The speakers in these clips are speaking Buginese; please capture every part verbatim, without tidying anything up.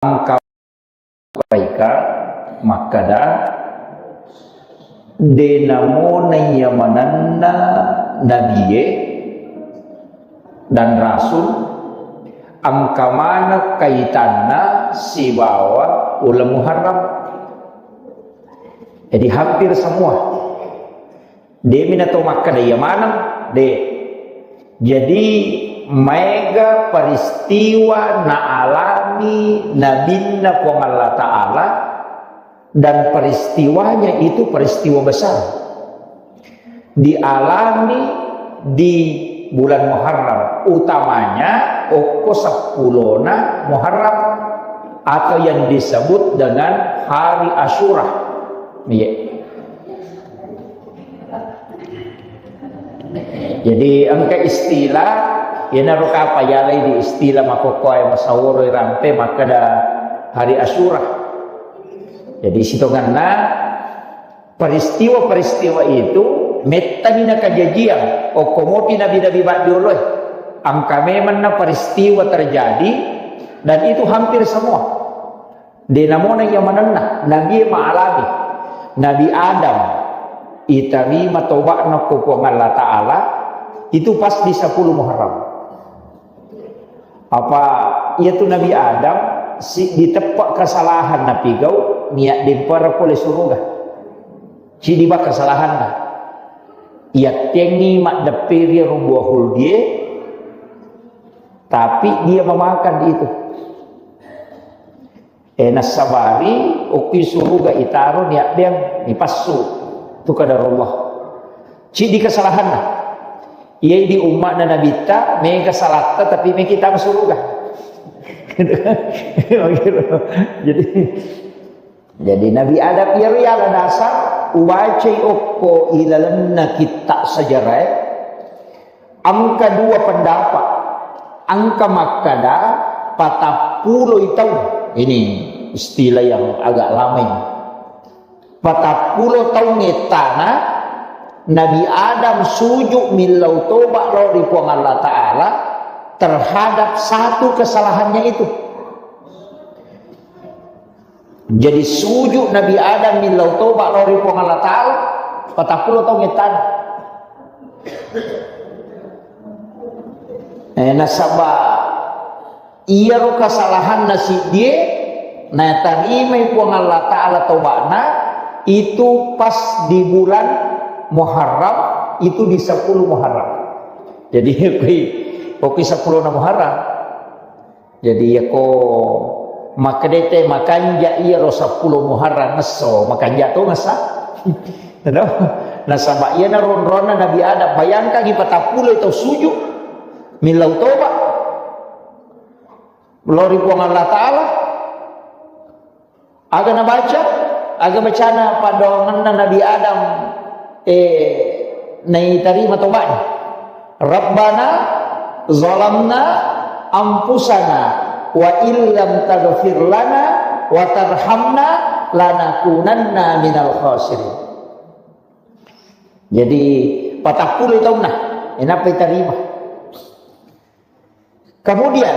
Engka paika makkeda, de namo naiya manenna nabie dan rasul, engka maneng kaitanna sibawa uleng Muharram. Jadi hampir semua. Demi na to makkeda iya maneng, de. Jadi maega peristiwa naalami nabinna Puang Allah Ta'ala, dan peristiwanya itu peristiwa besar. Dialami di bulan Muharram, utamanya okko seppulona Muharram atau yang disebut dengan hari Asyura. Iya. Jadi engka istilah, iyanaro kapang yalai di istilah makkokkoe masaworo rampe makkeda hari Asyura. Jadi sitongenna peristiwa-peristiwa itu mettani nakajajiang okko mopi nabi-nabi baddioloe. Engka memenna peristiwa terjadi dan itu hampir semua. De namona iya manenna, nabie maalami. Nabi Adam itarima toba'na ko Puang Allah Ta'ala itu pas di sepuluh Muharram. Apa iyatu Nabi Adam si diteppa kesalahan napigau niat dempara pole suruga. Cidi ba kesalahanna. Iyattengngi maddepperi ro buah huldie, tapi dia memakan itu. Eh, nassabari okki suruga itaro niabbeang nipassu tu kadar Allah. Cidi kesalahanna. Iya di umma'na nabitta mega salatta tapi mega itama suruga. Jadi, jadi Nabi Adam iyaro yala dasar ubacai okko ilalenna kitta sejarah. Engka dua pendapat. Engka makkada patappuloi taung. Ini istilah yang agak lama ini. Patappulo taung ettana Nabi Adam sujud millau toba lao ri Puang Allah Ta'ala terhadap satu kesalahannya itu. Jadi sujud Nabi Adam millau toba lao ri Puang Allah Ta'ala, patappulo taung ettana. Eh, nasaba iyaro kesalahanna siddie natarimai Puang Allah Ta'ala tobana itu pas di bulan Muharram, itu di sepuluh Muharram. Jadi, okki, okki sepuluh Muharram. Jadi, yako makkedete makanja iyaro sepuluh Muharram esso, makanja to ngessa. Nasaba iyana ronronna Nabi Adam, bayangkangi patappulo tau sujud millau toba lao ri Puang Allah Ta'ala. Aga nabaca? Aga bacana paddoangenna Nabi Adam, eh, naitarima toba'na. Rabbana zalamna anfusana wa illam taghfir lana wa tarhamna lanakunanna minal khasirin. Jadi, patappulo taunna, eh, nappa itarima. Kemudian,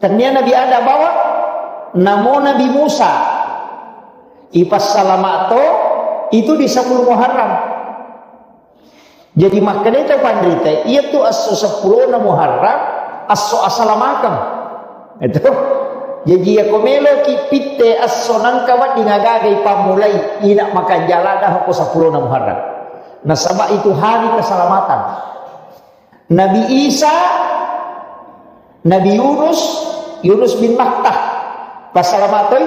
tennia Nabi Adam bawa, namo Nabi Musa, ipassalama to, itu di sepuluh Muharram. Jadi, makkedai tau panrita, iya tu esso sepuluh Muharram, esso asalamakeng. Itu. Jadi, iya ko meloki pitte esso nangka wedding agaga ipammulai, ina makanjala dah ko sepuluh Muharram. Nasaba itu hari keselamatan. Nabi Isa, Nabi Yunus, Yunus bin Matta. Passalama toi,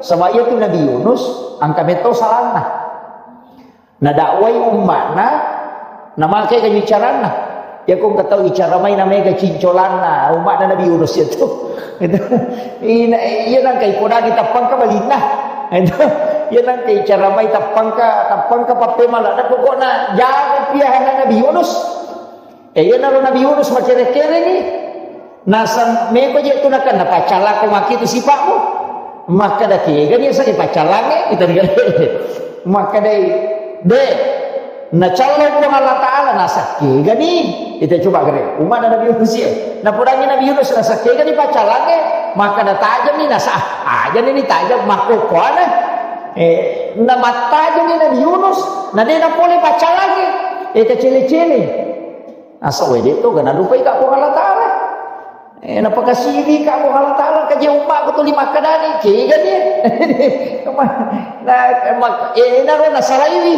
saba iya tu Nabi Yunus, engka metto salanna. Nadakwai umma'na, namake kaju caranna. Iya ko engka tau icara mai namega cincolanna, umma'na Nabi Yunus iya tu. Ina, iya nangka ipodangi tappangka balinna. Iya nangka icara mai tappangka, tappangka pappemala. Pokokna jaga piahana Nabi Yunus. Eh, iyanaro Nabi Yunus makere-kerengi. Nasang meko je tu nakan napaccallako maki tu sipa'mu. Makkeda kegani asa dipacallange, kita dikata. Makkedai, de, nacallo Puang Allah Ta'ala, nasang kegani. Kita coba gere. Umma'na Nabi Yunus ya. Napodangi Nabi Yunus, nasang kegani paccallange. Makkeda tajeng ni nasa, aja ni tajeng makkokkoana. Eh, na mattajeng ni Nabi Yunus, na de na pole paccalangi. Eh, kecele-cele. Nasa wede to gana dupai ka Puang Allah Taala. Eh, napakasiri ka Puang Allah Taala, kaje umma ko tuli makkedani, kega ni. Na, mak-, eh, naro nasalaiwi.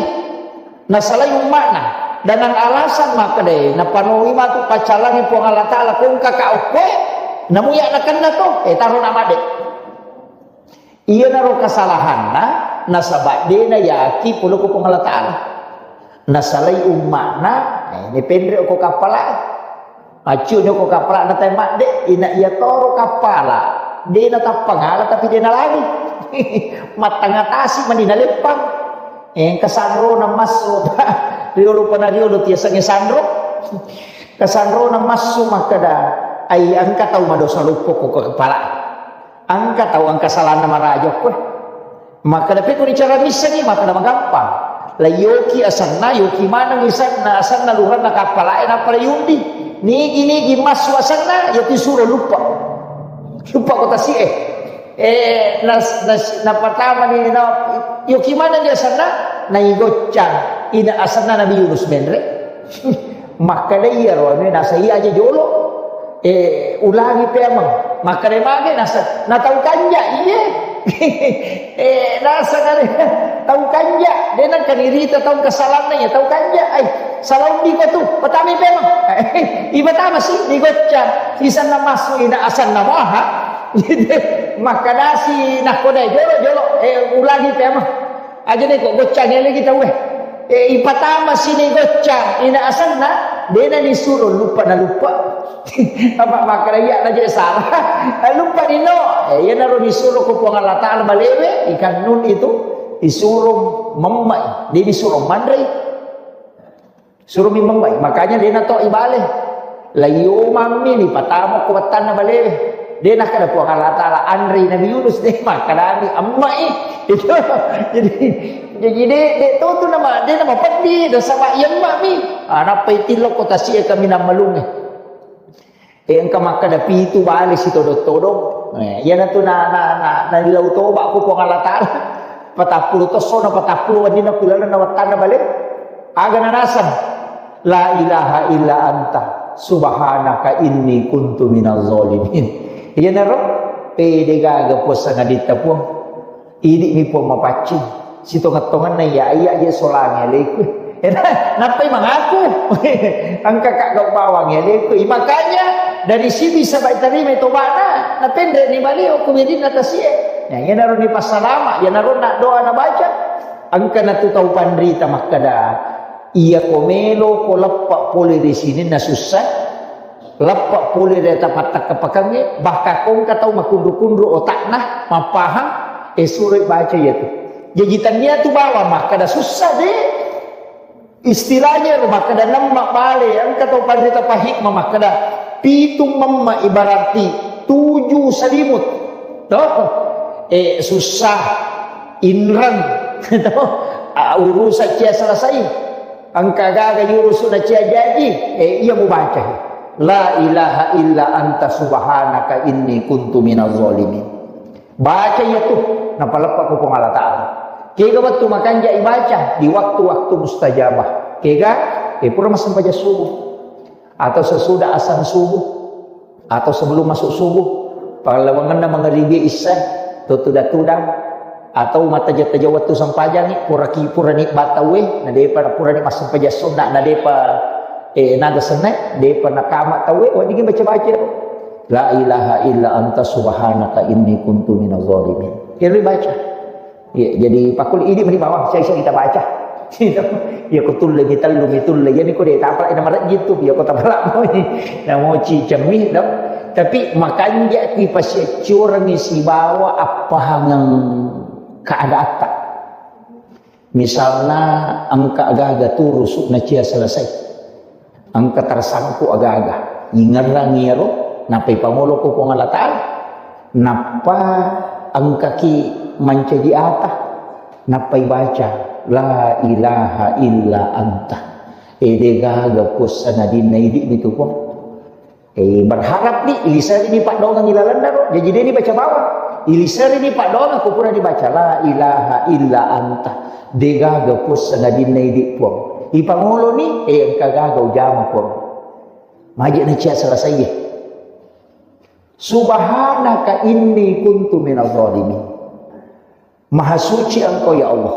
Nasalai umma'na. Dengan alasan makkedai, napanoi matu paccalangi Puang Allah Taala, kongka ka okkoe, namuya nakenna to, eh, taro na made. Iyanaro kesalahanna, nasaba de na yaki pole ko Puang Allah Taala. Nasalai umma'na, eh, ni penre ko kappala. Accio nyoko kappala'na tae madde, ina iya toro kappala. De na tappangala tapi de na lari. Mattangatasi mani naleppang. Engka sanrona massu. Riolo pana riolo tiasengnge sanro. Kasanrona massu makkeda, ai engka tau madosa luppo ko kappala. Engka tau engka salanna maraja ko. Makkeda, "Pekko ni cara missengi?" Makkeda, "Magampang. La yoki asenna, yoki maneng isenna, asenna luranna kappalae, nappa la yundi. Nigi-nigi massu asenna, yatu suro luppa. Luppa ko tasi'e." Eh, nas-, nas-, napatama ni, na, yoki maneng di asenna, naigoccang. Ina asenna Nabi Yunus menre. Makkeda iyaro anu nasa iya aja jolo. Eh, ulangi pemeng. Makkeda mage nasa, na tau kanja, iye. Eh, nasa kare, tau kanja. De nengka nirita tau kesalanna ya, tau kanja. Ai, salah undi ko tu, patami pemeng. Ibatama si, digocca. Isenna massu ina asenna maha. Makkedasi nakko dai jolo, jolo. Eh, ulangi pemeng. Aja ni ko goccang elegi tauwe. Eh, ipatama sini goccang, ina asenna, de na disuro luppa na luppa. Apa makkeda iya na je salah. Eh, luppa ni no. Eh, iyanaro disuro ko Puang Allah Taala balewe, ikan nun itu, disuro memmai, de disuro manrei. Suruh mi membaik. Makanya de na to ibale. La iyo mammi ni patama ko battanna balewe. De na kada Puang Allah Taala anri Nabi Yunus de makkedani emmai. Itu. Jadi, jadi de, de to tu nama, de nama peddi, do sama iya emma mi. Ah, nappa itillo ko tasi'e kami nammalunge. Eh, engka makkeda pitu bale sitodong-todong. Eh, iyanatu na, na, na, na dilau toba ku Puang Allah Taala. Patappulo tosso na patappulo wenni na kulaleng na wattanna bale. Aga na naseng? La ilaha illa anta subhanaka inni kuntu minaz zalimin. Iyanaro pede gaga puasa ngaditta Puang. Idi mi Puang mapaccing. Sitongeng-tongenna iya, iya je solangi aleku. Nappai mangaku. Engka ka gau bawang aleku. Makanya dari sini bisa baik terima tobana. Napendre ni baliau ku bidin atas iye. Ya, iyanaro ni passalama, iyanaro na doa na baca. Engka na tu tau panrita makkeda. Iya ko melo ko leppa pole di sini na susah. Leppa pole ri tapattakkapakengnge, bahkan kongka tau makunru-kunru otakna, mappahang, eh, suroi baca iyatu. Jaji tannia tu bawang makkeda sussa de. Istilahnya ro makkeda nemma bale, engka tau panrita pahikmah makkeda pitu memma ibararti tuju salimut. Toh? Eh, susah, inreng. Toh? Ah, urusan cia selesai. Engka gaga yurusu na cia jaji, eh, iya mubaca. La ilaha illa anta subhanaka inni kuntu minaz zalimin. Baca iya tu, napaleppa ko Puang Allah Taala. Kega wettu makanja ibaca di waktu-waktu mustajabah. Kega, eh, pura massempajang subuh. Atau sesudah azan subuh. Atau sebelum masuk subuh, pallawangenna mangaribi isya, to tudang-tudang, atau mattaja-taja wettu sempajangi, puraki-, purani battauwe, na depa, purani massempajang sunna, na depa, eh, naga senna, depa nakama tauwe, weddingi baca-baca. La ilaha illa anta subhanaka inni kuntu minaz zalimin. Keri baca. Iya, jadi pakul idi meni bawang, saya, saya kita baca. Iya, ko tulle mi tellu mi tulle. Jadi ko de tapala ina marejji tu, iya ko tapala moi. Namoci cemmi dong. Tapi makanja ki pasiaccurangi sibawa appahangeng keadatta. Misalna engka gaga turusu na cia selesai. Engka tersangkut aga-aga. Ingerrang iyaro, nappa ipangolo ko Puang Allah Taala. Nappa engkaki mancaji ata, nappa ibaca, "La ilaha illa anta." Ede gaga puassanadinna idi mitu Puang. Eh, berharap ni, iliserini paddoangeng ilalenna ro. Jaji de' ni baca bawang. Iliserini paddoangeng ko pura dibaca, "La ilaha illa anta." Degaga puang sangadinna idi puang. Ipangolo ni, eh, engka gaga ujama puang. Maje' na cia selesai. "Subhanaka inni kuntu minaz zalimin." Maha suci engkau ya Allah.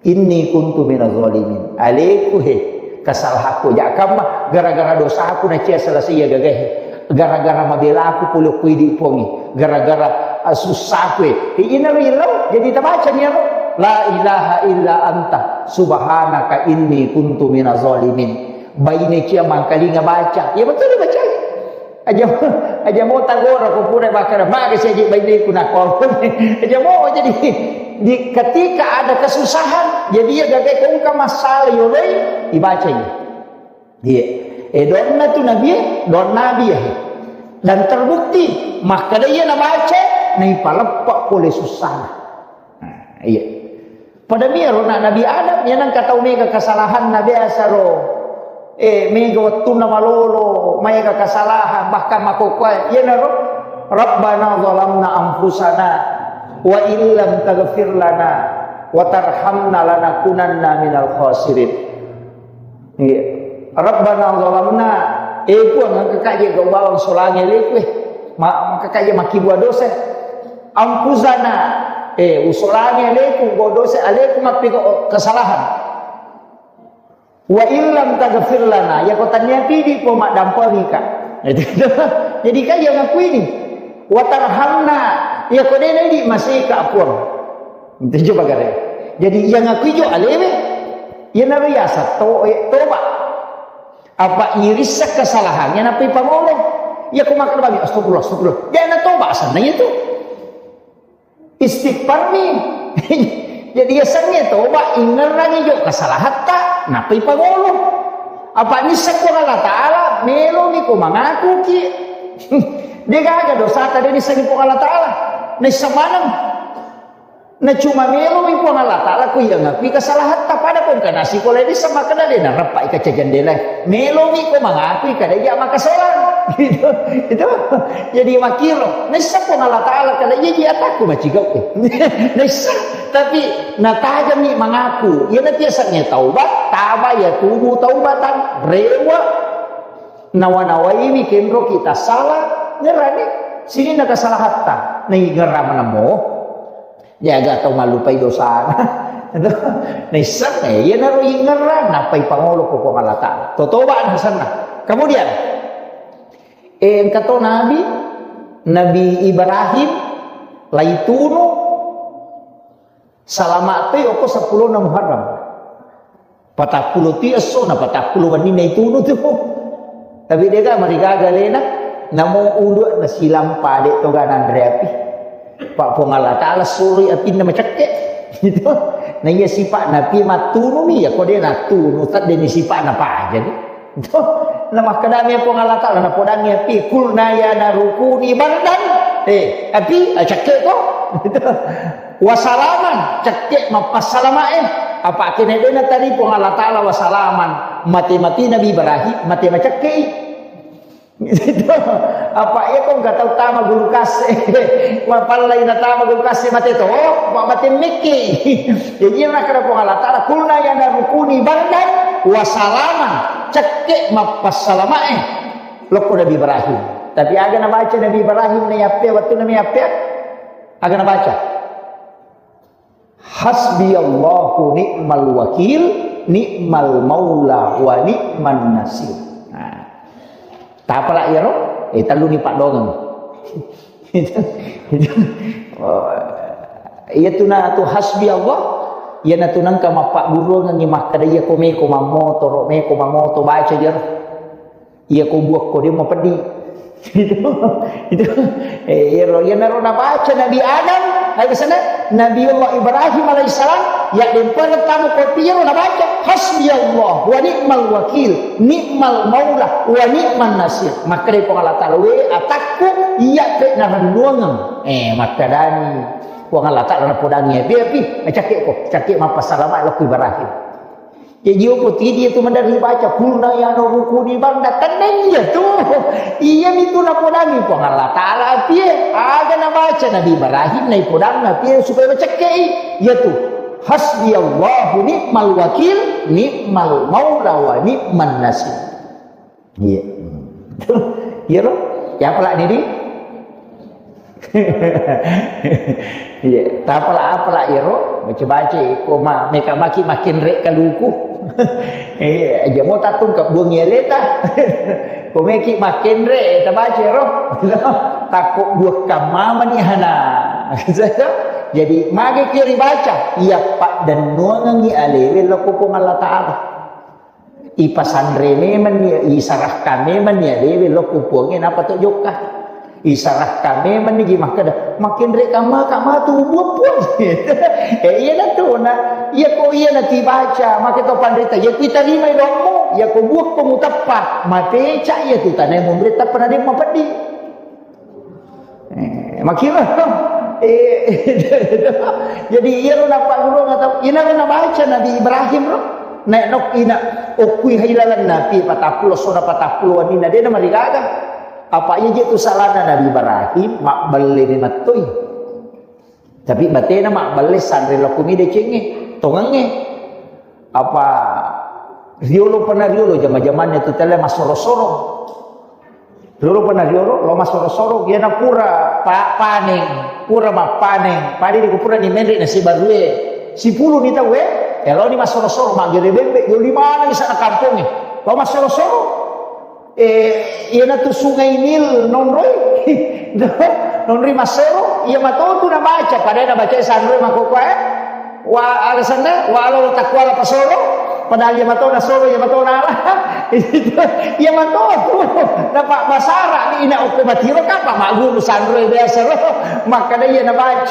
Inni kuntu minaz zalimin. Aleku he, kesalahanku. Jakamma gara-gara dosaku na cia selesai ya gagahe. Gara-gara mabelaku pole ku idi puangi. Gara-gara, ah, susahku he. Inaro illau, jadi tabaca ni aro. La ilaha illa anta subhanaka inni kuntu minaz zalimin. Baine cia mangkalinga baca. Ya betul dibacai. Aja, aja mo tagora ko pura makkeda, "Maga siaji baineku nakko." Aja mo jadi di ketika ada kesusahan, jadi ya gaga ko engka masalah yoloi, ibacai. Iya. Eh, doanna tu Nabi, doa Nabi ya. Dan terbukti, makkeda iya nabaca, naipaleppa pole susahna. Nah, iya. Pada miro na Nabi Adam, iya nengka tau mega kesalahanna biasa ro. Eh, mega wettunna malolo, maega kesalahan, bahkan makkokkoe, iyanaro, "Rabbana zalamna anfusana, wa illam taghfir lana, wa tarhamna lanakunanna minal khasirin." Iya. "Rabbana zalamna," eh, Puang, engka kaje gau bawang solangi aleku, eh. Ma-, engka kaje makkibua dosa. "Anfusana," eh, usolangi aleku, gau dosa aleku, mappiko kesalahan. "Wa illam taghfir lana," yako tania pidi po maddampengika. Jadi kaje ngakuini. "Wa tarhamna," yako dena idi masika Puang. Itu coba gare. Jadi, iya ngakui jo alewe, iyanaro yaseng to-, eh, toba. Apa irissa kesalahannya nappa ipangolo. Iya ko makkeda bami, "Astagfirullah, astagfirullah." Dia na toba asenna itu. Istighfar mi. Jadi yasengnge toba, ingerrangi jo kesalahatta, nappa ipangolo. Apa nisseng Puang Allah Ta'ala, melo mi ko mangaku ki. Dia gaga dosa tadi nisseng Puang Allah Ta'ala. Nisseng maneng. Na cuma melomi Puang Allah Ta'ala ko iya ngakui kesalahatta, pada ko engka nasi ko ledi sama kena de narappa ika cajandela. Melomi ko mengakui kada iya makasolang. Gitu. Itu. Jadi makiro. Nissa Puang Allah Ta'ala kada iya ji atakku macigau. Nissa. Tapi natajami mengaku. Iya nanti asaknya taubat, taba ya tubu taubatan. Rewa. Nawa-nawaiwi kenro kita salah, ngerani. Sini na kesalahatta. Nai ngerama namo. Jaga tau mallupai dosana. Naisseng, eh, iyanaro ingerrang, nappai pangolo ko Puang Allah Ta'ala. Totoba nasenna. Kemudian, eh, engka to Nabi, Nabi Ibrahim, laitunu, salama toi oko seppulo na Muharram. Patappulo ti esso na patappulo wenni naitunu tu. Tapi dega marigaga alena, namo ulu na silang pade toga nanre api. Pak Puang Allah Ta'ala suroi apinna macekke. Gitu. Na iya sifat napi mattunumi ya ko de nattunu tadde ni sifat na paja ni. Gitu. Na makkedami Puang Allah Ta'ala na podangi api kulna ya narukuni bardan. Eh, api, ah, cekke ko. Gitu. Wasalaman, cekke mappassalamae. Apa kene dena tadi Puang Allah Ta'ala wasalaman. Mate-mate Nabi Ibrahim, mate macekkei. Gitu. Apa iya ko nggak tahu tama gulu kase. Mapallai na tama gulu kase mate to, ma-, mate mekki. Jadi yang nakada Puang Allah Ta'ala, kulna ya narukuni bardan wasalaman. Cekke mappassalamae. Lokko Nabi Ibrahim. Tapi aga nabaca Nabi Ibrahim na yappe, waktu Nabi yappe. Aga nabaca. Hasbiyallahu ni'mal wakil, ni'mal maula wa ni'man nasir. Nah, tapala iyaro? Eh, telluni paddongeng. Itu, itu. Oh, iya tu na tu hasbi Allah, iya na tu nengka mappagguruangengi makkada iya ko meko mammoto, ro meko mammoto, baca jaro. Iya ko buakko de mapeddi. Itu, itu. Eh, iyaro, iyanaro nabaca Nabi Adam, ayo ke sana, Nabiullah Ibrahim alaihissalam, ya dempeng tamu kopi iyaro nabaca, "Hasbiyallah wa ni'mal wakil, ni'mal maula wa ni'man nasir." Makkeda Puang Allah Ta'ala, "We atakku, iya pe narennuangeng." Eh, makkedani Puang Allah Ta'ala napodangi, "Api, api, cakke ko, cakke mappassalama lokku Ibrahim." Jaji, opo tidi itu mendari baca, "Kulna ya naru kuni barda." Tenna iya tu. Iya mi tu napodangi Puang Allah Ta'ala apie. Aga nabaca Nabi Ibrahim naipodang apie supaya macekkei. Iya tu. "Hasbiyallahu ni'mal wakil, ni'mal maula wa ni'man nasir." Iya. Iya ro? Ya, apala ni, di? Iya, tapala, apala iyaro, baca-baca ko ma, meka maki makin rek kaluku. Iya, aja mau tatung ke buang ya leta. Ko meki makin rek, tabaca ro. Takut buah kamama ni hana. Jadi, mage kiri baca, iya, pak, dan nuangi alewe loko Puang Allah Ta'ala. Ipasanre memang ni, isarahkan memang ni, alewe loko Puangnge, napa to jokka. Isarahkan memang ni, ji makkeda, makin rek kamma, kamma tu buat Puang. Eh, iya na tu, na, iya ko iya na tibaca, maka to panrita, iya ku tarima doammu, iya ko buat ko mutappa, mateca iya tu tanai munre tappa na deng mapeddi. Eh, makiro. Eh, jadi iyaro nappa guru ngatau, ina na baca Nabi Ibrahim ro. Nek nok ina okui hailalan napi patappulo sona patappulo wanina dena marigaga. Apa iya je tu salana Nabi Ibrahim, mabbelle ni mattoi. Tapi batena mabbelle sanre lokumi decengnge, tongengnge. Apa riolo pernah riolo jama-jamannya tu tele masoro-soro. Riolo pernah riolo, lo masoro-soro, iyana pura pa-, paneng, pura mappaneng, padi di pura ni menre na sibarue, sipulu ni tau, eh, lo ni masoro-soro, magere bembe, yo lima ni sana kampongnge, lo masoro-soro. Eh, iyana tu Sungai Nil nonroi. Nonroi masoro, iya matotu na baca, padahal na baca sanroi makoko, eh. Wa, alasanna, walau takuala pasoro, padahal iya matona soro, iya matona ala. Iya matotu. Napa basara ni ina okko matiro kapa maguru sanroi biasa ro. Makkada iya na baca.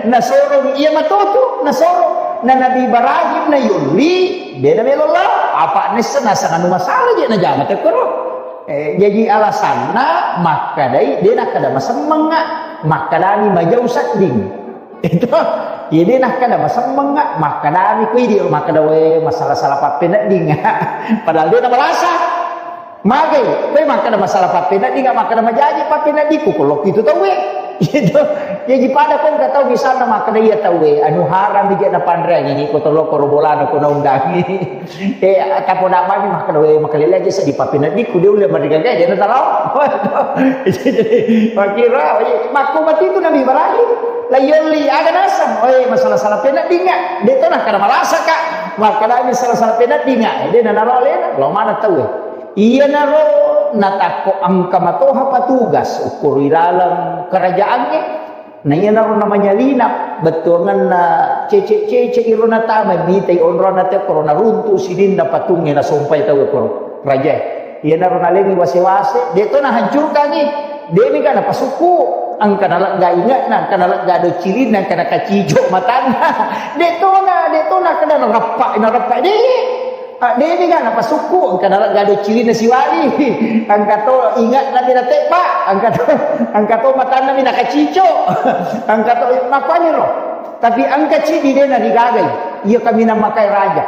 Na soro, iya matotu, na soro. Na Nabi Ibrahim na yolli, beda melo lao. Apa nessa nasang anu masalah je na jama tekkoro. Eh, jaji alasanna makkadai, de nakkada masemmengnga, makkadani majau sedding. Itu, iya de nakkada masemmengnga, makkadani kui di makkada, we, masalah-salah pappenedding. Padahal de namalasa. Magai, we makkada masalah pappenedding, makkada majaji pappeneddingku, ko lokki tu tauwe. Gitu. Jaji pada ko engka tau misalna makkada iya tauwe, anu haram ije napanreangi, ko tolokoro bolana ko naundangi. Eh, tapoda bani makkeda, we, makalele aja seddi pappeneddikku, de ulle marigaga, de nataro. Makira, makko mati tu Nabi Ibrahim. La yolli, aga naseng, oi, masalah-salah peneddinga. De to nakkeda malasaka. Makkeda masalah-salah peneddinga. De nanaro alena, lo mana tau. Iyanaro natakko engka matoha patugas, ukkoro ilaleng kerajaangnge. Na iyanaro namanyalina, bettuangenna cece-cece iro natama, mitai onronna te koro naruntu sininna patungnge nasompai tau koro rajae. Iyanaro nalengi wase-wase, de to nahancurkangi, de mega napasukku, engka nalegga inge'na, engka nalegga docilinna, engka nakacijo matanna. De tona, de tona kena narappa, narappa de. Ah, demi ga napasukku, engka nalegga docilinna siwali, engka to inge'na mi natebba, engka to, engka to matanna mi nakacico, engka to mapaniro. Tapi engka cidi de narigagai, iya kaminang makae raja.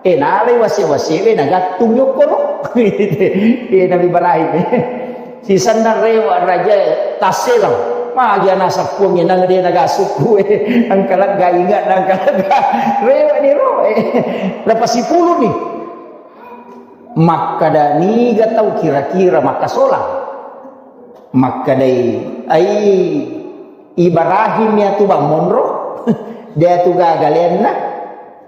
Eh, nalai wase-wasewe nagattung yokkoro. Eh, Nabi Ibrahim. Sisenna rewe rajae tasseleng. Magi ana sappuangnge nang de naga sukku, eh. Engka lega inge'na, engka lega. Rewe ni ro, eh. Napasipuluni. Makkada niga tau kira-kira makkasolang. Makkedai, ai Ibrahim ya tu bang monro. De tu gaga lenna.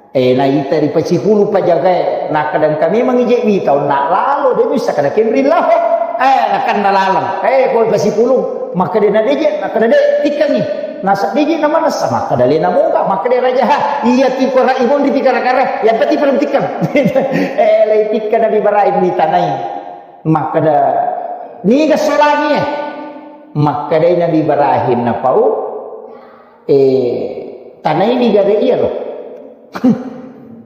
Eh, naita ripasipulu pajagae, nakkeda engka memang ije wita onna lalo, de bisa kada kenri lao. Eh, nakanna laleng. Eh, ko pasipulu, makkeda na deje, nakkeda de, tikkangi. Nasa deje na manessa, makkeda lena moga, makkeda raja, ha, iya ti kora ibon di pikara-kara, yang penting belum tikkang. Eh, lai tikka Nabi Ibrahim ditanai. Makkeda, niga solangi, eh? Makkeda Nabi Ibrahim napau, Eh, tanaiwi gare iyaro.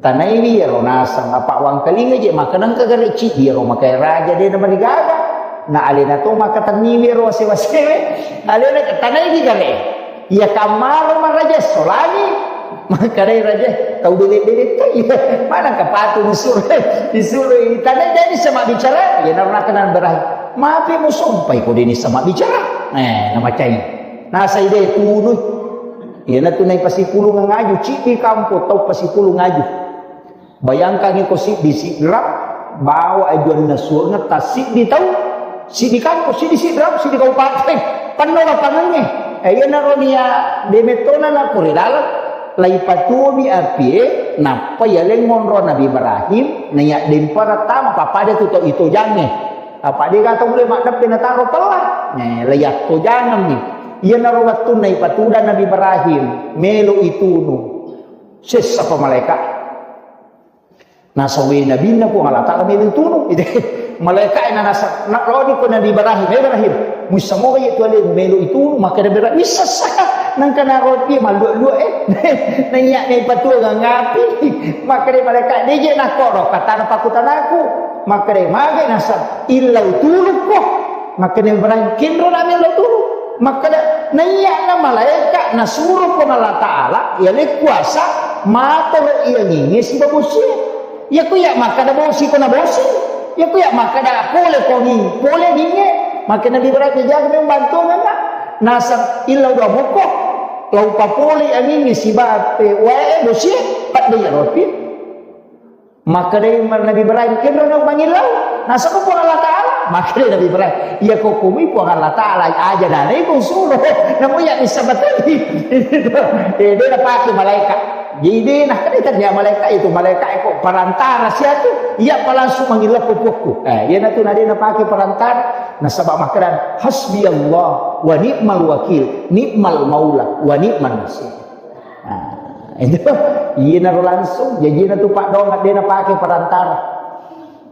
Tanaiwi iyaro naseng apa wangkalinga je makkeda engka gare cidi iyaro makae raja de namarigaga. Na alena to makkatenniwi iyaro wase-wasewe. Alena tanaiwi gare. Iya kammaro maraja solangi. Makkedai raja, tau bele-bele to iya. Mana kapatu disuruh, disuruh tanda jadi sama bicara, ya naraka nan berahi. Mapi musompai ko dini sama bicara. Eh, namacai. Nasai de tunu. Iyana tu nai pasipulung ngaju, cidi kampo tau pasipulung ngaju. Bayangkan iko siddi sidrap, bawa ajuanna suanga tassiddi tau, siddi kampo, siddi sidrap, siddi kabupaten. Penno lapangangnge. Eh, iyanaro nia demettona na kore dalam, laipatuomi apie, nappa yaleng ngonro Nabi Ibrahim, naiya dempara tama, pappada tu to itojangnge. Apa de gato mule maddeppe nataro pella. Eh, laiattojangemmi. Iyanaro wettunna ipatuda Nabi Ibrahim, melo itunu. Sessapa malaika. Nasawe nabinna Puang Allah Ta'ala melo itunu. Ide, malaika na nasa, na rodi ko Nabi Ibrahim, "Eh, Ibrahim, muissa moga iya tu alemu melo itunu?" Makkeda Ibrahim, "Wissessa." Nangka naroti mallua-lua, eh. Naiya ne patua ngapi. Makkeda malaika, "Deje nakoro, katana pakutanaku." Makkeda, "Mage nasa, illau tulukko." Makkeda Ibrahim, "Kenro nami lo turu." Makkeda, naiya na malaika nasuro ko Allah Ta'ala, iya le kuasa, matoro iyanginge siba bosie. Iya ku iya makkeda bosi ko na bosi. Iya ku iya makkeda pole ko ni, pole ninge. Makkeda Nabi Ibrahim, jaga memang bantuan, Nak. Nasab illau dua moko. Lau papole iyanginge siba pe wae bosie, padde iya ropi. Makkedai Nabi Ibrahim, "Kenro na mangillau?" Nasaba Puang Allah Ta'ala. Makkedai Nabi Ibrahim, "Iya ko kumi Puang Allah Ta'ala aja dana iko suruh." Namu iya bisa betul. Eh, de napake malaika. Jadi de nakkeda tania malaika itu, malaika iko perantara siatu. Iya pa langsung mangillau ko Puangku. Eh, iyana tu na de napake perantara. Nasaba makkeda, "Hasbi Allah wa ni'mal wakil, ni'mal maula wa ni'mal nasir." Nah, itu, iyanaro langsung, jajina tu Pak Dong, de napake perantara.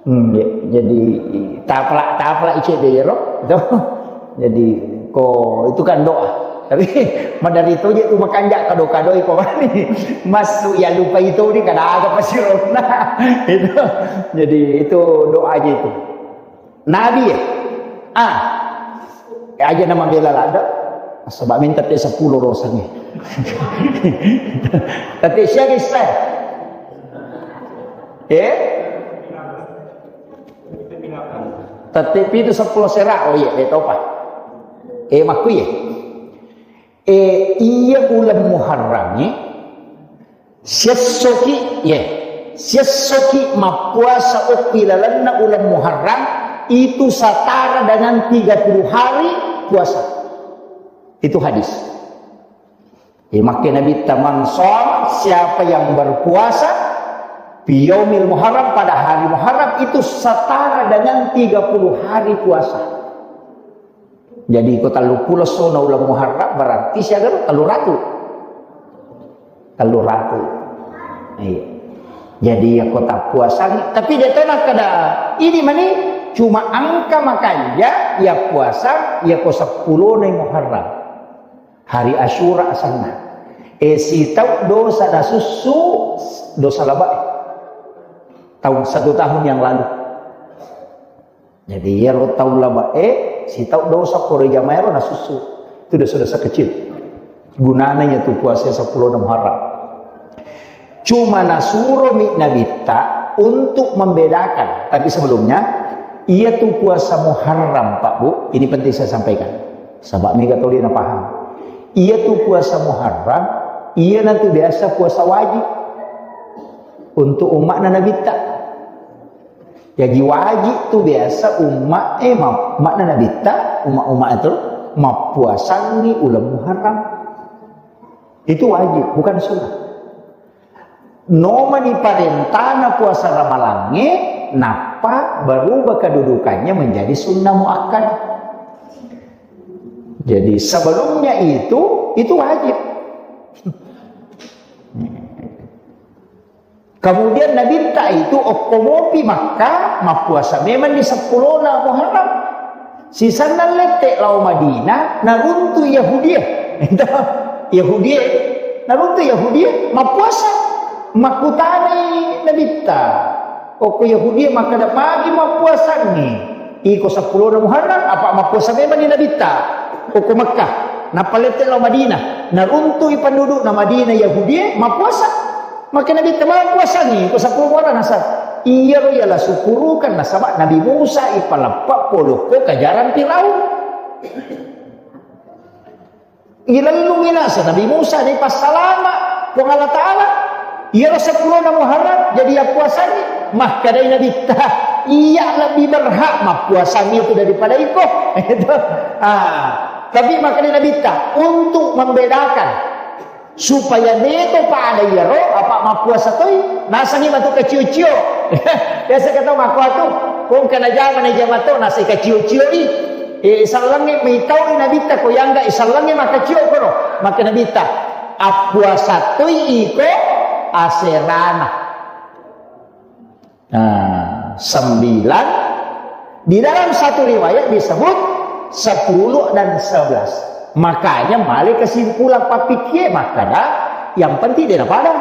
Hmm, ya, jadi, tapala, tapala ice de ro, itu. Jadi, ko, itu kan doa. Tapi, madari itu je tu makanja kado-kadoi ko mani. Masuk ya lupa itu di kada aga pasirona. Itu. Jadi, itu doa aja itu. Nabi ya? Ah. Eh, aja nama bela lada. Sebab minta te sepuluh rosannya. Tapi siapa Islam? Eh? Tapi itu sepuluh serak. Oh iya, betul pak. Eh, makku ya. Eh, iya uleng Muharram, eh. Siessoki, ye. Siessoki mappuasa okki lalenna uleng Muharram, itu setara dengan tiga puluh hari puasa. Itu hadis. Eh, makke Nabi, "Man shoma," siapa yang berpuasa, "fi yaumil Muharram," pada hari Muharram, itu setara dengan tiga puluh hari puasa. Jadi, ko telluppulo essona uleng Muharram, berarti siaga tellu ratu. Tellu ratu. Iya. Jadi, iya ko tappuasang, tapi de to nakkeda, ini mani cuma engka makanja, iya puasang, iya ko seppulona Muharram. Hari Asyura asenna. Eh, sitau dosa nasussu, dosa labae. Tahun, satu tahun yang lalu. Jadi, iyaro tau labae, sitau dosa pore jamaero nasussu. Itu dosa-dosa kecil. Gunana iya tu puasa seppulo Muharram. Cuma nasuromi Nabitta untuk membedakan. Tapi sebelumnya, iya tu puasa Muharram, Pak Bu, ini penting saya sampaikan. Sabab mega toli na paham. Iya tu puasa Muharram, iya na tu biasa puasa wajib untuk umatna Nabitta. Jaji wajib tu biasa umma e, ma-, makna Nabitta, umma-umma itu mappuasangi uleng Muharram. Itu wajib, bukan sunnah. Nomani parentana puasa Ramalangnge, nappa berubah kedudukannya menjadi sunnah muakkad. Jadi sebelumnya itu, itu wajib. Kemudian Nabitta itu okko mopi Makkah, mappuasa memang di seppulona Muharram. Sisenna lette lao Madinah, naruntu Yahudie. Yahudie, naruntu Yahudie, mappuasa. Makkutanai Nabitta. Okko Yahudie makkeda, "Magi mappuasangngi? Iko seppulona Muharram, apa mappuasa memang ni Nabitta?" Okko Makkah, nappa lette lao Madinah. Naruntui pendudukna Madinah Yahudi mappuasa. Maka Nabitta, "Mappuasani ko seppulo muharram?" Nasaba iyaro yala sukurukeng, nasaba Nabi Musa ipaleppe polokko kajarang Firaun. Ilellungi naseng Nabi Musa, naipassalama Puang Allah Ta'ala. Iyaro seppulona Muharram jadi yappuasangi. Makkedai Nabitta, "Iya lebih berhak mappuasangi itu daripada iko." Itu. Ah, tapi makkedai Nabitta, untuk membedakan supaya deto pada iyaro apa mappuasa toi, nasengi matu kacio-cio. Biasa kata makkuatu, kong kana jama na jama to nasai kacio-cio i. Eh, sallangnge maitaui Nabitta ko yangga i sallangnge makacio kono. Maka Nabitta, "Appuasa toi iko aserana." Nah, sembilan. Di dalam satu riwayat disebut sepuluh dan sebelas. Makanya male kesimpulan pappikie makkada, yang penting de napada.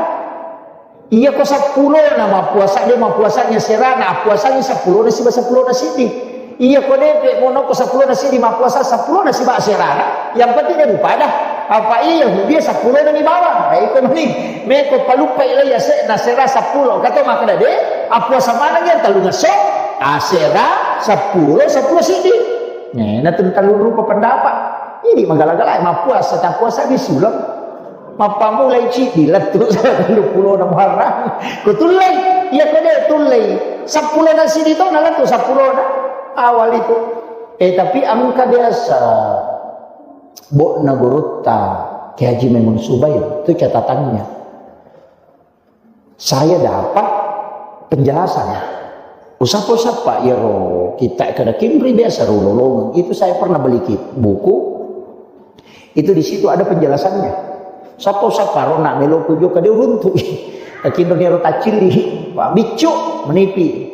Iya ko seppulo na mappuasa, de mappuasanya serana, appuasangi seppulo na siba seppulo na sidi. Iya ko depe mono ko seppulo na sidi mappuasa, seppulo na siba serana, yang penting de mupada. Apa iya Yahudi seppulo na mi bawang. Nah, iko mani, meko paluppai lai ase na sera seppulo. Kato makkada de, appuasa maneng yang tellu ngesso, asera, seppulo, seppulo sidi. Nah, na tellu rupa pendapat. Ini magala-gala mappuasa, tappuasa di sulam. Mappamulai ciddi lettu telluppulo na Muharram. Ko tullei, iya ko de tullei. Seppulo na sidi to na lettu seppulo na awal itu. Eh, tapi engka biasa bo'na gurutta Kiai Haji Maimun Subair, itu catatannya. Saya dapat penjelasan. Usappa-usappa iyaro kita kada kinri biasa rulolongeng. Itu saya pernah beli kit-, buku. Itu di situ ada penjelasannya. Sappa-usappa ro na melo kujo kade uruntu. Kakinro niro taccilli. Pak biccu menipi.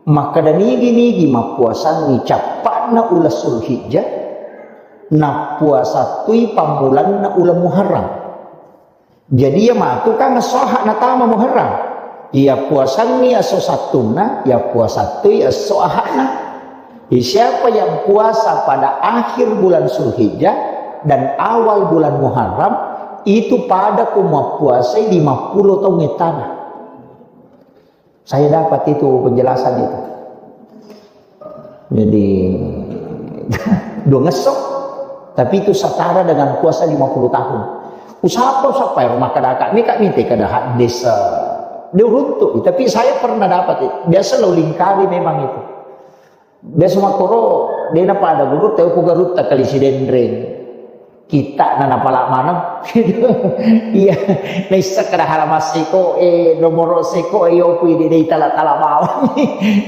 Makkada nigi-nigi mappuasangi cappa'na uleng Sulhijjah, nappuasa tui pammulanna uleng Muharram. Jadi iya matu kan esso aha'na tama Muharram. Iya puasanni esso Sattunna, iya puasa tui esso aha'na. Jadi siapa yang puasa pada akhir bulan Zulhijjah dan awal bulan Muharram, itu pada ko mappuasai lima puluh taung ettana. Saya dapat itu penjelasan itu. Jadi, dua ngesso, tapi itu setara dengan puasa lima puluh tahun. Usappa, usappa ero makkadaka, meka mite kada hadis, eh, dia runtuk. Tapi saya pernah dapat itu. Biasa lo lingkari memang itu. Biasa makkoro, de napada gurutta, ko gurutta kali Sidenreng. Kitta'na napala maneng. Iya, naisseng kada halaman seko, eh, nomoro seko, eh, yopu ide dei tala-tala bawang.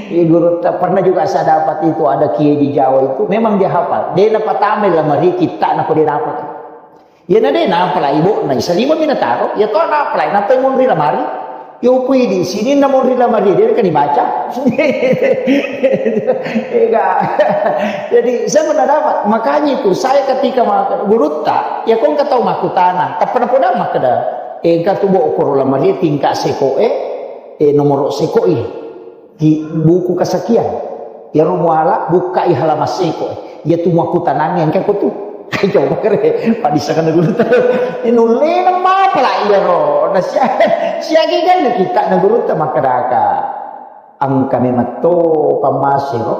Eh, gurutta, pernah juga saya dapat itu ada kiai di Jawa itu, memang dia hafal. De napatamai lamari kitta'na ko de napala. Iyana de napala ibo'na, isa lima mi nataro, iya to napala, nappa monri lamari. Yopu idi, sininna monri lamari, de kan dibaca. Ega. Jadi, saya pernah dapat. Makanya itu, saya ketika ma-, gurutta, ya kong katau makkutana, tappa napoda makkeda, eh, engka tu bo koro lamari tingkat seko e, eh, nomoro seko i. Ki-, buku kesekian. Iyaro muala bukkai halaman seko. Iya tu makkutanangngi engka ko tu. Coba kere, padisakana gurutta. Inullena mapala iyaro. Na sia-, siaga ganna kitta'na gurutta makkedaka. Engka memang to pammasero.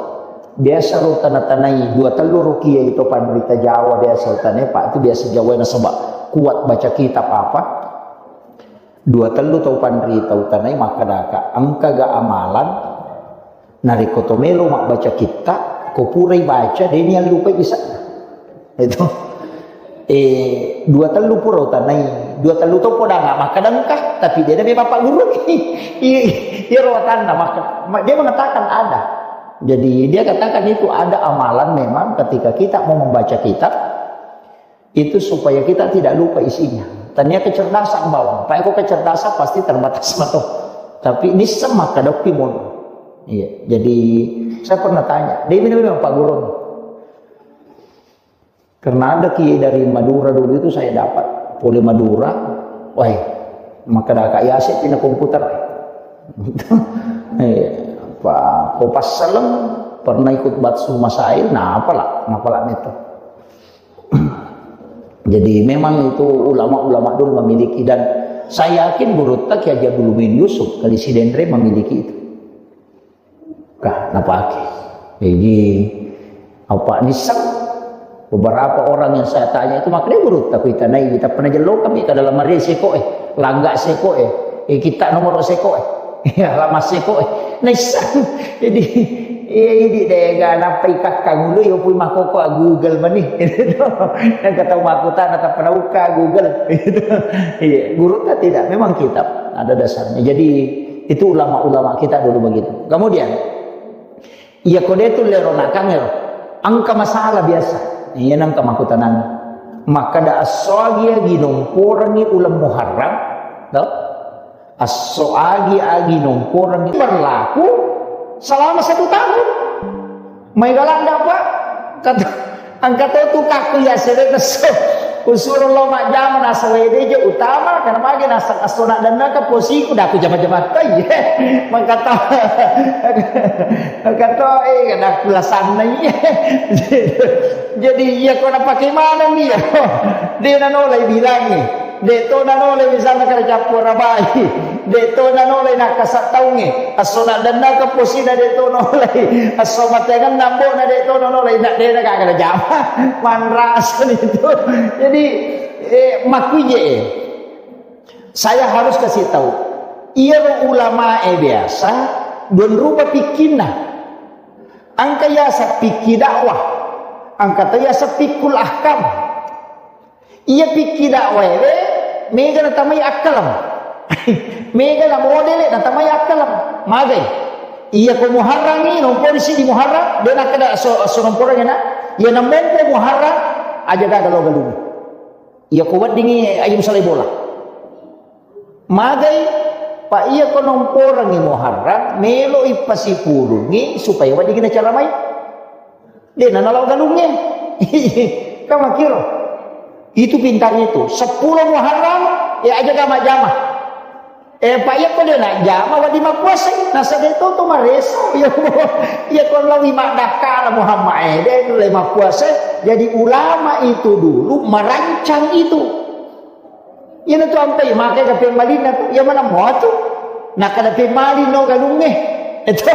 Biasa ro tana-tanai dua tellu rukia itu panrita Jawa biasa tanai, Pak, itu biasa Jawa nasaba kuat baca kitab apa. Dua tellu tau panrita utanai makkedaka, engkaga amalan narekko to melo mabbaca kitta, ko purai baca, de niallupai bisa. Itu. Eh, dua tellu pura utanai, dua tellu to podanga makkeda engka, tapi de nabe bapak guru. Iya, iya ro watanna maka, ma-, dia mengatakan ada. Jadi dia katakan itu ada amalan memang ketika kita mau membaca kitab, itu supaya kita tidak lupa isinya. Tania kecerdasan bawang. Pak eko kecerdasan pasti terbatas mato. Tapi nisseng makkadokki mono. Iya. Jadi saya pernah tanya, dia bilang, "Pak Guru, karena ada kiai dari Madura dulu itu saya dapat. Pole Madura, wah, makkadaka yase pina komputer." Iya. Pak, ko passaleng pernah ikut batsu masail, nah apalah, nah apalah itu. Jadi memang itu ulama-ulama dulu memiliki, dan saya yakin gurutta Kiai Haji Abdul Muin Yusuf kali Sidenreng memiliki itu. Kah, napake. Jadi apa nisseng, beberapa orang yang saya tanya itu, makanya gurutta kuitanai, tapi pernah jelo kami ke dalam mari seko eh, langga seko eh, eh, kita nomor seko eh. Ya, lama seko eh. Nisseng. Jadi, iya, ini dega nappa ikakka ngulu, yo pui makoko a Google mani. Yang kata makuta, natappa nauka Google. Iya, gurutta tidak, memang kitab ada dasarnya. Jadi, itu ulama-ulama kita dulu begitu. Kemudian, iya, kode tu lero nakang ero. Engka masalah biasa. Iya, nangka makutanang. Makkada assoagia ginomporangi uleng Muharram, toh? Esso agi-agi nomporeng berlaku selama satu tahun. Mai galanda, Pak. Kata, engka to tu kakku ya sere kesso. Usuro lo majjama nasa wede je utama, karena magi nasa esso na dennaka posiku, daku jama-jama tai. Mangkata, mangkata, eh, daku lasanna iya. Jadi, iya, ko napake maneng iya. Dia nanolai bilangi. De to nanolai misalna kada cappu arabai. De to nanolai nakkasattaungnge. Esso na dennaka posina de to nolai. Esso matengenna ambo'na de to nanolai. Na de na gaga najama. Manrasani tu. Jadi, eh, makkuije, eh. Saya harus kasih tahu. Iyaro ulamae biasa dua rupa pikkinna. Engka yaseng pikki dakwah. Engka to yaseng fiqhul ahkam. Iya pikki dakwaewe, mega natamai akkalam. Mega na modele natamai akkalam. Magai. Iya ko Muharrangi, nompori siddi Muharram, de nakkeda so, so nomporangi na. Iya namompo Muharram, aja gaga lo galungi. Iya ko weddingi aja musalai bola. Magai, pa iya ko nomporangi Muharram, melo ipasipulungi supaya weddingi nacaramai. De na nalao galungnge. Kan makkiro. Itu pintarnya itu. Seppulo Muharram, ya aja gama-jama. Eh, Pak, iya ko de na jama, wadi mappuasai. Nasa de to to mareso. Ya, ya ko lawi maddakkala Muhammad, eh, de le mappuasai. Jadi ulama itu dulu merancang itu. Iyanatu ampai makai ka pemmalinna tu, iya mana mua tu. Nakada pemmalin no galungnge. Eto.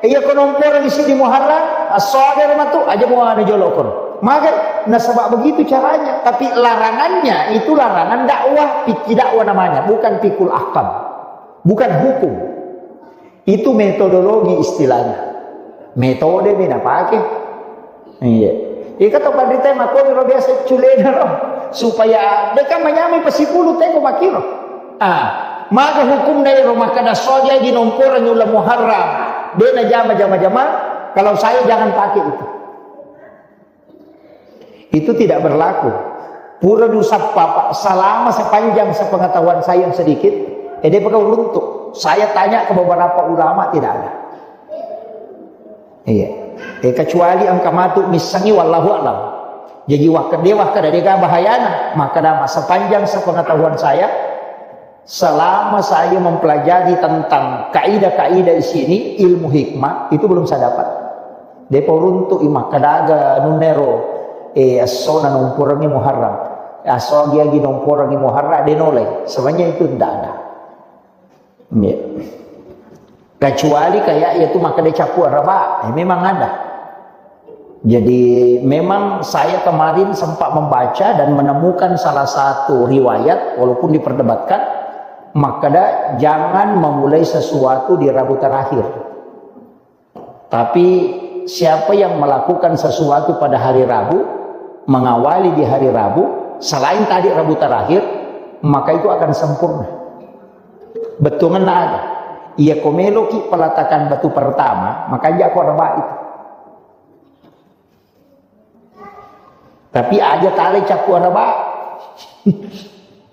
Iya ko nomporangi siddi Muharram, assoaga matu, aja mua na jolo kono. Magai, nasaba begitu caranya. Tapi larangannya itu larangan dakwah, fikih dakwah namanya, bukan fikul ahkam. Bukan hukum. Itu metodologi istilahnya. Metode mi napake. Iya. Ika to panrita makkoni ro biasa culena ro. Supaya deka manyamai pasipulu teko makkiro. Ah, maka hukumna ero makkada soja di nomporangi uleng Muharram. De na jama-jama-jama. Kalau saya jangan pakai itu. Itu tidak berlaku. Pura dusappa, Pak, selama sepanjang sepengetahuan saya yang sedikit, eh, de pegau runtuk. Saya tanya ke beberapa ulama, tidak ada. Iya. Eh, kecuali engka matu missengi, wallahu a'lam. Jadi, wakkede, wakkeda dega bahayana, maka dama sepanjang sepengetahuan saya, selama saya mempelajari tentang kaidah-kaidah di sini, ilmu hikmah, itu belum saya dapat. Depa uruntu'i makkadaga nunnero, eh, esso na nomporangi Muharram. Esso agi-agi nomporangi Muharram, de nolai. Sebenarnya itu ndak ada. Iya. Kecuali kayak itu makkeda cappu araba, eh, memang ada. Jadi, memang saya kemarin sempat membaca dan menemukan salah satu riwayat, walaupun diperdebatkan, makkeda jangan memulai sesuatu di Rabu terakhir. Tapi siapa yang melakukan sesuatu pada hari Rabu, mengawali di hari Rabu, selain tadi Rabu terakhir, maka itu akan sempurna. Bettuangenna aga. Iya ko meloki peletakan batu pertama, maka jako araba itu. Tapi aja tale cappu araba. Gitu.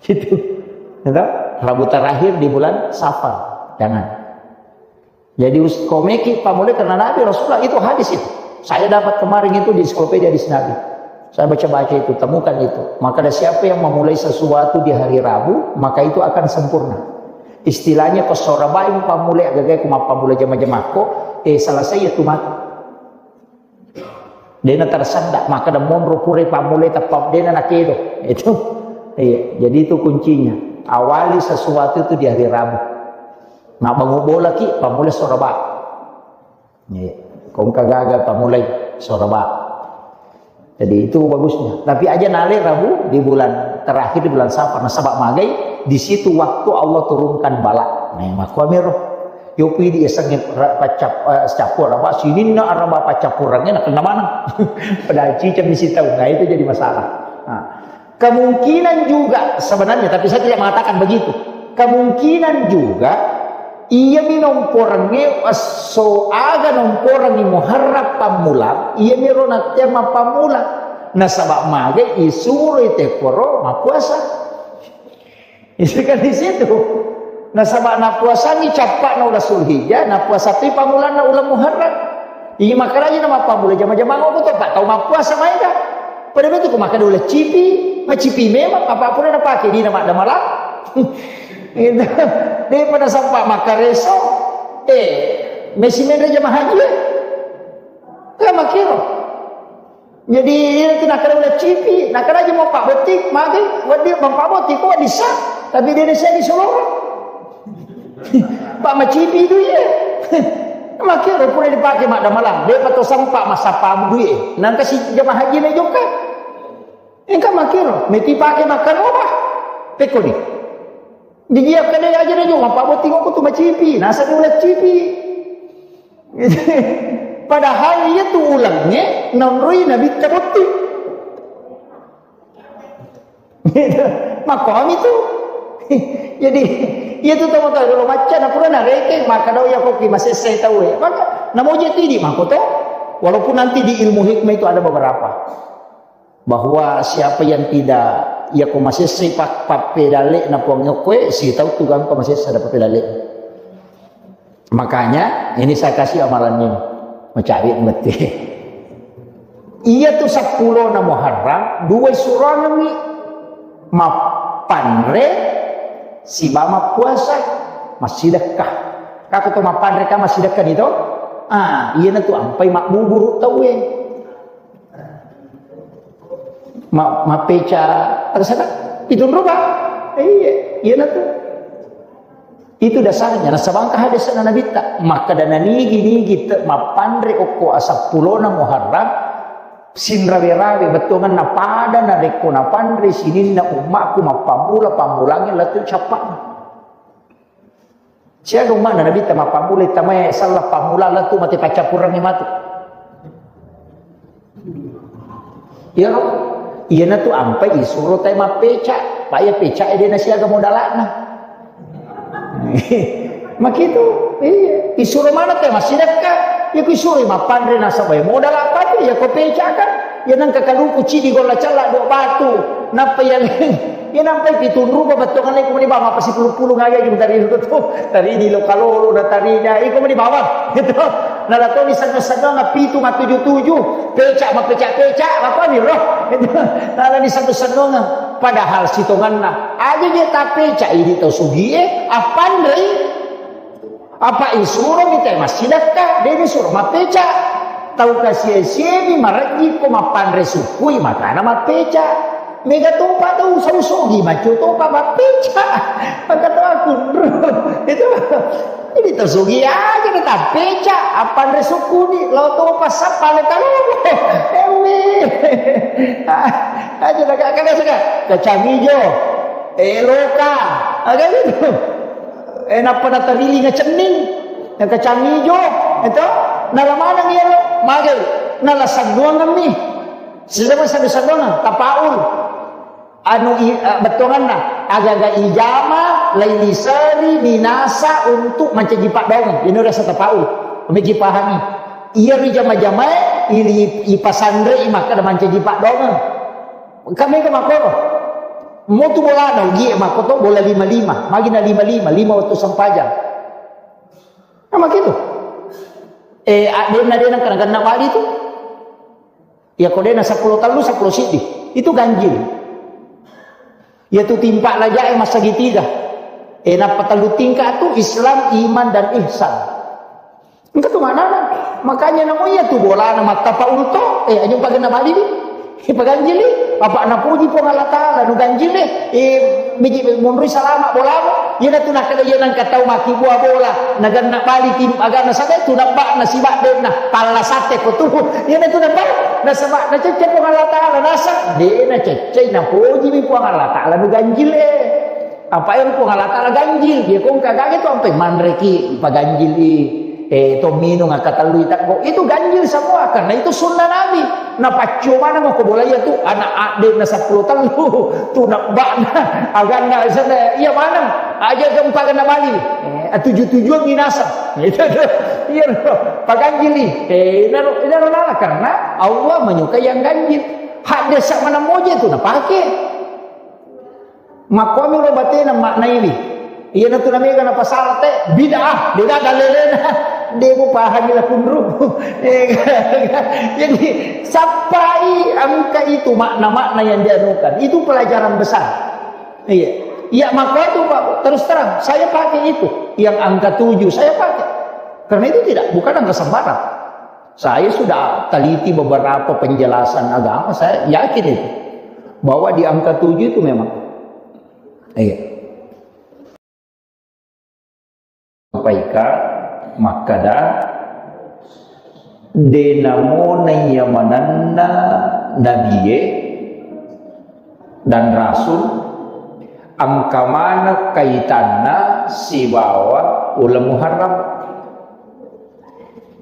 Gitu. Rabu terakhir di bulan Safar. Jangan. Jadi us-, komeki pamule karena Nabi Rasulullah itu hadis itu. Saya dapat kemarin itu di ensiklopedia hadis Nabi. Saya baca-baca itu, temukan itu. Maka ada siapa yang memulai sesuatu di hari Rabu, maka itu akan sempurna. Istilahnya ko sora baing pamule agagai ku mappamule jama-jamako, eh, selesai ya tu mati. Dena tersendak, maka dan monro pure pammulai teppang dena nakedo. Itu. Iya, jadi itu kuncinya. Awali sesuatu itu di hari Rabu. Nggak bangun bola ki, pammulai sora ba. Iya. Kongka gagal pammulai sora ba. Jadi itu bagusnya. Tapi aja nale Rabu di bulan terakhir di bulan Safar, nasaba magai di situ waktu Allah turunkan bala. Nah, makkuamiro. Yopi di eseng ra-, pacap-, eh, cappur apa sininna araba paccappurannya na kena mana? Padahal cicam isi tahu. Nah, itu jadi masalah. Nah, kemungkinan juga sebenarnya, tapi saya tidak mengatakan begitu. Kemungkinan juga iya mi nomporangnge esso aga nomporangngi Muharram pammula, iya mi ro nattea mappammula. Nasaba mage isuro ite koro mappuasa. Itu kan di situ. Nasaba napuasangi cappa'na ulang Zulhijjah, napuasa pi pammulanna ulang Muharram. Iya makaraji na mappammula jama-jamang ko to, Pak, tau mappuasa maega. Pada betul ko maka dole cipi, macipi memang apa pun ada pakai di nama ada malam. Itu. Daripada sampai makareso, eh, mesi menre jamaah haji. Kan makiro. Jadi, iya tu nakkeda ulang cipi, nakkeda aja mau Pak Boti, magi, wedding bang Pak Boti, kok bisa? Tapi dia saya di Soloro. Pak macipi itu iya. Makiro pura dipakai mak damalang, dia patau sempak masa pam duit. Nangka si jamaah haji na jokka. Engka makiro, meti pakai makan apa? Pekko ni. Dijiapkan dia aja na jokka, Pak Boti kok tu macipi, nasa dia ulang cipi. Padahal iya tu ulangnya nonroi Nabitta botting. Gitu. Makomi tu. Jadi, iya tu tahu-tahu kalau macam na pura narekeng, maka dau ya kopi masessai tahu ya. Maka namoja tidi mako to. Walaupun nanti di ilmu hikmah itu ada beberapa. Bahwa siapa yang tidak, ya ko masessai pak pappedale na puang yokoe, si tahu tu gangko masessa ada pappedale. Makanya ini saya kasih amalan ini. Mencari mete. Iya tu sepuluh na Muharram, dua surangi mapanre siba mappuasa, massidekka. Kako to mapanre ka massidekka ni to? Ah, iya na tu ampai makbuburu tawe. Ma-, mappeca, ada sana? Itu rupa. Iya, iya na tu. Itu dasarnya. Nasabangka hadis na Nabitta. Maka dana nigi-nigi te-, mapanre okko asappulona Muharram, sinrawe-rawe bettuanganna pada narekko napanre sininna ummaku mappammula-pammulangi latu cappa'na. Siaga umma'na Nabitta mappammulai tamae sallang pammula latu mate paccappurangnge matu. Iyaro, iyanatu ampai isuro tae mappeca, pa iya peca e de nasiaga modala'na. Makitu, iya. Isuro mana tae massidekka, iya ku isuro mappanre nasaba iya modala patu, iya ko peca kan, iya nengka kaluku cidi golla cella dua batu, nappa iya Iya nampai pitunrupa bettuanna iko meni bawang, apa sipulung-pulung aga iko tari itu tu. Tari di lokalolo na tarina, iko meni bawang. Gitu. Nala toni sanna-sanna pitu matuju-tuju, peca mapeca-peca, apa ni roh. Gitu. Nala ni sanna-sanna. Padahal sitonganna, aja je tapeca idi tau sugie, apanrei. Apa isuro mita massidekka, de misuro mappeca. Tau kasie-siemi marejji ko mappanre sukkui, makana mappeca. Mega topa tau sausogi, macu topa mappeca. Maka tau aku, itu, ini tau sugi aja na tappeca, appanre sukkuni, lo topa sappa lo kalobo. Emmi. Aja na kaka, kaka, kacang ijo, eh, loka, aga gitu. Eh, nappa natarilinga cenning, na kacang ijo, eto, nala maneng iyaro, magai, nala sannuangemmi. Sisama sannu-sannuangeng, tapaul. Anu i-, eh, bettuanganna, aga-aga ijama, lailiseri, dinasa untuk mancaji paddoangeng. Ini rasa tapaul. Meki pahami. Iyaro ijama-jamae, ili-, ipasanrei makkeda mancaji paddoangeng. Kamega makkoro. Motu bolana ugie makkoto bola lima-lima, magina lima-lima, lima wettu sempajang. Nah, makitu. Eh, a-, denna, denna, kadang-kadang wali tu. Ya, ko denna seppulo tellu, seppulo siddi. Itu ganjil. Ya, tu timpa laja e massegitiga. Eh, nappa tellu tingkat tu Islam, iman, dan ihsan. Engka tu maknana. Makanya namo iya tu bolana mattapa ulto, eh, anjo paganna bali di. Eh, paganjili, apa napuji Puang Allah Ta'ala, nu ganjil deh. Eh, biji monroi salama bolamu. Iyana tu nakkeda iya nangka tau makkibua bola, naganna bali tim agana sadai tu nabba'na sibaddenna, palla sate ko tu. Iyana tu nabba'na, nasaba nacecce Puang Allah Ta'ala, nasa, de nacecce, napuji mi Puang Allah Ta'ala, nu ganjil eh. Apa ero Puang Allah Ta'ala ganjil, dia kong kagage tu ampe manreki paganjili, eh, to minung akkatellui takko. Itu ganjil semua karena itu sunnah Nabi. Napaccio maneng ko bola iya tu anak adde na seppulo tellu tu nabba'na aganna sana iya maneng aja gempa kena bali. Eh, tujuh-tujuan minasa. Itu tu. Iya, paganjili. Eh, inaro, inaro lala karena Allah menyukai yang ganjil. Hadde sama moje tu napake. Makkomi lo batena maknaiwi. Iyana tu namega napasala te bid'ah, de gaga dalelena. De mupahami la kunru. Eh, jadi sappai engka itu makna-makna yang dianukan. Itu pelajaran besar. Iya. Iya, maka itu Pak, terus terang saya pakai itu yang angka tujuh saya pakai. Karena itu tidak bukan angka sembarang. Saya sudah teliti beberapa penjelasan agama, saya yakin itu. Bahwa di angka tujuh itu memang. Iya. Sampaikan makkada de namona iya manenna nabie dan rasul engka maneng kaitanna sibawa uleng Muharram.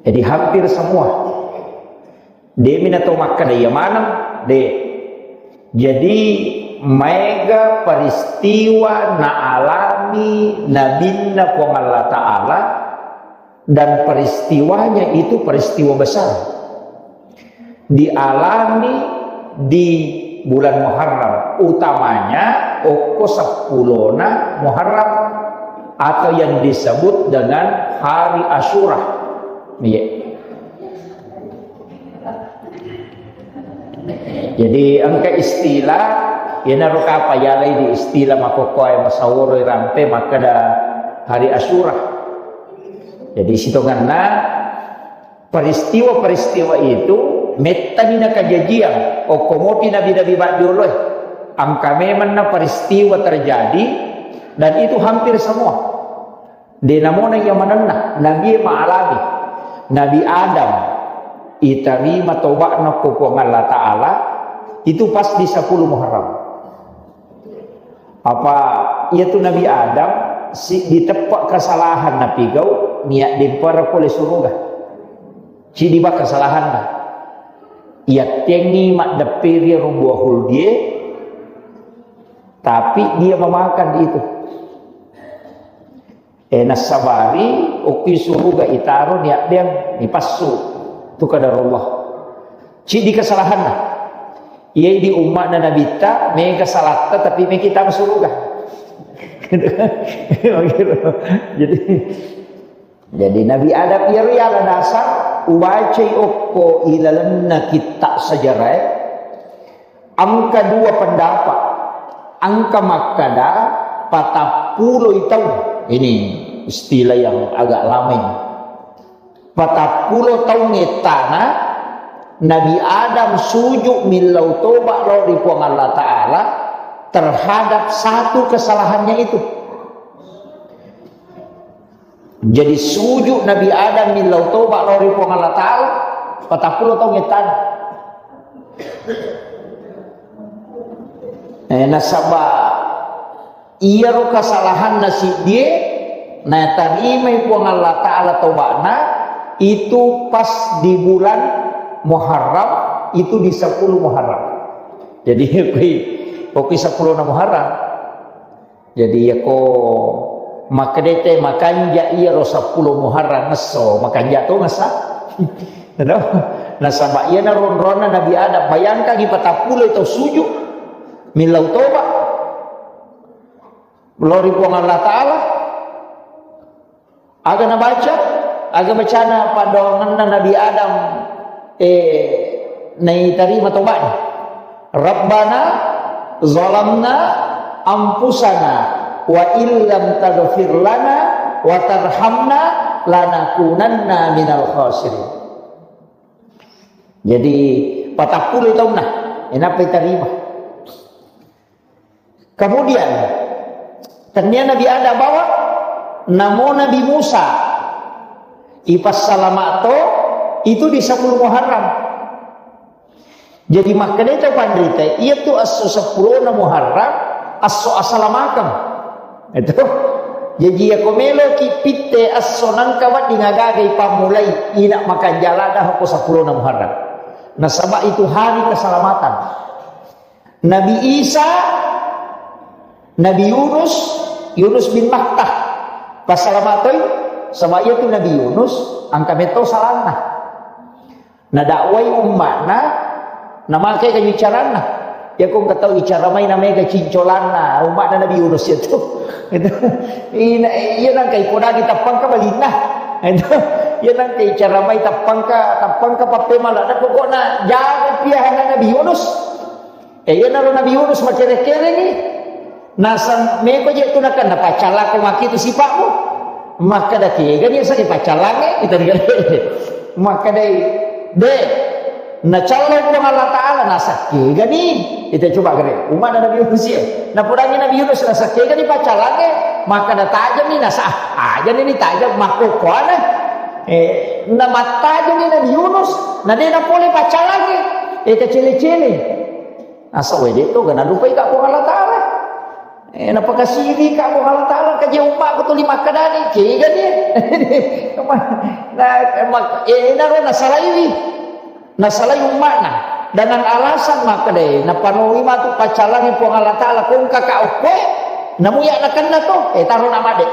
Jadi hampir semua. Demi na to makkada iya maneng, de. Jadi maega peristiwa naalami nabinna Puang Allah Ta'ala dan peristiwanya itu peristiwa besar. Dialami di bulan Muharram, utamanya okko seppulona Muharram atau yang disebut dengan hari Asyura. Iya. Jadi engka istilah, iyanaro kapa yalai di istilah makokkoe masaworo rampe makkada hari Asyura. Jadi sitonganna peristiwa-peristiwa itu mettani na kejadian, okko mopi nabi-nabi baddioloe. Engka memenna peristiwa terjadi dan itu hampir semua. De namona iya manenna, nabie maalami. Nabi Adam itarima toba'na ko Puang Allah Ta'ala, itu pas di sepuluh Muharram. Apa iya tu Nabi Adam, si, diteppa kesalahan napigau, niat dempara pole suruga. Cidi ba kesalahanna. Iya tengi maddepperi rumbua huldie, tapi dia memakan itu. Eh, nassabari, okki suruga itaro niaddeng, nipassu. Tu kadarullah. Cidi kesalahanna. Iya di umma'na nabitta, mega salatta, tapi mega kita suruga. Jadi, jadi Nabi Adam iya riala dasar, ubacai okko ilalenna kitta sejarah, Engka dua pendapat. Engka makkada patappuloi taung. Ini istilah yang agak lama ini. Patappulo taung ettana Nabi Adam sujud millau toba lao ri Puang Allah Ta'ala terhadap satu kesalahannya itu. Jadi sujud Nabi Adam millau toba lao ri Puang Allah Ta'ala, patappulo taung ettana. Eh, nasaba iyaro kesalahanna siddie, natarimai Puang Allah Ta'ala toba'na, itu pas di bulan Muharram, itu di sepuluh Muharram. Jadi, okki, okki sepuluh Muharram. Jadi, yako makkedete makanja iyaro sepuluh Muharram esso, makanja to ngessa. Nasaba iyana ronronna Nabi Adam, bayangkangi patappulo tau sujud, millau toba, lao ri Puang Allah Ta'ala. Aga nabaca? Aga bacana paddoangenna Nabi Adam, eh, naitarima toba'na. Rabbana zalamna anfusana wa illam taghfir lana wa tarhamna lanakunanna minal khasirin. Jadi, patappulo taunna, e, nappa itarima. Kemudian, tennia Nabi Adam bawa, namo Nabi Musa, ipassalama to, itu di sepuluh Muharram. Jadi, makkedai tau panrita, iya tu esso seppulona Muharram, esso asalamakeng. Itu. Jaji, iyako meloki pitte esso nangka wedding agaga ipammulai, ina makanjala dah ko seppulona Muharram. Nasaba itu hari keselamatan. Nabi Isa, Nabi Yunus, Yunus bin Matta, pasalamatoi, saba iya tu Nabi Yunus, engka metto salanna. Nadakwai umma'na, namakai kaju caranna. Iya ko engka tau icara mai namega cincolanna, umma'na Nabi Yunus itu. Itu. Ina, iya nangka ipodangi tappangka balinna. Itu. Iya nangka icara mai tappangka, tappangka pappemala. Pokokna jaga piahana Nabi Yunus. E, iyanaro Nabi Yunus makere-kerengi. Naseng meko je tu nakenna, "Paccallako maki tu sipa'mu." Makkeda, "Kegani aseng paccallangnge?" Kita dikata. Makkedai, "De, nacallo Puang Allah Ta'ala." Naseng, "Kegani?" Kita coba gare. Umma'na Nabi Yunus ya. Napodangi Nabi Yunus, naseng, "Kegani paccallangnge?" Makkeda, "Tajammi." Naseng, "Ah, ajani ni tajam, makkokkoana." Eh, namattajami Nabi Yunus, na de napole paccallangnge. Eh, kacele-cele. Nasaba de to ga narupai ka Puang Allah Ta'ala. Eh, napakasiri ka Puang Allah Ta'ala, kaje umma'ku tuli makkedani, kega dia. Na, mak-, eh, naro nasalaiwi. Nasalai umma'na. Dengan alasan makkeda, napanoi matu paccallangnge Puang Allah Ta'ala, kongka ka okkoe, namuya nakenna to, eh, taro namade.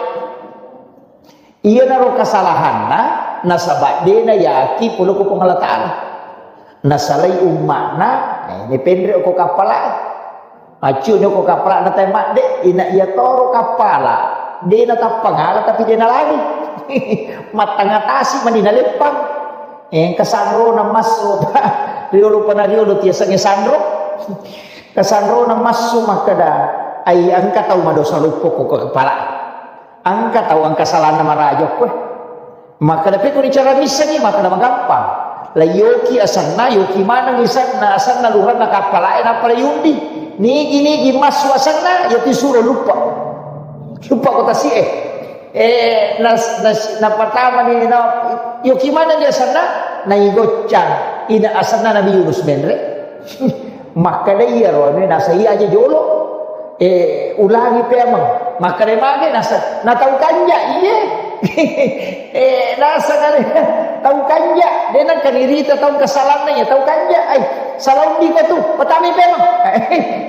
Iyanaro kesalahanna, nasaba de nayaki pole ko Puang Allah Ta'ala. Nasalai umma'na, eh, ini penre ko kappala. Accu ko kappala na tai madde, ina iya toro kappala. De natappangala tapi de nalani. Mattangatasi mani naleppang. Eh, engka sanrona massu. Riolo pana riolo tiasengnge sanro. Kasanrona massu makkeda, "Ai, engka tau madosa luppo ko kappala." Engka tau engka salanna maraja koe. Makkeda, "Pekko ricara missengi?" Makkeda, "Magampang. Laioki asenna, yoki maneng isenna, asenna lurenna kappalae, nappa laiundi. Nigi-nigi massu asenna, yatu suro luppa. Luppa ko tasi'e." Eh, nas-, nas-, napatamani, na, yoki maneng asenna, naigoccang. Ina asenna Nabi Yunus menre. Makkeda iyaro anu nasai aja jolo. Eh, ulangi pemeng. Makkeda mage nasa, na tau kanja, iye. Eh, nasa kare, tau kanja. De nengka nirita tau kesalanna ya, tau kanja. Ai, salah undi ko tu, patami pemeng.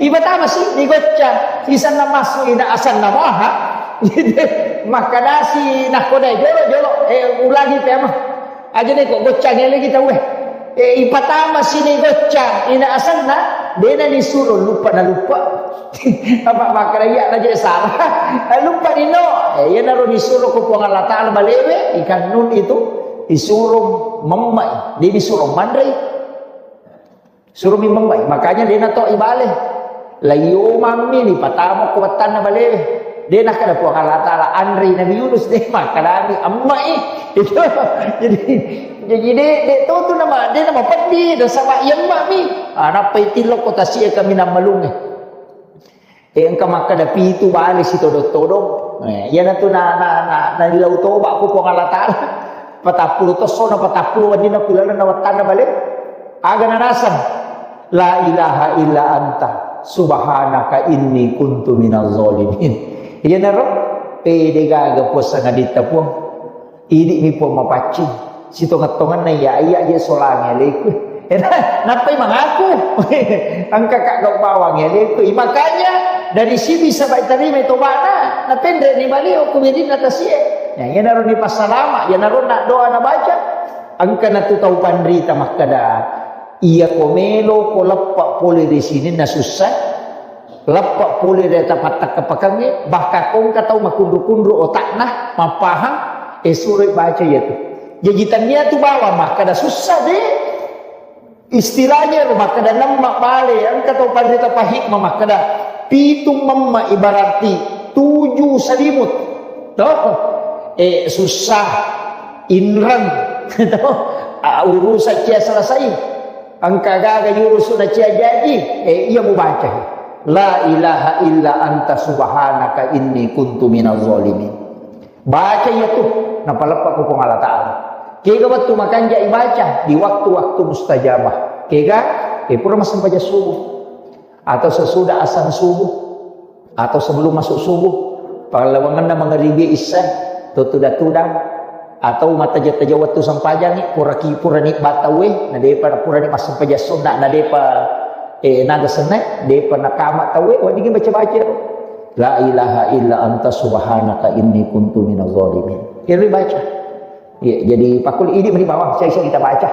Ibatama si, digocca. Isanna massu, ina asanna maha. Makkedasi, nakkodai jolo, jolo. Eh, ulangi pemeng. Aja deh kok goccang elegi tauwe. Eh, ipatama sini goccang, ina asanna, dena disuro lupa na lupa. Apa makkeda iya na je salah. Eh, lupa dino. Eh, iyanaro disuro ko Puang Allah Ta'ala balewe, ikan nun itu disuro memmai, dia disuro manrei. Suruh mi membai. Makanya dena to ibale. Laio mammi ni patama ko wattanna balewe. Dena kada Puang Allah Ta'ala anrei Nabi Yunus de makkadami ammai. Itu. Jadi, jadi de, de to tu nama, de nama peddi, de sama iya mammi. Ah, nappa itillo ko tasi'e kami nammalunge. Eh, engka makkeda pitu bale sitodong-todong. Eh, iyanatu na, na, na, na dilau toba ku Puang Allah Ta'ala. Patappulo tosso na patappulo wenninna ku lalenna wattanna bale. Aga narasang? La ilaha illa anta subhanaka inni kuntu minaz zalimin. Iyanaro pede gaga Puang sangaditta Puang. Idi'mi Puang mapaccing. Sitongeng-tongenna iya, iya je solangi aleku. Nappai mangaku. Engka ka gau bawang aleku. Makanya dari sini sabai tarima tobana, napenre ni baliau ku bedinna tasie. Ya, iyanaro ni passalama, iyanaro na doa nabaca. Engka natu tau panrita makkeda, iya ko melo ko leppa pole di sini na susah. Leppa pole ri ata pattakka-pakkangnge, bahkan ko engka tau makunru-kunru otakna, mappahang, eh, suroi baca iyatu. Jaji tannia tu bawang makkeda sussa de. Istilahnya ro makkeda nemma bale, engka tau panrita pahikma makkeda pitu memma ibararti tuju salimut. Toh? Eh, susah, inreng. Toh? Ah, urusan cia selesai. Engka gaga yurusu na cia jaji, eh, iya mubaca. La ilaha illa anta subhanaka inni kuntu minaz zalimin. Baca iya tu, napaleppa ko Puang Allah Ta'ala. Kega wettu makanja ibaca di waktu-waktu mustajabah. Kega, eh, pura massempajang subuh. Atau sesudah azan subuh. Atau sebelum masuk subuh, pallawangenna mangaribi isya, to tudang-tudang, atau mataja-taja wettu sampajangi, puraki-, purani batawe, na depa purani massempajang sunna, na depa, eh, naga senna, depa nakama tawe, weddingi baca-baca. La ilaha illa anta subhanaka inni kuntu minaz zalimin. Iri baca. Iya, jadi pakul idi meni bawang, saya, saya kita baca.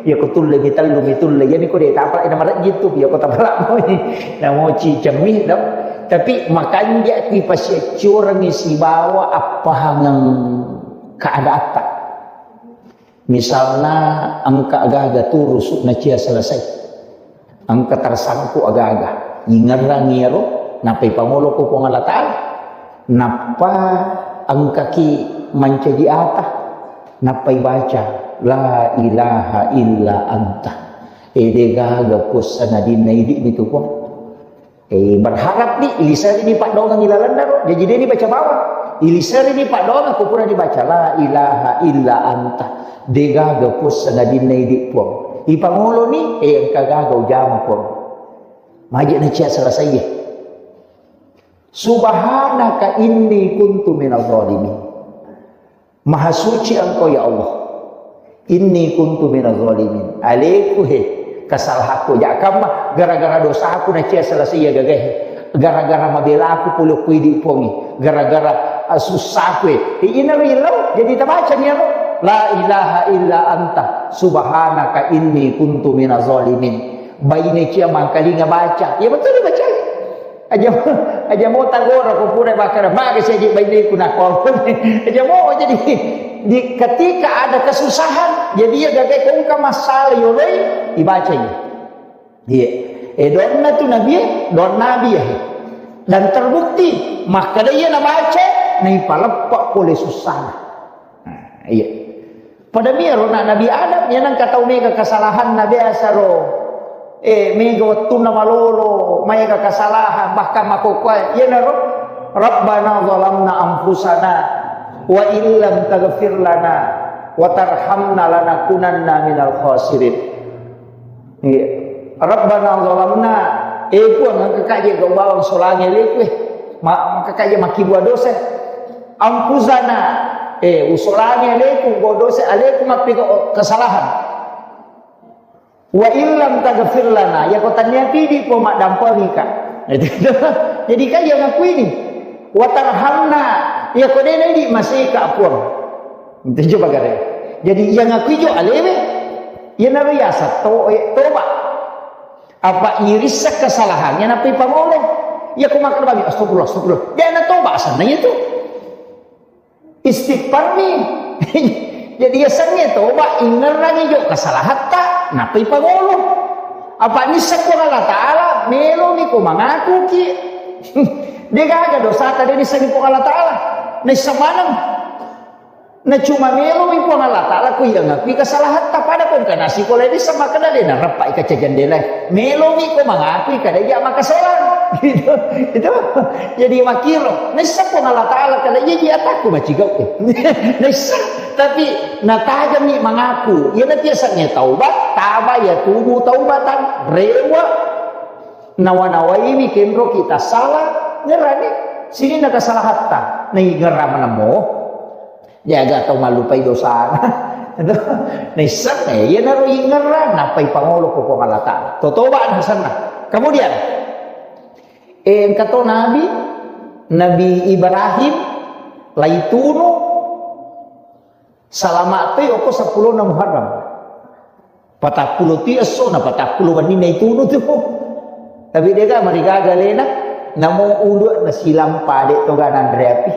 Iya, ko tulle mi tellu mi tulle. Jadi ko de tapalak ina marejjing tu, iya ko tapalak moi. Namoci cemmi, dong. Tapi makanja ki pasiaccurangi sibawa appahangeng keadatta. Misalna engka gaga turusu na cia selesai. Engka tersangkut aga-aga. Ingerrangi iyaro, nappa ipangolo ko Puang Allah Ta'ala. Nappa engkaki mancaji ata, nappa ibaca, "La ilaha illa anta." Eh, de gaga Puang sangadinna idi mi tu, Puang. Eh, berharap ni, iliserini paddoangeng ilalenna ro. Jaji de ni baca bawang. Iliserini paddoangeng ko pura dibaca, "La ilaha illa anta." De gaga Puang sangadinna idi, Puang. Ipangolo ni, eh, engka gaga ujama, Puang. Maje na cia selesai. Subhanaka inni kuntu minaz zalimin. Maha suci Engkau, ya Allah. Inni kuntu minaz zalimin. Aleku he, kesalahanku. Jakamma gara-gara dosaku na cia selesai iya gagae. Gara-gara mabelaku pole ku idi, Puangi. Gara-gara, ah, susahku, eh. Inaro illau, jadi tabaca ni aro. La ilaha illa anta subhanaka inni kuntu minaz zalimin. Baine cia mangkalinga baca. Ya betul dibaca. Aja, aja mo tagora ko pura bakara, maga siaji baineku nakko. Aja mo jadi di ketika ada kesusahan, jadi ya gagai ko engka masalah yoloi, ibacai. Iya. Eh, doanna tu Nabi, eh, doanna Nabi ya. Dan terbukti, makkeda iya nabaca, naipaleppa pole susana. Nah, iya. Pada miro na Nabi Adam, iya nengka tau mega kesalahanna biasa ro. Eh, mega wettunna malolo, maega kesalahan, bahkan makkokkoe, iyanaro, "Rabbana zalamna anfusana, wa illam taghfir lana, wa tarhamna lanakunanna minal khasirin." Iya. "Rabbana zalamna," eh, Puang, engka kaje gau bawang solangi aleku, eh. Ma-, maka kaje makkibua dosa. "Anfusana," eh, usolangi aleku, gau dosa aleku, mappega kesalahan. "Wa illam taghfir lana," yako tania pidi, Puang, maddampengika. Jadi kan yang aku ini. "Wa tarhamna," yako dena idi masika, Puang. Itu coba gare. Jadi yang aku ijo alewe, iyanaro yasa to-, eh, toba. Apa irissa kesalahannya, nappa ipangolo. Iya ko makkeda bagi, "Astagfirullah, astagfirullah." Dia na toba asanna itu. Istighfar mi. Jadi yasengnge toba, ingerrangi jo kesalahatta, nappa ipangolo. Apa nisseng Puang Allah Ta'ala, melo mi ko mangaku ki. Dia gaga dosata, dia nisseng Puang Allah Ta'ala. Nisseng maneng. Na cuma melomi Puang Allah Ta'ala ko iya ngakui kesalahatta, pada ko engka nasi ko lede sama kada de narappai kaca jendela. Melomi ko mangakui kada iya makasolang. Gitu. Itu. Jadi makiro. Nissa Puang Allah Ta'ala kada iya ji atakku macigau. Nissa. Tapi natajami mangaku. Iya na biasanya taubat, taba ya tubu taubatan. Rewa. Nawa-nawaiwi kenro kita salah, ngerani. Sini na kesalahatta. Nai ngerama namo. Jaga tau mallupai dosana. Naisseng, eh, iyanaro ingerrang, nappai pangolo ko Puang Allah Ta'ala. Totoba nasenna. Kemudian, eh, engka to Nabi, Nabi Ibrahim, laitunu, salama toi oko seppulo na Muharram. Patappulo ti esso na patappulo wenni na itunu tu. Tapi dega marigaga lena, namo ulu na silang pade to ga nanre api.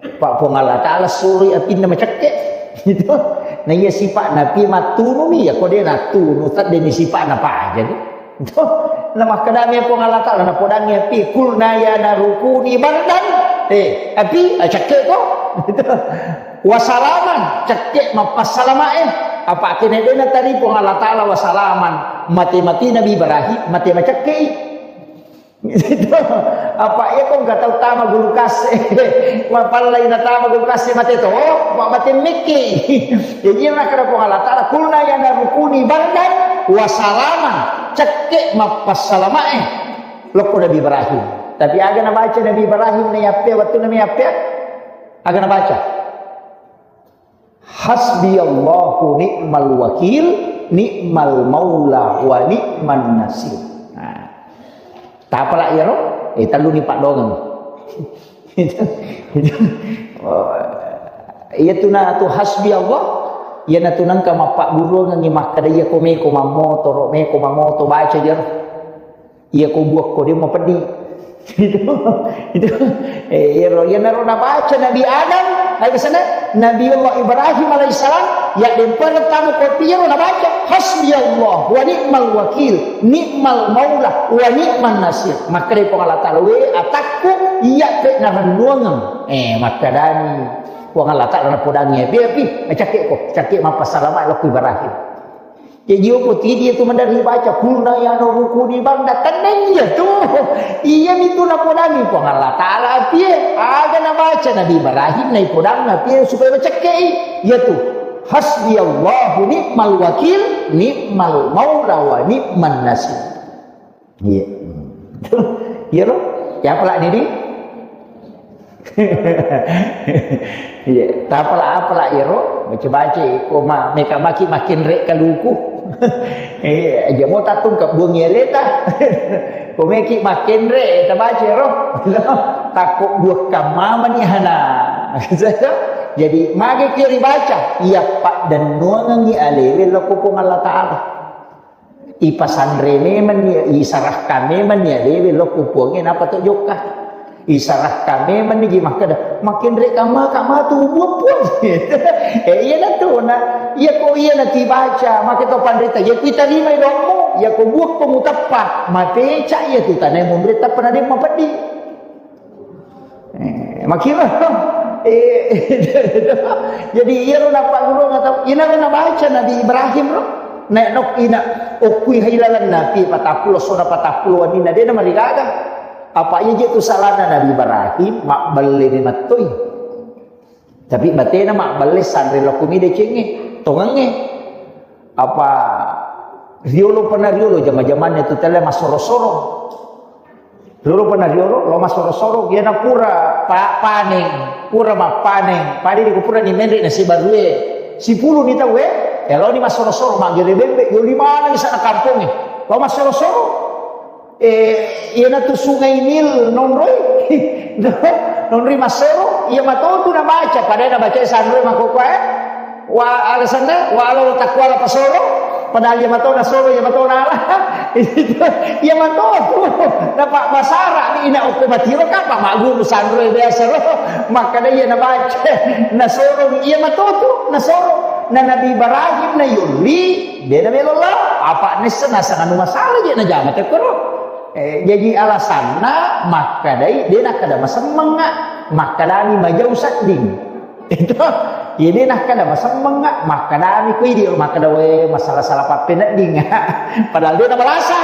Pak Puang Allah Ta'ala suroi apinna macekke. Gitu. Na iya sifat napi mattunumi ya ko de natunu, tadde ni sifat na paja ni. Itu. Na makkedami Puang Allah Ta'ala, na podangi api, "Kulna ya narukuni bardan." Eh, api, ah, cekke ko. Gitu. Wasalaman, cekke mappassalamae. Apa kene dena tari Puang Allah Ta'ala wasalaman, mate-mate Nabi Ibrahim, mate macekkei. Apa iya ko engka tau tama gulu kasse, mapallai na tama gulu kasse mate to, ma-, mate mekke. Jadi iya nakkeda Puang Allah Ta'ala, kulna ya naru kuni bardan wasalaman, cekke mappassalamae lokko Nabi Ibrahim. Tapi aga nabaca Nabi Ibrahim na yappea, wettunna me yappea? Aga nabaca? Hasbiyallahu ni'mal wakil, ni'mal maula wa ni'man nasir. Nah, tapala iyaro? Eh, telluni paddongeng. Itu, itu. Oh, iya tu na tu hasbi Allah, iya na tu nengka mappagguruangengi makkeda iya ko meko mammoto, ro meko mammoto, baca jero. Iya ko buakko de mapeddi. Itu, itu. Eh, iyaro, iyanaro nabaca Nabi Adam, ayo sana, Nabi Allah Ibrahim alaihissalam, ya dempana tamu kopi iyaro nabaca, hasbi Allah wa ni'mal wakil, ni'mal maula wa ni'man nasir. Makkeda Puang Allah Ta'ala, we atakku, iya pe narennuangeng. Eh, makkedani Puang Allah Ta'ala napodangi, "Pi, pi, cakke ko, cakke mappasalama lokku Ibrahim." Jaji, iyako tidi itu mendapat dibaca, kulna ya naru kuni bardan, tenna iya tu. Iya mi tu napodangi Puang Allah Ta'ala, api e, aga nabaca Nabi Ibrahim, naipodangi api e supaya macekkei. Iya tu, hasbi Allahu ni'mal wakil, ni'mal maula wa ni'man nasir. Iya. Iya lo? Ya, apalagi ini? Iya, tapala-apala iyaro, baca-baca ko ma-, meka maki makin rek kaluku. Iya, aja mau tatung ke buang ya leta. Ko meki makin rek, tabaca ro. Takut dua kamama ni hana. Jadi, mage kiri baca, iya pak dan nuangangi alewe lo ko Puang Allah Ta'ala. Ipasanre memang ni, isarahkan memang ni alewe lokko Puangnge, napa to jokka. Isarahkan memang ni, ji makkeda, makin rek kamma, kamma tu buat Puang. Eh, iya na tu na, iya ko iya na tibaca, maka to panrita, iya ku itarimai dommu, iya ko buat ko muteppa, mapeca iya tu tanai munre tappa na de mapeddi. Eh, makiro. Eh, jadi iyaro nappaguru atau inaro nabaca Nabi Ibrahim ro. Nek nok ina okkui hailalan napi patappulo sona patappulo wanina de namarigaga. Apa iya je tu salana Nabi Ibrahim, mabbelle ni mattoi. Tapi batena mabbelle sanre lokumi decengnge, tongengnge. Apa riolo pernah riolo jama-jamannya tu tele masoro-soro. Riolo pernah riolo, lo masoro-soro, iyana pura pa-, paneng, pura mappaneng, padi di pura ni menre na sibarue, sipulu ni tau e, ya lo ni masoro-soro, magere bembe, yo lima na bisa na kampongnge, lo masoro-soro. Eh, iyana tu Sungai Nil nonroi. Nonroi masoro, iya matotu nabaca, padahal nabaca sanroi makoko e. Wa, alasanna, walau takuala pasoro, padahal iya matona soro, iya matona ala. Iya matotu. Napa basara ni ina okko matiro kapa maguru sanroi biasa ro. Makkeda iya nabaca, nasoro, iya matotu, nasoro. Na Nabi Ibrahim na yolli, de namelo lao. Apa nessa nasang anu masalah je najama tekkoro. Eh, jaji alasanna makkedai, de nakkeda masemmengnga, makkedani majau sedding. Itu, iya de nakkeda masemmengnga, makkedani ko idi makkeda, we, masalah-salah pappenedding. Padahal de namalasa.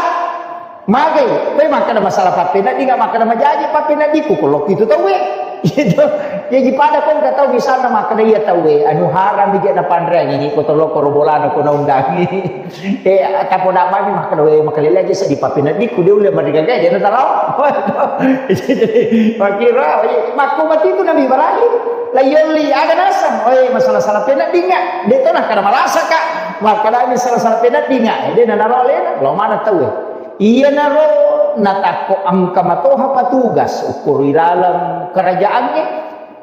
Magai, we, makkeda masalah pappenedding, makkeda majaji pappeneddingku, ko lokku itu tauwe. Itu, jaji pada ko engka tau misalna makkeda iya tauwe, anu haram bija napanreang ini, ko tolokoro bolana ko naundangi. Eh, tapoda mami makkeda, we, makalele aja seddi pappeneddingku, de ulle marigaga, de nataro. Makira, makko mati itu Nabi Ibrahim. La yolli, aga naseng, oi, masalah-salah peneddinga. De to nakkeda malasaka. Makkeda masalah-salah peneddinga. Eh, de nanaro alena, lo mana tau. Iyanaro natakko engka matoha patugas ukkoro ilaleng kerajaangnge.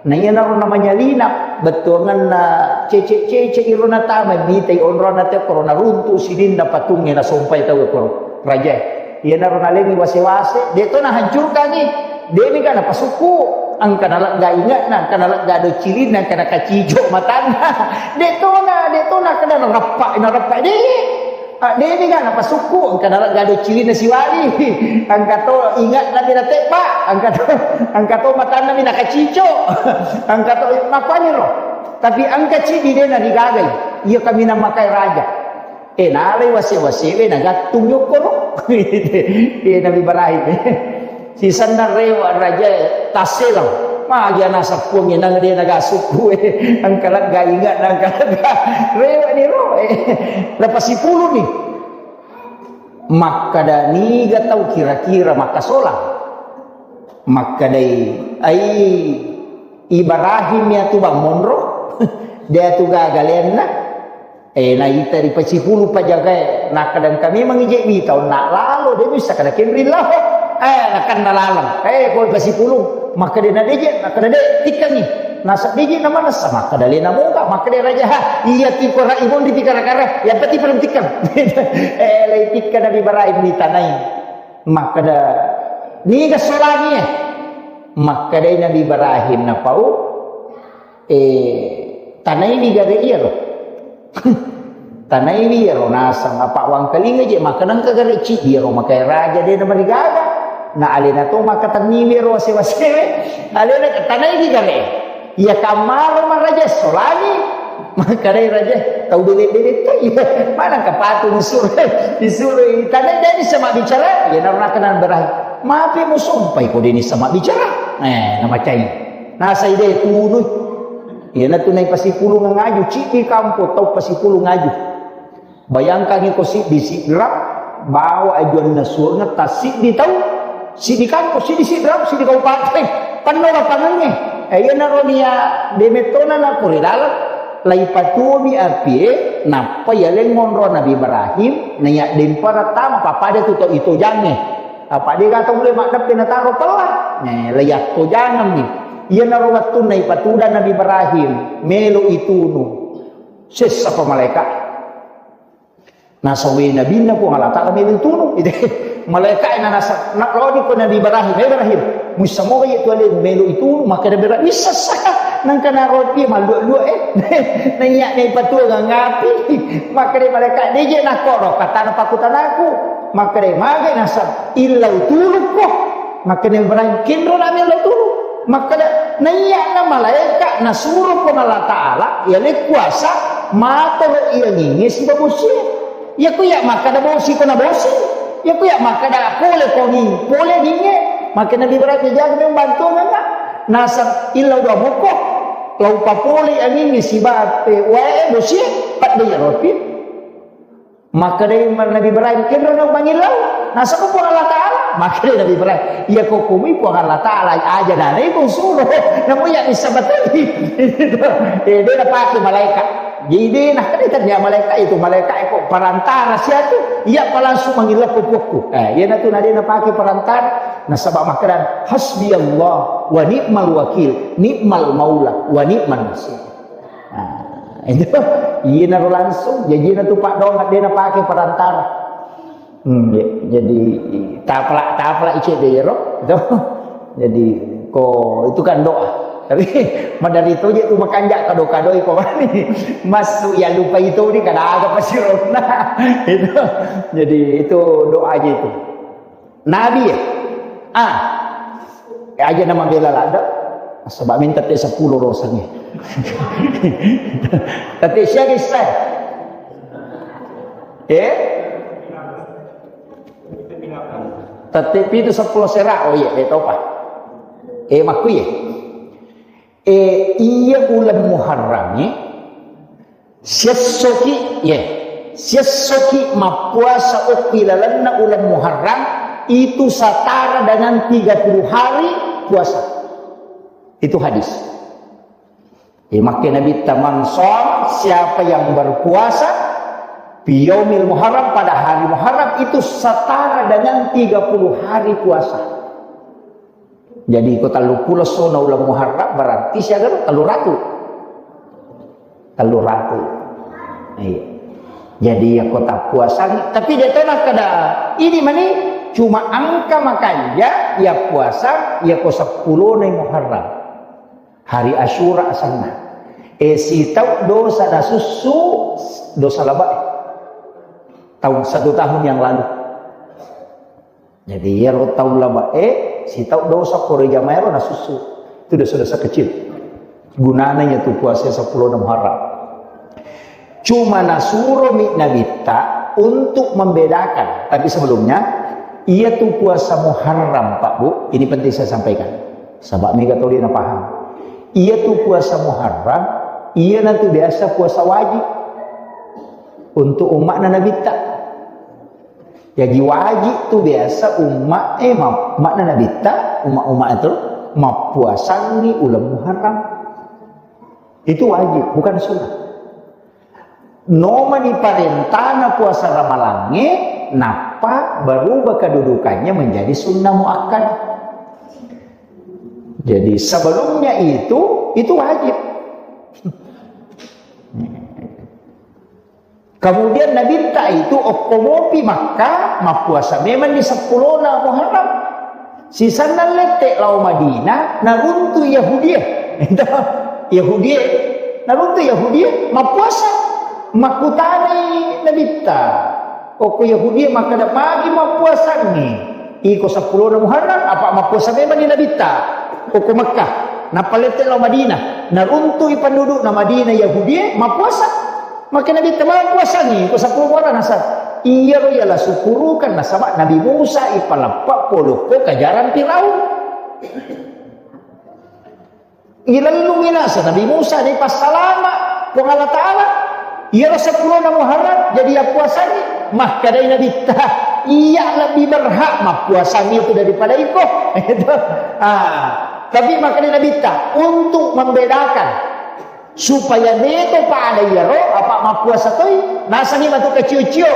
Na iyanaro namanyalina bettuangenna cece-cece iro natama mitai onronna te koro naruntu sininna patungnge nasompai tau koro rajae. Iyanaro nalengi wase-wase, de to nahancurkangi, de mega napasukku, engka nalegga inge'na, engka nalegga do cilinna, engka nakacijo matanna. De tona, de tona kena narappa, narappa de. Ah, de mega napasukku, engka nalegga do cilinna siwali, engka to inge'na mi natebba, engka to, engka to matanna mi nakacijo, engka to makuaniro. Tapi engka cidi de narigagai. Iya kami namakai raja. Eh, nalai wase-wasewe nagattung yokkoro. Eh, Nabi Ibrahim. Sisenna rewa raja tasselang. Magi ana seppuang nang de naga suku, eh. Angkalegga inga nangkalegga. Rewa ni ro, eh. Lepas sipulu ni. Makkada niga tau kira-kira makkasolang. Makkedai, ai Ibrahim ya tu bang monro, dia tu gagalenna. Eh, naita ri pasipulu pajagae, nakkadang kami mangije wita, onna lalo, de bisa kada kenri lao. Eh, nakanna laleng. Eh, ko pasipulu, makkeda na deje, nakkeda de, tikkangi. Nasa deje na manessa, makkeda lena moga, makkeda raja, ha, iya tiko ra ibon di tikara-kara, yang penting belum tikkang. Eh, lai tikka Nabi Ibrahim di tanai. Makkeda, niga solangi, eh? Makkedai Nabi Ibrahim napau, eh, tanaiwi gare iyaro. Tanaiwi iyaro naseng, apa wangkalinga je, makkeda engka gare ciddi iyaro, makai raja de namarigaga. Na alena to makkatenniwi iyaro wase-wasewe. Alena tanaiwi gare. Iya kammaro maraja solangi. Makkedai raja, tau bele-bele to iya. Mana kapatu disuro, disuro tanai jadi sama bicara. Iya narunakana berahi. Mapi musompai ko deni sama bicara. Eh, namacai. Nasai de tunu. Iyanatu naipasipulung ngaju, ciddi kampo tau pasipulung ngaju. Bayangkan iko siddi sidrap, bawa ajuanna suarna tasiddi tau, siddi kampo, siddi sidrap, siddi kabupaten. Penno lapangangnge. Eh, iyanaro nia demettona na kore dalam. Laipatuomi apie, nappa yaleng monro Nabi Ibrahim, naiya dempara tama, pappada tu to itojangnge. Apa de gaga tau le maddeppe nataro pella. Eh, laiyattojangemmi. Iyanaro wettunna ipatudang Nabi Ibrahim, melo itunu. Sessa pa malaika. Nasawe nabinna Puang Allah Ta'ala melo itunu. Ide malaika na nasa, na rodi ko Nabi Ibrahim, "Eh, Ibrahim, muissa moga iya tu alemu melo itunu?" Makkeda Ibrahim, "Wissessa." Nangka na rodi mallua-lua, eh. Naiya naipatuo ngangapi. Makkeda malaika, "Deje nakoro, katana pakutanaku." Makkeda, "Mage nasa illau tulukko." Makkeda Ibrahim, "Kenro nami illau tulu." Makkeda, "Naiya na malaika nasuro Puang Allah Ta'ala, iya le kuasa, matolo iya nginge siba bosie." Iya ku iya makkeda bosi ko na bosi. Iya ku iya makkeda pole ko ni, pole ninge. Makkeda Nabi Ibrahim, "Jaga memang bantu nana." Naseng illau dua mokko. Lau papole iya nginge siba pe wae bosie, padde iya ropi. Makkedai Nabi Ibrahim, "Kenro na mangillau?" Nasaba Puang Allah Ta'ala. Makkedai Nabi Ibrahim, "Iya ko kumui Puang Allah Ta'ala aja nanai ko suruh. Namu iya bisa batei." Eh, de napake malaika. Jadi de nakkeda tania malaika itu, malaika eko perantara siatu, iya pa langsung mangillau ko puakku. Eh, iyanatu na de napake perantara. Nasaba makkeda, "Hasbi Allah wa ni'mal wakil, ni'mal maula wa ni'man nasir." Nah, itu iyanaro langsung, jajina tu Pak Dong, de napake perantara. Hmm, ya, jadi tapala, tapala ice de ro, itu. Jadi ko itu kan doa. Tapi madari tu je tu makanja kado-kadoi ko mani. Masuk ya lupa itu ni kada aga pasironna. Itu. Jadi itu doa aja itu. Nabi ya? Ah. Eh, aja nama bela lada. Sebab minta te sepuluh rosanya. Tapi siapa kisah? Eh? Tette pitu seppulo sera. Oh iya, eh, topa. Eh, makku ya. Eh, iya uleng Muharram, eh. Siessoki, ye, siessoki mappuasa okki lalenna uleng Muharram, itu setara dengan tiga puluh hari puasa. Itu hadis. Ya, makke Nabi, "Man shom," siapa yang berpuasa, "fi yaumil Muharram," pada hari Muharram, itu setara dengan tiga puluh hari puasa. Jadi, ko telluppulo essona uleng Muharram, berarti siaga tellu ratu. Tellu ratu. Iya. Jadi, ya ko tappuasang, tapi de to nakkeda, ini mani cuma engka makanja, ya puasang, ya ko seppulona Muharram. Hari Asyura asenna. Eh, sitau dosa nasussu, dosa labae. Tahun, satu tahun yang lalu. Jadi, iyaro tau labae, sitau dosa koro jamaero nasussu. Itu dosa-dosa kecil. Gunana iya tu puasa seppulo Muharram. Cuma nasuromi Nabitta untuk membedakan. Tapi sebelumnya, iya tu puasa Muharram, Pak Bu, ini penting saya sampaikan. Sabab mega toli na paham. Iya tu puasa Muharram, iya na tu biasa puasa wajib untuk umatna Nabitta. Jadi wajib tu biasa umat, eh, ma-, umatna Nabitta, umat-umat itu mappuasangi uleng Muharram. Itu wajib, bukan sunnah. Nomani parentana puasa Ramalangnge, nappa berubah kedudukannya menjadi sunnah muakkad. Jadi sebelumnya itu, itu wajib. Kemudian Nabitta itu okko mopi Makkah, mappuasa memang di seppulona Muharram. Sisanna lette lao Madinah, naruntu Yahudie. Yahudie, naruntu Yahudie, mappuasa. Makkutanai Nabitta. Okko Yahudie makkeda, "Magi mappuasangngi?" Iko seppulona Muharram, apa mappuasa memang ni Nabitta? Okko Makkah. Nappa lette lao Madinah. Naruntui pendudukna Madinah Yahudie, mappuasa. Maka Nabitta mappuasangngi, ko seppulo Muharram nasa. Iyaro yala sukurukan nasaba Nabi Musa ipaleppe polokko kajarang Firaun. Ilellungi nasa Nabi Musa ni passalama Puang Allah Ta'ala. Iyaro seppulona Muharram jadi yappuasangngi. Makkedai Nabitta, "Iya lebih berhak mappuasangngi itu daripada iko." Gitu. Ah, tapi makkedai Nabitta, untuk membedakan supaya deto pada iyaro apa mappuasa toi, nasangi matu kacio-cio.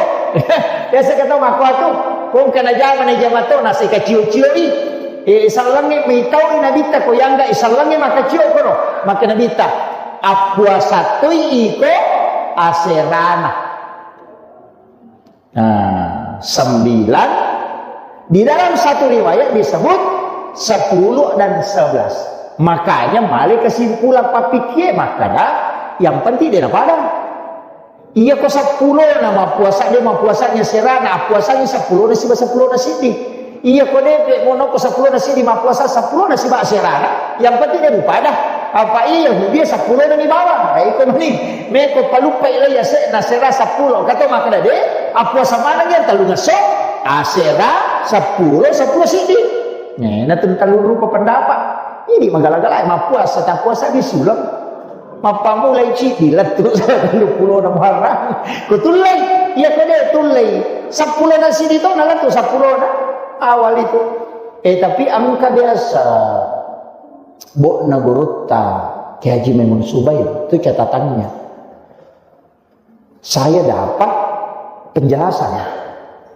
Biasa kata mako atu, kong kana jama na jama to nasi kacio-cio i. Eh, sallangnge mitau Nabitta ko yangga i sallangnge makacio koro. Maka Nabitta, "Appuasa toi iko aserana." Nah, sembilan. Di dalam satu riwayat disebut sepuluh dan sebelas. Makanya male kesimpulan pappikie makkada, yang penting dia pada. Iya ko seppulo na mappuasa, dia mappuasanya serana, appuasanya seppulo na siba seppulo na siddi. Iya ko depe mono ko seppulo na siddi mappuasa, seppulo na siba serana, yang penting dia pada. Apa iya Yahudi seppulo na ni bawang. Nah, iko mani, meko paluppai lo ya se, na sera seppulo. Kata makkada de, appuasa maneng yang tellu ngesso, asera, seppulo, seppulo siddi. Nah, na tentang rupa pendapat. Ini magala-gala mappuasa, tak puasa disulap. Mappammulai ciddi lettu telluppulo na Muharram. Ko tullei, iya ko de tullei. Seppulo na siddi to na lettu seppulo na awal itu. Eh, tapi engka biasa bo'na gurutta Kiai Haji Maimun Subair, itu catatannya. Saya dapat penjelasan.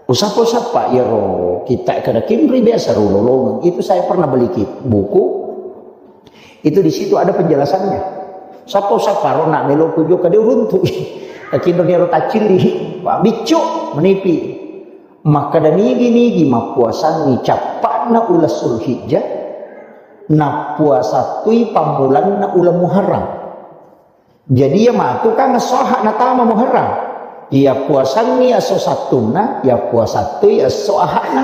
Usappa-usappa iyaro kita kada kinri biasa rulolongeng. Itu saya pernah beli ki-, buku. Itu di situ ada penjelasannya. Sappa-usappa ro na melo kujo kade uruntu. Takinro iyaro taccilli. Wa biccu menipi. Makkada nigi-nigi mappuasangi cappa'na uleng Sulhijjah, nappuasa tui pammulanna uleng Muharram. Jadi iya matu kan esso Ahad natama Muharram. Iya puasangngi esso Sattunna, iya puasa tui esso Ahadna.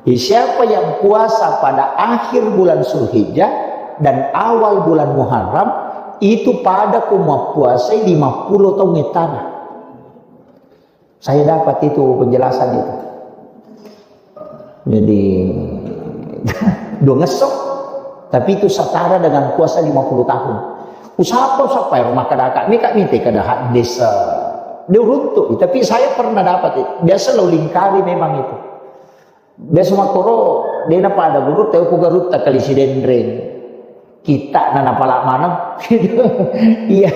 Jadi siapa yang puasa pada akhir bulan Sulhijjah dan awal bulan Muharram, itu pada ku mappuasai lima puluh taung ettana. Saya dapat itu penjelasan itu. Jadi, dua ngesso. Tapi itu setara dengan puasa lima puluh tahun. Usappa-usappa ero makkadaka, mika mite kada hadis, eh, dia runtuk. Tapi saya pernah dapat itu. Biasa lo lingkari memang itu. Biasa makkoro, dena pada gurutta, ko garutta kali Sidenreng. Kitta'na napala maneng. Iya,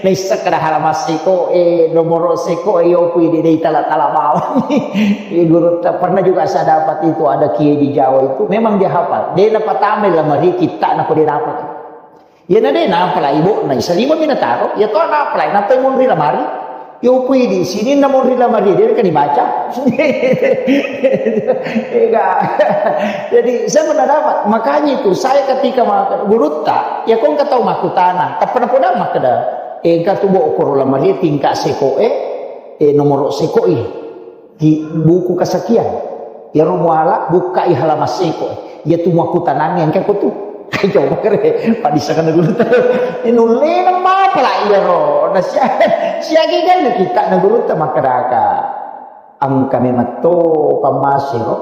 naisseng kada halaman seko, eh, nomoro seko, eh, yopu idi dei tala-tala bawang. Eh, gurutta pernah juga saya dapat itu, ada kiai di Jawa itu, memang dia hafal. Dia napatamai lamari kitta'na ko dia dapat. Iya na de napalai bo'na, isa lima mi nataro, iya to napalai, nappai monri lamari. Yopu idi sininna monri lamari, de kan dibaca. Ega. Jadi saya pernah dapat, makanya itu saya ketika ma-, gurutta, ya kong katau makkutana, tappa napoda makkeda, engka tu bo koro lamari tingkat seko e, eh, nomoro seko i. Di buku kesekian, iyaro muala bukkai halaman seko, iya tu makkutanangi engka ko tu. Coba kere, padisakana gurutta. Inullena mapala iyaro. Na sia-, siaga ganna kita na gurutta makkadaka. Engka memetto pammasero.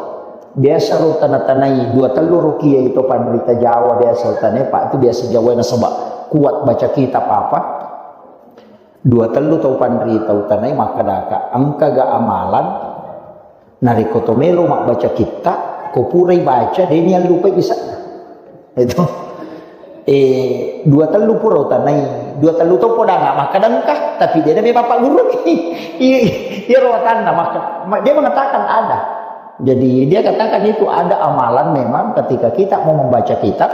Biasa ro tana-tanai dua tellu rukia itu panrita Jawa biasa tanai, Pak, itu biasa Jawa nasaba kuat baca kitab apa. Dua tellu tau panrita utanai makkadaka, engkaga amalan narekko to melo mabbaca kitta, ko purai baca, de niallupai bisa. Itu. Eh, dua tellu pura utanai, dua tellu to podanga makkadangka, tapi de nabe bapak guru. Iya, iya ro watanna maka, ma-, dia mengatakan ada. Jadi dia katakan itu ada amalan memang ketika kita mau membaca kitab,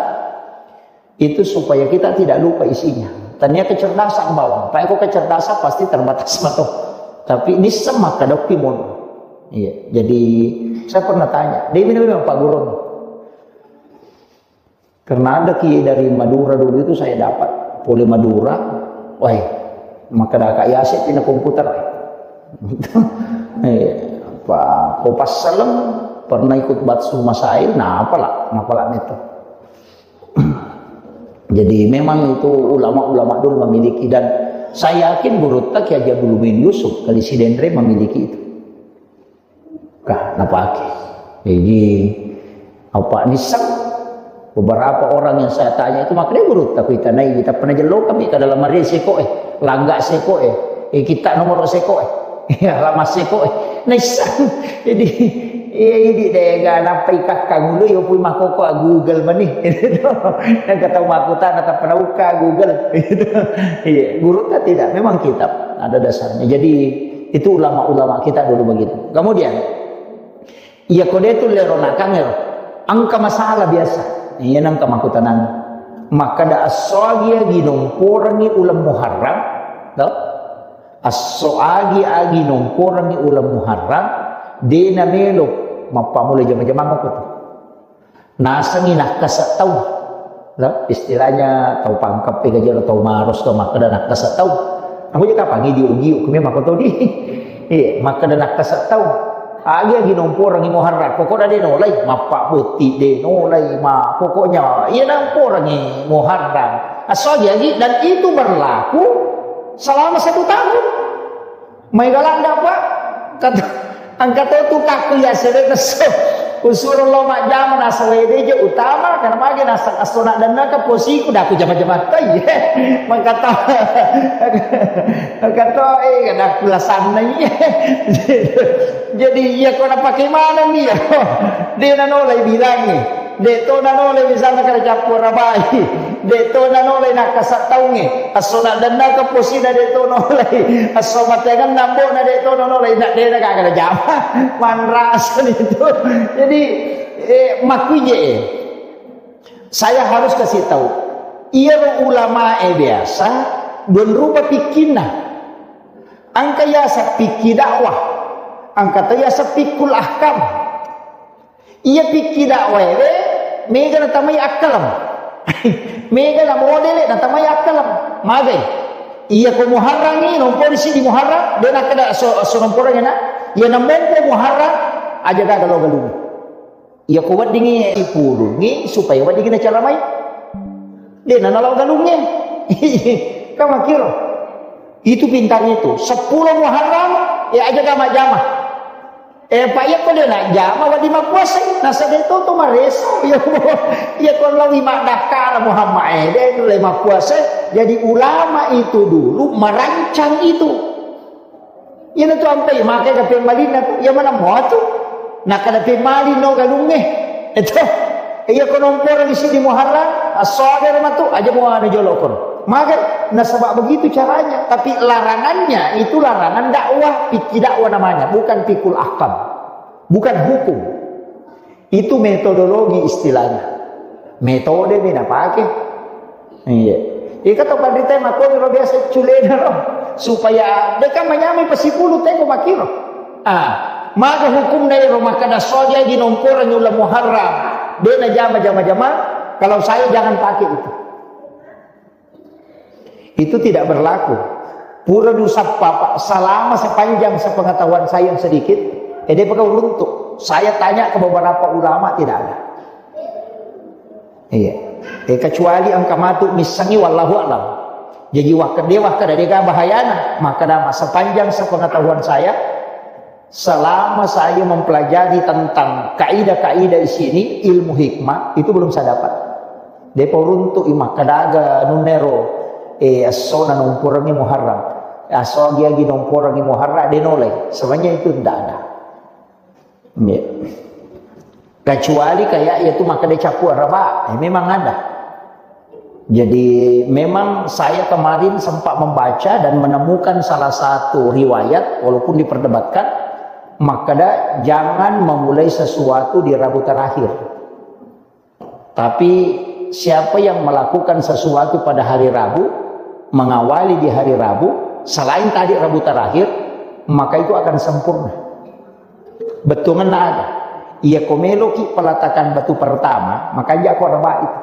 itu supaya kita tidak lupa isinya. Tania kecerdasan bawang. Pak Eko kecerdasan pasti terbatas mato. Tapi ini semak kadokki mon. Iya. Jadi saya pernah tanya, dia bilang memang Pak Guru. Karena ada kiai dari Madura dulu itu saya dapat. Pole Madura, wah, maka ada Kak Yasek pina komputer. Eh, apa, ko passaleng pernah ikut batsu masail, nah apalah, apalah itu. Jadi memang itu ulama-ulama dulu memiliki, dan saya yakin gurutta Kiai Haji Abdul Muin Yusuf kali Sidenre memiliki itu. Kah, napake. Jadi apa nisseng beberapa orang yang saya tanya itu makanya gurutta kuitanai, tapi najello kami ke dalam hari seko eh, langga seko eh, eh kita nomor seko eh. Ya, lama seko eh. Naisseng. Jadi, iya, ini dega nappai kakkang ulu, yo pui makoko a Google mani. Yang kata makutana tappa nauka Google. Iya, gurutta tidak, memang kitab ada dasarnya. Jadi itu ulama-ulama kita dulu begitu. Kemudian, iya kode itu lero nakangero. Engka masalah biasa. Iya nangka makutanang. Maka da assoagia ginomporangi ulang Muharram. Tau? Esso agi-agi nomporangi uleng Muharram, de namelo mappammula jama-jamang ko tu. Nasengi nakkasa tau. Lo, istilahnya tau pangkep e gajero tau maros to makkeda nakkasa tau. Aku je kapang idi ugi kumi makko to di. Iya, makkeda nakkasa tau. Agi-agi nomporangi Muharram, pokokna de nolai, mappabotti de nolai, ma pokoknya iya namporangi Muharram. Esso agi-agi, dan itu berlaku selama satu tahun. Mai galak dapat kata angkat tu kaku ya sere nesso. Usuro lo majjama nasa wede je utama karena mage nasa asona dan naka posiku daku jama-jama tai. Mangkata kata eh daku lasanna iya. Jadi iya ko napake maneng iya. De nanolai bilangi. De to nanolai misalna kare cappu arabai. De to nanolai nakkasa taungnge. Esso na dennaka posina de to nolai. Esso mateangenna ambo'na de to nolai. Na de na gaga najama. Manrasani tu. Jadi eh, makkuije eh. Saya harus kasih tahu. Iyaro ulamae biasa dua rupa pikkinna. Engka yaseng pikki dakwah, engka to yaseng fiqhul ahkam. Iya pikki dakwaewe mega natamai akkalam. Mega na modele natamai akkalam. Magai. Iya ko Muharrangi, nompori siddi Muharram, de nakkeda so, so nomporangi na. Iya namompo Muharram, aja gaga lo galung. Iya ko weddingi sipulungi supaya weddingi nacaramai. De na nalo galungnge. Kamakiro. Itu pintar itu. Sepuluh Muharram, ya aja gama jama. Eh, Pak, iya ko de na jama wedding mappuasa. Nasa de to to mareso. Iya ko, iya ko lawi madakala Muhammad eh, de le mappuasa. Jadi ulama itu dulu merancang itu. Iyana tu ampai maka ka pemmalinna tu, iya mana mua tu. Nakada pemmalin no galungnge. Itu. Iya ko nomporangi siddi Muharram, assoaga matu, aja mua na jolo kono. Maka nasaba begitu caranya, tapi larangannya itu larangan dakwah, fikih dakwah namanya, bukan fiqhul ahkam. Bukan hukum. Itu metodologi istilahnya. Metode mi napake. Iya. Ika to panrita makkoni ro biasa culena ro. Supaya deka manyamai pasipulu teko makiro. Ah, maka hukumna ero makkada soja gi nomporangi uleng Muharram. De na jama-jama-jama. Kalau saya jangan pakai itu. Itu tidak berlaku. Pura dusappa, Pak, selama sepanjang sepengetahuan saya yang sedikit, eh, dia pakai runtuk. Saya tanya ke beberapa ulama, tidak ada. Iya. Eh, kecuali engka matu missengngi, wallahu a'lam. Jadi, wakkeda, wakkeda dega bahayana, maka dah, sepanjang sepengetahuan saya, selama saya mempelajari tentang kaidah-kaidah di sini, ilmu hikmah, itu belum saya dapat. Depa uruntu i makkadaga nunnero, eh, esso na nomporengngi Muharram. Esso agi-agi nomporengngi Muharram, de nolai. Sebenarnya itu ndak ada. Nggih. Kecuali kayak itu makkeda cappu araba, eh, memang ada. Jadi, memang saya kemarin sempat membaca dan menemukan salah satu riwayat, walaupun diperdebatkan, makkeda jangan memulai sesuatu di Rabu terakhir. Tapi, siapa yang melakukan sesuatu pada hari Rabu, mengawali di hari Rabu, selain tadi Rabu terakhir, maka itu akan sempurna. Bettuanna aga? Iya, ko meloki peletakan batu pertama, maka jako araba itu.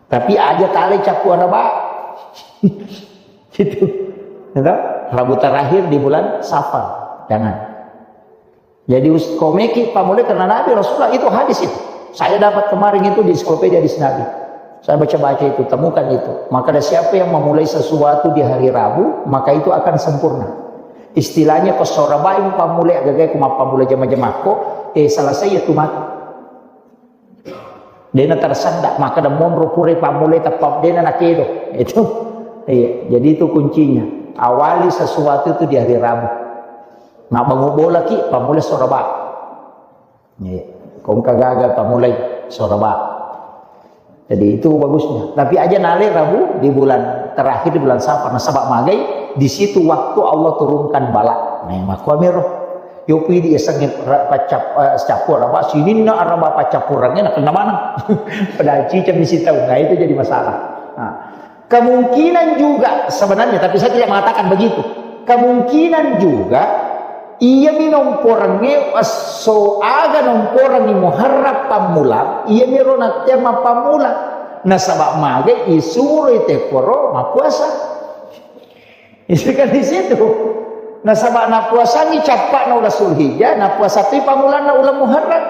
Tapi aja tale cappu araba. Gitu. Gitu. Rabu terakhir di bulan Safar. Jangan. Jadi, us-, komeki pamulai karena Nabi Rasulullah itu hadis itu. Saya dapat kemarin itu di ensiklopedia hadis Nabi. Saya baca-baca itu, temukan itu. Maka ada siapa yang memulai sesuatu di hari Rabu, maka itu akan sempurna. Istilahnya, ko sora baing pamulai, agagai ku mappamulai jama-jamakko, eh, selesai ya tu mati. Dena tersendak, maka ada monro pura pamulai teppa dena nakedo. Itu. Iya, jadi itu kuncinya. Awali sesuatu itu di hari Rabu. Nah, bangun bola ki, pamulai sora ba. Iya. Kongka gagal pamulai sora ba. Jadi itu bagusnya. Tapi aja nale Rabu di bulan terakhir, di bulan Safar. Nasaba magai, di situ waktu Allah turunkan bala. Nah, makkuamiro. Yopi di eseng ra-, pacap-, eh, cappu araba, sininna araba paccappurengnge nakenna maneng. Padahal ciceng misi tau. Nah, itu jadi masalah. Nah, kemungkinan juga sebenarnya, tapi saya tidak mengatakan begitu. Kemungkinan juga, iya mi nomporengnge esso aga nomporengngi Muharram pammula, iya mi ro nattea mappammula. Nasaba magai isuro i tekkoro mappuasa. Itu kan di situ. Nasaba napuasangi cappa'na uleng Zulhijjah, napuasa tu pammulanna uleng Muharram.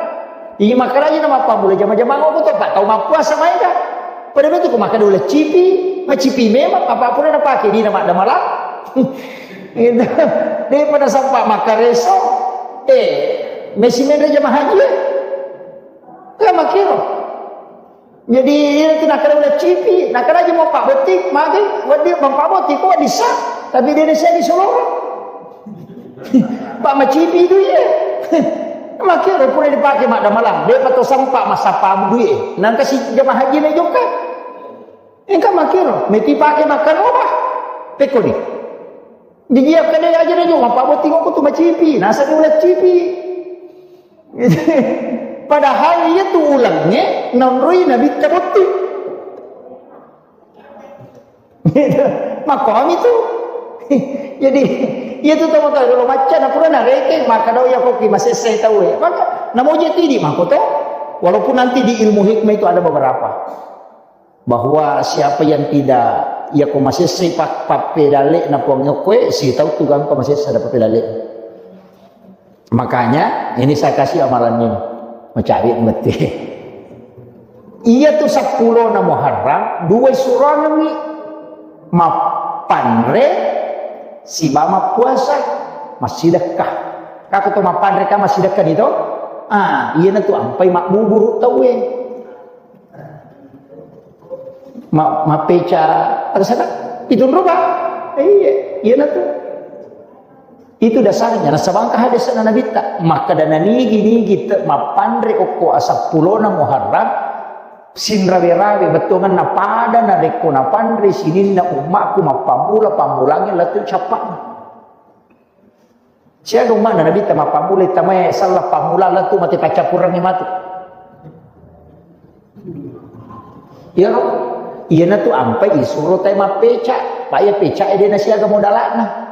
Iya makkaraja na mappammula jama-jamang ko to, Pak, tau mappuasa maega. Pada betul ko makkeda uleng cipi, macipi memang, apa pura napake di nama damala. Itu. Daripada sampa makkareso, eh, mesi menre jama haji, eh. Lah makkiro. Jadi, iya tu nakkeda uleng cipi, nakkeda aja mau Pak Botting, magi, wedding Bang Pak Botting, kok bisa? Tapi dia saya di Soloro. Pak macipi itu iya. Makkiro pura dipake maddamalang, dia pato sempa massappa duit. Nangka si jamaah haji na jokka. Engka makkiro, meti pake makkaroba. Pekko ni. Jadi, iya kene aja na jokka, Pak Botting kok tu macipi, nasa dia uleng cipi. Padahal iya tu ulengnge naonroi Nabitta botting. Makkomi tu. Jadi, iya tu tau-tau dolo macca na pura narekeng, maka dau iya koki masessai tau e. Maka namoje tidi mako to. Walaupun nanti di ilmu hikmah itu ada beberapa. Bahwa siapa yang tidak, iya ko masessai pa-, pappedalle'na Puang yokkoe, sitau tu gangka masessa ada pappedalle'na. Makanya, ini saya kasih amalannya. Mencari ngerti. Iya tu seppulo na Muharram, dua surangengi. Mappanre, siba mappuasa, massidekka. Kako to mappanre ka massidekka ni to? Ah, iya na tu ampai mabbuburu tau e. Ma-, mappeca, ada sana? Itu rupa. Iya, iya na tu. Itu dasarnya, nasabangka hadis na Nabitta, makkeda nanigi-nigi te-, mappanre okko asappulona Muharram, sinrawe-rawe bettuanna pada narekko napanre sininna ummakku mappammula pammulangnge lettu cappa'na. Siaga ummakna Nabitta mappammula tamae sella pammula lettu mate paccappurengnge matu. Iyaro, iyanatu ampai isuro tae mappeca, pa iya peca e de nasiaga modala'na.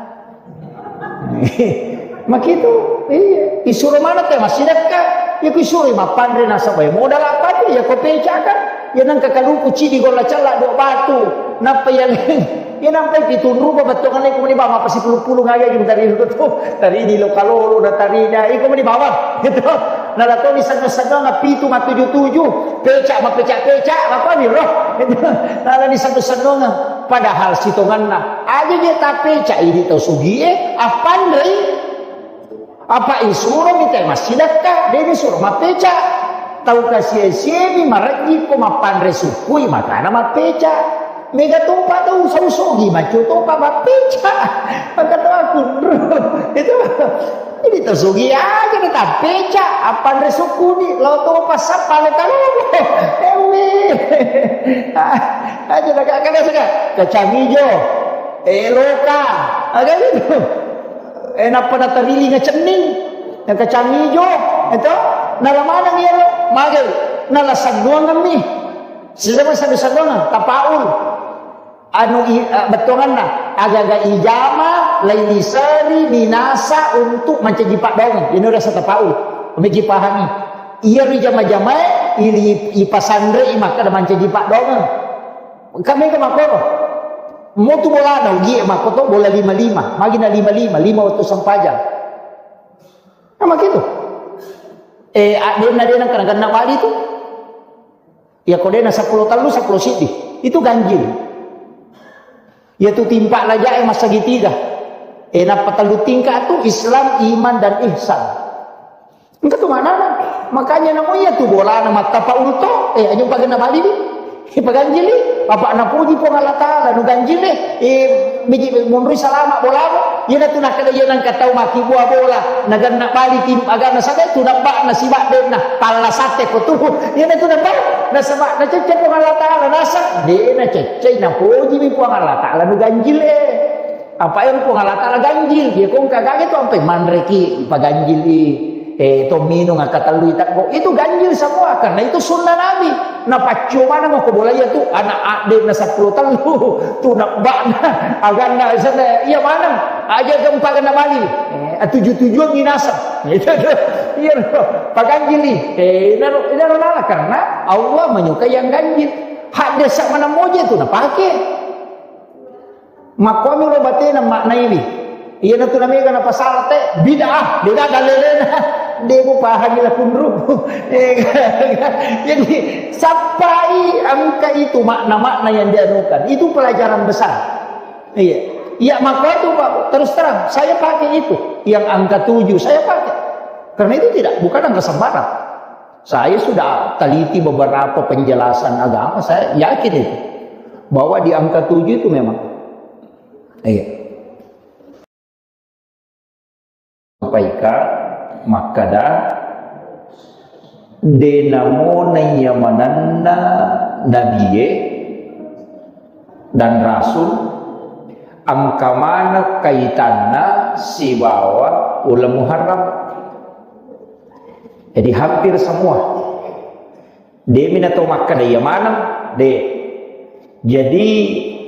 Makitu, iya. Isuro mana tae massidekka, iya ku isuro mappanre nasaba modala patu, iya ko peca kan, iya nengka kaluku cidi golla cella do batu, nappa iya, iya nampai pitung rupa bettuanna iko meni bawang apa sipulu-pulu ngagai tari tu, tari di lokalolo na tari da, iko meni bawang, gitu. Nala to disenno-sennonga pitu matuju-tuju, peca mapeca-peca, apa ni roh? Nala disenno-sennonga. Padahal sitonganna, aja je tapeca idi tau sugie, appanrei. Apa isuro mita massidakka, de disuro mapeca. Tau kasie-siemi marejji ko mappanre sukui, makana mapeca. Mega topa tau sau sogi, maco topa mapeca. Maka tau aku, itu. Jadi tau sogi aja na tapeca, appanre sukuni, lo topa sappa lo kalobo. Ewe. Aja na kaka saka, kacang ijo, eloka, aga gitu. Eh, nappa natarilinga cenning, na kacang ijo, itu, nala maneng iyaro, magai, nala sannuangemmi. Sisama sannu-sannuangeng, tapaul. Anu i-, eh, bettuanganna, aga-aga ijama, lailiseri, dinasa untuk mancaji paddaungeng. Ini rasa tapaul. Megi pahami. Iyaro ijama-jamae, ili-, ipasanrei makkeda mancaji paddaungeng. Kami ke makoro. Motu bolana, ugie makkoto bola lima-lima. Magi na lima-lima, lima waktu sempajang. Nah, makitu. Eh, a-, dena, dena kena, kena bali tu. Ya, ko dena seppulo tellu, seppulo siddi. Itu ganjil. Ya, tu timpa raja e massagitiga. Eh, nappa tellu tingkat tu Islam, iman, dan ihsan. Engka tu maknana. Makanya namo iya tu bolana mattapa ulto, eh, aja pagenna bali di. Ipaganjili, apa napuji Puang Allah Ta'ala, nu ganjili, eh, biji monroi salama bolamu, iyana tu nakkeda iya nangka tau makkibua bola, naganna bali tim, aganna sabe tu nabba nasibak denna, palla sate ko tu, iyana tu nabba, nasaba nacecce Puang Allah Ta'ala, nasa, de nacecce, napuji mi Puang Allah Ta'ala, nu ganjil, eh. Apa ero Puang Allah Ta'ala ganjil, dia kong kagage tu ampe manreki, ipaganjili, eh, to minung, angka tellu itakko. Itu ganjil semua, karena itu sunnah Nabi. Napaccio maneng ko bola iya tu, anak adena seppulo tellu, tu nabbana, aganna sana, iya maneng, aja gempa kena bali. Eh, tuju-tujuan minasa. Itu tu, iya, paganjili. Eh, inaro, inaro nala, karena Allah menyukai yang ganjil. Hak desa mana moje tu napake. Makkuami ro batena maknaiwi. Iyanatu namega napasala te bid'ah, beda dalilena. De mupahangi lakunru. Eh, jadi, sappai engka itu makna-makna yang dianukan. Itu pelajaran besar. Iya. Iya, makkuatu, Pak, terus terang, saya pakai itu. Yang angka tujuh, saya pakai. Karena itu tidak, bukan angka sembarang. Saya sudah teliti beberapa penjelasan agama, saya yakin itu. Bahwa di angka tujuh itu memang. Iya. Sampaikan, makkada, de namo naiya manenna nabie dan rasul, engka maneng kaitanna sibawa uleng Muharram. Jadi hampir semua. Demi na to makkeda iya maneng, de. Jadi,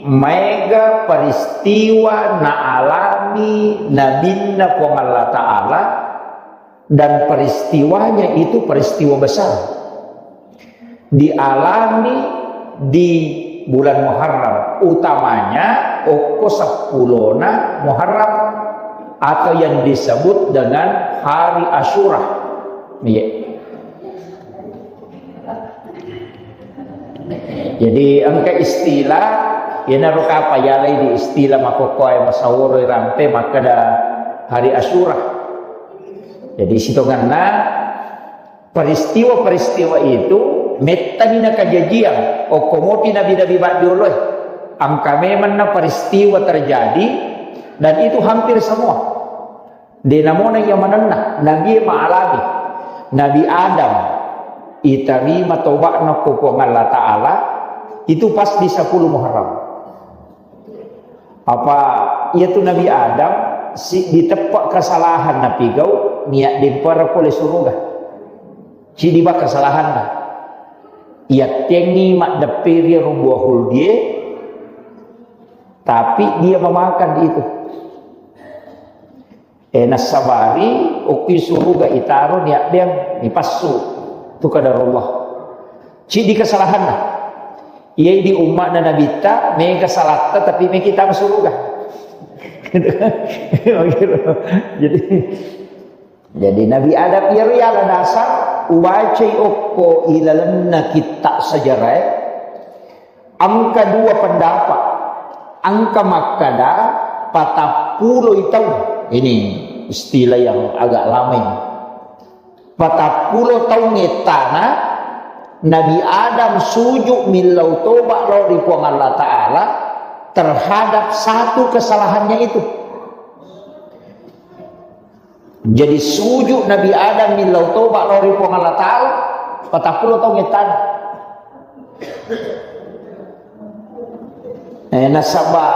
maega peristiwa naalami Nabinna Puang Allah Ta'ala, dan peristiwanya itu peristiwa besar. Dialami di bulan Muharram, utamanya okko seppulona Muharram, atau yang disebut dengan hari Asyura. Iya. Jadi, engka istilah, iyanaro kapa yalai di istilah makkokkoe masaworo rampe makkeda hari Asyura. Jadi, sitonganna peristiwa-peristiwa itu mettani nakajajiang, okko mopi nabi-nabi baddioloe. Engka memanna peristiwa terjadi, dan itu hampir semua. De namona iya manenna, Nabi maalami. Nabi Adam itarima toba'na ko Puang Allah Ta'ala, itu pas di sepuluh Muharram. Apa iyatu Nabi Adam, si, diteppa kesalahan napigau, niat dempara pole suruga. Cidi ba kesalahanna. Iyattengi maddepperi ro buah huldie, tapi dia memakan itu. Eh, nassabari, okki suruga itaro niaddeang, nipassu. Tu kadarullah. Cidi kesalahanna. Iyai di umma'na Nabitta, mega salatta, tapi mega itama suruga. Jadi, Jadi Nabi Adam iyaro yala dasar ubacai okko ilalenna kitta sejarah, engka dua pendapat. Engka makkada patappuloi taung. Ini istilah yang agak lama ini. Patappuloi taung ettana Nabi Adam sujud millau toba lao ri Puang Allah Ta'ala terhadap satu kesalahannya itu. Jadi sujud Nabi Adam millau toba lao ri Puang Allah Ta'ala, patappulo taung ettana. Eh, nasaba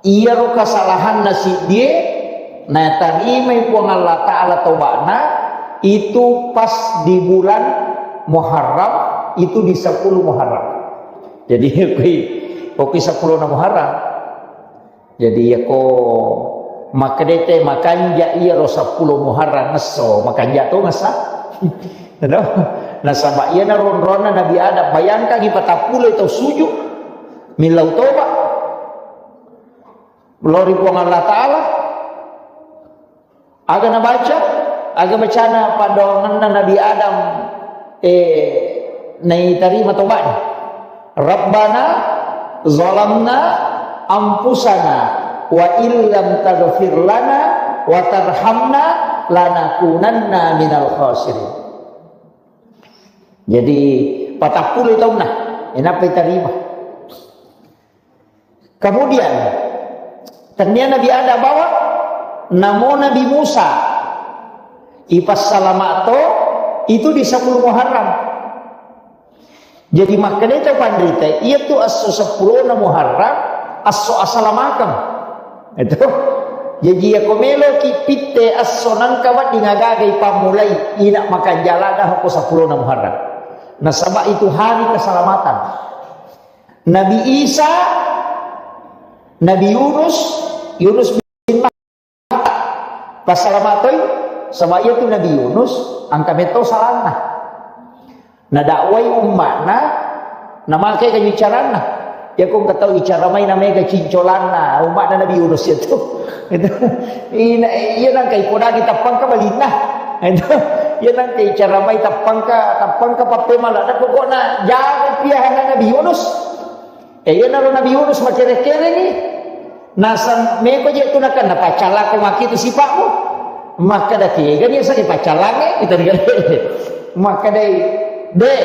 iyaro kesalahanna siddie natarimai Puang Allah Ta'ala tobana itu pas di bulan Muharram, itu di sepuluh Muharram. Jadi, okki, okki sepuluh Muharram. Jadi, iyako makkedai te makanja iyaro sepuluh Muharram esso, makanja to ngessa. Nasaba iyana ronronna Nabi Adam, bayangkangi patappulo tau sujud, millau toba lao ri Puang Allah Ta'ala. Aga nabaca? Aga bacana paddoangenna Nabi Adam, eh, naitarima tobana. Rabbana zalamna anfusana wa illam taghfir lana wa tarhamna lanakunanna minal khasirin. Jadi, patappulo taunna, enappa itarima. Kemudian, tennia Nabi Adam bawa, namo Nabi Musa, ipassalama to, itu di sepuluh Muharram. Jadi, makkedai to panrita, iya tu esso sepuluh Muharram, esso asalamakeng. Itu. Jadi, iyako meloki pitte esso nangka wedding agaga ipammulai, ina makanjala dah ko sepuluh Muharram. Nasaba itu hari keselamatan. Nabi Isa, Nabi Yunus, Yunus bin Matta, passalama toi, saba iya tu Nabi Yunus, engka metto salanna. Nadakwai umma'na, namake kaju caranna. Iya ko engka tau icara mai namega cincolanna, umma'na Nabi Yunus itu. Itu. Ina, iya nangka ipodangi tappangka balinna. Itu. Iya nangka icara mai tappangka, tappangka pappemala. Nah, pokokna jago piahana Nabi Yunus. Eh, iyanaro Nabi Yunus makere-kerengi. Nasang meko je tu nakenna, "Paccallakko maki tu sipa'mu." Makkeda, "Kegani aseng paccallangnge?" Kita dikata. Makkedai, "De,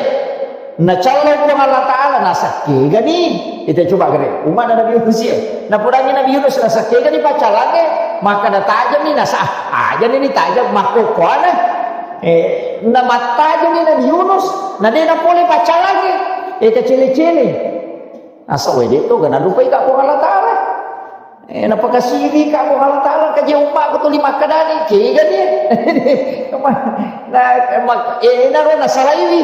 nacallau Puang Allah Ta'ala." Nasang, "Kegani?" Kita coba kere. Umma'na Nabi Yunus ya. Napodangi Nabi Yunus, nasang, "Kegani paccallangnge?" Makkeda, "Tajammi." Nasang, "Ah, ajani ni tajam makkokkoana." Eh, namattajami Nabi Yunus, na de napole paccallangnge. Eh, kacele-cele. Asa wedetto ga nalupai ka Puang Allah Ta'ala. Eh, napakasiri ka Puang Allah Ta'ala, kaje umma'ku tuli makkedani, kegani. Na, mak-, eh, naro nasalaiwi.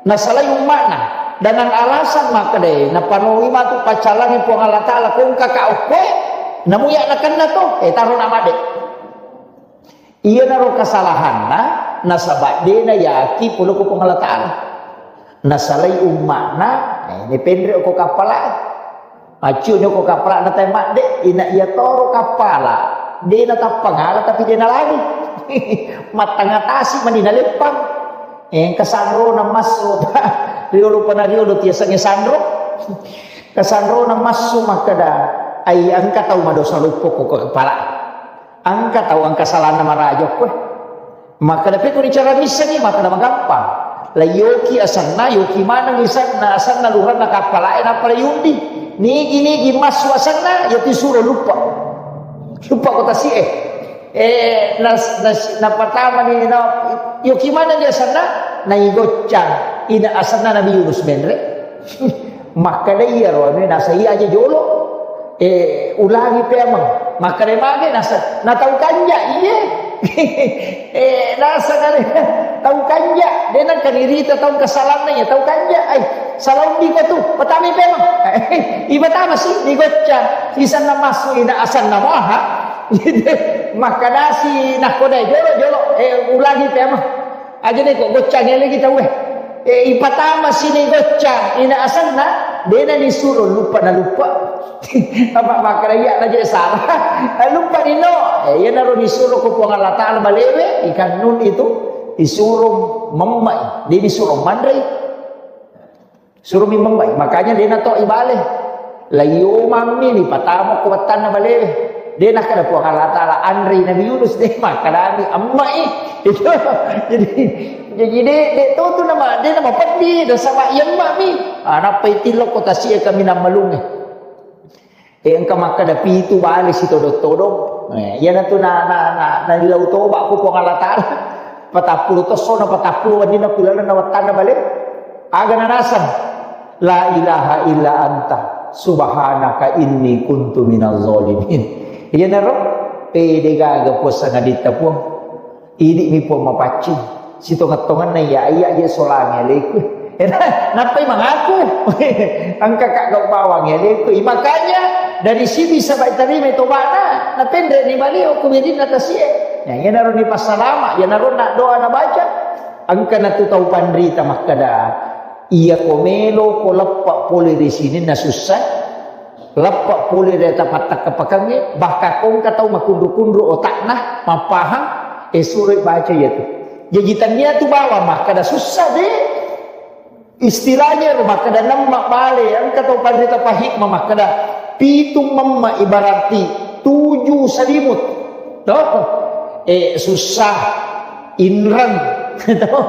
Nasalai umma'na. Dengan alasan makkedai, napanoi matu paccalangi Puang Allah Ta'ala, kongka ka okkoe, namuya nakenna to, eh, taro na made. Iyanaro kasalahanna, nasaba de nayaki pole ko Puang Allah Ta'ala. Nasalai umma'na, eh, ini penre ko kappala. Accu ko kappala na tai madde, ina iya toro kappala. De natappangala tapi de nalagi. Mattangatasi mani naleppang. Eh, engka sanrona massu, riolo pana riolo tiasengnge sanro. Kasanrona massu makkeda, ai engka tau madosa luppo ko kappala. Engka tau engka salanna maraja koe. Makkeda, "Pekko ricara missengi?" Makkeda, "Magampang. La yoki asenna, yoki maneng isenna, asenna lurenna kappalae, nappa la yundi. Nigi-nigi massu asenna, yati suro luppa. Luppa ko tasi'e." Eh, nas-, nas-, napatamani, na, yoki maneng di asenna, naigoccang, ina asenna Nabi Yunus menre. Makkeda iyaro anu nasai aja jolo. Eh, ulangi peameng. Makkeda mage nasa, na tau kanja, iye. Eh, nasa kare, tau kanja. De nengka nirita tau kesalanna ya, tau kanja. Ai, salah undi ko tu, patami peameng. Ipatama si, digocca. Isanna massu ina asanna maha. Makkedasi nakkodai jolo, jolo. Eh, ulangi peameng. Aja deh kok goccang ele kita weh. Eh, ipatama sini goccang ina asanna, dena disuro lupa na lupa. Apa makkeda iya na je salah. Lupa dino. Eh, iyanaro disuro ko Puang Allah Taala balewe, ikan nun itu disuro memmai, dia disuro manrei. Suruh mi memmai. Makanya dia nato ibale. Layo mammi ni patamo ko wattanna balewe. Dia nakkeda Puang Allah Taala anrei Nabi Yunus, dia makkedami emmai. Itu. Jadi jadi dia dia tu tu nama dia nama peddi dan sama iya emmami. Ah, nappa itillo ko tasi'e kami nammalunge. Eh, engka makkeda pitu bale sitodong-todong. Eh, iyanatu na, na, na, na dilau toba ku Puang Allah Taala. Patappulo tosso na patappulo wenni na kulaleng na wattanna bale. Aga na naseng? La ilaha illa anta subhanaka inni kuntu minaz zalimin. Iyanaro pede gaga Puang sangaditta Puang. Idi'mi Puang mapaccing. Sitongeng-tongenna iya, iya je solangi aleku. Nappai mangaku. Engka ka gau bawang aleku. Makanya dari sini sampai terima tobana, napenre ni bali ko bedinna tasie. Ya, iyanaro ni passalama, iyanaro na doa na baca. Engka natu tau panrita makkeda, iya ko melo ko leppa pole di sini na susah. Leppa pole ri tapattakkapakengnge, bahkan ko engka tau makunru-kunru otakna, mappahang, eh, suroi baca iyatu. Jaji tannia tu bawang makkeda sussa de. Istilahnya ro makkeda nemma bale, engka tau panrita pahikma makkeda pitu memma ibararti tuju salimut. Toh? Eh, susah, inreng. Toh?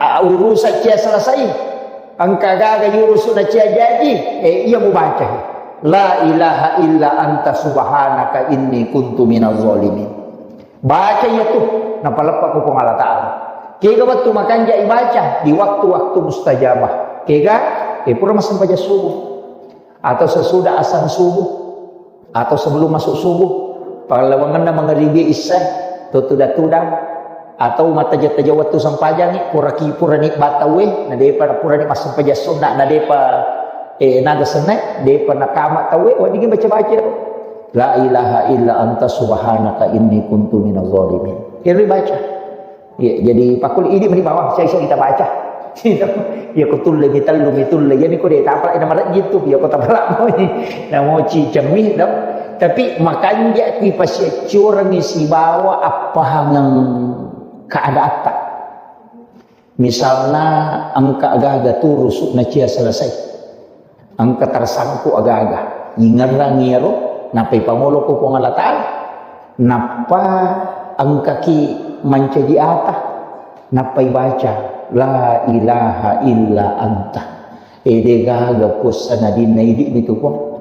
Ah, urusan cia selesai. Engka gaga yurusu na cia jaji, eh, iya mubaca. La ilaha illa anta subhanaka inni kuntu minaz zalimin. Baca iya tu, napaleppa ko Puang Allah Taala. Kega wettu makanja ibaca di waktu-waktu mustajabah. Kega, eh, pura massempajang subuh. Atau sesudah azan subuh. Atau sebelum masuk subuh, pallawangenna mangaribi isya, to tudang-tudang, atau mattaja-taja wettu sempajangi, puraki-, purani batawe, na depa purani massempajang sunna, na depa, eh, naga senna, depa nakama tawe, weddingi baca-baca. La ilaha illa anta subhanaka inni kuntu minaz zalimin. Iri baca. Iya, jadi pakul idi meni bawang, saya, saya kita baca. Iya, ko tulle mi tellu mi tulle. Jadi ko de tapala ina marejji tu, iya ko tapala moi. Namoci cemmi dong. Tapi makanja ki pasiaccurangi sibawa appahangeng keadatta. Misalna engka gaga turusu na cia selesai. Engka tersangkut aga-aga. Ingerrang iyaro, nappa ipangolo ko Puang Allah Taala. Nappa engkaki mancaji ata. Nappa ibaca, "La ilaha illa anta." Ede gaga Puang sangadinna idi mitu Puang.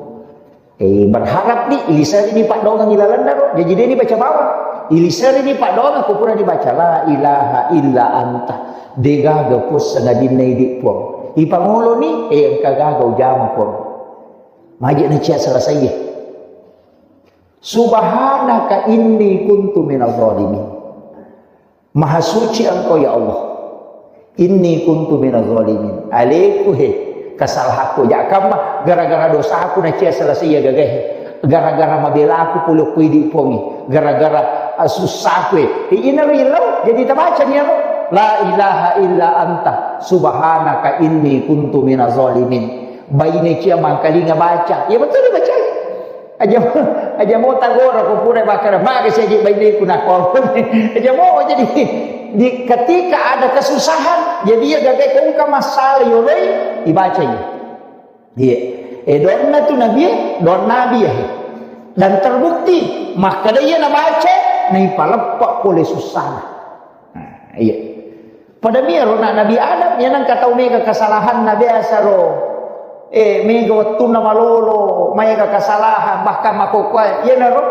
Eh, berharap ni, iliserini paddoangeng ilalenna ro. Jaji de ni baca bawang. Iliserini paddoangeng ko pura dibaca, "La ilaha illa anta." De gaga Puang sangadinna idi Puang. Ipangoloni, eh, engka gaga ujama Puang. Maje na cia selesai. Subhanaka inni kuntu minaz zalimin. Maha suci Engkau, ya Allah. Inni kuntu minaz zalimin. Aleku he, kesalahanku. Jakkamma, gara-gara dosaku na cia selesai iya gagahe. Gara-gara mabelaku pole ku idi Puangi. Gara-gara, ah, susahku he. Ina rillau, jadi tabaca ni apa? La ilaha illa anta subhanaka inni kuntu minaz zalimin. Baine cia mangkalinga baca. Ya betul dibaca. Aja, aja mo tagora ko pura bakara, maka saja baine ku nakko. Aja mo jadi di ketika ada kesusahan, jadi ya gagai ko engka masalah yoloi, ibaca ya. Iya. Eh, doanna tu Nabi, doan Nabi ya. Dan terbukti, maka dia na baca, na ipaleppa pole susana. Nah, iya. Pada miro na Nabi Adam, iya nengka tau mega kesalahan na biasa ro. Eh, mega wettunna malolo, maega kesalahan, bahkan makkokkoe, iyanaro,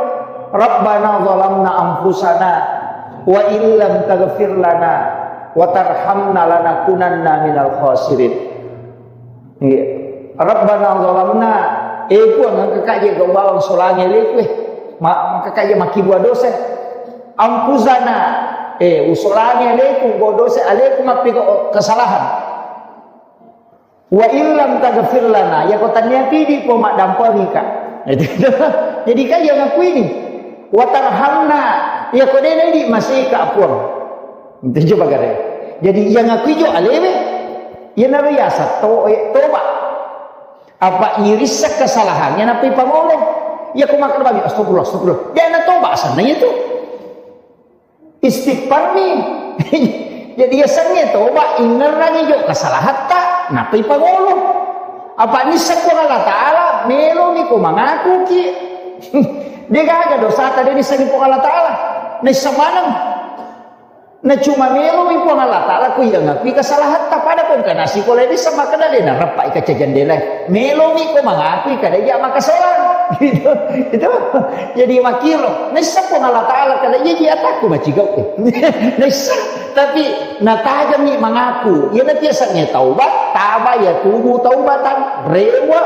"Rabbana zalamna anfusana, wa illam taghfir lana, wa tarhamna lanakunanna minal khasirin." Iya. "Rabbana zalamna," eh, Puang, engka kaje gau bawang solangi aleku, eh. Ma-, engka kaje makkibua dosa. "Anfusana," eh, usolangi aleku, gau dosa aleku, mappega kesalahan. "Wa illam taghfir lana," yako tania pidi po maddampengika. Jadi kaya ngakui ni. "Wa tarhamna," yako dena idi masika Puang. Itu coba gare. Jadi yang ngakui jo alewe, iyanaro yasa to, eh, toba. Apa irissa kesalahannya nappa ipangolo. Iya ko makkeda bagi astagfirullah, astagfirullah. Dia na toba asanna itu. Istighfar mi. Jadi yasengnge toba, ingerrangi jo kesalahatta, nappa ipangolo. Apa nisseng Puang Allah Ta'ala, melo mi ko mangaku ki. Dia gaga dosata, dia nissengi Puang Allah Ta'ala. Nisseng maneng. Na cuma melo mi Puang Allah Ta'ala ku iya ngakui kesalahatta, pada ko engka nasi ko lebe sama kena de na reppa ika jendela. Melo mi ko mengakui kada iya makasolang. Gitu. Itu. Jadi makiro. Nissa Puang Allah Ta'ala kada iya ji atakku macigau. Nissa. Tapi natajami mengaku. Iya na biasanya taubat, taba ya tubu taubatan. Rewa.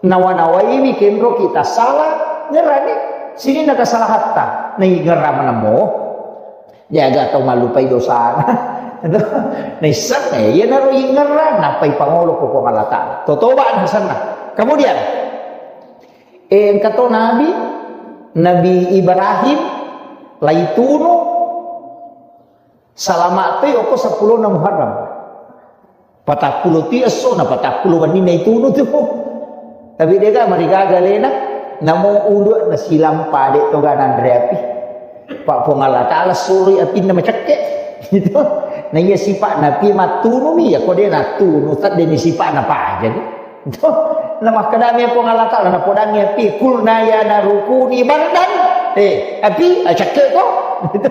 Nawa-nawai mi kenro kita salah. Ngerani. Sini na kesalahatta. Nai ngerama namo. Jaga tau mallupai dosana. Naisseng, eh, iyanaro ingerra, nappa ipangolo ko Puang Allah Ta'ala. Totoba nasenna. Kemudian, eh, engka to Nabi, Nabi Ibrahim, laitunu, salama toi oko seppulo na Muharram. Patappulo ti esso na patappulo wenni na itunu tu. Tapi dega marigaga lena, namo ulu na silang pade to ga nanre api. Pak Puang Allah Ta'ala suroi apinna macekke. Gitu. Na iya sifat napi mattunumi ya ko de natunu, tadde ni sifat na paja ni. Gitu. Na makkedami Puang Allah Ta'ala, na podangi api, kulna ya narukuni bardan. Eh, api, ah, cekke ko. Gitu.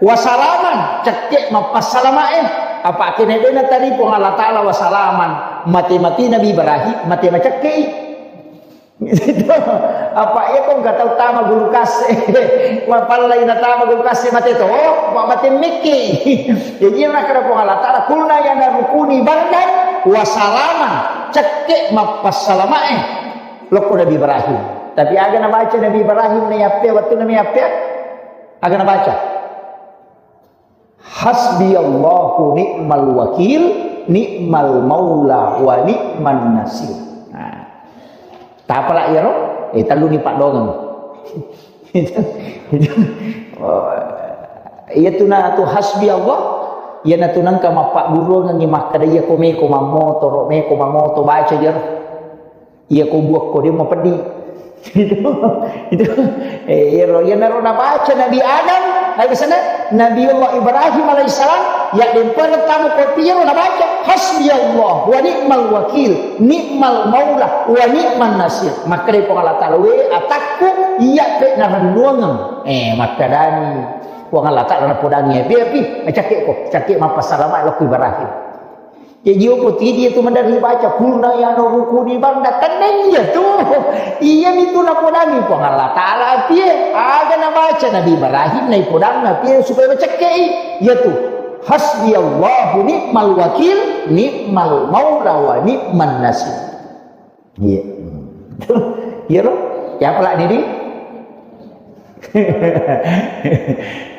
Wasalaman, cekke mappassalamae. Apa kene dena tadi Puang Allah Ta'ala wasalaman. Mate-mate Nabi Ibrahim, mate macekkei. Apa iya ko engka tau tama gulu kase. Mapallai na tama gulu kase mate to, ma mate mekki. Jadi iya nakkeda Puang Allah Ta'ala, kulna ya narukuni bardan wasalaman. Cekke mappassalamae. Lokko Nabi Ibrahim. Tapi aga nabaca Nabi Ibrahim na yappea, wattu na yappea? Aga nabaca? Hasbiyallahu ni'mal wakil, ni'mal maula wa ni'man nasir. Nah, tapala iyaro? Eh, telluni paddongeng. Oh, iya tu na tu hasbi Allah, iya na tu nengka mappagguruangengi makkeda iya ko meko mammotoro, meko mamoto baca jero. Iya ko buakko de mapeddi. Itu, itu, eh, iyaro, iyanaro nabaca Nabi Adam, nabi sana, Nabi Allah Ibrahim alaihissalam, ya dempar tamu kopi iyaro nabaca, hasbi Allah wa ni'mal wakil, ni'mal maula wa ni'man nasir. Makkeda Puang Allah Ta'ala, we atakku, iya pe narennuangeng. Eh, makkedani Puang Allah Ta'ala napodangi, biar pi, cakke ko, cakke mappassalama lokko Ibrahim. Jaji, okko tidi itu mendapat baca, kulna ya narukuni bardan, tenna iya tu. Iya mi tu napodangi Puang Allah Ta'ala, api e. Aga nabaca Nabi Ibrahim, naipodanna api e supaya macekkei. Iya tu. Hasbi Allahu ni'mal wakil, ni'mal maula wa ni'man nasir. Iya. Iya lo. Ya pala didi.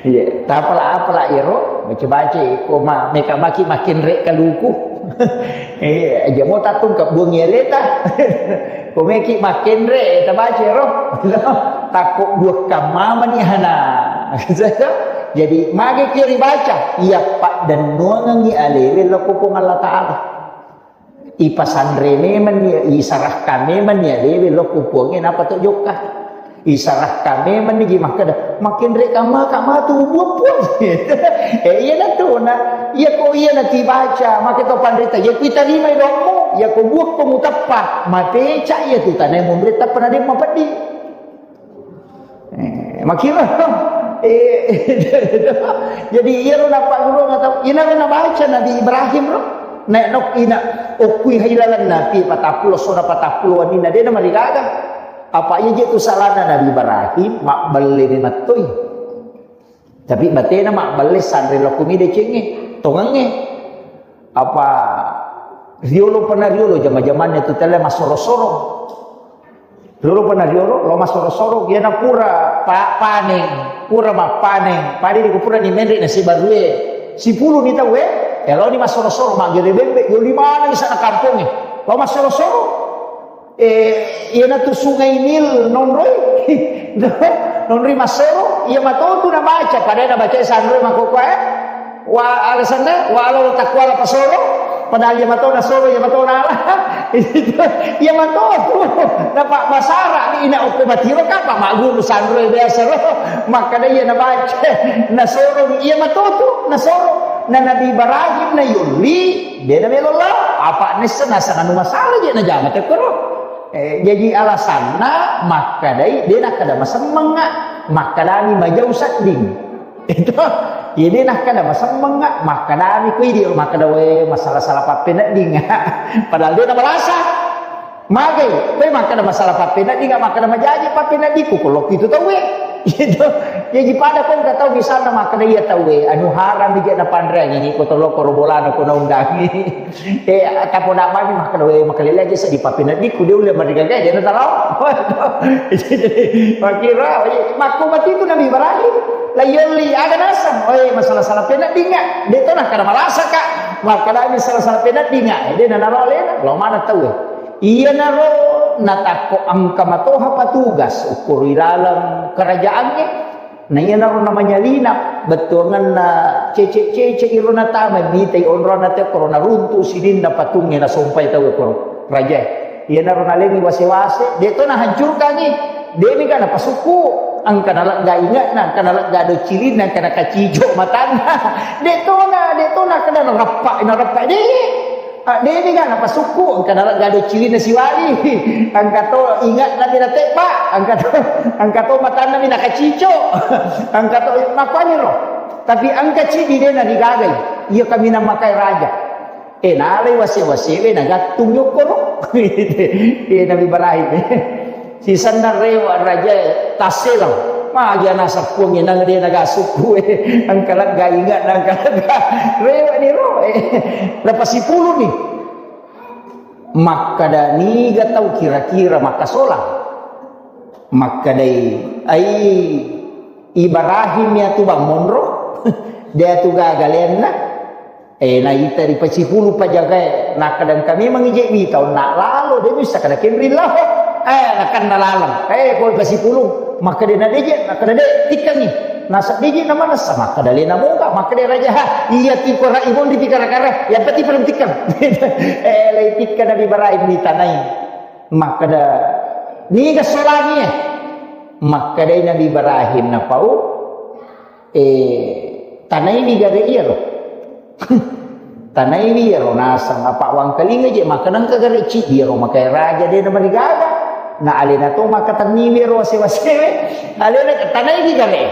Iya, tapala apala iyaro, baca-baca ko ma meka maki makin rek kaluku. Eh, aja mau tatung ke buang ya leta. Ko meki makin rek tabaca ro. Takut dua kamama ni hana. Jadi mage kiri baca, iya pak dan nuangi alewe lo ko Puang Allah Ta'ala. Ipasanre memang ni, isarahkan memang ni, dewe lokko Puangnge napa to jokka. Isarahkan memang ni, makkeda, makin reka maka matu buat Puang. Eh, iya na tu na, iya ko iya na tibaca, maka to pandita, iya ku tarima doammu, iya ko buat ko mutappa, mapeca iya tu tanai munre tappa na de mapeddi. Eh, makiro. Eh, jadi iyaro napagguru atau inaro nabaca Nabi Ibrahim ro. Nek nok ina okui hailalan Nabi patappulo sona patappulo wanina dena marigaga. Apa iya je tu salahna Nabi Ibrahim mabbelle ni mattoi. Tapi batena mabbelle sanre lokumi decengnge, tongengnge. Apa riolo pernah riolo jama-jamannya tu tele masoro-soro. Riolo pernah riolo, lo masoro-soro, iyana pura pa-, paneng, pura mappaneng, padi di pura ni menre na sibarue. Sipulu ni tau e, ya lo ni masoro-soro, magere bembe, yo lima ni sana kampongnge. Lo masoro-soro. Eh, iyana tu Sungai Nil nonroi. Nonroi masoro, iya matotu na baca, pada na baca sanroi makoko e. Wa alasanna, wa alo takwala pasoro. Padahal iya mato nasoro, iya mato nala. Iya mato tu. Napa masara ni ina oppe matiro kapa magguru sanro biasa ro. Makkeda iya nabaca. Nasoro iya mato tu, nasoro. Na Nabi Ibrahim na yolli, de na melo lao. Apa nessa nasang anu masalah je na jama tekkoro. Eh, jaji alasanna makkedai de nakkeda masemmengnga, makkedani majau sedding. Itu, iya de nakkeda masemmengnga, makkedani ko idi makkeda, "We, masalah-salah pappeneddingnga." Padahal de namalasa. Magai, we makkeda masalah pappeneddingnga, makkeda majaji pappeneddikku, ko lokku itu tauwe. Gitu. Jaji pada ko engka tau misalna makkeda iya tauwe, anu haram dige napanreangi, ko tolokoro bolana ko naundangi. Eh, tapoda mami makkeda, "We, makalele aja seddi pappeneddikku, de ulle marigaga, de natalo." Jadi, makkiro, makko mati tu Nabi Ibrahim. La yolli, aga naseng, "Oi, masalah-salah peneddingnga." De to nakkeda malasaka. Makkedami salah-salah peneddingnga. Eh, de nanaro alena, lo mana tauwe. Iyanaro natakko engka matoha patugas, ukkoro ilaleng kerajaangnge. Na iyanaro namanyalina, bettuangenna cece-cece iro natama, mitai onronna te koro naruntu sininna patungnge nasompai tau koro rajae. Iyanaro nalengi wase-wase, de to nahancurkangi, de mega napasukku, engka nalegga inge'na, engka nalegga docilinna, engka nakacijo matanna. De tona, de tona kena narappa, narappa, de. Ah, deni ga napasukku, engka nalegga docilinna siwali, engka to inge'na mi natebba, engka to, engka to matanna mi nakacico, engka to makkuaniro. Tapi engka ciddi de narigagai, iya kaminang makae raja. Eh, nalai wase-wasewe nagattung yokkoro. Eh, Nabi Ibrahim. Sisenna rewe rajae tasselang. Magi ana sappuangnge nang de naga sukku, eh. Engka lega inge'na, engka lega. Rewe ni ro, eh. Napasipuluni. Makkeda niga tau kira-kira makkasolang. Makkedai, ai Ibrahim ya tu bang monro. De tu gaga lenna. Eh, naita ri pasipulu pajagae, nakkeda engka memang ije wita onna lalo, de bisa kada kenri lao. Eh, nakanna laleng. Eh, ko pasipulu, makkeda na deje, nakkeda de, tikkengi. Nasa deje na manessa, makkeda lena moga, makkeda raja ha, iya tiko ra ibon di tikara-kara, yang penting belum tikkeng. Eh, lai tikkeng Nabi Ibrahim ditanai. Makkeda, niga solangi, eh? Makkedai Nabi Ibrahim napau, Eh, tanaiwi gare iyaro. Tanaiwi iyaro naseng, apa wangkalinga je makkeda engka gare ciddi iyaro makai raja de namarigaga. Na alena to makkatenniwi iyaro wase-wasewe. Alena tanaiwi gare.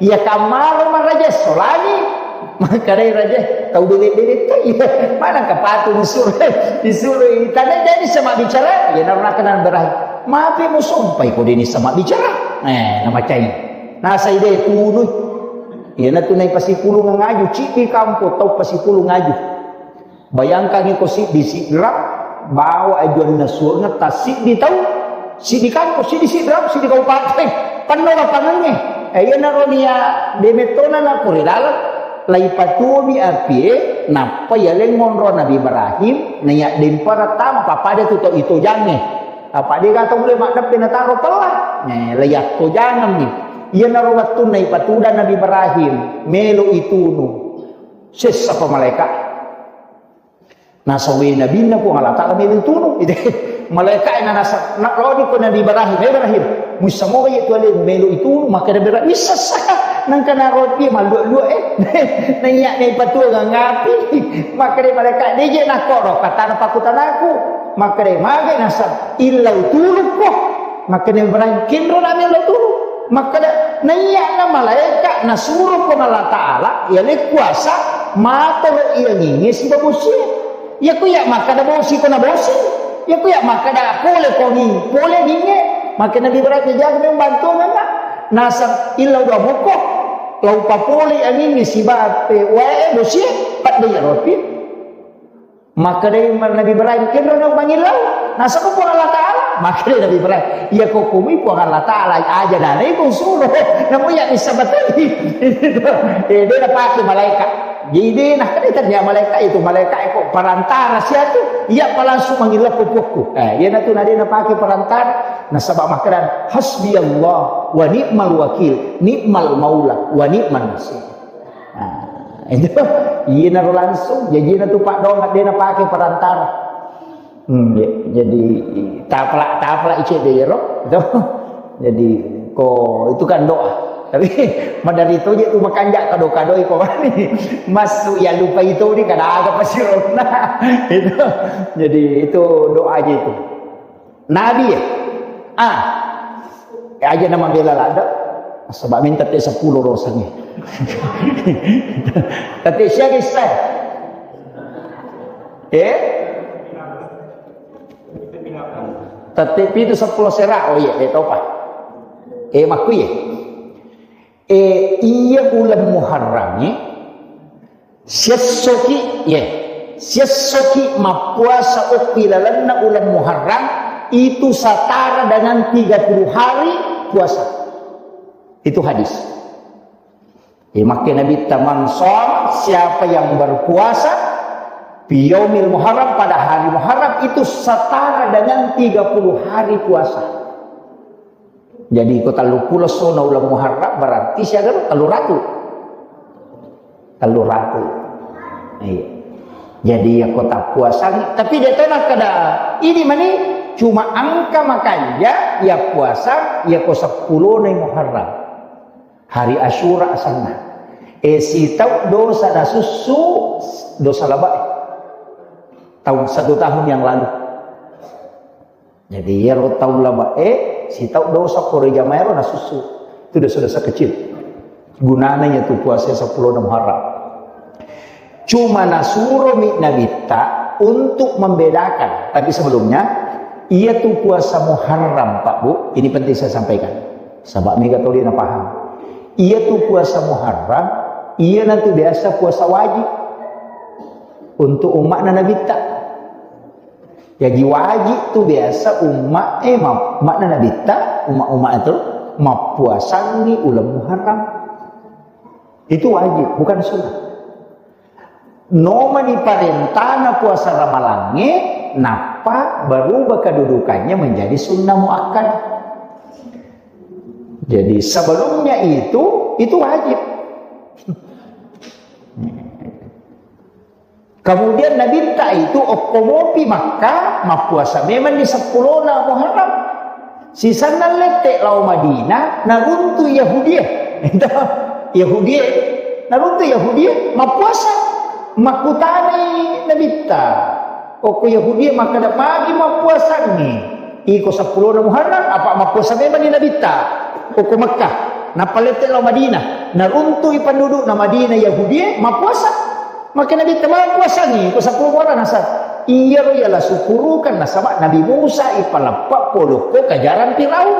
Iya kammaro maraja solani. Makkedai raja, tau bele-bele to iya. Mana kapatu disuro, disuro tanai de nisseng mabbicara. Iya narunakana berahi. Mapi musompai ko de nisseng mabbicara. Eh, namacai. Nasai de tunui. Iyanatu nai pasipulung ngaju, ciddi kampo tau pasipulung ngaju. Bayangkangi ko siddi sidrap, bawa ajuanna suarna tassiddi tau, siddi kampo, siddi sidrap, siddi kabupaten, penno lapangangnge. Eh, iyanaro nia demettona na kore dalam, lai patuomi apie, nappa yaleng monro Nabi Ibrahim, naiya dempara tama, pappada tu tau itojangnge. Apa de gato mulai maddeppe nataro pella, eh, lai attojangemmi. Iyanaro wettunna ipatudang Nabi Ibrahim, melo itunu. Sessa pa malaika. Nasawe nabinna Puang Allah Ta'ala melo itunu. Malaika na nasa, na, lodi ko Nabi Ibrahim, "Eh, Ibrahim, mussa moga iya tu alemu melo itunu?" Makkeda Ibrahim, "Wissessa." Nangka naro pie mallua-lua, eh. Naiya na ipatuang ngapi. Makkeda malaika, "Deje nakoro, katana pakutanaku." Makkeda, "Mage nasa illau tulukko." Makkeda Ibrahim, "Kenro nami illau tulu." Makkeda, "Naiya na malaika nasuro Puang Allah Ta'ala, iya le kuasa, matoro iyanginge siba bosie. Iya ku iya makkeda bosi ko na bosi. Iya ku iya makkeda pole ko ni, pole ninge." Makkeda Nabi Ibrahim, "Jaga memang bantuanna." Naseng illau dua mokko, lau papole angingnge sibawa pe wae bosie, padde iya ropi. Makkedai Nabi Ibrahim, "Kenro na mangillau?" Naseng Puang Allah Ta'ala. Makkedai Nabi Ibrahim, "Iya ko kumi Puang Allah Ta'ala aja nanai ko suro. Namu iya bisa batei." Eh, de napake malaika. Jadi de na, kan tanya malaika itu, malaika ko perantara siatu. Iya pa langsung mangillau ko puakku. Eh, iyanatu na de napake perantara. Nasaba makkedan, "Hasbi Allah wa ni'mal wakil, ni'mal maula wa ni'man nasir." Nah, Itu, iyanaro langsung, jajina tu paddoang, de' napake perantara. Hmm, ya, jadi tapala, tapala ice de' ro, gitu. Jadi, ko itu kan doa. Tapi, madari tu je tu makanja kado-kadoi ko mani. Masuk ya lupa itu di kada aga pasironna. Itu. Jadi, itu doa aja itu. Nabi ya? Ah. Eh, aja nama bela lada. Sebab minta te sepuluh rosannya. Tapi siapa kisah? Eh? Tapi itu sepuluh serak. Oh iya, eh, topa. Eh, makku ya? Eh, iya, uleng Muharram, eh. Siessoki, ye, siessoki mappuasa okki lalenna uleng Muharram, itu setara dengan tiga puluh hari puasa. Itu hadis. Ye, makke Nabitta, "Man shoma," siapa yang berpuasa, "fi yaumil Muharram," pada hari Muharram, itu setara dengan tiga puluh hari puasa. Jadi, ko telluppulo essona uleng Muharram, berarti siaga ro? Telluratu. Telluratu. Iya. Jadi, iya ko tappuasangi, tapi de' to nakkeda, ini mani cuma engka makanja iya puasa, iya ko seppulona Muharram. Hari Asyura asenna. Eh, sitau dosa nasussu, dosa labae. Tahun, satu tahun yang lalu. Jadi, iyaro tau labae, sitau dosa pura jamaero nasussu. Itu dosa-dosa kecil. Gunana iya tu puasa seppulo Muharram. Cuma nasuromi Nabitta untuk membedakan. Tapi sebelumnya, iya tu puasa Muharram, Pak Bu, ini penting saya sampaikan. Sebab mega toli na paham. Iya tu puasa Muharram, iya nanti biasa puasa wajib untuk umatna Nabitta. Jaji wajib tu biasa umma, eh, ma-, makna Nabitta, umma-umma itu mappuasangi uleng Muharram. Itu wajib, bukan sunnah. Nomani parentana puasa Ramalangnge, nappa berubah kedudukannya menjadi sunnah muakkad. Jadi sebelumnya itu, itu wajib. Kemudian Nabitta itu okko mopi Makkah, mappuasa memang di seppulona Muharram. Sisenna lette lao Madinah, naruntu Yahudie. Yahudie, naruntu Yahudie, mappuasa. Makkutanai Nabitta. Okko Yahudie makkeda, "Magi mappuasangngi?" Iko seppulona Muharram, apa mappuasa memang di Nabitta? Okko Makkah. Nappa lette lao Madinah. Naruntui pendudukna Madinah Yahudie, mappuasa. Maka Nabitta mappuasangngi, ko seppulo Muharram nasa. Iyaro iya la sukurukan nasaba Nabi Musa ipaleppa polokko kajarang Firaun.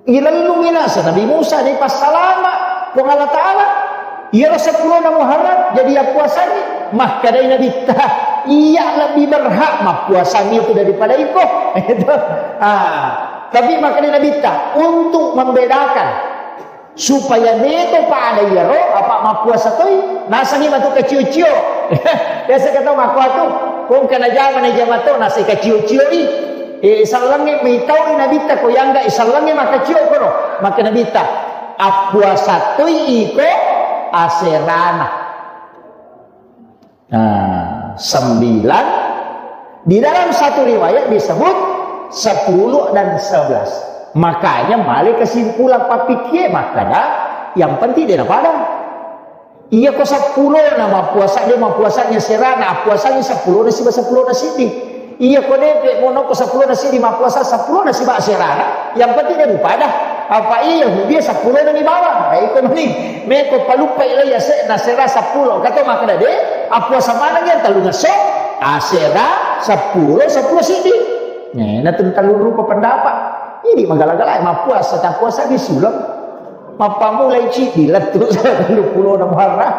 Ilellungi naseng Nabi Musa, dipassalama Puang Allah Ta'ala. Iyaro seppulona Muharram, jadi yappuasangngi. Makkedai Nabitta, "Iya lebih berhak mappuasangngi itu daripada iko." Itu. Ah, tapi makkedai Nabitta, untuk membedakan, supaya meto pada iyaro, apa mappuasa toi, nasengngi matu kacio-cio. Biasa kata mako atu, kong kana jama na jama to, nasi kacio-cio i. Eh, sallangnge mitau Nabitta ko yangga i sallangnge makacio koro. Maka Nabitta, "Appuasa toi iko aserana." Nah, sembilan. Di dalam satu riwayat disebut sepuluh dan sebelas. Makanya male kesimpulan pappikie makkeda, yang penting de' napada. Iya ko seppulo na mappuasa, de' mappuasanya serana, appuasanya seppulo na siba seppulo na sidi. Iya ko depe mono ko seppulo na sidi mappuasa seppulo na siba serana, yang penting de' mupada. Apa iya Yahudi seppulo na mi bawang. Nah, iko mani, meko paluppai lai ase na sera seppulo. Kato makkeda de', appuasa maneng yang tellungesso, asera, seppulo, seppulo sidi. Nah, na tentang rupa pendapat. Ini magala-gala mappuasa, tak puasa di sulap. Mappammulai ciddi lettu telluppulo na Muharram.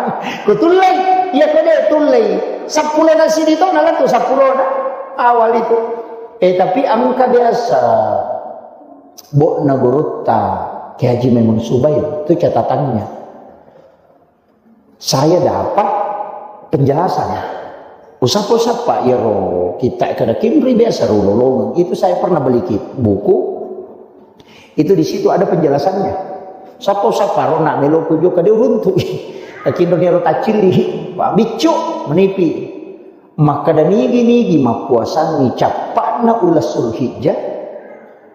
Ko tullei, iya ko de' tullei. Seppulo na sidi to na lettu seppulo na awal itu. Eh, tapi engka biasa bo'na gurutta Kiai Haji Maimun Subair, itu catatannya. Saya dapat penjelasan. Usapa-usapa iyaro kita kada kimri biasa rulolongeng. Itu saya pernah beli kit-, buku. Itu di situ ada penjelasannya. Sappo-sapparo na melo ku jokka de uruntu'i. Takindo nero taccilli, wa biccu, menipi. Makkeda nigi-nigi mappuasangngi cappa'na uleng Sulhijjah,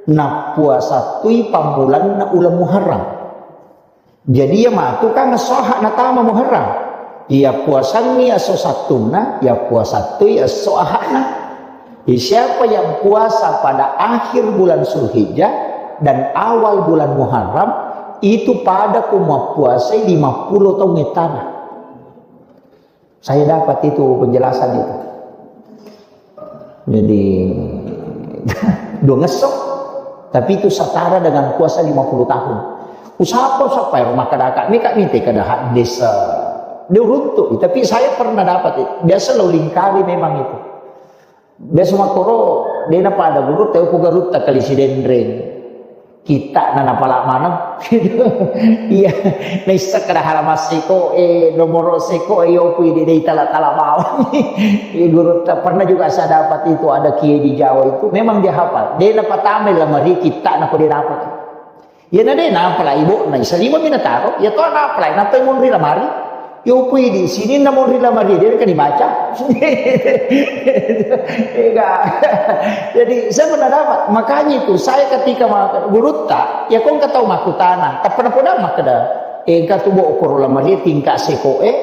nappuasattui pammulanna uleng Muharram. Jadi iya matu kan esso Ahad natama Muharram. Iya puasangngi esso Sattunna, iya puasattui esso Ahadna. Jadi siapa yang puasa pada akhir bulan Sulhijjah dan awal bulan Muharram, itu pada ku mappuasai lima puluh taung ettana. Saya dapat itu penjelasan itu. Jadi dua ngesso, tapi itu setara dengan puasa lima puluh tahun. Usapa usapa ero makkadaka, meka mite kada hadis, eh, de uruntu, tapi saya pernah dapat itu. Biasa lo lingkari memang itu. Biasa makkoro, dena pada guru tau ku garutta kali sidenreng. Kitta'na napala maneng. Iya, naisseng kada halaman seko e, nomoro seko e, yopu ide dei tala-tala bawang. Iya, guru, pernah juga saya dapat itu, ada kiai di Jawa itu, memang dia hafal. Dia napatamai lamari kitta'na ko dia dapat. Iya, na dia napala ibu na isa lima mina taro, iya to napala, napai munri lamari. Yo, pui di sininna monri lamari, dia kan dibaca. Ega. Jadi, saya pernah dapat. Makanya itu, saya ketika ma-, gurutta, ya, kong katau makutana, tak pernah pernah makkeda, eh, engka tu bo koro lamari tingkat seko, eh,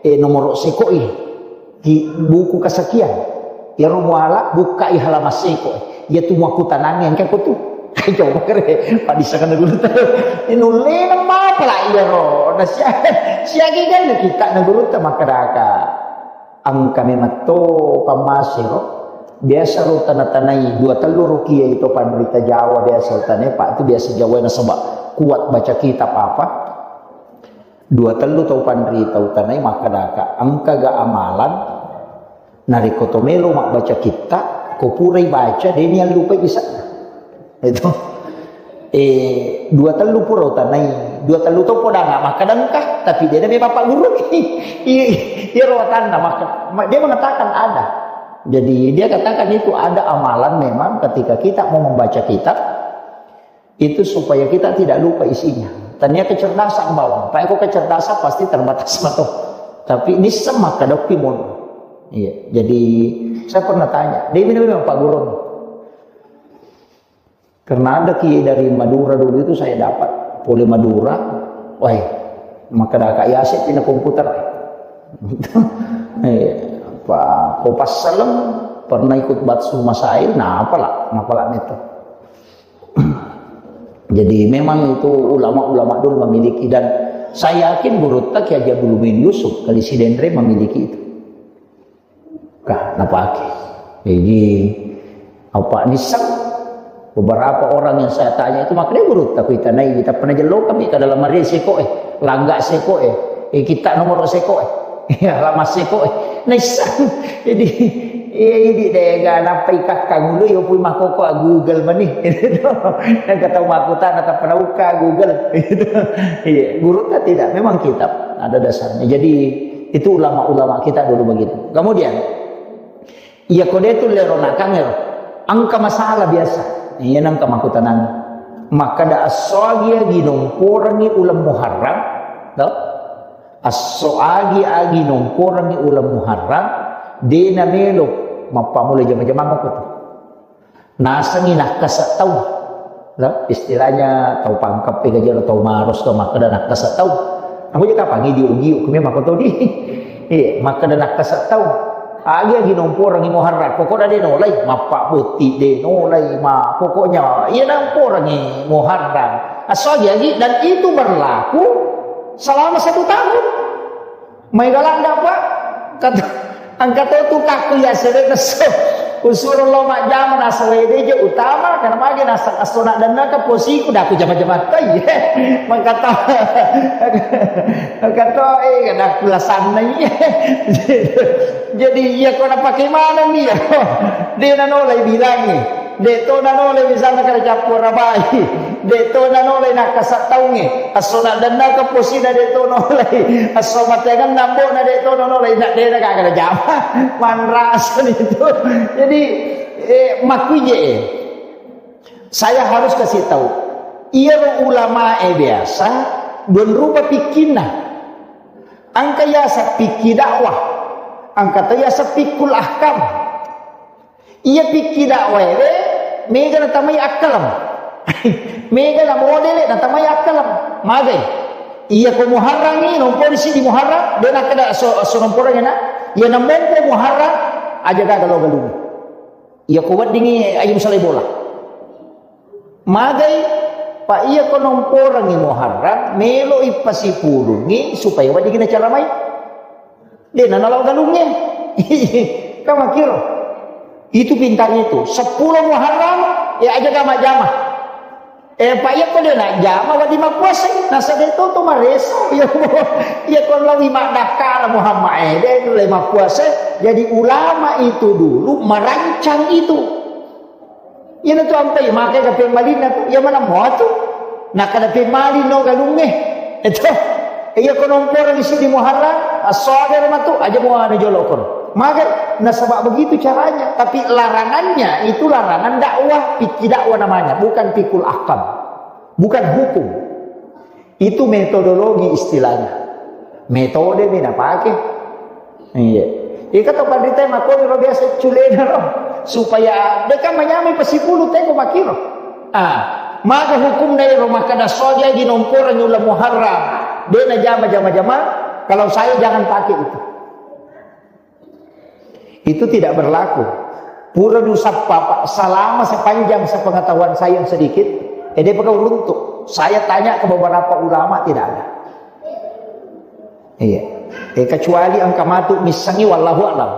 eh, nomor seko, eh, di buku kesekian. Iyaro muala bukkai halaman seko. Iya tu makkutanangngi engka ko tu. Coba kere, padisakana gurutta. Nullena mapala iyaro. Na sia-, siaga ganna kitta'na gurutta makkedaka. Engka memang to pammasero. Biasa ro tana-tanai dua tellu rukia itu panrita Jawa biasa tanai, Pak, itu biasa Jawa nasaba kuat baca kitab apa. Dua tellu tau panrita utanai makkedaka, engkaga amalan narekko to melo mabbaca kitta, ko purai baca, deni allupai bisa. Itu. Eh, dua tellu pura utanai, dua tellu to podana makkeda engka, tapi dia memang Pak Guru. Iya, iya, rotanna maka dia mengatakan ada. Jadi dia katakan itu ada amalan memang ketika kita mau membaca kitab, itu supaya kita tidak lupa isinya. Tania kecerdasan bawang. Pak, kok kecerdasan pasti terbatas mato. Tapi ini semak kadokki mon. Iya. Jadi saya pernah tanya, dia bilang, bilang Pak Guru, karena ada kiai dari Madura dulu itu saya dapat, pole Madura, wah, maka dah Kak Yasir pindah komputer. Iya. Pak, Kopas Salem pernah ikut Batsu Masail, nah apalah, apalah itu. Jadi memang itu ulama-ulama dulu memiliki, dan saya yakin gurutta Kiai Haji Abdul Muin Yusuf kali Sidenreng memiliki itu. Kah, napake. Jadi apa nisseng beberapa orang yang saya tanya itu makanya gurutta kuitanai, tapi pernah jello kami ke dalam hari seko eh, langga seko eh, eh kita nomor seko eh. Ya, lama seko eh. Naisseng. Jadi, iya, ini dega nappai kakkang ulu, yo pui makoko a Google mani. Yang kata makuta na tappa nauka Google. Iya, gurutta tidak, memang kitab ada dasarnya. Jadi itu ulama-ulama kita dulu begitu. Kemudian, iya, kode itu lero nakang ero. Engka masalah biasa. Iya, nangka makutanang. Maka da assoagi agi nomporangi uleng Muharram, to? Esso agi-agi nomporangi uleng Muharram, de namelo mappammula jama-jamang ko tu. Nasengi nakkasa tau. Lah, istilahnya tau pangkap pega jero tau maros to makkeda nakkasa tau. Aku je kapang idi ugi kumi makoto di. Iya, makkeda nakkasa tau. Agi-agi nomporangi Muharram, pokokna de nolai, mappabotti de nolai, ma pokoknya iya nomporangi Muharram. Esso agi-agi, dan itu berlaku selama satu tahun. Mai galanda, Pak. Kata, engka to tu kakku ya sere nesso. Usuro lo majjama nasawede je utama, karena magi nasa astona dennaka posiku daku jama-jama tai. Mangkata, mangkata, eh, daku lasanna iya. Jadi iya ko napake maneng iya. De nanolai bilangi. De to nanolai misalna kare cappu arabai. De to nanolai nakkasa taungnge. Esso na dennaka posina de to nolai. Esso mateangenna ambo'na de to nanolai. Na de na gaga najama. Manrasani tu. Jadi, eh, makkuije, eh. Saya harus kasih tahu. Iyaro ulamae biasa duang rupa pikkinna. Engka yaseng pikki dakwah, engka to yaseng fiqhul ahkam. Iya pikki dakwae, mega natamai akkaleng. Mega na modele natamai akkaleng. Magai. Iya ko Muharrangi, nompori siddi Muharram, de nakkeda so, so nomporangi na. Iya namompo Muharram, aja gaga lo galungnge. Iya ko weddingi aja musalai bola. Magai, pa iya ko nomporangi Muharram, meloi pasipulungi supaya weddingi nacaramai. De na nalao galungnge. Kan makkiro. Itu pintar itu. Seppulo Muharram, ya aja jama-jama. Eh, pa iya ko de na jama, wedding mappuasai. Nasa de to to mareso. Iya ko, iya ko lawi maddakkala Muhammad, eh, de le mappuasai. Jadi ulama itu dulu merancang itu. Iyana tu ampai makai ka pemmalinna tu, iya mana mua tu. Nakkeda pemmalin no galungnge. Itu. Iya ko nomporangi siddi Muharram, assoga matu, aja mua anu jolo kono. Magai, nasaba begitu caranya. Tapi larangannya itu larangan dakwah, pikki dakwah namanya, bukan fiqhul ahkam. Bukan hukum. Itu metodologi istilahnya. Metode mi napake. Iya. Ika to panrita makkoni ro biasa culena ro. Supaya de kan manyamai pasipulu teko makkiro. Ah, maga hukumna ero makkeda soja di nomporangi uleng Muharram. De na jama-jama-jama. Kalau saya jangan pakai itu. Itu tidak berlaku. Pura dusappa, Pak, selama sepanjang sepengetahuan saya yang sedikit, eh, de paka uruntu. Saya tanya ke beberapa ulama, tidak ada. Iya. Eh, kecuali engka matu missengi, wallahu alam.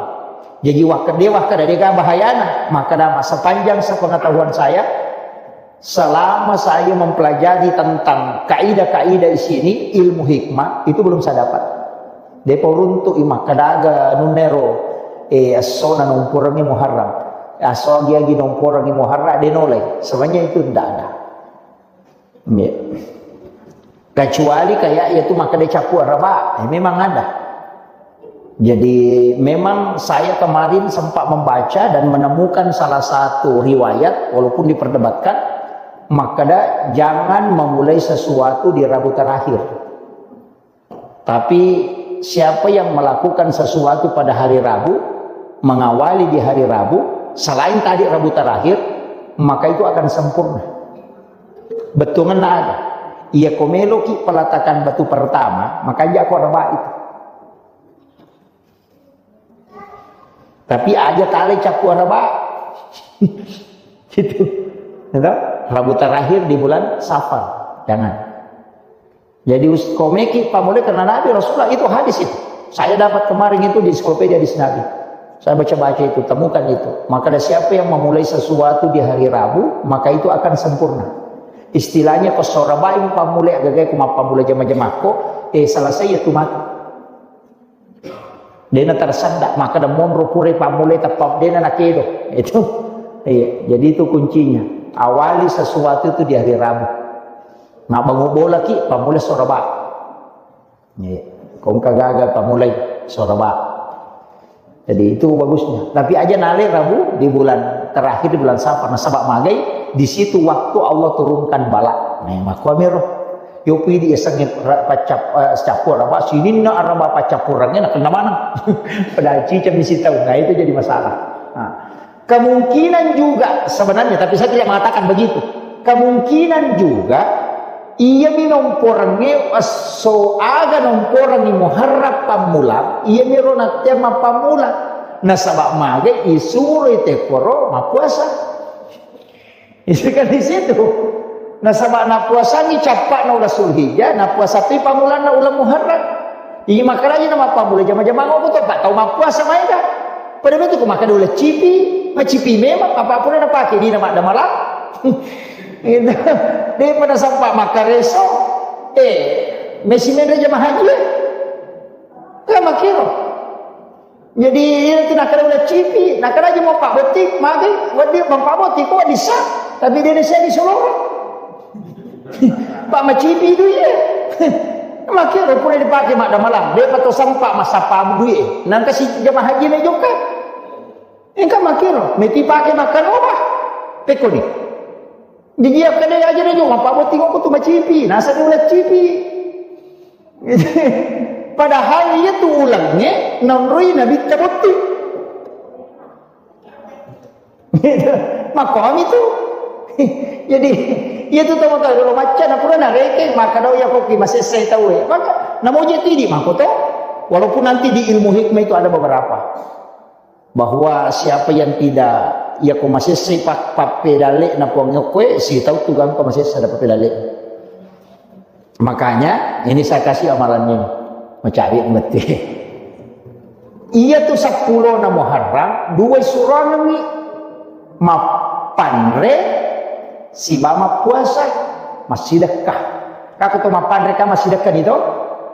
Jadi, wakkede, wakkeda dega bahayana, maka dama sepanjang sepengetahuan saya, selama saya mempelajari tentang kaidah-kaidah di sini, ilmu hikmah, itu belum saya dapat. Depa uruntu'i makkadaga nunnero, eh, essona nomporangi Muharram. Esso agi-agi nomporangi Muharram, de nolai. Sebenarnya itu ndak ada. Nggih. Kecuali kayak itu makkeda cappu araba, eh, memang ada. Jadi, memang saya kemarin sempat membaca dan menemukan salah satu riwayat, walaupun diperdebatkan, makkeda jangan memulai sesuatu di Rabu terakhir. Tapi, siapa yang melakukan sesuatu pada hari Rabu, mengawali di hari Rabu, selain tadi Rabu terakhir, maka itu akan sempurna. Bettuangenna aga? Iya ko meloki peletakan batu pertama, maka jako araba itu. Tapi aja tale cappu araba. Gitu. Gitu. Rabu terakhir di bulan Safar. Jangan. Jadi, us-, komeki pamulai karena Nabi Rasulullah itu hadis itu. Saya dapat kemarin itu di ensiklopedia hadis Nabi. Saya baca-baca itu, temukan itu. Maka ada siapa yang memulai sesuatu di hari Rabu, maka itu akan sempurna. Istilahnya, ko sora baing pamulai, agagai ku mappamulai jama-jamakko, eh, selesai ya tu mati. Dena tersendak, maka ada monro pura pamulai teppa, dena nakedo. Itu. Iya, jadi itu kuncinya. Awali sesuatu itu di hari Rabu. Nah, bangun bola ki, pamulai sora ba. Iya. Kongka gagal pamulai sora ba. Jadi itu bagusnya. Tapi aja nale Rabu di bulan terakhir, di bulan Safar. Nasaba magai, di situ waktu Allah turunkan bala. Nah, makkuamiro. Yopi di eseng ra-, pacap-, eh, cappu araba, sininna araba paccappurangnge nakenna maneng. Padahal ciceng misi tau. Nah, itu jadi masalah. Nah, kemungkinan juga sebenarnya, tapi saya tidak mengatakan begitu. Kemungkinan juga, iya mi nomporangnge esso aga nomporangngi Muharram pammula, iya mi ro nattea mappammula. Nasaba magai isuro tekkoro mappuasa. Itu kan di situ. Nasaba napuasangi cappa'na uleng Zulhijjah, napuasa pi pammulanna uleng Muharram. Iya makkedai na mappammula jama-jama ngoko to, Pak, tau mappuasa maega. Pada betul ko makkeda uleng cipi, macipi memang, apa pura napake dina maddamalang. Gitu. Depa nasempa makkareso. Eh, mesi menre jama haji. Kan makkiro. Jadi, iya tu nakkeda uleng cipi, nakkeda aja mau Pak Boti, magi, wedding Bapak Boti, kok bisa? Tapi dia saya di Soloro. Pak macipi itu iya. Makkiro pura dipake maddamalang, depa to sempa massappa duit. Nangka si jamaah haji mai jokka. Engka makkiro, meti pake makkaro apa? Pekko ni. Jadi akkeda aja deh, mappabbotting ko tu macipi, nasaba uleng cipi. Padahal iya tu ulengnge naonroi nabitta botting. Gitu. Makkomi tu. Jadi, iya tu tau-tau dulu macca, na pura narekeng, maka dau iya kopi masessai tau ya. Maka, namoje tidi mako to. Walaupun nanti di ilmu hikmah itu ada beberapa. Bahwa siapa yang tidak, iya ko masessai pa-, pappedale na puang yokkoe, si tau tu gangka masessa ada pappedale. Makanya, ini saya kasih amalannya. Mencari ngerti. Iya tu seppulona Muharram, dua surangi. Mappanre, siba mappuasa, massidekka. Kako to mappanre ka massidekka ni to?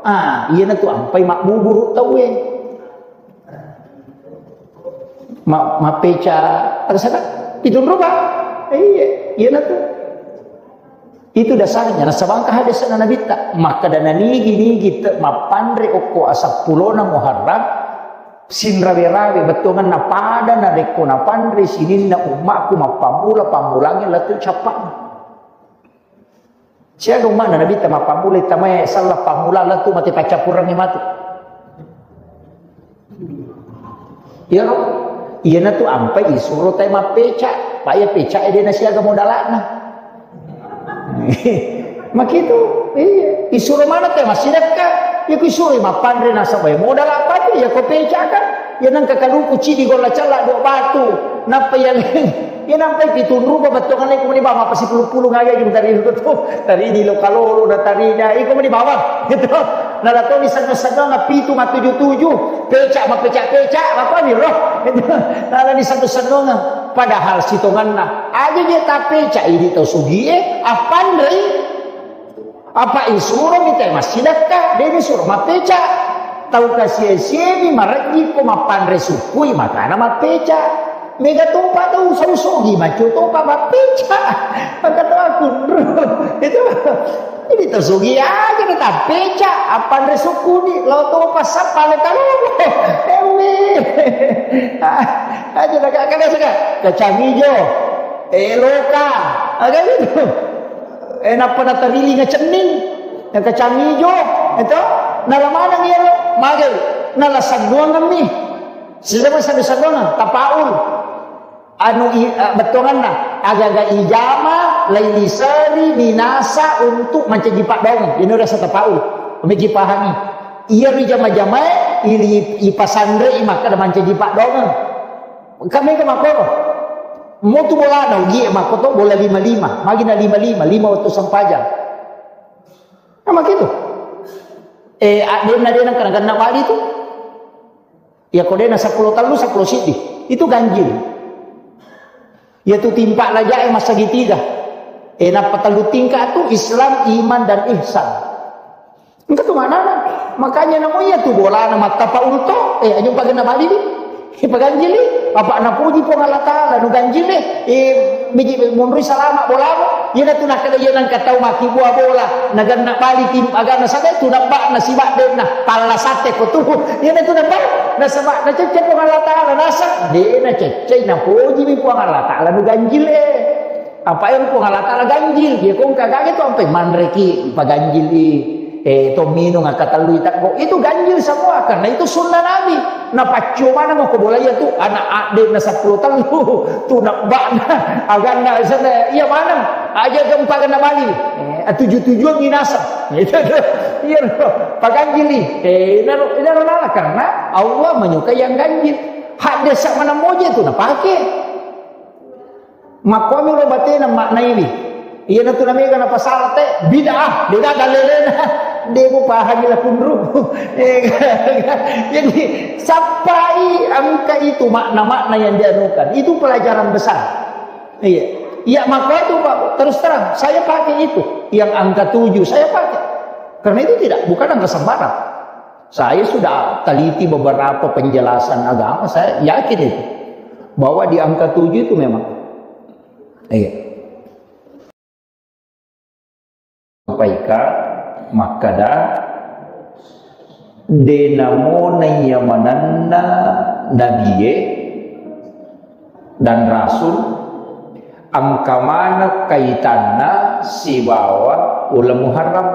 Ah, iya na tu ampai mabbuburu tauwe. Ma-, mappeca, ada sana? Pitung rupa? Iya, iya na tu. Itu dasarnya, nasaba engka hadis na Nabitta, makkeda nanigi-nigi te-, mappanre okko asappulona Muharram, sinrawe-rawe bettuanganna pada narekko napanre sininna ummakku mappammula pammulangnge lettu cappa'na. Siaga ummakna Nabitta mappammula tamae sella pammula lettu mate paccappurengnge matu. Iyaro, iyanatu ampai isuro tae mappeca, pa iya peca e de nasiaga modala'na. Makitu, iya. Isuro mana tae massidekka, iya ku isuro mappanre nasaba modala pati, iya ko peca kan, iya nengka kaluku cidi golla cella dua batu, nappa iya leng. Iya nampai pitung rupa bettuanna iko meni bawang, apa sipulung-pulung aga iko tari tu, tari di lokalolo na tari na iko meni bawang gitu. Nala to di senno-sennonga pitu mattuju-tuju, peca mapeca-peca, apa ni roh gitu. Nala di senno-sennonga, padahal sitonganna aja je tapeca idi tau sugie, appanrei. Apa isuro mita massidekka, de nisuro mappeca. Tau kasie-siemi marejji ko mappanre sukkui makana mappeca. Mega topa tau usa-usogi maco topa mappeca. Maka tau aku itu. Jadi tau sugi aja na tappeca, appanre sukkuni, lao topa sappa lo kalomo. Ewe. Aja na kada saka kacang ijo. Eloka. Aga gitu. Eh, nappa natarilinga cenning, engka cang ijo, eto, nala maneng iyaro, magai, nala sannuangemmi. Siapa sannu-sannuangeng? Tapaul. Anu i-, eh, bettuanganna, aga-aga ijama, lailiseri, dinasa untuk mancaji paddaung. Ini rasa tapaul. Megi pahangi. Iya ri jama-jamae, ili-, ipasanrei makkeda mancaji paddaung. Kami ke makoro. Motu bolana ugie makkoto bola lima-lima, magina lima-lima, lima wettu sempajang. Nama gitu. Eh, a-, dena dena kena kena bali tu. Ya ko dena sepuluh tellu, sepuluh sidi. Itu ganjil. Ya tu timpa raja e masagi tiga. Eh, napa tellu tingkat tu Islam, iman dan ihsan. Engka tu maknana. Makanya namo iya tu bolana mattapa ulto, eh, aja pagenna bali di. Eh, paganjili, apa napuji Puang Allah Taala, nu ganjili, eh, biji monroi salama bolamu, iya natu nakada iya nangka tau maki bua bola, naganna bali tim, agana sabe tu nabba nasibak denna, palla sate ko tu, iya natu nabba, nasaba nacecce Puang Allah Taala, nasa, de nacecce, napuji mi Puang Allah Taala, nu ganjil, eh. Apa yang Puang Allah Taala ganjil, dia kong kagak itu sampai manreki, paganjili, eh, to minung angka tellu itakko. Itu ganjil semua, karena itu sunnah Nabi. Nah, paccio mana mau ke bola iya tu, anak ade na sepuluh tellu, tu nak bak na, aganna sana, iya mana, aja gempa kena bali, eh, tujuh-tujuan minasa. Itu tu, iya, paganjili. Eh, naro, naro nala, karena Allah menyukai yang ganjil. Hak desa mana moje tu, nah pakai. Makkomi lo batena maknaiwi. Iyanatu namega napasala te bid'ah, de gaga lelena. De mupahangi lakunru. Eh, jadi, sappai engka itu makna-makna yang dianukan. Itu pelajaran besar. Iya. Iya, maka itu, Pak, terus terang, saya pakai itu. Yang angka tujuh, saya pakai. Karena itu tidak, bukan angka sembarang. Saya sudah teliti beberapa penjelasan agama, saya yakin itu. Bahwa di angka tujuh itu memang. Iya. Sampaika makkada, de namo naiya manenna nabie dan rasul, Engka maneng kaitanna sibawa uleng Muharram.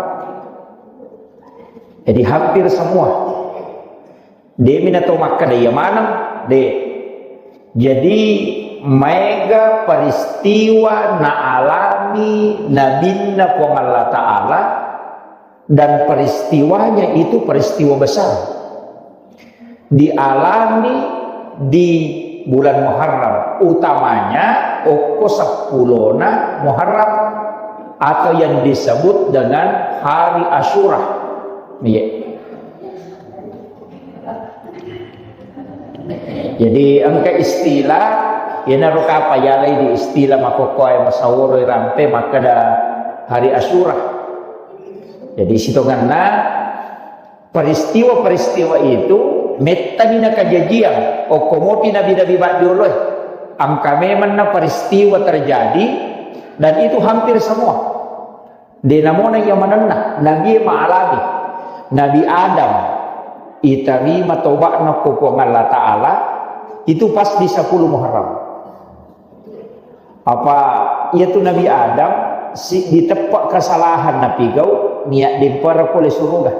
Jadi hampir semua. Demi na to makkeda iya maneng, de. Jadi maega peristiwa naalami Nabinna Puang Allah Ta'ala, dan peristiwanya itu peristiwa besar. Dialami di bulan Muharram, utamanya okko seppulona Muharram atau yang disebut dengan hari Asyura. Iya. Jadi engka istilah, iyanaro kapa yalai di istilah makkokkoe masaworo rampe makkeda hari Asyura. Jadi sitonganna peristiwa-peristiwa itu mettani nakajajiang okko mopi nabi-nabi baddioloe. Engka memenna peristiwa terjadi dan itu hampir semua. De namona iya manenna, Nabi maalami. Nabi Adam itarima toba'na ko Puang Allah Ta'ala itu pas di sepuluh Muharram. Apa iyatu Nabi Adam si diteppa kesalahan napigau, niat dempara pole suruga.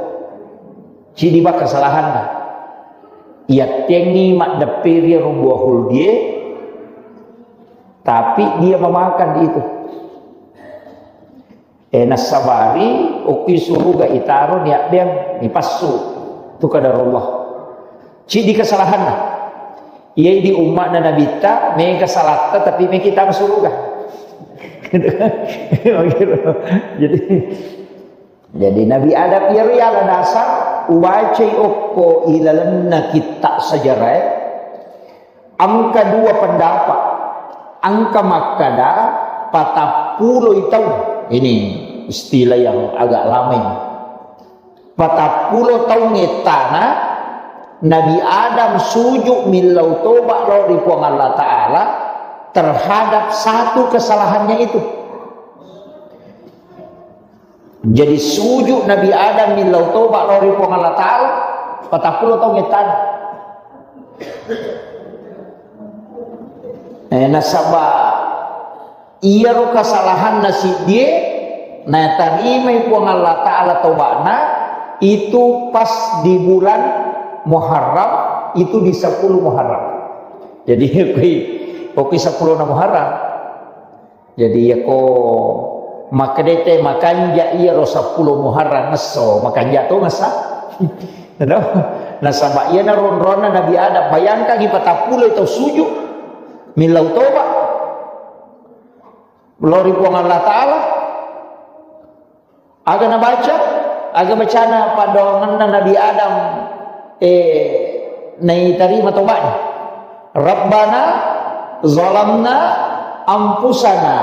Cidi ba kesalahanna. Iyattengngi maddepperi ro buah huldie, tapi dia memakan itu. Eh, nassabari okki suruga itaro niaddeng nipassu tu kadarullah. Cidi kesalahanna. Iya di umma'na nabitta mega salatta tapi mega tama suruga. Jadi, jadi Nabi Adam iya riala dasar ubacai okko ilalenna kitta sejarah. Engka dua pendapat. Engka makkada patappuloi taung. Ini istilah yang agak lama ini. Patappuloi taung ettana Nabi Adam sujud millau toba lao ri Puang Allah Ta'ala terhadap satu kesalahannya itu. Jadi sujud Nabi Adam millau toba lao ri Puang Allah Ta'ala, patappulo taung ettana. Eh, nasaba iyaro kesalahanna siddie natarimai Puang Allah Ta'ala toba'na itu pas di bulan Muharram, itu di sepuluh Muharram. Jadi okki, okki sepuluh Muharram. Jadi iyako makkedete makanja iyaro sepuluh Muharram esso, makanja to ngessa. Nasaba iyana ronronna Nabi Adam, bayangkangi patappulo tau sujud millau toba lao ri Puang Allah Ta'ala. Aga nabaca? Aga bacana paddoangenna Nabi Adam, eh, naitarima toba'na. Rabbana zalamna anfusana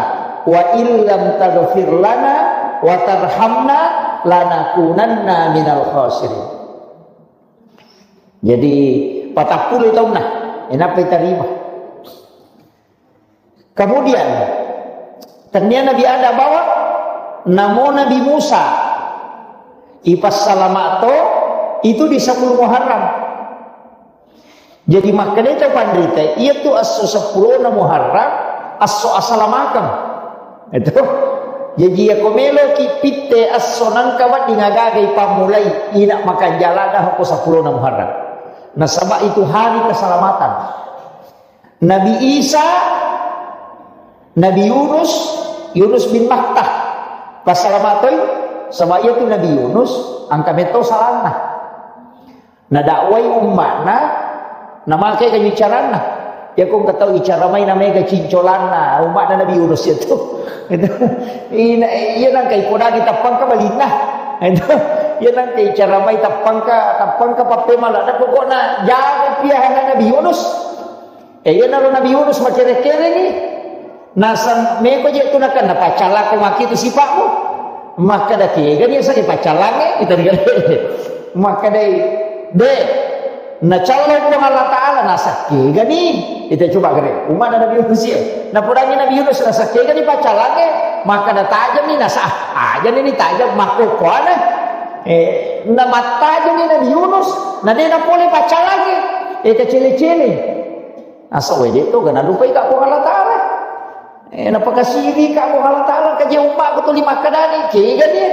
wa illam taghfir lana wa tarhamna lanakunanna minal khasirin. Jadi patappulo taunna, enappa itarima. Kemudian, tennia Nabi Adam bawa, namo Nabi Musa, ipassalama to, itu di sepuluh Muharram. Jadi, makkedai to panrita, iya tu esso sepuluh Muharram, esso asalamakeng. Itu. Jadi, iya ko meloki pitte esso nangka wedding agaga ipammulai, ina makanjala dah ko sepuluh Muharram. Nasaba itu hari keselamatan. Nabi Isa, Nabi Yunus, Yunus bin Matta. Passalama toi, saba iya tu Nabi Yunus, engka metto salanna. Nadakwai umma'na, namake kaju caranna. Iya ko engka tau icara mai namega cincolanna, umma'na Nabi Yunus itu. Itu. Ina, iya nangka ipodangi tappangka balinna. Itu. Iya nangka icara mai tappangka, tappangka pappemala. Nah, pokokna jaga piahana Nabi Yunus. Eh, iyanaro Nabi Yunus makere-kerengi. Nasang meko je tu nakan napaccallako maki tu sipa'mu. Makkada kegani asake paccallangnge, ita digare. Makkadai, de, nacallo Puang Allah Ta'ala, nasang kegani. Ita coba gare, umma'na Nabi Yunus ya. Napodangi Nabi Yunus, nasang kegani paccallangnge, makkada tajamni, nasang, ah, ajani ni tajam, makkokkoana. Eh, namattajani Nabi Yunus, na de napole paccallangnge. Eh, kacele-cele. Asa wede to gana lupai ka Puang Allah Ta'ala. Eh, napakasiri ka Puang Allah Ta'ala, kaje umma'ku tuli makkedani, kega dia.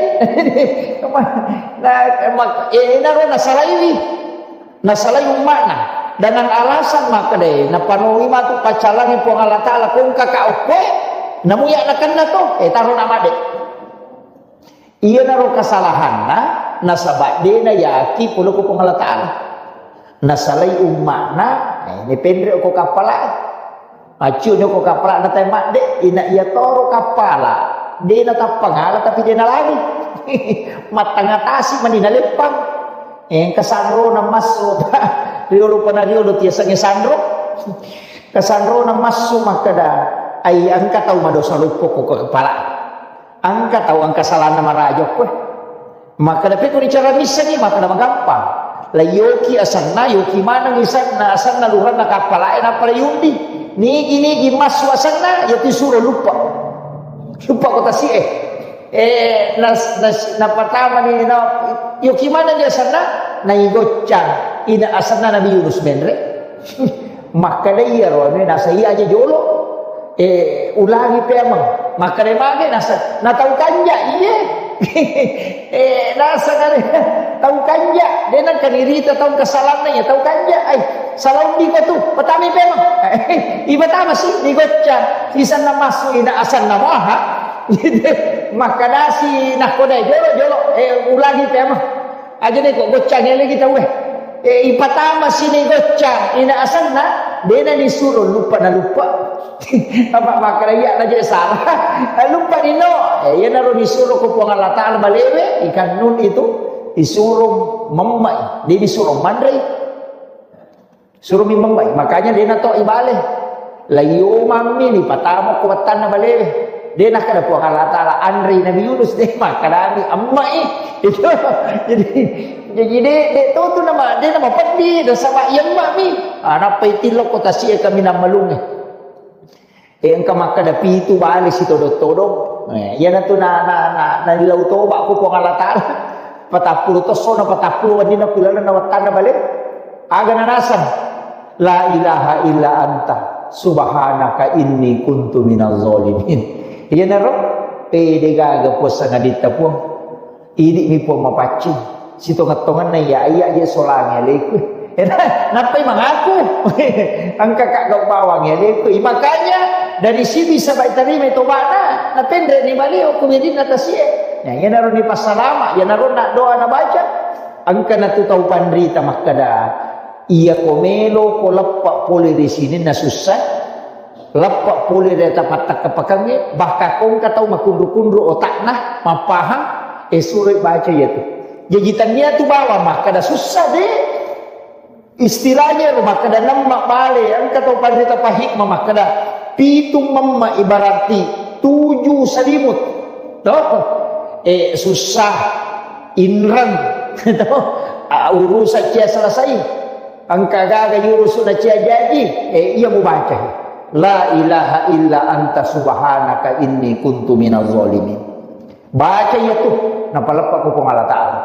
Nah, mak-, eh, naro nasalaiwi. Nasalai umma'na. Dengan alasan makkeda, napanoi matu paccalangi Puang Allah Ta'ala, kongka ka okkoe, namuya nakenna to, eh, taro na made. Iyanaro kesalahanna, nasaba dena yaki pole ko Puang Allah Ta'ala. Nasalai umma'na, eh, ini penre ko kappala. Accio ko kappala na tai madde, ina iya toro kappala. Dena tappangala tapi dena lagi. Mattangatasi mani naleppang. Eh, engka sanrona massu. Riolo pana riolo tiasangnge sanro. Kasanrona massu makkeda, ai engka tau madosa luppo ko kappala. Engka tau engka salanna maraja koe. Makkeda pekko ni cara missengi, makkeda magampang. La yoki asenna, yoki maneng isenna, asenna luranna kappalae, nappa la yundi. Nigi-nigi massu asenna, ya tu suro luppa. Luppa ko tasi'e. Eh, nas-, nas-, napatama ni, na, yoki maneng ni asenna, naigoccang. Ina asenna Nabi Yunus menre. Makkeda iyaro anu nasai aja jolo. Eh, ulangi pemeng. Makkeda mage nasa, na tau kanja, iye. Eh, nasa kare, tau kanja. Dena kanirita tau kesalanna ya, tau kanja. Ai, salah undi ko tu, patami pemeng. Ibatama si, digocca. Isanna massu ina asanna maha. Makkedasi nakkodai jolo, jolo. Eh, ulangi pemeng. Aja deh kok goccang elegi tau eh. Eh, ipatama sini goccang, ina asanna, dena disuro lupa na lupa. Apa makkeda iya na je salah. Lupa dino. Eh, iyanaro disuro ko Puang Allah Ta'ala balewe, ikan nun itu, disuro memmai, dia disuro manrei. Suruh mi membai. Makanya dena to ibale. La iyo mammi ni patama ko wattanna balewe. Dena kada Puang Allah Ta'ala anri Nabi Yunus de makkedami emmai. Itu. Jadi, jadi de, de to tu nama, de nama peddi, de sama iya emmami. Ah, nappa itillo ko tasi'e kami nammalunge. Eh, engka makkeda pitu bale sitodong-todong. Eh, iyanatu na, na, na, na dilau toba ko Puang Allah Ta'ala. Patappulo tosso na patappulo wenni na kulaleng na wattanna bale. Aga na naseng. La ilaha illa anta subhanaka inni kuntu minaz zalimin. Iyanaro pede gaga puasa ngaditta Puang. Idi mi Puang mapaccing. Sitonget-tongenna iya, iya je solangi aleku. Eh, nappai mangaku. Engka ka gau bawang aleku. Makanya dari sini sabai tarima tobana, napenre ni baliau ku wirinna tasie. Ya, iyanaro ni passalama, iyanaro na doa nabaca. Engka natu tau panrita makkeda, iya ko melo ko leppa pole ri sininna sussa, leppa pole ri tapattakkapakangnge, bahkan ko engka tau makunru-kunru otakna, mappahang, eh, suroi baca iyatu. Jaji tania tu bawang makkeda sussa de. Istilahnya ro makkeda nemma bale, engka tau panrita pahikmah makkeda pitung memma ibararti tujuh selimut. Toh? Eh, susah, inreng. Toh? Ah, urusan cia selesai. Engka gaga urusan cia jaji, eh, iya mubaca. La ilaha illa anta subhanaka inni kuntu minaz zalimin. Baca iya tu, napaleppa ko Puang Allah Ta'ala.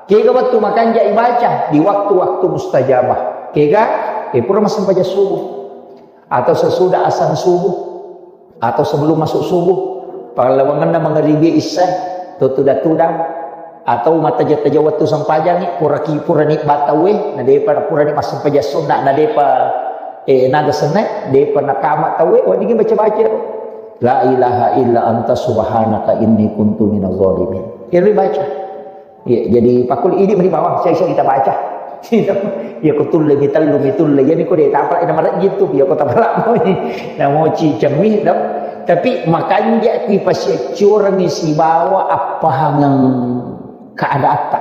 Kega wettu makanja ibaca di waktu-waktu mustajabah. Kega, eh, pura massempajang subuh. Atau sesudah azan subuh. Atau sebelum masuk subuh. Pallawangenna mangaribi isya, to tudang-tudang. Atau mataja-taja wettu sempajangi, pura ki, pura ni batawe, na depa, pura ni massempajang sunna, na depa, eh, naga senne, depa nakama tawe, weddingi baca-baca. La ilaha illa anta subhanaka inni kuntu minaz zalimin. Iri baca. Ya, jadi pakul idi meni bawang, saya, saya kita baca. Ya, ko tulle, mitellu, mitulle. Jadi ko de tapala, ina marejji tu, ya, ko tapala moi. Namoci cemmi, dong. Tapi makanja ipasiaccurengi sibawa appahangeng keadaatta.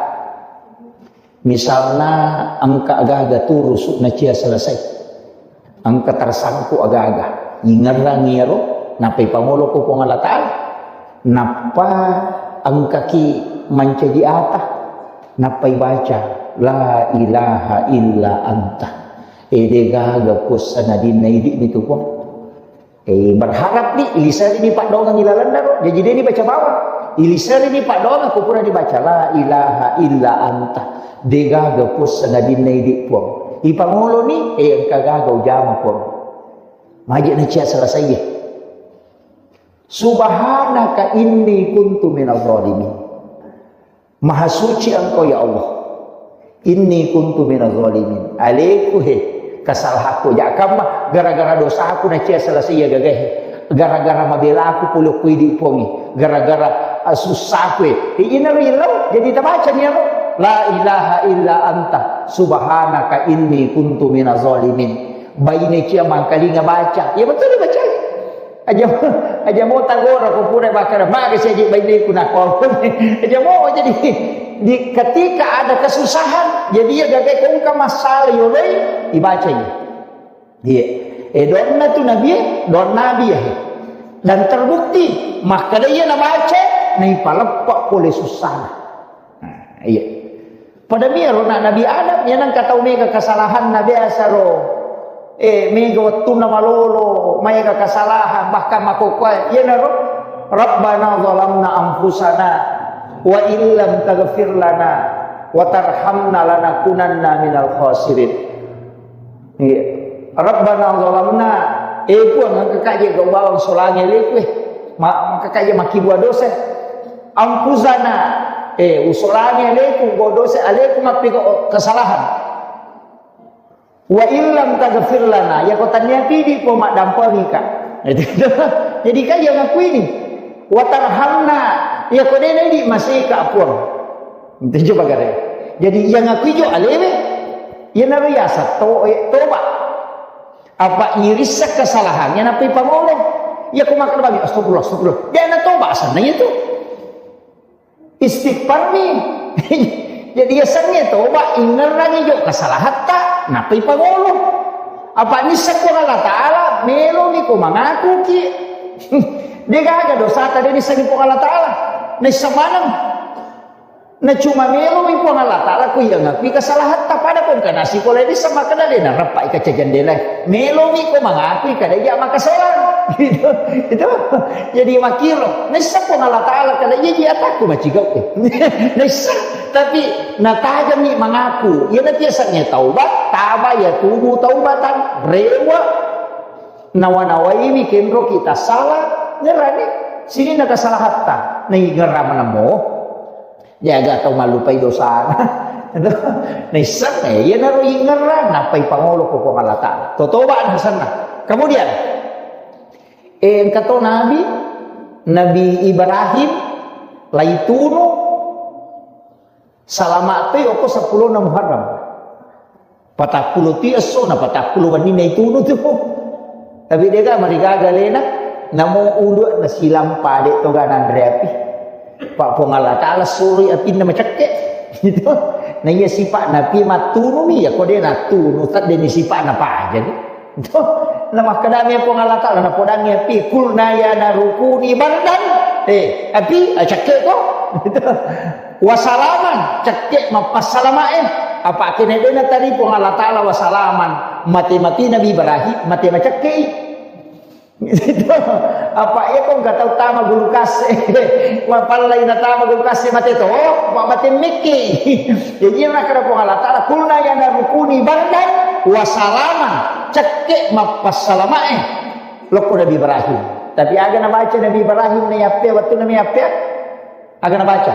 Misalna engka gaga turusu na cia selesai. Engka tersangkut aga-aga. Ingerrang iyaro, nappa ipangolo ko Puang Allah Ta'ala. Nappa engkaki mancaji ata. Nappa ibaca, la ilaha illa anta. Ede gaga puassangadinna idi mitu Puang. Eh, berharap ni, iliserini paddoangeng ilalenna ro. Jaji deni baca bawang. Iliserini paddoangeng ko pura dibaca, la ilaha illa anta. De gaga puassangadinna idi Puang. Ipangoloni, eh, engka gaga ujama Puang. Maje na cia selesai. Subhanaka inni kuntu minaz zalimin. Maha suci Engkau, ya Allah. Inni kuntu minaz zalimin. Aleku he, kesalahanku. Jakkamma, gara-gara dosaku nacia selesai iya gagae. Gara-gara mabelaku pole ku idi pongi. Gara-gara, ah, susahku e. Ijinna rilau, jadi tabaca ni aro. La ilaha illa anta subhanaka inni kuntu minaz zalimin. Baine cia mangkalinga baca. Ya betul dibaca. Aja, aja mo tagora ko pura bakara, maka saja bainai ku nako. Aja mo jadi di ketika ada kesusahan, jadi ya gagai kongka masalah yoloi, dibaca ya. Iya. Eh, doanna tu Nabi, eh, doa Nabi ya. Dan terbukti, maka dia nabaca, naipaleppa pole susah. Nah, iya. Pada miyaro na Nabi Adam, iya nengka tau mega kesalahanna biasa ro. Eh, mega wettunna malolo, maega kesalahan, bahkan makkokkoe, iyanaro, "Rabbana zalamna anfusana, wa illam taghfir lana, wa tarhamna lanakunanna minal khasirin." Iya. "Rabbana zalamna," eh, Puang, engka kaje gau bawang solangi aleku, eh. Ma-, engka kaje makkibua dosa. "Anfusana," eh, usolangi aleku, gau dosa aleku, mappiga kesalahan. "Wa illam taghfir lana," yako tannia pidi po maddampengika. Jadi kan yang aku ini. "Wa tarhamna," yako dena idi masika Puang. Itu coba gare. Jadi yang aku ijo alewe, iyanaro yasa to, eh, toba. Apa irissa kesalahannya napai pangolo. Yako makan bagi astagfirullah, astagfirullah. Dia na toba asanna itu. Istighfar mi. Jadi yasengnge toba, ingerrangi jo kesalahatta, nappai pangolo. Apa nisseng Puang Allah Ta'ala, melo mi ko mangaku ki. De gaga dosata de nisseng Puang Allah Ta'ala. Naisseng maneng. Na cuma melo mi Puang Allah Ta'ala ko iya ngakui kesalahatta, pada ko engka nasi pole nisseng makkeda de narappai kaca jendela. Melo mi ko mangakui kada iya makasolang. Gitu. Itu. Jadi makkiro, naisseng Puang Allah Ta'ala kada iya ji atakku macigau. Naisseng, tapi natajami mangaku. Iya na biasanya taubat, taba yatubu taubatan, rewa. Nawa-nawaiwi kenro kita salah, ngerani. Sini na kesalahatta. Nai ngerama namo. Jaga tau mallupai dosana. Naisseng, eh, iyanaro ingerrang, nappai pangolo ko Puang Allah Ta'ala. Totoba nasenna. Kemudian, eh, engka to Nabi, Nabi Ibrahim, laitunu, salama toi oko seppulo na Muharram. Patappulo ti esso na patappulo wenni naitunu tu. Tapi dega marigaga lena, namo ulu nasilampa de toga nanre api. Pak Puang Allah Ta'ala suri apinna macekke. Gitu. Na iya sifat napi mattunumi ya ko de nattunu, tadde ni sifat na paja ni. Gitu. Na makkedami Puang Allah Ta'ala, na podangi api, kulna ya narukuni bardan. Eh, api, ah, cekke ko. Gitu. Wasalaman, cekke mappassalamae. Apa kene dena tadi Puang Allah Ta'ala wasalaman. Mate-mate Nabi Ibrahim, mate macekkei. Gitu. Apa iya ko engka tau tama gulu kase. Mapallai na tama gulu kase mate to, apa mate mekke. Jadi yang nakara Puang Allah Ta'ala, kulna ya narukuni bardan wasalaman, cekke mappassalamae. Lokko Nabi Ibrahim. Tapi aga nabaca Nabi Ibrahim na yappe, waktu Nabi yappe, aga nabaca.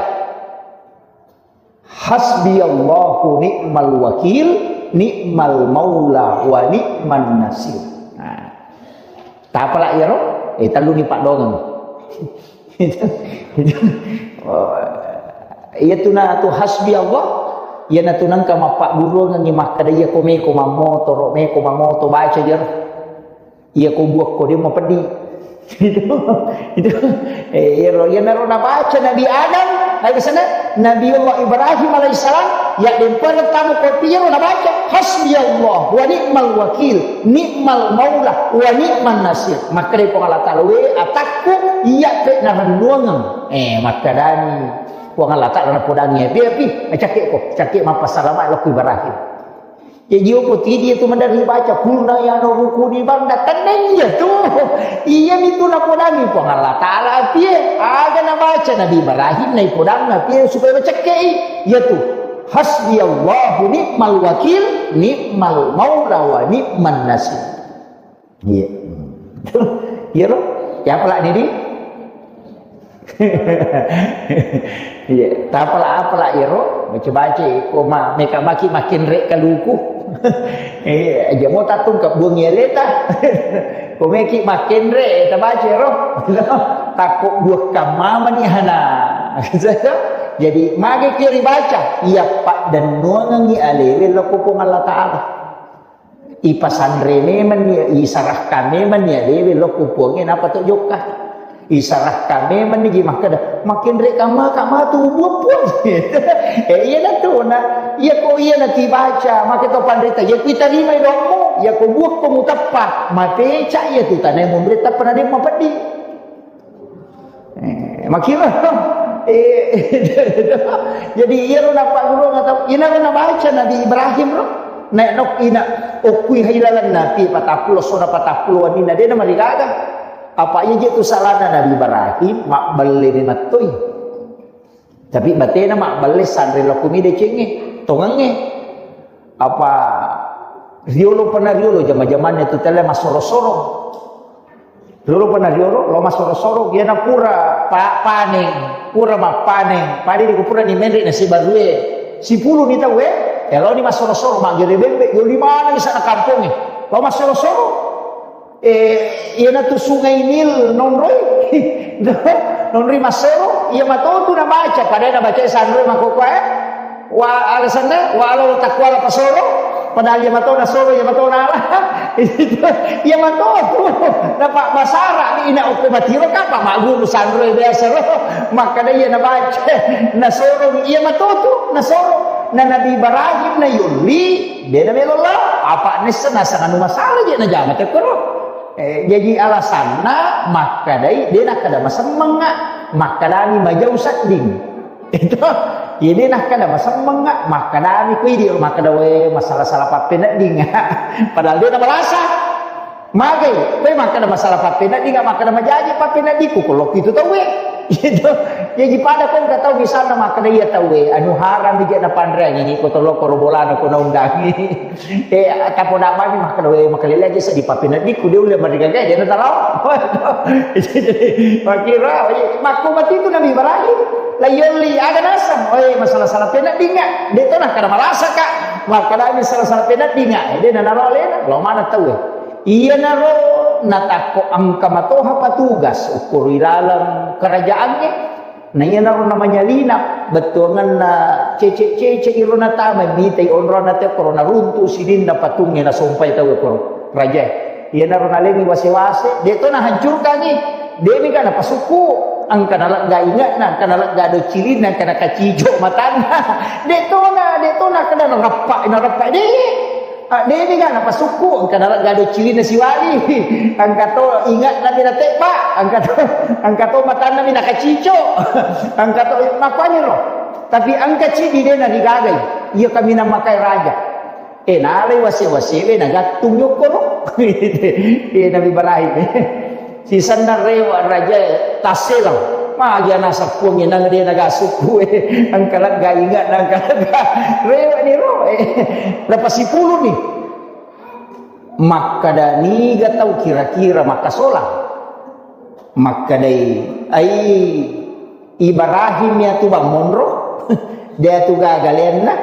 Hasbiyallahu ni'mal wakil, ni'mal maula wa ni'man nasir. Nah, tapala iyaro? Eh, telluni paddongeng. Oh, iya tu na tu hasbi Allah, iya na tu nengka mappagguruangengi makkeda iya ko meko mammotoro, meko mammoto, baca jero. Iya ko buakko de mapeddi. Itu, itu, eh, iyaro, iyanaro nabaca Nabi Adam, aga sana, Nabi Allah Ibrahim alaihissalam, ya dempar tamu kopi iyaro nabaca, "Hasbiyallah wa ni'mal wakil, ni'mal maula wa ni'man nasir." Makkeda Puang Allah Ta'ala, "We atakku, iya pe narennuangeng." Eh, makkedani Puang Allah Ta'ala napodangi, "Api, api, cakke ko, cakke mappassalama lokku Ibrahim." Jaji, opo tidi itu maderri baca, "Kulna ya narukuni bardan." Tenna iya tu. Iya mi tu napodangi Puang Allah Ta'ala apie. Aga nabaca Nabi Ibrahim naipodangi apie supaya macekkei. Iya tu. "Hasbiyallahu ni'mal wakil, ni'mal maula wa ni'man nasir." Iya. Iya lo. Ya, apa lagi, di? Iya, tapala-apala iyaro, baca-baca ko ma-, meka maki makin rek kaluku. Eh, aja mo tattung kebuang ya leta. Ko meki makin rek, tabaca ro. Takut buah kamama ni hana. Jadi, mage ki ribaca, iya paddennuangengi alewe lokko Puang Allah Ta'ala. Ipasanre memang ni, isarahkan memang ni alewe lokko Puangnge, napa to jokka. Isarahkan memang ni, makkeda, makin rek kamma, kamma tu buah Puang. Eh, iya na tu, na, iya ko iya na tibaca, maka to panrita, iya ku itarimai doammu, iya ko buah ko muteppa, mapeca iya tu tanai munre teppa na de mapeddi. Eh, makiro. Eh, jadi iyaro napagguru atau ina nabaca Nabi Ibrahim ro. Nek nok ina okkui hailalan napi patappulo sona patappulo wanina de namarigaga. Apa iya je tu salana Nabi Ibrahim mabbelle ni mattoi. Tapi batena mabbelle sanre lokko mi decengnge, tongengnge. Apa riolo pernah riolo jama-jamannya tu tele masoro-soro. Riolo pernah riolo, lo masoro-soro, iyana pura pa-, paneng, pura mappaneng, padi di pura ni menre na sibarue, sipulu ni tau, eh, lo ni masoro-soro, maggere bembe, yo lima ni sana kampongnge, lo masoro-soro. Eh, iyana tu Sungai Nil nonroi. Nonroi masoro, iya matotu nabaca, padahal nabaca sanroi makoko, eh. Wa alasanna, wa alo takwala pasoro, padahal iya matona soro, iya matona ala. Iya matotu. Napa basara ni ina okko matiro kapa magguru sanroi biasa ro. Makkeda iya nabaca, nasoro, iya matotu, nasoro. Na Nabi Ibrahim na yolli, de na melo lao. Apa nessa nasang anu masalah je na jama tekkoro. Eh, jaji alasanna makkedai, de nakkeda masemmengnga, makkedani majau sedding. Itu, iya de nakkeda masemmengnga, makkedani kui di makkeda, we, masalah-salah pappenedding. Padahal de na malasa. Magai, koe makkeda masalah pappenedding, makkeda majaji pappeneddikku, ko lokku itu tauwe. Gitu. Jaji pada ko engka tau misalna makkeda iya tauwe, anu haram bija napanreangi, ko tolokoro bolana ko naundangi. Eh, tapoda mami makkeda, we, makalele aja seddi pappeneddikku, de ulle marigaga, de na talo. Jadi, makkiro, makko mati itu Nabi Ibrahim. La yolli, aga naseng, we, masalah-salah peneddinga. De to nakkeda malasaka. Makkedami salah-salah peneddinga. Eh, de na naro alena, lo mana tauwe. Iyanaro natakko engka matoha patugas ukkuru ilaleng kerajaangnge. Na iyanaro namanyalina bettuangenna cece-cece iro natama mitai onronna te koro naruntu sininna patungnge nasompai tau koro rajae. Iyanaro nalengi wase-wase, de to nahancurkangi, de mega napasukku, engka nalegga inge'na, engka nalegga docilinna, engka nakacijo matanna. De tona, de tona kada narappa, narappa de. Ah, deni ga napasukku, engka nalegga docilinna siwali. Engka to inge'na mi natebba, engka to, engka to matanna mi nakacico. Engka to makuaniro. Tapi engka cidi de narigagai. Iya kaminang makai raja. Eh, nalai wase-wasewe nagattung jokkoro. Eh, Nabi Ibrahim. Sisenna rewe rajae tasselang. Magi naseng Puangnge nang de naga sukku, eh. Engka lega inge'na, engka lega. Rewe ni ro, eh. Lepas sipulung ni. Makkeda niga tau kira-kira makkasolang. Makkedai, ai Ibrahim ya tu bang monro. Dia tu gagalenna.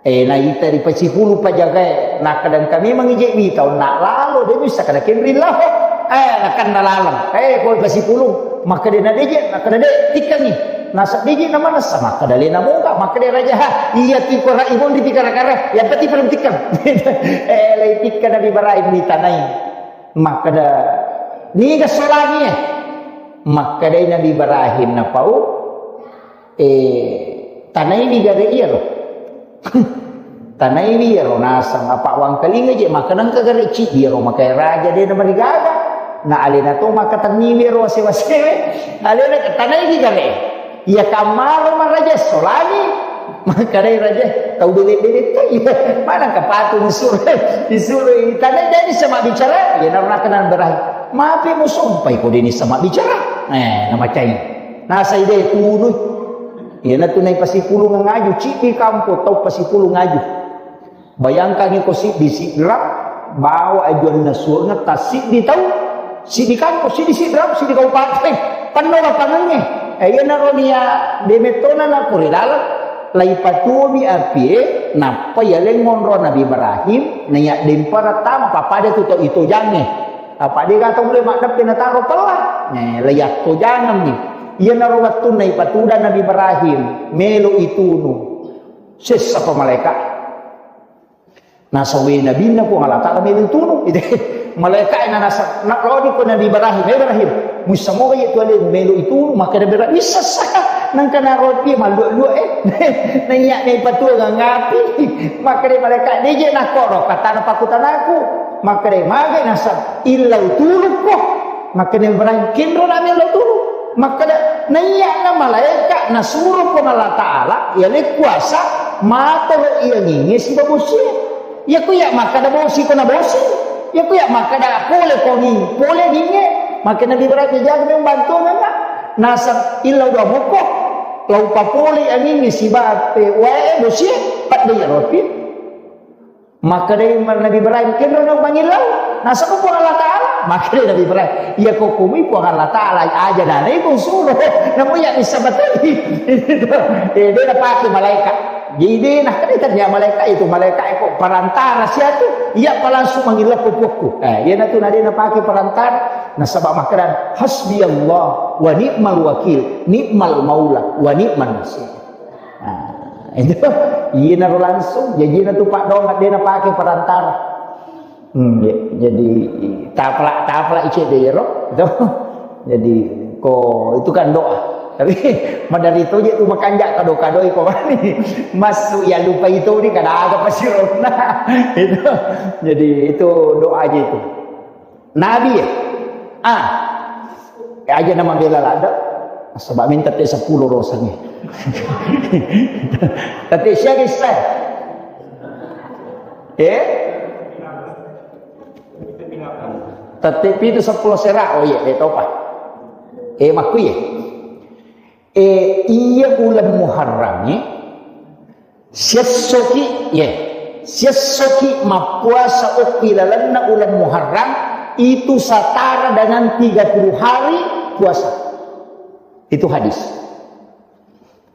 Eh, naita ripasipulung pajagae, nakkeda engka memang ije wita, onna lalo, de bisa kada kenri lao. Eh, nakanna laleng. Eh, ko pasipulung, makkeda na de je, nakkeda de, tikkengi. Naseng de je namanessa, makkeda lena moga, makkeda raja, ha, iya tiko ra imon di pikara-kara, yang penting belum tikkeng. Eh, lai tikkeng Nabi Ibrahim ditanai. Makkeda, niga solangi, eh? Makkedai Nabi Ibrahim napau, Eh, tanaiwi gare iyaro. Tanaiwi iyaro naseng, apa wangkalinga je, maka nengka gare cidi iyaro, maka raja de namarigaga. Na alena to maka tanniwi iyaro wase-wasewe. Alena tanaiwi gare. Iya kammalo maraja solani. Makkedai raja, tau bele-bele to iya. Mana kapatu disuro, disuro tanai jadi sama bicara. Iya, narunaka na berahi. Mape musompai ko deni sama bicara. Eh, namacai. Nasai de tunu. Iyanatu naipasipulung ngaju, cibbi kampo tau pasipulung ngaju. Bayangkangi ko sibbi sidrap, bawa ajuanna suarna tasibbi tau, sibbi kampo, sibbi sidrap, sibbi kabupaten, penno lapangangnge. Eh, iyanaro nia de mettona na puri laleng, laipatuomi apie, nappa yaleng monro Nabi Ibrahim, naiya dempara tama, pappada tu to itojangnge. Apa de gaga tau mulle maddeppe nataro pella. Eh, laiyattojangemmi. Iyanaro wettunna ipatudang Nabi Ibrahim, melo itunu. Sessa pa malaika. Nasawe nabinna Puang Allah Ta'ala melo itunu. Malaika na nasa, na lodi ko Nabi Ibrahim, "Eh, Ibrahim, muissa moga iya tu alemu melo itunu?" Makkeda Ibrahim, "Wissessa, nangka naropi mallua-lua, eh." Naiya naipatuo ngangapi. Makkeda malaika, "Deje nakoro, katana pakutanaku." Makkeda, "Maga nasa, illa utulukko." Makkeda Ibrahim, "Kenro na melo tulu." Makkeda, "Naiya na malaika nasuro Puang Allah Ta'ala, iya le kuasa, matoro iya nginge siba bosie. Iya ku iya makkeda bosi ko na bosi. Iya ku iya makkeda pole ko ngi, pole nginge." Makkeda Nabi Ibrahim, "Jaga memang bantu nana. Nasa illa udah moko. Lau papole iya nginge siba pe wae bosie, padde iya ropi." Makkedai Nabi Ibrahim, "Kenro na upangillau?" Nasaba Puang Allah Ta'ala. Makkedai Nabi Ibrahim, "Iya ko kumui Puang Allah Ta'ala aja nanai ko suro. Namu iya bisa batei." Eh, de napake malaika. Jadi de nakkeda tanya malaika itu, malaika eko perantara siatu, iya pa langsung mangillau ko puakku. Eh, iya natu na de napake perantara. Nasaba makkeda, "Hasbi Allah wa ni'mal wakil, ni'mal maula wa ni'man nasir." Nah, itu iyanaro langsung, jajina tu Pak Dong, de napake perantara. Hmm, ya, jadi tapla, tapla ice dero, itu. Jadi, ko itu kan doa. Tapi madari toje tu makanja kado-kadoi ko mani. Masuk ya lupa itu ni kada aga pasironna. Itu. Jadi itu doa aja itu. Nabi ya? Ah. Eh, aja nama bela lada. Sebab minta te sepuluh rosangi. Tapi siapa kisah? Eh? Tette pitu sepuluh sera. Oh iya, eh, topa. Eh, makku ya. Eh, iya uleng Muharram ni. Siessoki, ye, siessoki mappuasa okki lalenna uleng Muharram, itu setara dengan tiga puluh hari puasa. Itu hadis.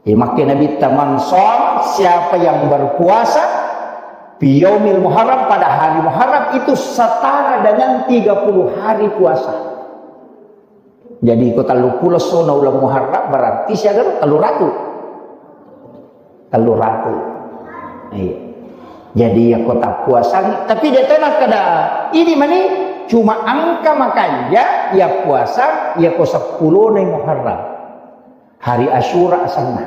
Ya, makke Nabi taman som, siapa yang berpuasa fi yaumil Muharram, pada hari Muharram, itu setara dengan tiga puluh hari puasa. Jadi ko telluppulo essona uleng Muharram berarti siaga ro? Telluratu. Telluratu. Iya. Jadi ya ko tappuasang, tapi de to nakkeda ini mani cuma engka makanja ya puasa ya ko seppulona Muharram. Hari Asyura asenna.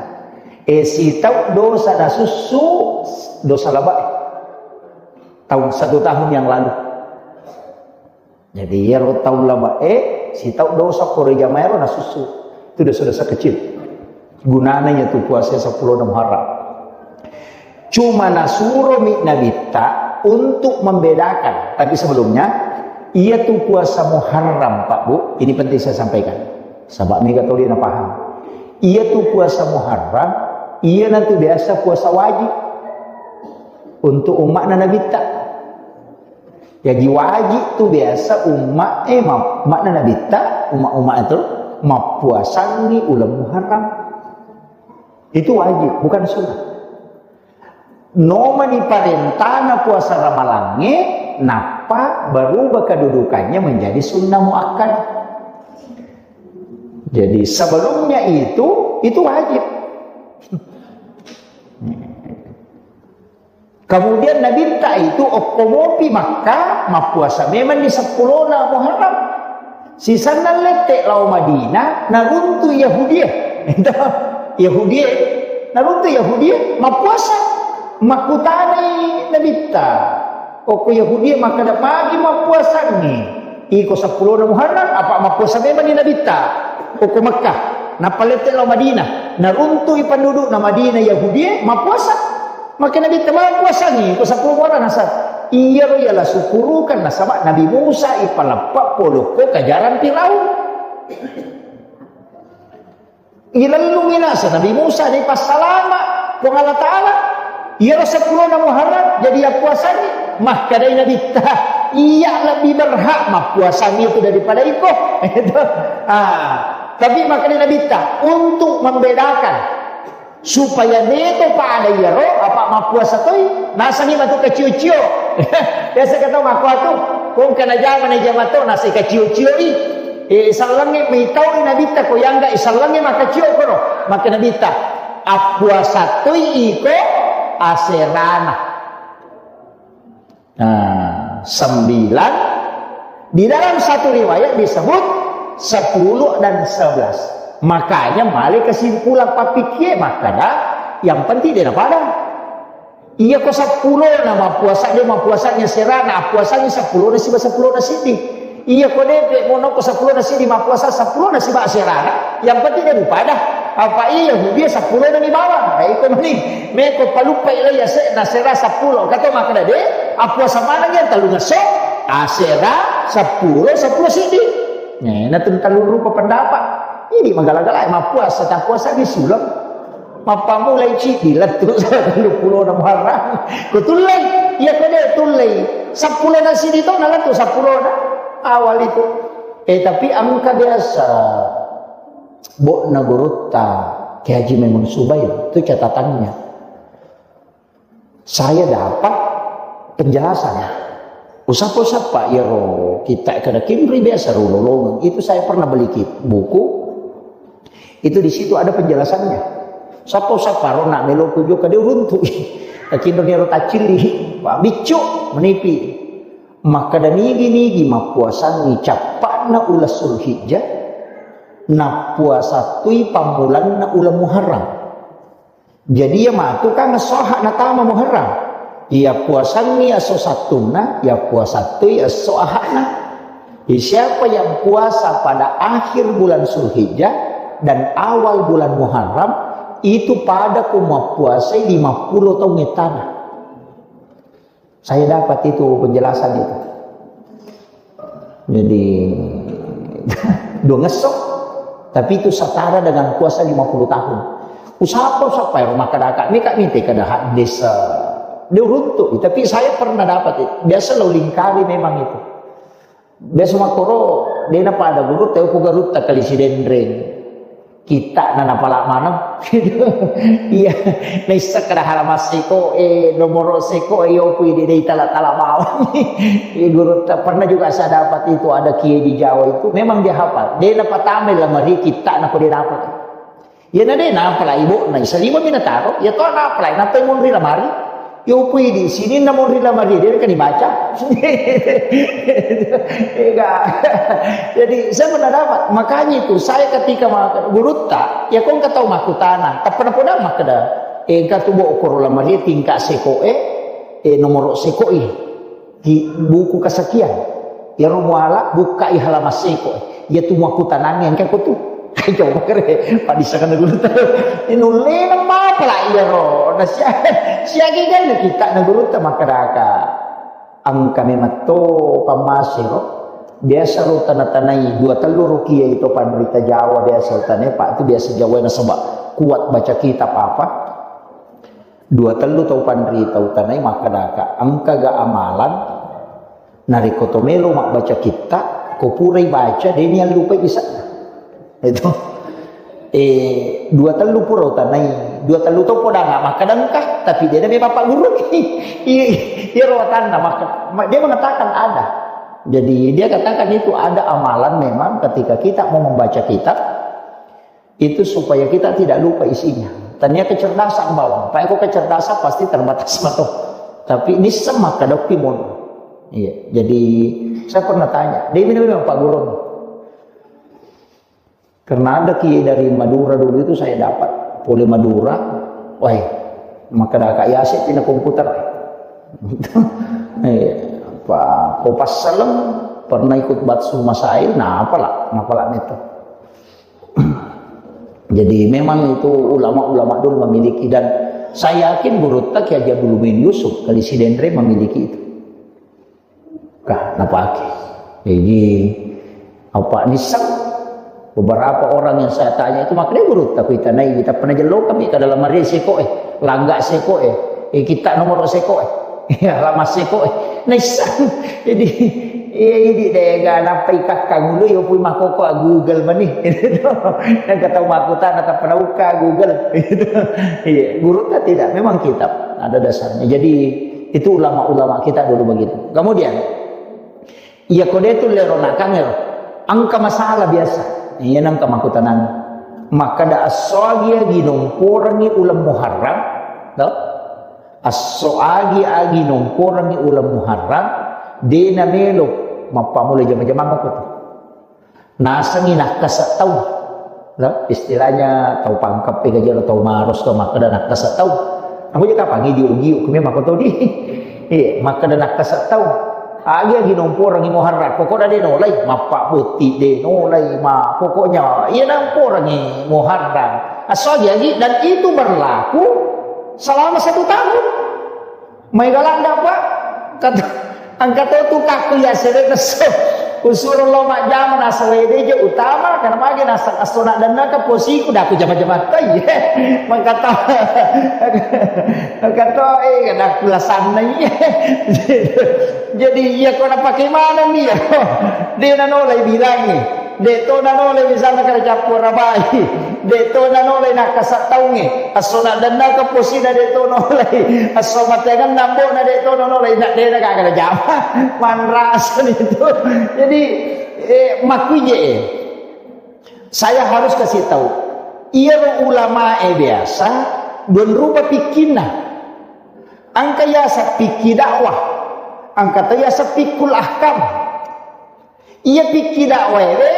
Eh, sitau dosa nasussu, dosa labae. Tahun, satu tahun yang lalu. Jadi, iyaro tau labae, sitau dosa kore jamaero nasussu. Itu dosa-dosa kecil. Gunana iyatu puasa seppulo Muharram. Cuma nasuromi Nabitta untuk membedakan. Tapi sebelumnya, iyatu puasa Muharram, Pak Bu, ini penting saya sampaikan. Sabab mega toli napaham. Iyatu puasa Muharram, iyanatu biasa puasa wajib untuk umma'na Nabitta. Jaji wajib tu biasa umma, eh, ma-, umma'na Nabitta, umma-umma itu mappuasangi uleng Muharram. Itu wajib, bukan sunnah. Nomani parentana puasa Ramalangnge, nappa berubah kedudukannya menjadi sunnah muakkadah. Jadi sebelumnya itu, itu wajib. Kemudian Nabitta itu okko mopi Makkah, mappuasa memang di seppulona Muharram. Sisenna lette lao Madinah, naruntu Yahudie. Yahudie, naruntu Yahudie, mappuasa. Makkutanai Nabitta. Okko Yahudie makkeda, "Magi mappuasangngi?" Iko seppulona Muharram, apa mappuasa memang ni Nabitta? Okko Makkah. Nappa lette lao Madinah. Naruntui pendudukna Madinah Yahudie, mappuasa. Makkeda Nabitta, "Mappuasangngi ko seppulo Muharram?" Nasaba iyaro yala sukurukan, nasaba Nabi Musa ipaleppa polokko kajarang Firaun. Ilellungi naseng Nabi Musa, naipassalama Puang Allah Ta'ala. Iyaro seppulona Muharram, jadi yappuasangngi. Makkedai Nabitta, "Iya lebih berhak mappuasangngi itu daripada iko." Itu. Ah. Tapi makkeda Nabitta, untuk membedakan supaya deto pada iyaro, apa mappuasa toi, nasengngi matu kacio-cio. Biasa kata makkuatu, kongka najama, najama to, nase kacio-cio i. Eh, sellengnge mitau Nabitta ko yangga, eh, sellengnge makacio kono. Makkeda Nabitta, appuasa toi iko aserana. Nah, sembilan. Di dalam satu riwayat disebut sepuluh dan sebelas. Makanya male kesimpulan pappikie makkeda, yang penting de napada. Iya ko seppulo na mappuasa, de mappuasanya serana, appuasanya seppulo na siba seppulo na sidi. Iya ko depe mono ko seppulo na sidi mappuasa, seppulo na siba serana, yang penting de dupada. Apa iya Yahudi seppulo na ni bawang. Nah, iko meni, meko paluppai lo ya se, na sera seppulo. Kata makkeda de, appuasa maneng ya tellu ngesso, asera, seppulo, seppulo sidi. Nah, na tentang rupa pendapat. Ini magala-gala mappuasa, tak puasa di sulam. Mappamulai cidi lettu tellu pulo na Muharram. Ko tullei, iya ko de tullei. Seppulo na sidi to na lettu seppulo na awal itu. Eh, tapi engka biasa bo'na gurutta Kiai Haji Maimun Subair, itu catatannya. Saya dapat penjelasan. Usappa-usappa iyaro kita kada kinri biasa rulolongeng. Itu saya pernah beli kit-, buku. Itu di situ ada penjelasannya. Sappa-usappa ro nak melo kujo kade uruntu. Takinro niro tacili. Pak biccu menipi. Makkeda nigi-nigi mappuasangi cappa'na uleng Sulhijjah, nappuasa tui pammulanna uleng Muharram. Jadi iya matu kan esso Ahad natama Muharram. Iya puasangi esso Sattunna, iya puasa tui esso Ahadna. Jadi siapa yang puasa pada akhir bulan Sulhijjah dan awal bulan Muharram, itu pada ku mappuasai lima puluh taung ettana. Saya dapat itu penjelasan itu. Jadi, dua ngesso. Tapi itu setara dengan puasa lima puluh tahun. Usappa-usappa ero makkadaka, mika mite kada hadis, eh, dia runtuk. Tapi saya pernah dapat itu. Biasa lo lingkari memang itu. Biasa makkoro, dena pada gurutta, ko gurutta kali Sidenreng. Kitta'na napala maneng. Iya, naisseng kada halaman seko, eh, nomoro seko, eh, yopu ide dei tala-tala bawang. Eh, gurutta, pernah juga saya dapat itu, ada kiai di Jawa itu, memang dia hafal. Dena patamai lamari kitta'na ko dia dapat. Iyana de napalai bo'na, isa lima mi nataro, iya to napalai, nappai monri lamari. Yo pui di sininna monri lamari, de kan dibaca. Ega. Jadi saya pernah dapat, makanya itu saya ketika ma-, gurutta, ya kong katau makkutana, tappa napoda makkeda, eh, engka tu bo koro lamari tingkat seko e, eh, nomoro seko e. Di buku kesekian. Iyaro muala bukkai halaman seko. Iya tu makkutanangi engka ko tu. Coba kere, padisakana gurutta. Inullena mapala iyaro. Na sia-, siaga ganna kitta'na gurutta makkadaka. Engka memetto pammasero. Biasa ro tana-tanai dua tellu rukia itu panrita Jawa biasa tanai, Pak, itu biasa Jawa nasaba kuat baca kitab apa. Dua tellu tau panrita utanai makkadaka, engkaga amalan narekko to melo mabbaca kitta, ko purai baca, de niallupai bisa. Itu. Eh, dua tellu pura utanai, dua tellu tau podanga makkada engka, tapi de nabe bapak guru. Iya, iya, ro watanna maka, ma-, dia mengatakan ada. Jadi dia katakan itu ada amalan memang ketika kita mau membaca kitab, itu supaya kita tidak lupa isinya. Tania kecerdasan bawang. Pak eko kecerdasan pasti terbatas mato. Tapi ini semak kadokki mon. Iya. Jadi saya pernah tanya, dia bilang, "Pak Guru, karena ada kiai dari Madura dulu itu saya dapat. Pole Madura, wah, maka ada Kak Yasik pindah komputer." Iya. Pak Kopas Salem pernah ikut Batsu Masail, nah apalah, nah apalah itu. Jadi memang itu ulama-ulama dulu memiliki, dan saya yakin gurutta Kiai Haji Abdul Muin Yusuf kali Sidenreng memiliki itu. Kah, napake. Jadi apa nisang beberapa orang yang saya tanya itu makanya gurutta kuitanai kita pernah jelo kami ke dalam mari seko eh langga seko eh eh kita nomor seko eh ya lama seko eh nisang. Jadi Iya, idi dega nappa ikakka gulu, yo pui makoko a Google mani. Engka tau makkutana tappa naukka Google. Iya, gurutta tidak, memang kitab ada dasarnya. Jadi itu ulama-ulama kita dulu begitu. Kemudian, iya, ko de tu lero nakangero, engka masalah biasa. Iya, nengka makkutanang. Makkada esso agi-agi nomporangi uleng Muharram, to? Esso agi-agi nomporangi uleng Muharram, de namelo mappammula jama-jamang ko tu. Nasengi nakkasa tau. Lo, istilahnya tau pangkappe gajero tau maros to makkada nakkasa tau. Aku je kapang giu-giu kumi makko to di. Iya, makkada nakkasa tau. Agi-agi nomporangi Muharram, pokokna de nolai, mappabotti de nolai, ma pokoknya iya nomporangi Muharram. Esso agi-agi, dan itu berlaku selama satu tahun. Mai galanda, Pak. Kata, engka to tu kakku ya sere nesso. Usuro lo majjama nasaba de je utama, karena magi nasa-, esso naddennaka posiku, dah aku jama-jama tai. Mangkata, mangkata, eh, kada aku lasanna iya. Jadi, iya ko napake maneng iya. De nanolai bilangi. De to nanolai misalna kada cappu arabai. De to nanolai nakkasa taungnge. Esso naddennaka posina de to nolai. Esso mateangenna ambo'na de to nolai. Na de na gaga najama. Manrasa itu. Jadi, eh, makkuije, eh. Saya harus kasih tahu. Iyaro ulamae biasa dua rupa pikkinna. Engka yaseng pikki dakwah. Engka to yaseng fiqhul ahkam. Iya pikki dakwaewe,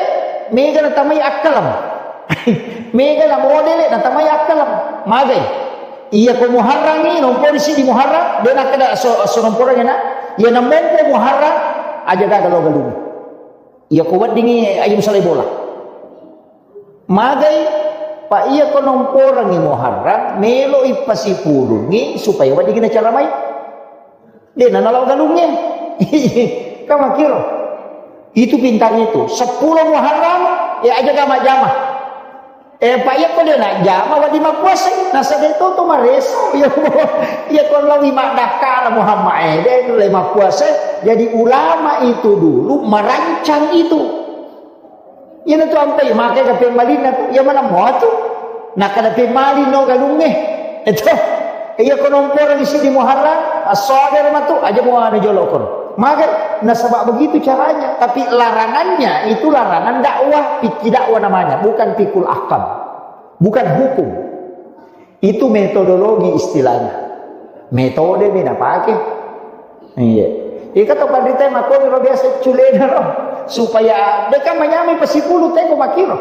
mega natamai akkalam. Mega na modele natamai akkalam. Magai. Iya ko Muharrangi, nompori siddi Muharram, de nakkeda esso, esso nomporangi na. Iya namompo Muharram, aja gaga lo galung. Iya ko weddingi aja musalai bola. Magai, pa iya ko nomporangi Muharram, melo ippasipulungi supaya weddingi nacaramai. De na nalao galungnge. Kan makkiro. Itu pintarnya itu. Seppulo Muharram, ya aja gama-jama. Eh, pa iya ko de najama, wadi mappuasa. Nasa de to to mareso. Ya, ya ko lawi maddakkala Muhammad, eh, de le mappuasa. Jadi ulama itu dulu merancang itu. Iyana tu ampai, makai ka pemmalinna tu, iya mana mua tu. Nakkeda pemmalino galungnge. Eto. Iya ko nomporangi siddi Muharram, esso aga matu, aja mua ni jolo kono. Magai, nasaba begitu caranya. Tapi larangannya itu larangan dakwah, fikih dakwah namanya, bukan fikul ahkam. Bukan hukum. Itu metodologi istilahnya. Metode mi napake. Iya. Ika to panrita makkoniro biasa culena ro. Supaya deka manyamai pasipulu teko makkiro.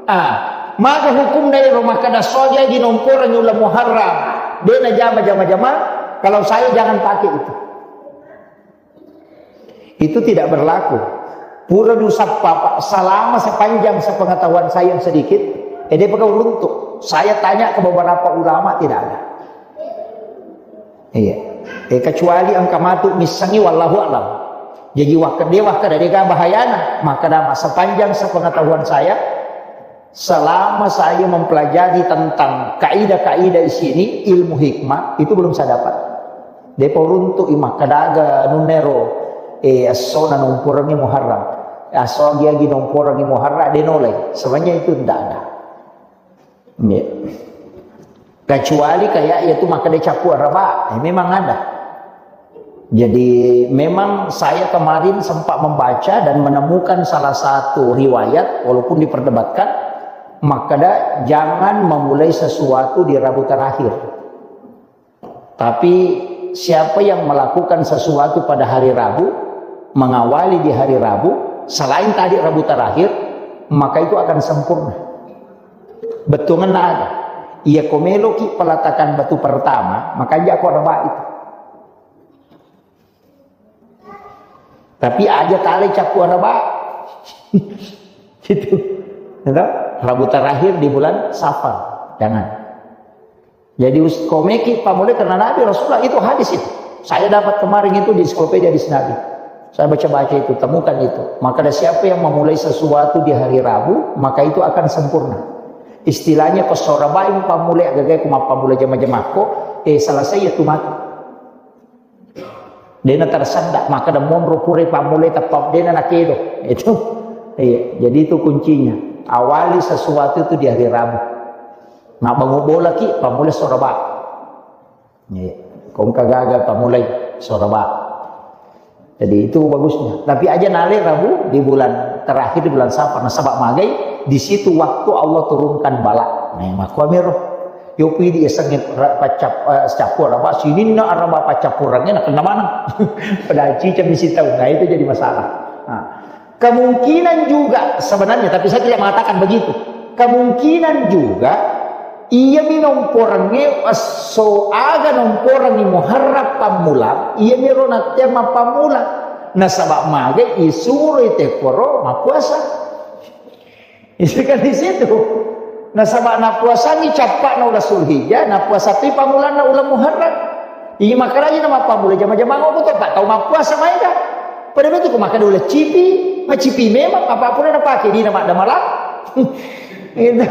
Ah, maga hukumna ero makkeda soja di nomporangi uleng Muharram. De najama jama-jama. Kalau saya jangan pakai itu. Itu tidak berlaku. Pura dusappa, Pak, selama sepanjang sepengetahuan saya yang sedikit, eh, de paka uruntu. Saya tanya ke beberapa ulama, tidak ada. Iya. Eh, kecuali engka matu missengi, wallahu a'lam. Jadi wakkede, wakkeda dega bahayana, maka dama sepanjang sepengetahuan saya, selama saya mempelajari tentang kaidah-kaidah di sini, ilmu hikmah, itu belum saya dapat. Depa uruntu'i makkadaga nunnero, eh, esso na nomporangi Muharram. Esso agi-agi nomporangi Muharram, de nolai. Sebenarnya itu ndak ada. Ya. Kecuali kayak yaitu makkeda cappu araba, eh, memang ada. Jadi memang saya kemarin sempat membaca dan menemukan salah satu riwayat, walaupun diperdebatkan, makkeda jangan memulai sesuatu di Rabu terakhir. Tapi siapa yang melakukan sesuatu pada hari Rabu, mengawali di hari Rabu, selain tadi Rabu terakhir, maka itu akan sempurna. Bettuangenna aga. Iya ko meloki peletakan batu pertama, maka jako araba itu. Tapi aja tale cappu araba. Gitu. Gitu. Rabu terakhir di bulan Safar. Jangan. Jadi us-, komeki pammulai karena Nabi Rasulullah itu hadis itu. Saya dapat kemarin itu di ensiklopedia hadis Nabi. Saya baca-baca itu, temukan itu. Maka ada siapa yang memulai sesuatu di hari Rabu, maka itu akan sempurna. Istilahnya ko esso arabai pammulai agagai ko mappammulai jama-jamakko, eh, selesai ya tu mati. Dena tersendak, maka de monro pura pammulai teppa dena nakedo. Itu. Iya, jadi itu kuncinya. Awali sesuatu itu di hari Rabu. Mabbangun bola ki, pammulai soro ba. Iya. Kongka gagal pammulai soro ba. Jadi itu bagusnya. Tapi aja nale Rabu di bulan terakhir di bulan Safar, nasaba magai di situ waktu Allah turunkan bala. Nah, makkuamiro. Yopi di eseng ra-, pacap-, eh, cappur apa sininna araba paccappurangnge na kenna maneng. Padahal cicak misi tahu. Nah, itu jadi masalah. Nah, kemungkinan juga sebenarnya, tapi saya tidak mengatakan begitu. Kemungkinan juga iya mi nomporangnge esso aga nomporangngi Muharram pammula, iya mi ro nattea mappammula. Nasaba mage isuro ite koro mappuasa. Itu kan di situ. Nasaba napuasangi cappa'na uleng Zulhijjah, napuasa pi pammulanna uleng Muharram. Iya makkaraji na mappammula jama-jamang ko to, Pak, tau mappuasa maega. Pada betul ko makkeda uleng cipi, macipi memang apa pura napake dina maddamalang. Itu.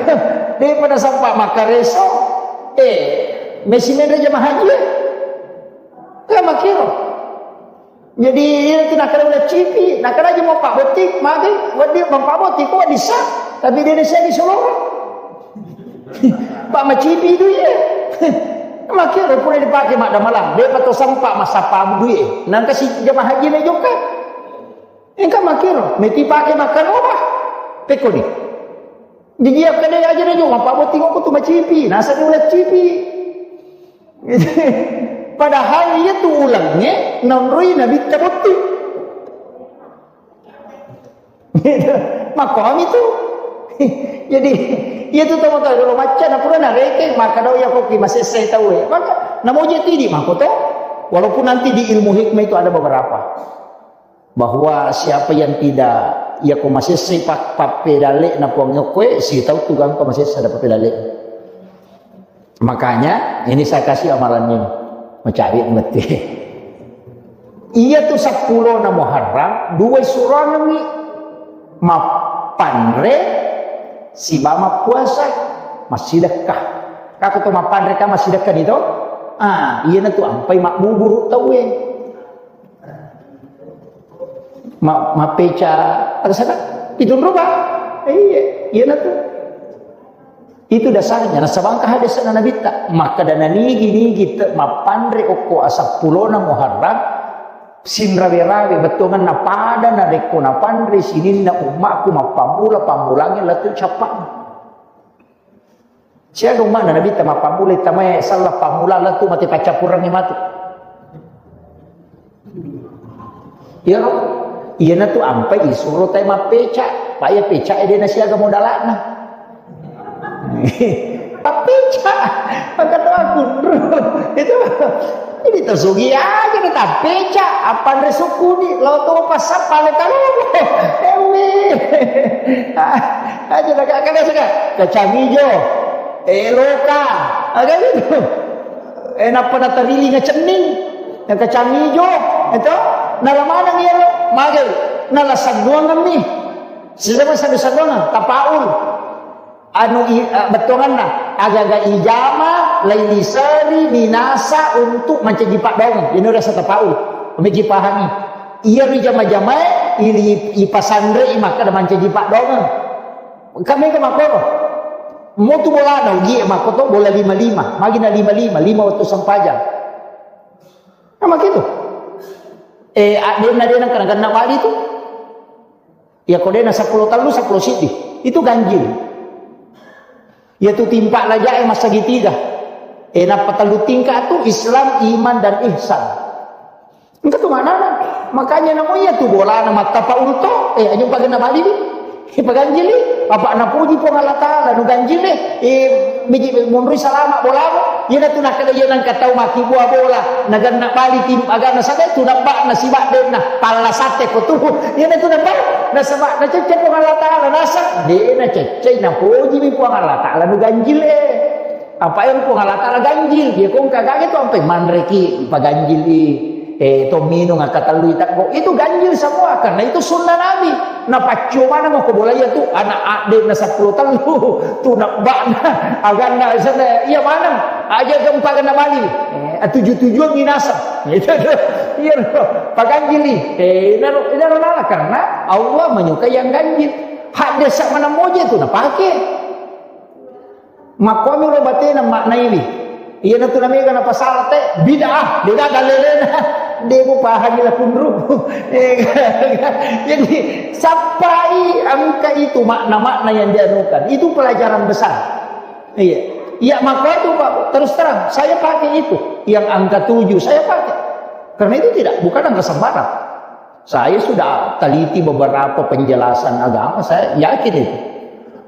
Daripada sampa makkareso. Eh, mesi menre jama haji. Eh, makiro. Jadi, iya tu nakkeda uleng cipi, nakkeda aja mau Pak Boti, magi, wedding mau Pak Boti, kok bisa? Tapi dia saya di Soloro. Pak macipi itu iya. Maki ro pura dipake maddamalang, dia pato sempa massappa duit. Nangka si jamaah haji na jokka. Engka maki ro, meti pake makan apa? Pekko ni. Jadi, iya, kada aja na jokka, Pak Boti kok tu macipi, nasa dia uleng cipi. Padahal iya tu ulengnge naonroi Nabitta botting. Gitu. Makkomi tu. Jadi, iya tu tau-tau dolo macca, na pura narekeng, maka dau iya koki masessai tau e. Maka, namoje tidi mako to. Walaupun nanti di ilmu hikmah itu ada beberapa. Bahwa siapa yang tidak, iya ko masessai pak-, pappedale na puang yokkoe, si tau tu gangko masessa ada pappedale. Makanya, ini saya kasih amalan ini. Mencari ngerti. Iya tu seppulo na Muharram, dua suruhangi mappanre siba mappuasa, massidekka. Kako to mappanre ka massidekka ni to? Ah, iya na tu ampai mabbuburu tauwe. Ma-, mappeca, ada sana? Itu rupa. Iya, iya na tu. Itu dasarnya. Nasaba engka hadis na Nabitta. Makkeda nanigi-nigi te-, mappanre okko asappulona Muharram, sinrawe-rawe bettuanganna pada narekko napanre sininna ummaku mappammula-pammulangi lettu cappa'na. Siaga ummanna Nabitta mappammula tamae salla pammula lettu mate paccappurangngi matu. Iyaro, iyanatu ampai isuro tae mappeca, pa iya peca e de nasiaga modala'na. Pappeca, maka to aku. Itu, ini to sugi aja na tappeca, appanre sukkuni, lo to passappa le talomo. Ewe. Aja na kakak suka, kacang ijo, eh, loka, aga gitu. Eh, nappa natariling cenning, na kacang ijo, itu, nala maneng iyaro, mage, nala sannuangemmi. Sisama sannu-sannuangeng, tapaul. Anu i-, eh, bettuanganna, aga-aga ijama, lailiseri, minasa untuk mancaji paddoangeng. Ini rasa tapaul. Megi pahangi. Iya ri jama-jamae, ili-, ipasanrei makkeda mancaji paddoangeng. Kami ke makoro. Motu bolana ugi makkoto bola lima-lima. Magi na lima-lima, lima wettu sempajang. Nah, makitu. Eh, a-, denna, denna, kadang-kadang wali tu. Iya, ko dena seppulo tellu, seppulo siddi. Itu ganjil. Iya tu timpa laja e massegitiga. Eh, nappa tellu tingkat tu Islam, iman, dan ihsan. Engka tu maknana. Makanya namo iya tu bolana mattapaul to. Eh, anjo pagenna bali di. Ipaganjili, apa napuji Puang Allah Ta'ala, nu ganjili, eh, biji monroi salama bolamu, iyanatu nakkeda iya nengka tau makkibua bola, naganna bali tim agana sabe tu nabba'na sibaddenna, palla satte ko tu, iyanatu nabba'na, nasaba nacecce Puang Allah Ta'ala, naseng, de nacecce, napojimi Puang Allah Ta'ala, nu ganjile. Apa yang Puang Allah Ta'ala ganjil, dia kong kagak itu sampai manreki, paganjili. Eh, to minung akkatellui teggo. Itu ganjil semua, karena itu sunnah Nabi. Napaccio maneng ko bola iya tu, anak addenna seppulo tellu, tu nabba'na, aganna, sana, iya maneng. Aja keempat kena bali. Eh, tujuh-tujuan minasa. Itu tuh. Iya, no. Paganjili. Eh, inaro, inaro nala karena Allah menyukai yang ganjil. Hak desa mana moja itu napake. Makkomi lo batena maknai wi. Iya natu namega napasala te bid'ah, beda dalilena. Demo pahami la kunru. Eh, jadi sappai engka itu makna-makna yang dianukan. Itu pelajaran besar. Iya. Iya, maka itu, Pak, terus terang, saya pakai itu. Yang angka tujuh, saya pakai. Karena itu tidak, bukan angka sembarang. Saya sudah teliti beberapa penjelasan agama, saya yakin itu.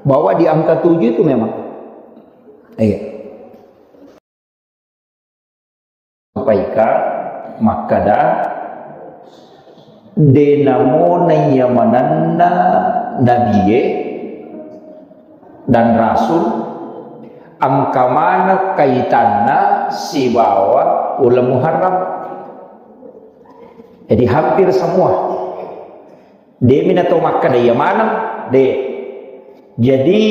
Bahwa di angka tujuh itu memang. Iya. Sampaika makkada, de namo naiya manenna nabie dan rasul, engka maneng kaitanna sibawa uleng Muharram. Jadi hampir semua. Demi nato makkada iya maneng, de. Jadi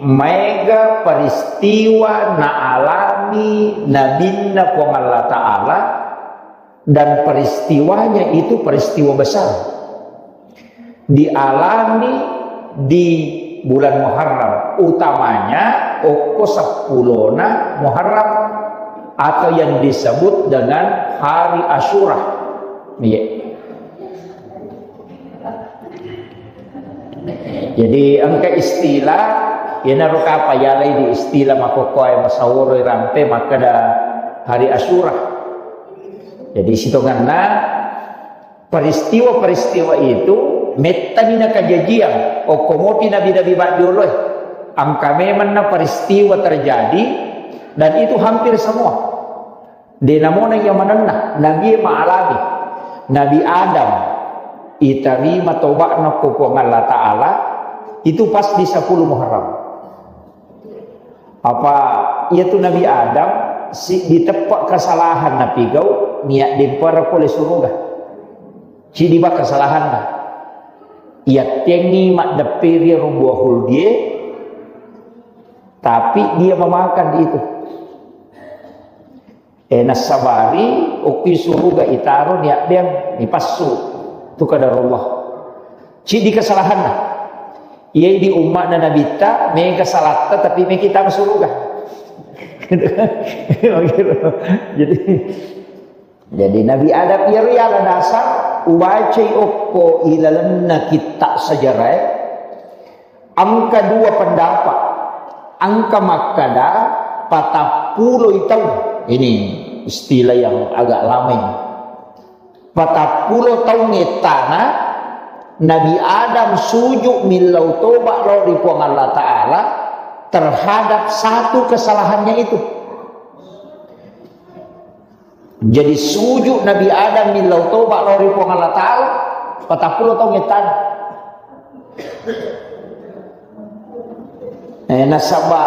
maega peristiwa naalami nabinna Puang Allah Ta'ala dan peristiwanya itu peristiwa besar. Dialami di bulan Muharram, utamanya okko seppulona Muharram atau yang disebut dengan hari Asyura. Iya. Jadi engka istilah, iyanaro kapa yalai di istilah makkokkoe masaworo rampe makkada hari Asyura. Jadi sitonganna peristiwa-peristiwa itu mettani nakajajiang okko mopi nabi-nabi baddioloe. Engka memenna peristiwa terjadi dan itu hampir semua. De namona iya manenna, Nabi maalami. Nabi Adam itarima toba'na ko Puang Allah Ta'ala, itu pas di sepuluh Muharram. Apa iya tu Nabi Adam si diteppa kesalahan napigau niat dempara pole suruga. Cidi ba kesalahanna. Iya tengi maddepperi rubuah huldie, tapi dia memakan di itu. Eh, nassabari okki suruga itaro niabbeang nipassu tu kadarullah. Cidi kesalahanna. Iya di umma'na nabitta mega salatta tapi mega kita suruga. Jadi, jadi Nabi Adam iya riala dasar ubacai okko ilalenna kitta sejarah. Engka dua pendapat. Engka makkada patappulo taung. Ini istilah yang agak lama ini. Patappulo taung ettana Nabi Adam sujud millau toba lao ri Puang Allah Ta'ala terhadap satu kesalahannya itu. Jadi sujud Nabi Adam millau toba lao ri Puang Allah Ta'ala, patappulo taung ettana. Eh, nasaba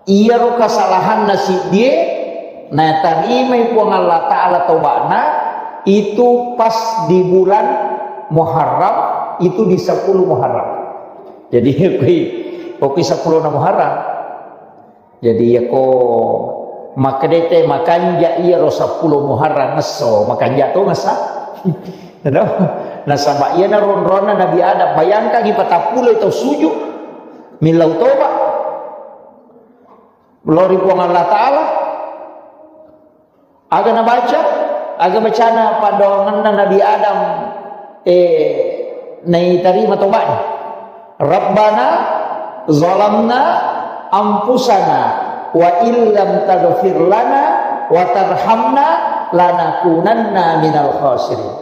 iyaro kesalahanna siddie natarimai Puang Allah Ta'ala toba'na itu pas di bulan Muharram, itu di sepuluh Muharram. Jadi, okki, okki sepuluh Muharram. Jadi, yako makkedete makanja iyaro sepuluh Muharram esso, makanja to ngessa. Nasaba iyana ronronna Nabi Adam, bayangkangi patappulo tau sujud millau toba lao ri Puang Allah Ta'ala. Aga nabaca? Aga bacana paddoangenna Nabi Adam, eh, naitarima toba'na. Rabbana zalamna anfusana wa illam taghfir lana wa tarhamna lanakunanna minal khasirin.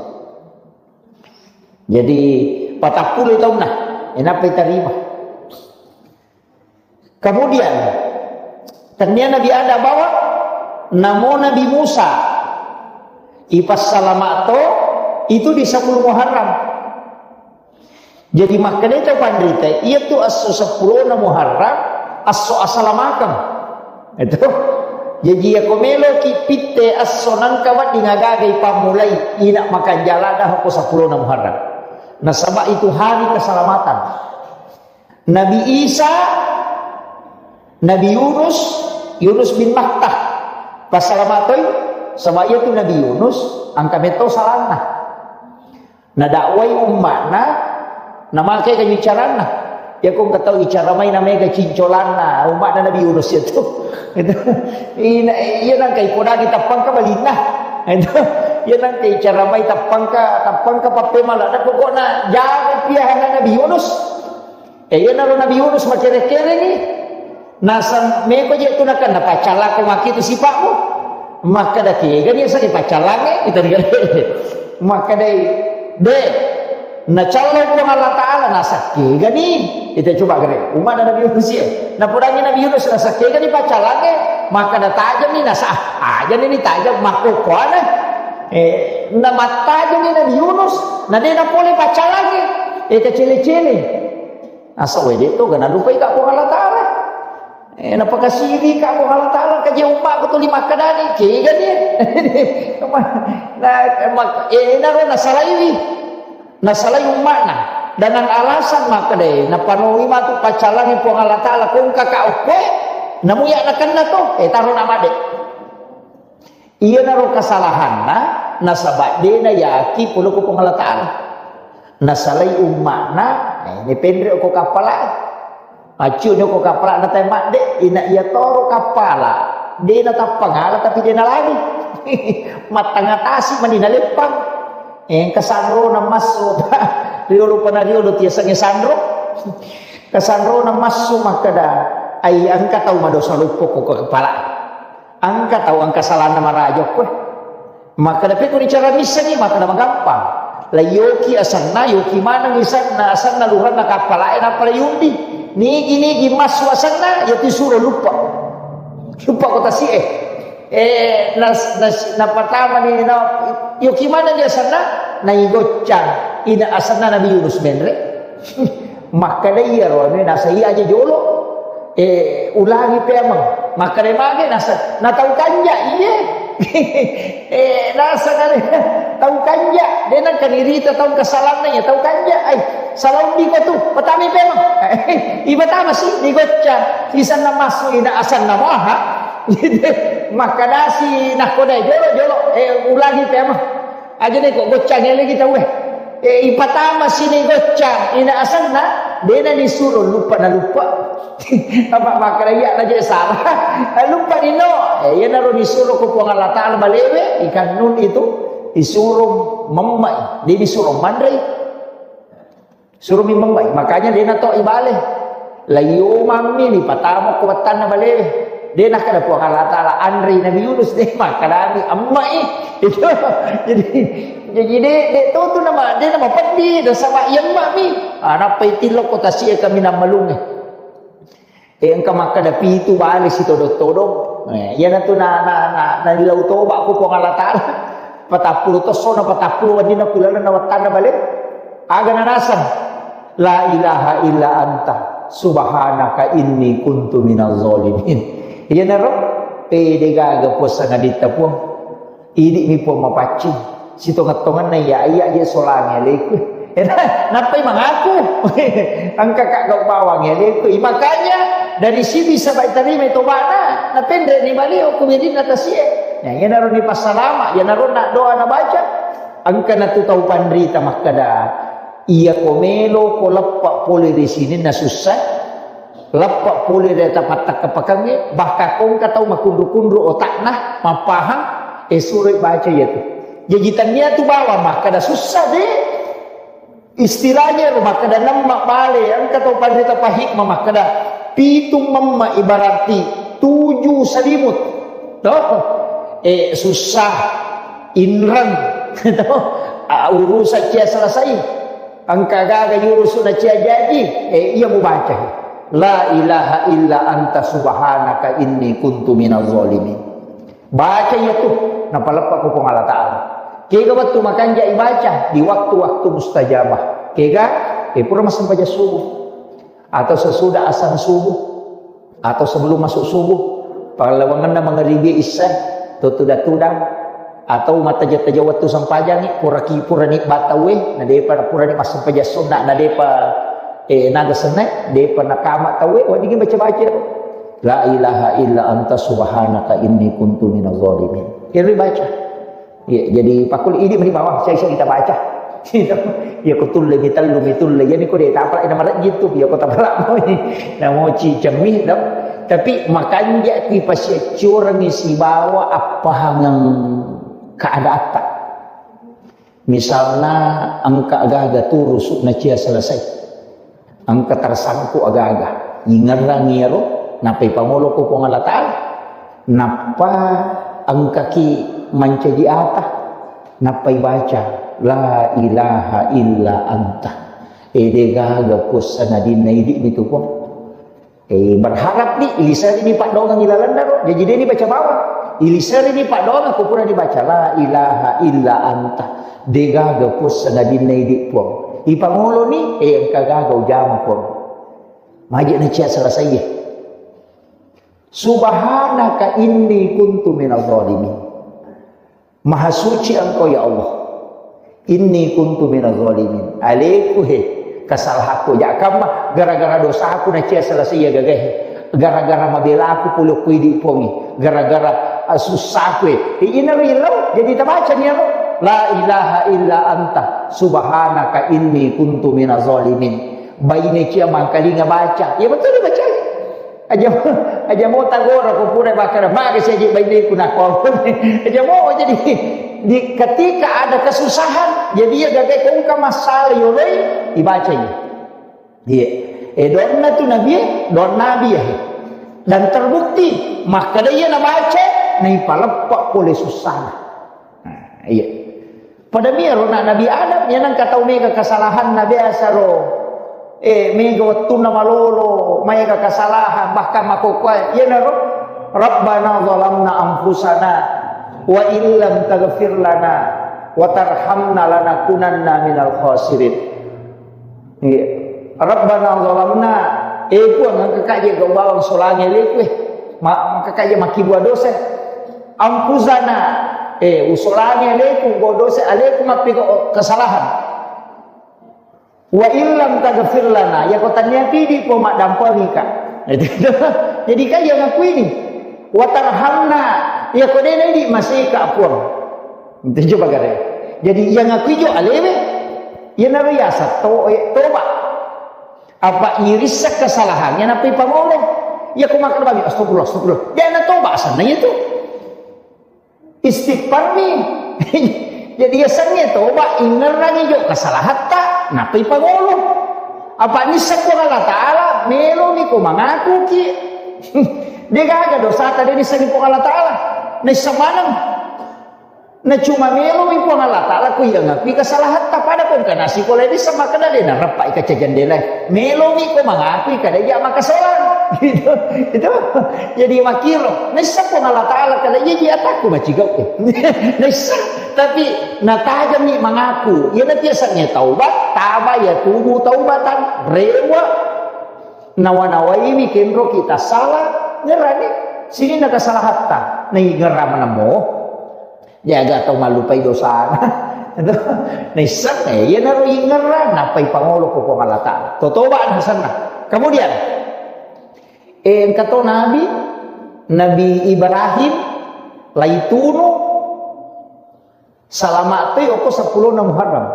Jadi, patappulo taunna, enappa itarima. Kemudian, tennia Nabi Adam bawa, namo Nabi Musa, ipassalama to, itu di sepuluh Muharram. Jadi, makkedai tau panrita, iya tu esso seppulo Muharram, esso asalamakeng. Itu. Jadi, iya ko meloki pitte esso nangka wedding agaga ipammulai, ina makanjala dah ko seppulo Muharram. Nasaba itu hari keselamatan. Nabi Isa, Nabi Yunus, Yunus bin Matta. Passalama toi, saba' iyatu Nabi Yunus engka metto salanna. Nadakwai umma'na, namakai kaju caranna. Iyako engka tau icara mai namega cincolanna umma'na Nabi Yunus iyatu. Itu. Ina, iya nangka ipodangi tappangka balinna. Itu. Iya nangka icara mai tappangka, tappangka pappemala. Na pokokna jaga piahana Nabi Yunus. Eh, iyanaro Nabi Yunus makere-kerengi. Nasang meko je tu nakenna paccallako maki tu sipa'mu. Makkeda kegani asa dipaccalangnge, kita dengar. Makkedai, de, nacallo Puang Allah Ta'ala, nasang kegani. Kita coba gere. Umma'na Nabi Yunus ya. Napodangi Nabi Yunus, nasang kegani paccallangnge. Makkeda tajammi, nasang, ah, ajani ni tajam, makkokkoana. Eh, namattajammi Nabi Yunus, na de napole paccallangnge. Eh, kecele-cele. Asa wede to gana lupai ka Puang Allah Ta'ala. Eh, napakasiri ka Puang Allah Ta'ala, kaje umma'ku tuli makkedani, kegani. Na, mak-, eh, naro nasalaiwi. Nasalai umma'na. Dengan alasan makkeda, napanoi matu paccallangngi Puang Allah Ta'ala, kongka ka okkoe, namuya nakenna to, eh, taro namade. Iyanaro kasalahanna, nasaba de nayaki pole ko Puang Allah Ta'ala. Nasalai umma'na, eh, ini penre ko kappala. Accu ni ko kappala na tai madde, ina iya toro kappala. De natappangala tapi de nalagi. Mattangatasi mani naleppang. Eh, engka sanrona massu. Riolo pana riolo tiasangnge sanro. Kasanrona massu makkeda, ai engka tau madosa luppo ko kappala. Engka tau engka salanna maraja koe. Makkeda, "Pekko ni cara missengi?" Makkeda, "Magampang. La yoki asenna, yoki maneng isenna, asenna lurenna kappalae, nappa la yundi. Nigi-nigi massu asenna, ya tisuro luppa. Luppa ko tasi'e." Eh, nas-, nas-, napatama ni, na, yoki maneng di asenna, naigoccang. Ina asenna Nabi Yunus menre. Makkeda iyaro anu nasai aja jolo. Eh, ulangi pemeng. Makkeda mage nasa, na tau kanja, iye. Eh, nasa kale, tau kanja. De nangka nirita tau kasalanna ya, tau kanja. Ai, salah undi ko tu, patami pemeng. Ipatama si, digocca. Isanna massu, ina asanna maha. Makkedasi nakko dai jolo, jolo. Eh, ulangi pemeng. Aja deh kok goccang elegi tauwe. Eh, ipatama sini goccang, ina asanna, dena disuro lupa na lupa. Apa makkeda iya na je salah. Eh, lupa ni no. Eh, iyanaro disuro ko Puang Allah Ta'ala balewe, ikan nun itu, disuro memmai, dia disuro manrei. Suruh mi membai. Makanya dena to ibale. Laio mammi ni patama ko wattanna balewe. Dena kada Puang Allah Ta'ala anrei Nabi Yunus de makkedami emmai. Itu. Jadi, jadi de, de to tu nama, de nama peddi, de sama iya emma mi. Ah, nappa itillo ko tasi'e kami nammalunge. Eh, engka makkeda pitu bale sitodong-todong. Eh, iyanatu na, na, na, na dilau toba ku Puang Allah Ta'ala. Patappulo tosso na patappulo wenni na kulaleng na wattanna bale. Aga narasang? La ilaha illa anta subhanaka inni kuntu minaz zalimin. Iyanaro pede gaga Puang sangaditta Puang. Idi'mi Puang mapaccing. Sitongeng-tongenna iya, iya je solangi aleku. Eh, na-, nappai mangaku. Engka ka gau bawang aleku. Makanya dari sini sabai tarima tobana, napenre ni baliau ku bedinna tasie. Ya, iyanaro ni passalama, iyanaro na doa nabaca. Engka natu tau panrita makkeda, iya ko melo ko leppa pole di sini na susah. Leppa pole ri ata pattakka-pakkangnge, bahkan ko engka tau makunru-kunru otakna, mappahang, eh, suroi baca iyatu. Jaji tannia tu bawang makkeda sussa de. Istilahnya ro makkeda nemma bale, engka tau panrita pahikma makkeda pitu memma ibararti tuju salimut. Toh? Eh, susah, inreng. Toh? Ah, urusan cia selesai. Engka gaga yurusu na cia jaji, eh, iya mubaca. La ilaha illa anta subhanaka inni kuntu minaz zalimin. Baca iya tu, napaleppa ko Puang Allah Ta'ala. Kega wettu makanja ibaca di waktu-waktu mustajabah. Kega, eh, pura massempajang subuh. Atau sesudah azan subuh. Atau sebelum masuk subuh, pallawangenna mangaribi isya, to tudang-tudang, atau mattaja-taja wettu sempajangi, puraki-, purani battauwe, na depa, purani massempajang sunna, na depa, eh, naga senne, depa nakama tauwe, weddingi baca-baca. La ilaha illa anta subhanaka inni kuntu minaz zalimin. Iri baca. Ya, jadi pakul idi meni bawang, saya, saya kita baca. Iya, ko tulle mi tellu mi tulle. Jadi ko de tapalak ina marejjing tu, iya ko tapalak moi. Namoci cemmi dong. Tapi makanja ki pasiaccurangi sibawa appahangeng keadatta. Misalna engka gaga turusu nacia selesai. Engka tersangkut aga-aga. Ingerrangi iyaro, nappa ipangolo ko Puang Allah Ta'ala. Nappa engkaki mancaji ata, nappa ibaca, "La ilaha illa anta." E, de gaga puang sangadinna idi mi tu Puang. Eh, berharap ni, iliserini paddoangeng ilalenna ro. Jaji de ni baca bawang. Iliserini paddoangeng ko pura dibaca, "La ilaha illa anta." De gaga puang sangadinna idi Puang. Ipangoloni, eh, engka gaga ujama Puang. Maje nacia selesai. Subhanaka inni kuntu minaz zalimin. Maha suci Engkau, ya Allah. Inni kuntu minaz zalimin. Aleku he, kesalahanku. Jakkamma gara-gara dosaku nacia selesai iya gagae. Gara-gara mabelaku pole ko idi Puangnge. Gara-gara, ah, susahku he. Inaro illau, jadi tabaca ni aro. La ilaha illa anta subhanaka inni kuntu minaz zalimin. Baine cia mangkalinga baca. Ya betul dibaca. Aja, aja mo tagora ko pura makkeda, "Magi siaji baineku nakko." Aja mo jadi di ketika ada kesusahan, jadi iya gagae ko engka masalah yoloi ibacai. Iya. Eh, doanna tu Nabi, eh, doanna Nabi ya. Dan terbukti makkeda iya nabaca, naipaleppa pole susana. Nah, iya. Pada miro na Nabi Adam, iya nengka tau mega kesalahanna biasa ro. Eh, mega wettunna malolo, maega kesalahan, bahkan makkokkoe, iyanaro, "Rabbana zalamna anfusana, wa illam taghfir lana, wa tarhamna lanakunanna minal khasirin." Iya. "Rabbana zalamna," eh, Puang, engka kaje gau bawang solangi aleku, eh. Ma-, engka kaje makkibua dosa. "Anfusana," eh, usolangi aleku, gau dosa aleku, mappega kesalahan. "Wa illam taghfir lana," iya ko tannia pidi Puang maddampengika. Jadi kan iya ngakuini. "Wa tarhamna," iya ko dena idi masika Puang. Itu coba gare. Jadi iya ngakui jo alewe, iyanaro yaseng to-, eh, toba. Apa irissa kesalahannya nappa ipangolo. Iya ko makkeda bagi, "Astagfirullah, astagfirullah." Dia na toba asanna itu. Istighfar mi. Jadi yasengnge toba, ingerrangi jo kesalahatta, nappa ipangolo. Apa nisseng Puang Allah Ta'ala, melomi ko mangakuki. De gaga dosata de nissengi Puang Allah Ta'ala. Nisseng maneng. Na cuma melomi Puang Allah Ta'ala ko iya ngakui kesalahatta, pada ko engka nasikola nisseng makkeda de nareppai kaca jendela. Melomi ko mangakui kada iya makasolang. Gitu. Itu. Jadi makkiro. Nisseng Puang Allah Ta'ala kada iya ji atakku macigau. Nisseng. Tapi natajammi mangaku. Iya na biasanya taubat, taba yatubu taubatan. Rewa. Nawa-nawaimi kenro kita salah. Ngerani. Sininna kesalahatta. Naingerra maneng mo. Jaga tau mallupai dosana. Naisseng, eh, iyanaro ingerra, nappa ipangolo ko Puang Allah Ta'ala. Totoba nasenna. Kemudian, eh, engka to Nabi, Nabi Ibrahim, laitunu, salama toi okko seppulo na Muharram.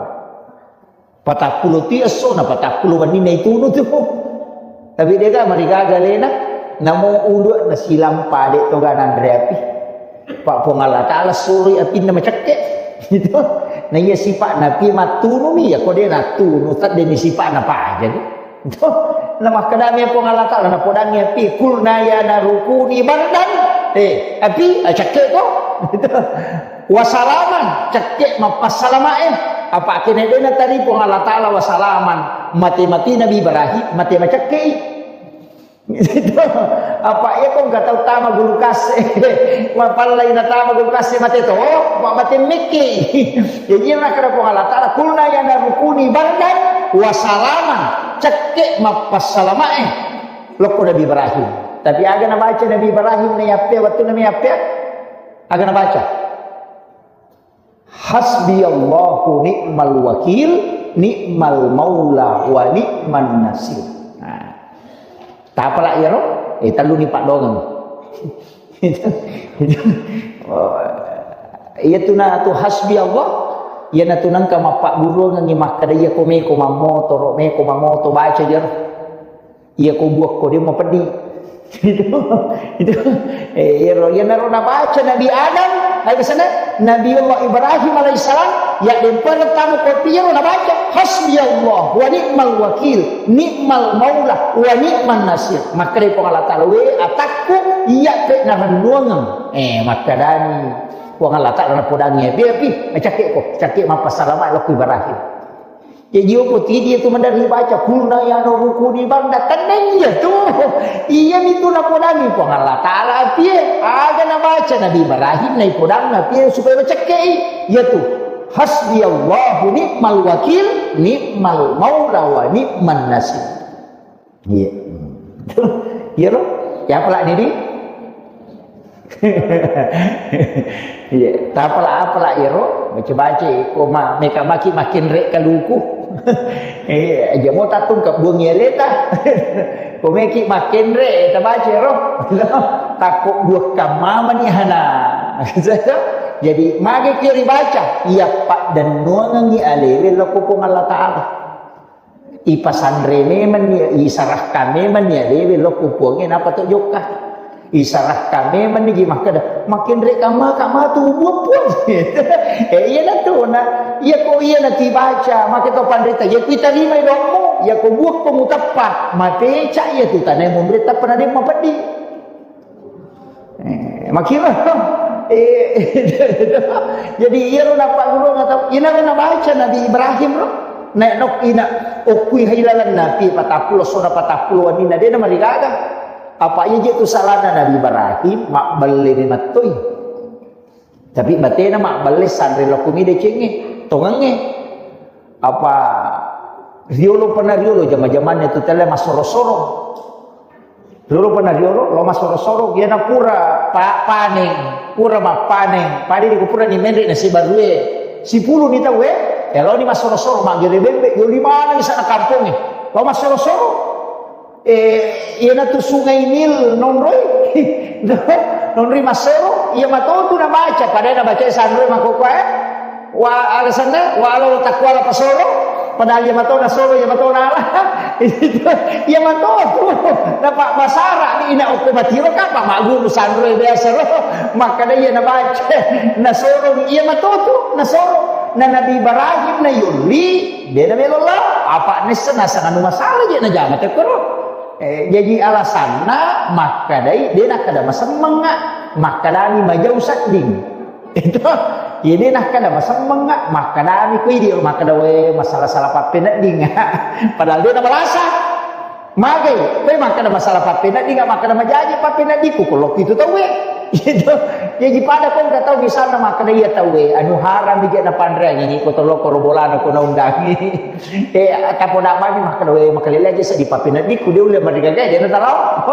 Patappulo ti esso na patappulo wenni na itunu tu. Tapi de ga marigaga alena, namo ulu na silang pade to ga nanre api. Pa Puang Allah Ta'ala suroi apinna macekke. Gitu. Na iya sifat napi mattunumi, ya ko de nattunu, tadde ni sifat na paja. Gitu. Na makkedami Puang Allah Ta'ala, na podangi api, "Qulna ya naru kuni bardan." Eh, api, ah, cekke ko. Gitu. Wasalaman, cekke mappassalamae. Apa kene dena tari Puang Allah Ta'ala wasalaman. Mate-mate Nabi Ibrahim, mate macekkei. Gitu. Apa iya ko engka tau tama gulu kasse. Mapallai na tama gulu kasse mate to, ma-, mate mekke. Jadi iya nakkeda Puang Allah Ta'ala, "Qulna ya naru kuni bardan wasalaman." Cekke mappassalamae. Lokko Nabi Ibrahim. Tapi aga nabaca Nabi Ibrahim na yappea, wettunna na yappea? Aga nabaca? "Hasbiyallahu ni'mal wakil, ni'mal maula wa ni'man nasir." Nah. Tapala iyaro? Eh, telluni paddongeng. Itu, itu, oh, iya tu na tu hasbi Allah, iya na tu nengka mappagguruangengi makkeda iya ko meko mammotoro, meko mamoto baca jero. Iya ko buakko de mapeddi. Itu, itu, eh, iyaro, iyanaro nabaca Nabi Adam, eh, sana, Nabi Allah Ibrahim alaihissalam, ya dempana tamu kopi iyaro nabaca, hasbi Allah wa ni'mal wakil, ni'mal maula, wa ni'man nasir. Makkeda Puang Allah Ta'ala, we atakku, iya pe narennuangeng. Eh, makkedani Puang Allah Ta'ala napodangi, "Pi, pi, cakke ko, cakke mappasalama lokku Ibrahim." Jaji, opo tidi tu maderri baca, "Kulna ya naru kuni barda," tenna iya tu. Iya mi tu napodangi Puang Allah Ta'ala, apie, aga nabaca Nabi Ibrahim, naipodang apie supaya macekkei. Iya tu, hasbi Allahu ni'mal wakil, ni'mal maula wa ni'man nasir. Iya. Iya ro? Ya, apalak ni, di? Iya, tapalak-apalak iyaro, baca-baca ko ma-, meka maki makin rek kaluku. Iya, aja mau tatung ke buang ya leta. Ko meki makin rek, tabaca ro. Takut dua kamama ni hana. Jadi, mage kiri baca, iya, pak, dan nuangangi alele lo ko Puang Allah Ta'ala. Ipasanre memang ni, isarahkan memang ni alewe lokko Puangnge, napa to jokka. Isarahkan memang ni, ji makkeda, "Makin rek kamma, kamma tu buat Puang." Eh, iya na tu na, iya ko iya na tibaca, maka to panrita, iya kuitarima dommu, iya ko buat ko mutappa, mapeca iya tu tanai munre tappa na de mapeddi. Eh, makiro. Eh, jadi iyaro nappaguru atau ina nabaca Nabi Ibrahim ro. Nek nok ina okkui hailalan napi patappulo sona patappulo wanina de namarigaga. Apa iya je tu salana Nabi Ibrahim, mabbelle ni mattoi. Tapi batena mabbelle sanre lokumi decengnge, tongengnge. Apa riolo pernah riolo jama-jamannya tu tele masoro-soro. Riolo pernah riolo, lo masoro-soro, iyana pura pa-, paneng, pura mappaneng, padi di pura ni menre na sibarue, sipulu ni tau, eh, lo ni masoro-soro, magere bembe, yo lima ni sana kampongnge, lo masoro-soro. Eh, iyana tu Sungai Nil nonroi. Nonroi masoro, iya matotu nabaca, padahal nabaca sanroi makoko, eh. Wa alasanna, wa lo takuala pasoro, padahal iya matona soro, iya matona ala. Iya matotu. Napa basara ni ina okko matiro kapa maguru sanroi biasa ro. Makkeda iya nabaca, nasoro iya matotu, nasoro. Na Nabi Ibrahim na yolli, de na melo lao. Apa nessa nasang anu masalah je na jama tekoro. Eh, jaji alasanna makkedai, de nakkeda masemmengnga, makkedani majau sedding. Itu, iya de nakkeda masemmengnga, makkedani ko idi makkeda, we, masalah-salah pappenedding. Padahal de namalasa. Magai, we makkeda masalah pappenedding, makkeda majaji pappeneddingku, ko lokku itu tauwe. Itu, jaji pada ko engka tau misalna makkeda iya tauwe, anu haram bije napanreangi, ko tolokoro bolana ko naundangi. Eh, tapoda mani makkeda, we, makalele aja seddi pappeneddikku, de ulle marigaga, de nataro.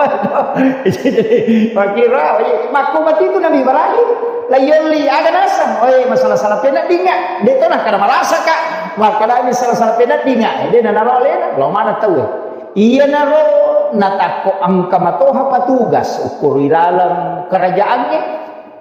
Makiro, makko mati tu Nabi Ibrahim. La yolli, aga naseng, oi, masalah-salah peneddinga. De to nakkeda malasaka. Makkeda masalah-salah peneddinga. De nanaro alena, lo mana tau. Iyanaro natakko engka matoha patugas, ukkoro ilaleng kerajaangnge.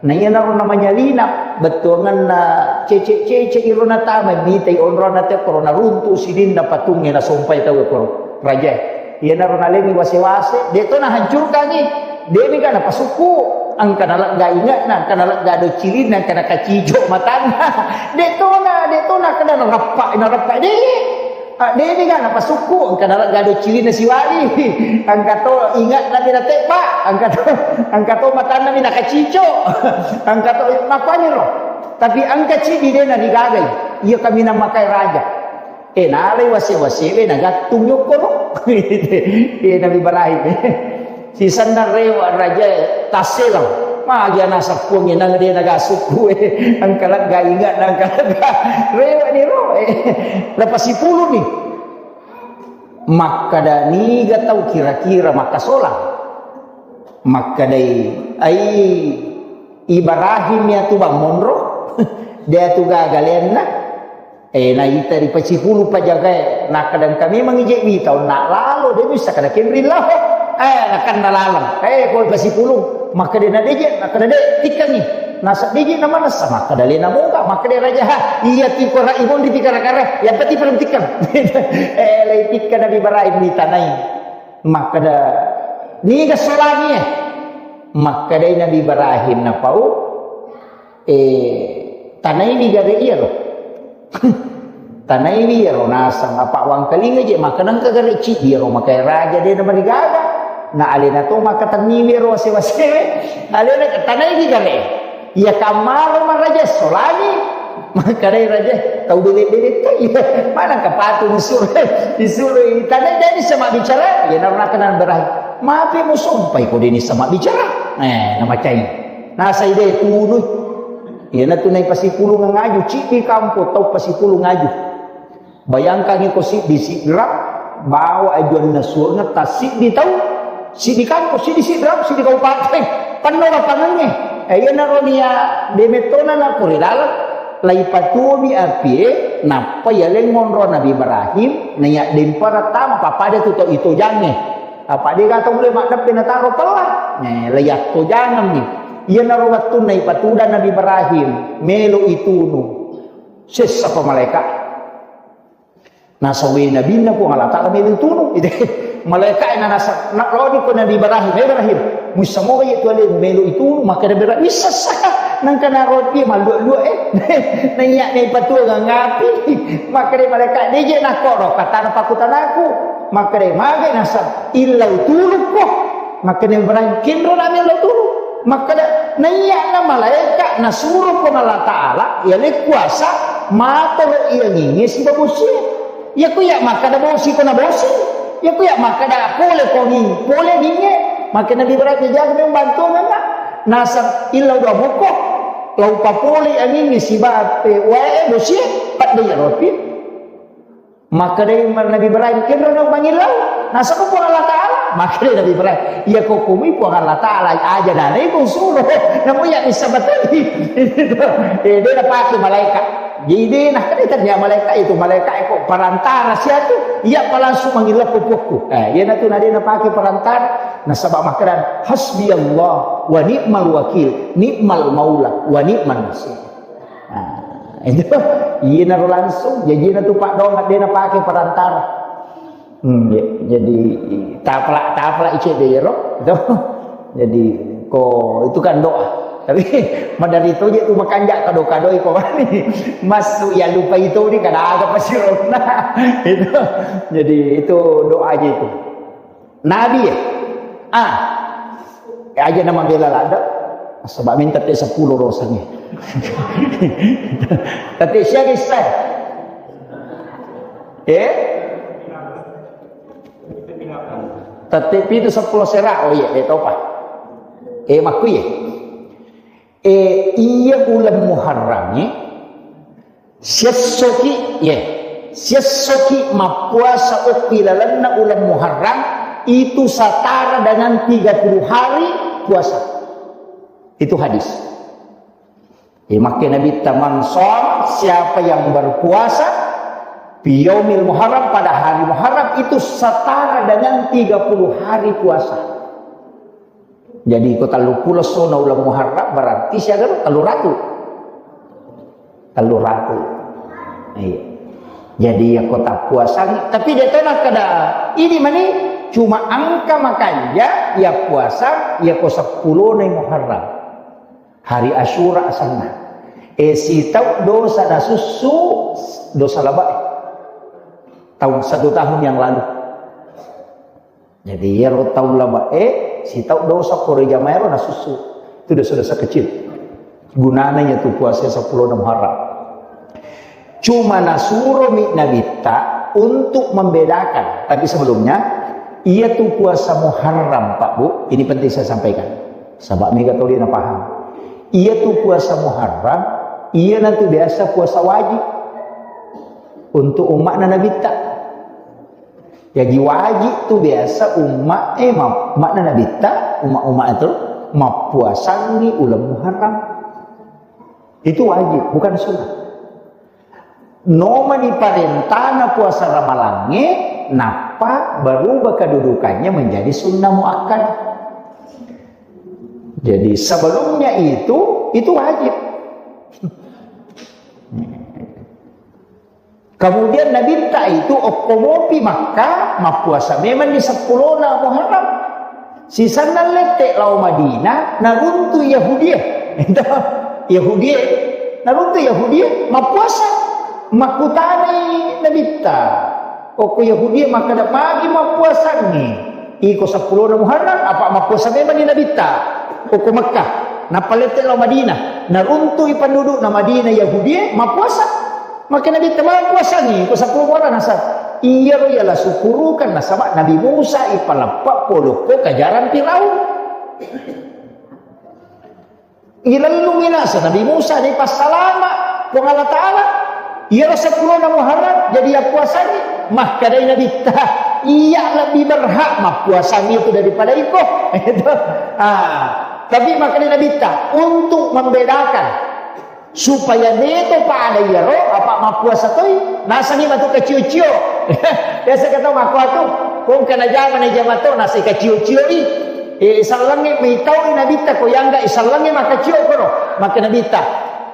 Na iyanaro namanyalina, bettuangenna cece-cece iro natama, mitai onronna te koro naruntu sininna patungnge nasompai tau koro rajae. Iyanaro nalengi wase-wase, de to nahancurkangi, de mega napasukku, engka nalegga inge'na, engka nalegga docilinna, engka nakacijo matanna. De tona, de tona kena narappa, narappa, de. Ah, de mega napasukku, engka nalegga docilinna siwali, engka to inge'na mi natebba, engka to, engka to matanna mi nakacico, engka to makkuaniro. Tapi engka cidi de narigagai, iya kaminang makae raja. Eh, nalai wase-wasewe nagattung yokkoro. Eh, Nabi Ibrahim. Sisenna rewa rajae tasselang. Magi ana seppuang nang de naga sukku, eh. Engka lega inga, engka lega. Rewa ni ro, eh. Lepas sipulu ni. Makkeda niga tau kira-kira makkasolang. Makkedai, ai Ibrahim ya tu bang monro. Dia tu gagalenna. Eh, naita ri pasipulu pajagae, nakkeda engka memang ije wita onna lalo, de bisa kada kenri lao. Eh, nakenna laleng. Eh, ko pasipulung. Makkeda na deje, makkeda de, tikkengi. Nasa deje na manessa, makkeda lena moga, makkeda raja ha. Iya tiko ra ibon di tikara-kara. Yang penting belum tikkeng. Eh, lai tikkeng Nabi Ibrahim ditanai. Makkeda, niga solangi, eh? Makkedai Nabi Ibrahim napau, eh, tanaiwi gare iyaro. Tanaiwi iyaro naseng, apa wangkalinga je, makkeda engka gare ciddi iyaro, makai raja de namarigaga. Na alena to makkatenniwi iyaro wase-wasewe. Alena tanaiwi gare. Iya kammaro maraja solangi. Makkedai raja, tau bele-bele to iya. Mana kapatu disuro, disuro tanai de nisseng mabbicara. Iya naro nakkeda Nabi Ibrahim, mapi musompai ko de nisseng mabbicara. Eh, namacai. Nasai de tunu. Iyanatu nai pasipulung ngaju, ciddi kampo tau pasipulung ngaju. Bayangkan iko siddi sidrap, bawa ajuanna suarna tassiddi tau, siddi kampo, siddi sidrap, siddi kabupaten, penno lapangangnge. Eh, iyanaro nia demettona na kore laleng, lai patuomi apie, nappa yaleng monro Nabi Ibrahim, naiya dempara tama, pappada tu to itojangnge. Apa dega tau le maddeppe nataro pella. Eh, lai attojangemmi. Iyanaro wettunna ipatuda Nabi Ibrahim, melo itunu. Sessa pa malaika. Nasawe nabinna Puang Allah Ta'ala melo tunu. Malaika na nasa, na rodi ko Nabi Ibrahim, "Eh, Ibrahim, mussa moga iya tu alemu melo itunu?" Makkeda Ibrahim, "Wissessa." Nangka naroti mallua-lua, eh. Naiya ne patua ngangapi. Makkeda malaika, "Deje nakoro, katana pakutanaku." Makkeda, "Magai nasa illau tulukko." Makkeda Ibrahim, "Kenro nami illau tulu." Makkeda, naiya na malaika nasuro Puang Allah Ta'ala, iya le kuasa, matolo iya nginge siba bosie. Iya ku iya makkeda bosi ko na bosi. Iya ku iya makkeda pole ko ni, pole ninge. Makkeda Nabi Ibrahim, jaga memang bantuan enggak? Nasab illau dua moko. Lau papole iya nginge siba pe wae bosie, padde iya ropi. Makkedai Nabi Ibrahim, "Kenro na mangillau?" Nasaba Puang Allah Ta'ala. Makkedai Nabi Ibrahim, "Iya ko kumi Puang Allah Ta'ala aja nanai ko suruh. Namu iya bisa batei." Eh, de napake malaikat. Jadi de nakkeda tanya malaikat itu, malaikat ko perantara siatu, iya pa langsung mangillau ko puakku. Eh, iya natu na de napake perantara, nasaba makkeda, "Hasbi Allah wa ni'mal wakil, ni'mal maula wa ni'man nasir." Nah, itu, iyanaro langsung, jajina tu Pak Dong, de napake perantara. Hmm, ya, jadi, tapala, tapala ice de ro, itu. Jadi, ko, itu kan doa. Tapi, madari itu je tu makanja kado-kado iko mani. Masuk ya lupa itu ni kada aga pasirona. Itu. Jadi, itu doa aja itu. Nabi ya? Ah. Ya aja nama bela lada. Sebab minta te sepuluh rosannya. Tapi siaga istai. Eh? Tapi itu sepuluh serak. Oh iya, eh, tau pa. Eh, makku ya. Eh, iya uleng Muharram ya. Siessoki, ye, siessoki mappuasa okki lalenna uleng Muharram, itu setara dengan tiga puluh hari puasa. Itu hadis. Ye, makke Nabi, "Man shom," siapa yang berpuasa fi yaumil Muharram, pada hari Muharram, itu setara dengan tiga puluh hari puasa. Jadi, ko telluppulo essona uleng Muharram, berarti siaga ro? Telluratu. Telluratu. Iya. Jadi, ya ko tappuasangi, tapi de to nakkeda, ini mani cuma engka makanja, ya puasa, ya ko seppulo nai Muharram. Hari Asyura asenna. Eh, sitau dosa nasussu, dosa labae. Tahun, satu tahun yang lalu. Jadi, iyaro tau labae, sitau dosa pore jamaero nasussu. Itu dosa-dosa kecil. Gunana iya tu puasa seppulo Muharram. Cuma nasuromi Nabitta untuk membedakan. Tapi sebelumnya, iya tu puasa Muharram, Pak Bu, ini penting saya sampaikan. Sabab mega toli na paham. Iya tu puasa Muharram, iya na tu biasa puasa wajib untuk umatna Nabitta. Jaji wajib tu biasa umma, eh, ma-, makna Nabitta, umma-umma itu mappuasangi uleng Muharram. Itu wajib, bukan sunnah. Nomani parentana puasa Ramalangnge, nappa Apa berubah kedudukannya menjadi sunnah muakkad. Jadi sebelumnya itu, itu wajib. Kemudian Nabitta itu okko mopi Makkah, mappuasa memang di seppulo na Muharram. Sisanna lette lao Madinah, naruntu Yahudie. Yahudie, naruntu Yahudie, mappuasa. Makkutanai Nabitta. Okko Yahudie makkeda, "Magi mappuasangngi? Iko seppulo na Muharram, apa mappuasa memang ni Nabitta?" Okko Makkah. Nappa lette lao Madinah. Naruntui penduduk na Madinah Yahudie mappuasa. Maka Nabitta mappuasangngi, iko seppulo Muharram nasab. Iyaro yala sukurukan nasaba Nabi Musa ipaleppe polokko kajarang Firaun. Ilellungi naseng Nabi Musa, dipassalama Puang Allah Ta'ala. Iyaro seppulo na Muharram, jadi yappuasangngi. Makkedai Nabitta, "Iya lebih berhak mappuasangngi itu daripada iko." Itu. Ah, tapi makkedai Nabitta, untuk membedakan, supaya deto pada iyaro, apa mappuasa toi, nasengngi matu kacio-cio. Biasa kata mako atu, kong kana jama na jama to, nasi kacio-cio i. Eh, sallengnge mitau Nabitta ko yangga i sallengnge makacio koro. Maka Nabitta,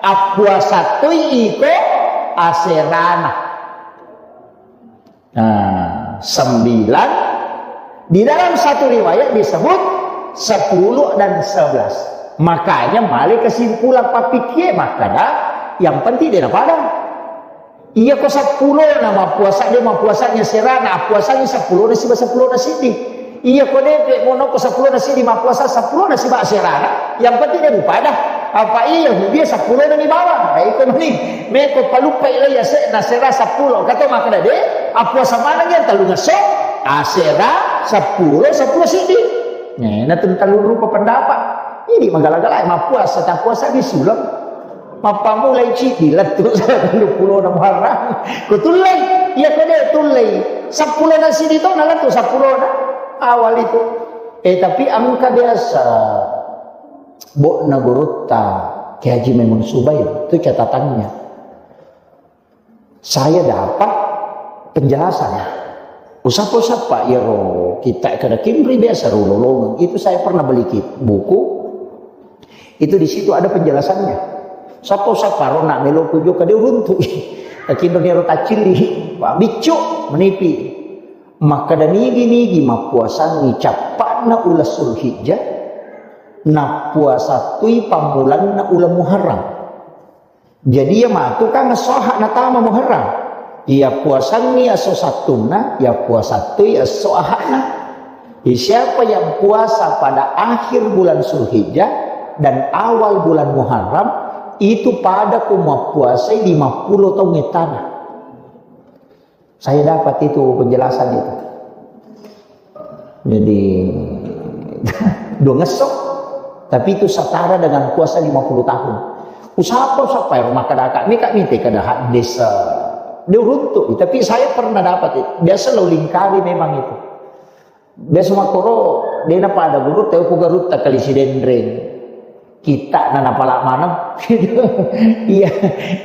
"Appuasa toi iko aserana." Nah, sembilan. Di dalam satu riwayat disebut sepuluh dan sebelas. Makanya male kesimpulan pappikie makkeda, yang penting de napada. Iya ko seppulo na mappuasa, de mappuasanya serana, appuasanya seppulo na siba seppulo na siddi. Iya ko de, de mono ko seppulo na siddi mappuasa, seppulo na siba serana, yang penting de mupada. Apa iya Yahudi seppulo na ni bawang. Nah, iko mani, meko paluppai lai ase na sera seppulo. Kato makkeda de, appuasa maneng yang tellungesso, asera, seppulo, seppulo siddi. Nah, na tentang rupa pendapat. Ini magala-gala mappuasa, tak puasa disuleng. Mappamulai cidi lettu seppulo na Muharram. Ko tullei, iya ko de tullei. Seppulo na siddi to na lettu seppulo na awal itu. Eh, tapi engka biasa bokna gurutta Kiai Haji Maimun Subair, itu catatannya. Saya dapat penjelasan. Usappa-usappa iyaro kita kada kinri biasa rulolongeng. Itu saya pernah beli kit-, buku. Itu di situ ada penjelasannya. Sappa-usappa ro nak melo kujo kade uruntu. Kinro niro taccilli. Pak biccu menipi. Makkeda nigi-nigi mappuasangi cappa'na uleng Sulhijjah, nappuasa tui pammulanna uleng Muharram. Jadi iya matu kan esso Ahad natama Muharram. Iya puasangngi esso Sattunna, iya puasa tui esso Ahadna. Jadi siapa yang puasa pada akhir bulan Sulhijjah dan awal bulan Muharram, itu pada ku mappuasai lima puluh taung ettana. Saya dapat itu penjelasan itu. Jadi, dua ngesso. Tapi itu setara dengan puasa lima puluh tahun. Usappa, usappa, ero makkadaka, mika mite kada hadis, eh, diuruntu. Tapi saya pernah dapat itu. Biasa lo lingkari memang itu. Biasa makkoro, dena pada guru, teu ku garutta kali sidenreng. Kita na napala maneng. Iya,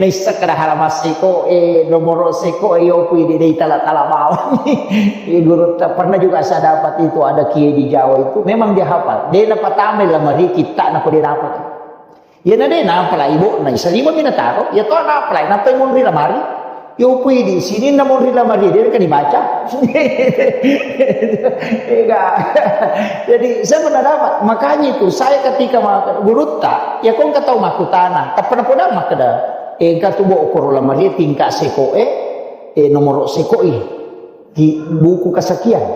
naisseng kada halaman seko, eh, nomoro seko, eh, yopu ide dei tala-tala bawang. Eh, guru, tak pernah juga saya dapat itu, ada kiai di Jawa itu, memang dia hafal. Dia napatamai lamari kita, nako dia dapat. Ya, na dia napala ibu, na isa lima mina taro, ya to napala, napa monri lamari? Yopu ide, sininna monri lamari, dia kan dibaca. Ega. Jadi, saya pernah dapat. Makanya itu, saya ketika ma-, gurutta, ya, kong kata makkutana, tak pernah pernah makkeda, eh, engka tu bo koro lamari tingkat seko, eh, eh, nomoro seko, eh, di buku kesekian.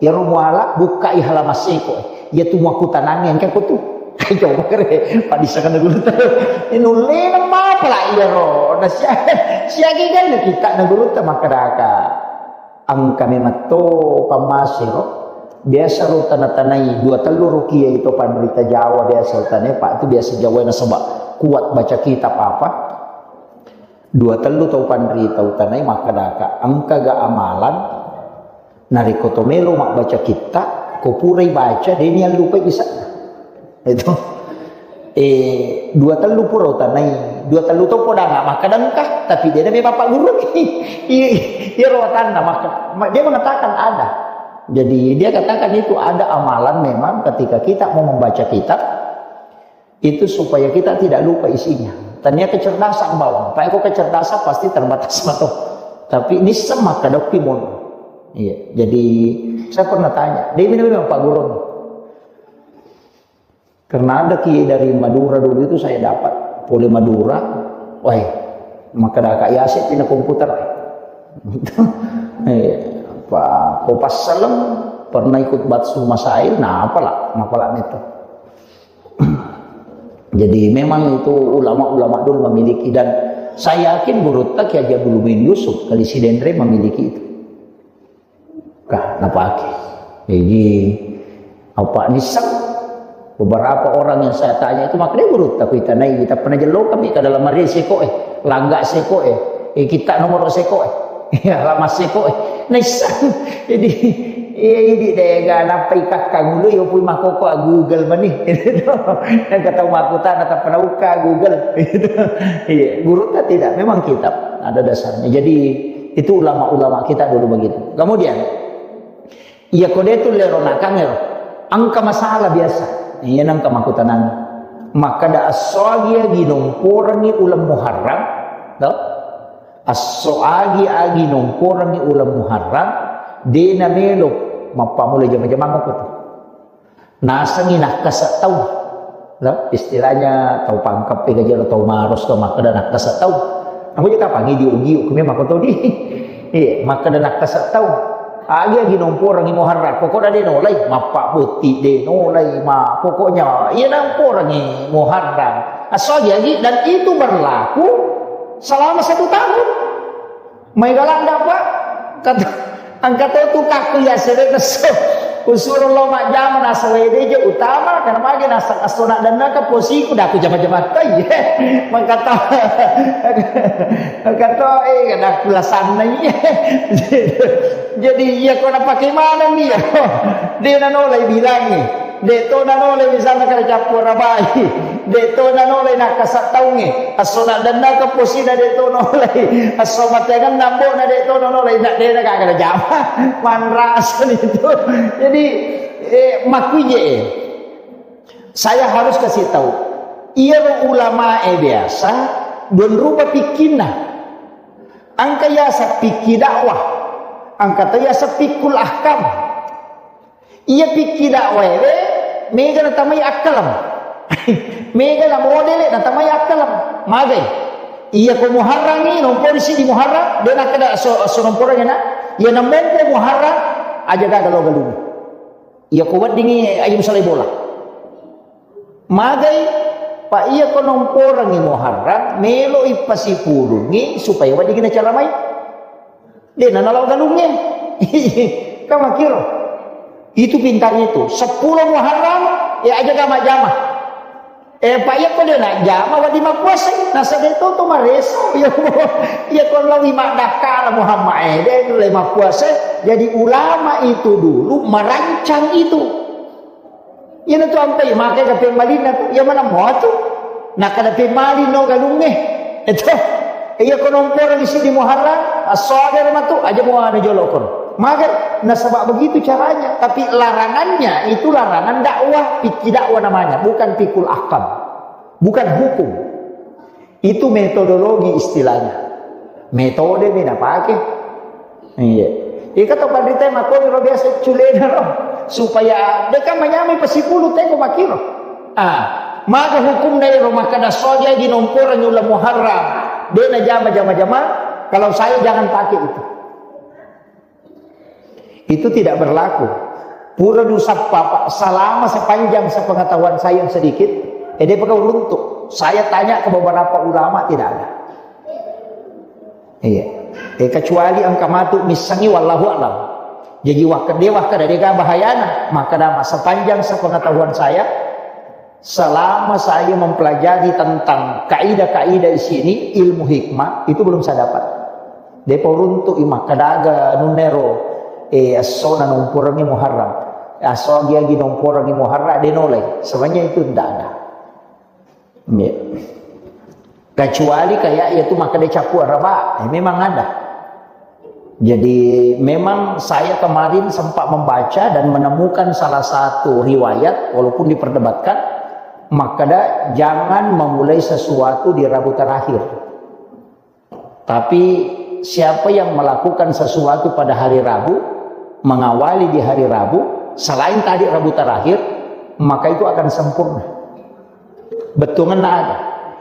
Ya, ro muala, buka i halaman seko, eh. Ya, tu makkutanangi, engka ko tu. Coba kere, padisakana gurutta. Inullena mapala iyaro. Na sia-, siaga ganna kita na gurutta makkadaka. Engka memang to pammasero. Biasa ro tana-tanai dua tellu rukia itu panrita Jawa biasa tanai, Pak, itu biasa Jawa nasaba kuat baca kitab apa. Dua tellu tau panrita utanai makkadaka, engkaga amalan narekko to melo mabbaca kitta, ko purai baca, de niallupai bisa. Itu. Eh, dua tellu pura utanai Dua tellu to podangnga makkeda engka, tapi de' nami bapak guru. Iya, iya, ro watanna maka, ma-, dia mengatakan ada. Jadi dia katakan itu ada amalan memang ketika kita mau membaca kitab, itu supaya kita tidak lupa isinya. Tania kecerdasan bawang, tapi kok kecerdasan pasti terbatas mato. Tapi nisseng makkeda okki mon. Iya, jadi saya pernah tanya, dia bilang memang Pak Guru. Karena ada kiai dari Madura dulu itu saya dapat, pole Madura, wah, makkeda Kak Yasek pina komputer. Eh, apa, ko passaleng pernah ikut batsu masail, nah apalah, apalah itu. Jadi memang itu ulama-ulama dulu memiliki, dan saya yakin gurutta Kiai Haji Abdul Muin Yusuf kali Sidenreng memiliki itu. Kah, napake. Jadi, apa nisseng? Beberapa orang yang saya tanya itu, makanya guru, tapi tanai, kita pernah jelo kami ke dalam hari seko, eh, langga seko, eh, eh, kita nomor seko, eh, ya, lama seko, eh. Nisseng. Jadi, iya, ini deh, gak nampai kakak dulu, ya, pui makoko, ah, Google mani. Yang kata makutana, tak pernah uka Google. Iya, gurutta tidak, memang kitab ada dasarnya. Jadi, itu ulama-ulama kita dulu begitu. Kemudian, iya, ko de' tu lero nakangero. Engka masalah biasa. Iya, nengka makutanang. Makkeda esso agi-agi nomporangi uleng Muharram, to? Esso agi-agi nomporangi uleng Muharram, de' namelo mappamula jama-jamang ko tu. Nasengi nakkasa tau. Lo, istilahnya tau pangkep, eh, gajah tau maros, tau makkeda nakkasa tau. Aku je kapang, eh, diu-giu, kumi mako tau di. Iya, makkeda nakkasa tau. Agi-agi nomporangi Muharram, pokoknya de' nolai, mappa botti de' nolai, ma, pokoknya iya nomporangi Muharram. Esso agi-agi, dan itu berlaku selama satu tahun. Mai galak dapat, kata, angka to tu kakku ya sere nesso. Usuro lo majjama nasa wede je utama, karena magi nasa asona dan naka posiku daku jama-jama tai. Mangkata, mangkata, eh, daku lasanna iya. Jadi iya ko napake maneng iya. De' nanolai bilangi. De' to nanolai misalna kare cappu arabai. De' to nanolai nakkasa taungnge. Esso na dennaka posina de' to nolai. Esso mateangenna ambo'na de' to nolai. Na de' na gaga najama. Manrasani tu. Jadi, eh, makkuije, eh. Saya harus kasih tahu. Iyaro ulamae biasa dua rupa pikkinna. Engka yaseng pikki dakwah. Engka to yaseng fiqhul ahkam. Iya pikki dakwaewe, mega natamai akkaleng. Mega na modele natamai akkaleng. Magai. Iya ko Muharrangi, nompori siddi Muharram, de' nakkeda so, so nomporangi na. Iya na mompo Muharram, aja gaga lo galung. Iya ko weddingi, aja musalai bola. Magai, pa iya ko nomporangi Muharram, meloi pasipulungi supaya weddingi nacaramai. De' nanalo galungnge. Kan makkiro. Itu pintar itu. Seppulo Muharram, ya aja jama-jama. Eh, pa iya ko de' najama, wedding mappuasa. Nasa de' to, to mareso. Iya ko, iya ko lawi maddakkala Muhammad, eh, de' le mappuasa. Jadi ulama itu dulu merancang itu. Iyanatu ampai makkeda pemmalinna tu, iya maneng mua tu. Nakkeda pemmaling no galungnge. Eto. Iya ko nomporangi siddi Muharram, esso aga matu, aja mua anu jolo kono. Magai, nasaba begitu caranya. Tapi larangannya itu larangan dakwah, pikki dakwah namanya, bukan fiqhul ahkam. Bukan hukum. Itu metodologi istilahnya. Metode mi napake. Iya. Ika to panrita makkoni ro biasa culena ro. Supaya de' kan manyamai pasipulu teko makkiro. Ah, maka hukumna ero makkeda soja di nomporangi uleng Muharram. De' najama jama-jama. Kalau saya jangan pakai itu. Itu tidak berlaku. Pura dusappa, Pak, selama sepanjang sepengetahuan saya yang sedikit, eh, de' pegau runtuk. Saya tanya ke beberapa ulama, tidak ada. Iya. Eh, kecuali engka matu missengi, wallahu alam. Jadi, wakkeda, wakkeda de' gaga bahayana, maka dama sepanjang sepengetahuan saya, selama saya mempelajari tentang kaidah-kaidah di sini, ilmu hikmah, itu belum saya dapat. De' pa uruntu'i makkeda nunnero, eh, esso na nomporangi Muharram. Esso agi-agi nomporangi Muharram, de' nolai. Sebenarnya itu tidak ada. Iya. Kecuali kayak yaitu makkeda cappu araba, eh, memang ada. Jadi memang saya kemarin sempat membaca dan menemukan salah satu riwayat, walaupun diperdebatkan, makkeda jangan memulai sesuatu di Rabu terakhir. Tapi siapa yang melakukan sesuatu pada hari Rabu, mengawali di hari Rabu, selain tadi Rabu terakhir, maka itu akan sempurna. Bettuanna aga?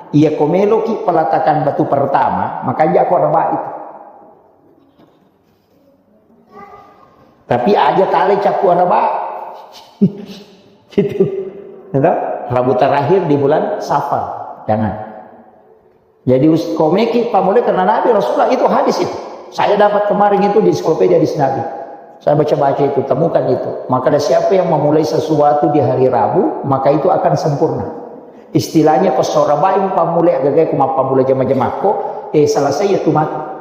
Iya ko meloki peletakan batu pertama, maka jako araba itu. Tapi aja tale cappu araba. Gitu. Gitu. Rabu terakhir di bulan Safar. Jangan. Jadi us-, komeki pammulai karena Nabi Rasulullah itu hadis itu. Saya dapat kemarin itu di ensiklopedia hadis Nabi. Saya baca-baca itu, temukan itu. Maka ada siapa yang memulai sesuatu di hari Rabu, maka itu akan sempurna. Istilahnya ko sorabai pammulai agagai ku mappammulai jama-jamakko, eh, selesai ya tu mati.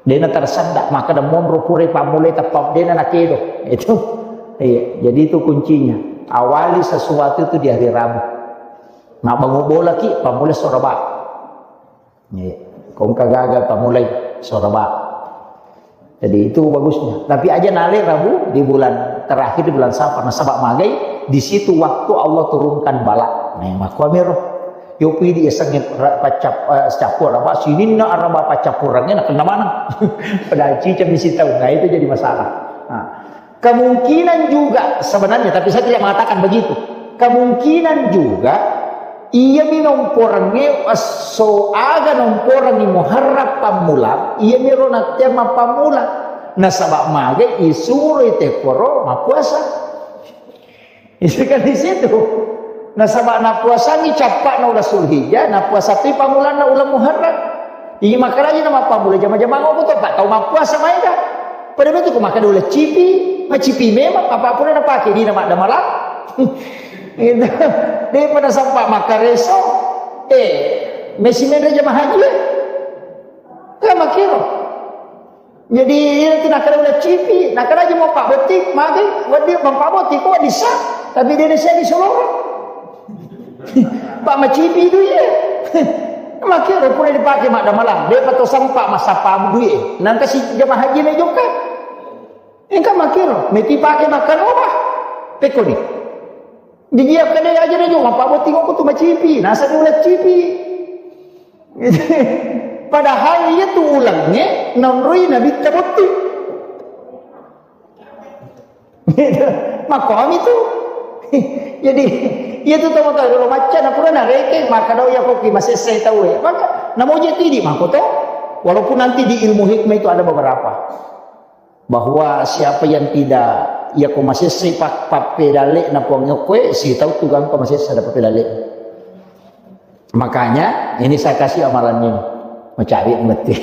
Dena tersendak, maka ada monro pure pammulai teppa dena nakedo. Itu. Iya, jadi itu kuncinya. Awali sesuatu itu di hari Rabu. Nah, bangun bola ki, pammulai sorabai. Iya. Kongka gagal pammulai sorabai. Jadi itu bagusnya. Tapi aja nale Rabu di bulan terakhir di bulan Safar. Nasaba magai di situ waktu Allah turunkan bala. Nah, makkuamiro. Yo pidi esengnge ra-, paccap-, eh, cappur apa sininna araba paccappurangnge nakenna maneng. Padahal cica misi tau. Nah, itu jadi masalah. Nah, kemungkinan juga sebenarnya, tapi saya tidak mengatakan begitu. Kemungkinan juga iya mi nomporengnge esso aga nomporengngi Muharram pammula, iya mi ro nattea mappammula. Nasaba magai isuroi tekkoro mappuasa. Itu kan di situ. Nasaba napuasangi cappa'na uleng Zulhijjah, napuasa pi pammulanna uleng Muharram. Iya makaraji na mappammula jama-jamang okko to, Pak, tau mappuasa maega. Pada betul ko makkeda uleng cipi, macipi memang apa pura napake dina maddamalang. Itu. Depa nasappa makkareso. Eh, mesi menre jama haji. Kan makkiro. Jadi, iya tu nakkeda uleng cipi, nakkeda aja mau Pak Botting, magi, wedding Bapak Botting, kok bisa? Tapi dia nasi di Soloro. Pak macipi itu iya. Makkiro pura dipake maddamalang, depa to sempa massappa duit. Nangka si jama haji me jokka. Engka makkiro, meti pake makkaro apa? Pekko ni. Digiak kade aja deh, Pak Botting, kok tu macipi, nasa uleng cipi. Padahal iya tu ulengnge naonroi Nabitta Botting. Makkomi tu. Jadi, iya tu tau-tau dulu macca, na pura narekeng, makkeda iya koki masessai tau ya. Maka, namoja tidi, makko to. Walaupun nanti di ilmu hikmah itu ada beberapa. Bahwa siapa yang tidak, iya ko masessai pak, pappedalle'na Puang yokkoe, sitau tu gangka masessa ada pappedalle'na. Makanya ini saya kasih amalannya, mencari mete.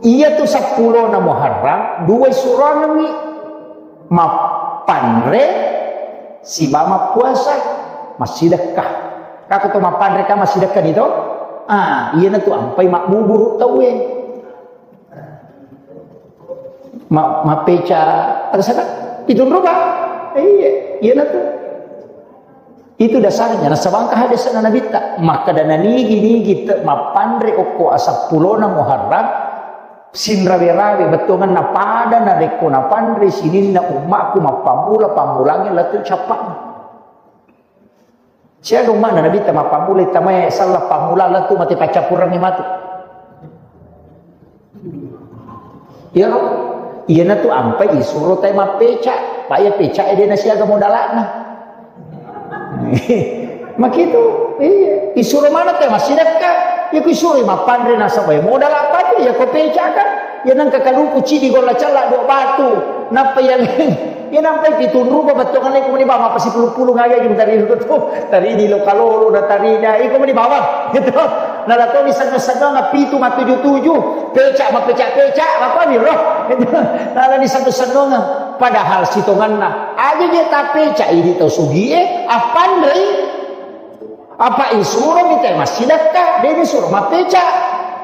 Iya tu seppulo na Muharram, dua surangi mappanre siba mappuasa, massidekka. Kako to mappanre ka massidekka ni to? Ah, iya na tu ampai mabbuburu tauwe. Ma-, mappeca, ada sana? Pitung rupa. Iya, iya na tu. Itu dasarnya. Nasabangka hadis na Nabitta. Maka dana nigi-nigi te-, mappanre okko asappulona Muharram, sinrawe-rawe, bettuanna pada narekko napanre sininna ummakku mappammula, pammulangi latu cappa'na. Siaga umma'na Nabitta mappammula, tamae sallang pammula lettu mate paccappurengngi matu. Iyaro, iyanatu ampai isuro tae mappeca, pa iya pecae de nasiaga modala'na. Makitu, iya. Isuro mana tae massidekka, iya ku isuro mappanre nasaba modala' patu, iya ko peca kan. Iya nengka kaluku cidi golla cella dua batu, nappa iya Iya nampai pitung rupa bettuanna iko mani bawang, apa sipulung-pulung aga iko tari tu. Tari di lokalolo na tarina, iko mani bawang. Gitu. Nala to ni senno-sennonga pitu matuju-tuju, peca mapeca-peca, apa ni roh. Gitu. Nala ni senno-sennonga. Padahal sitonganna. Aja je tapeca idi tau sugie, apanrei. Apa isuro mi tae massidekka, de ni suro mappeca.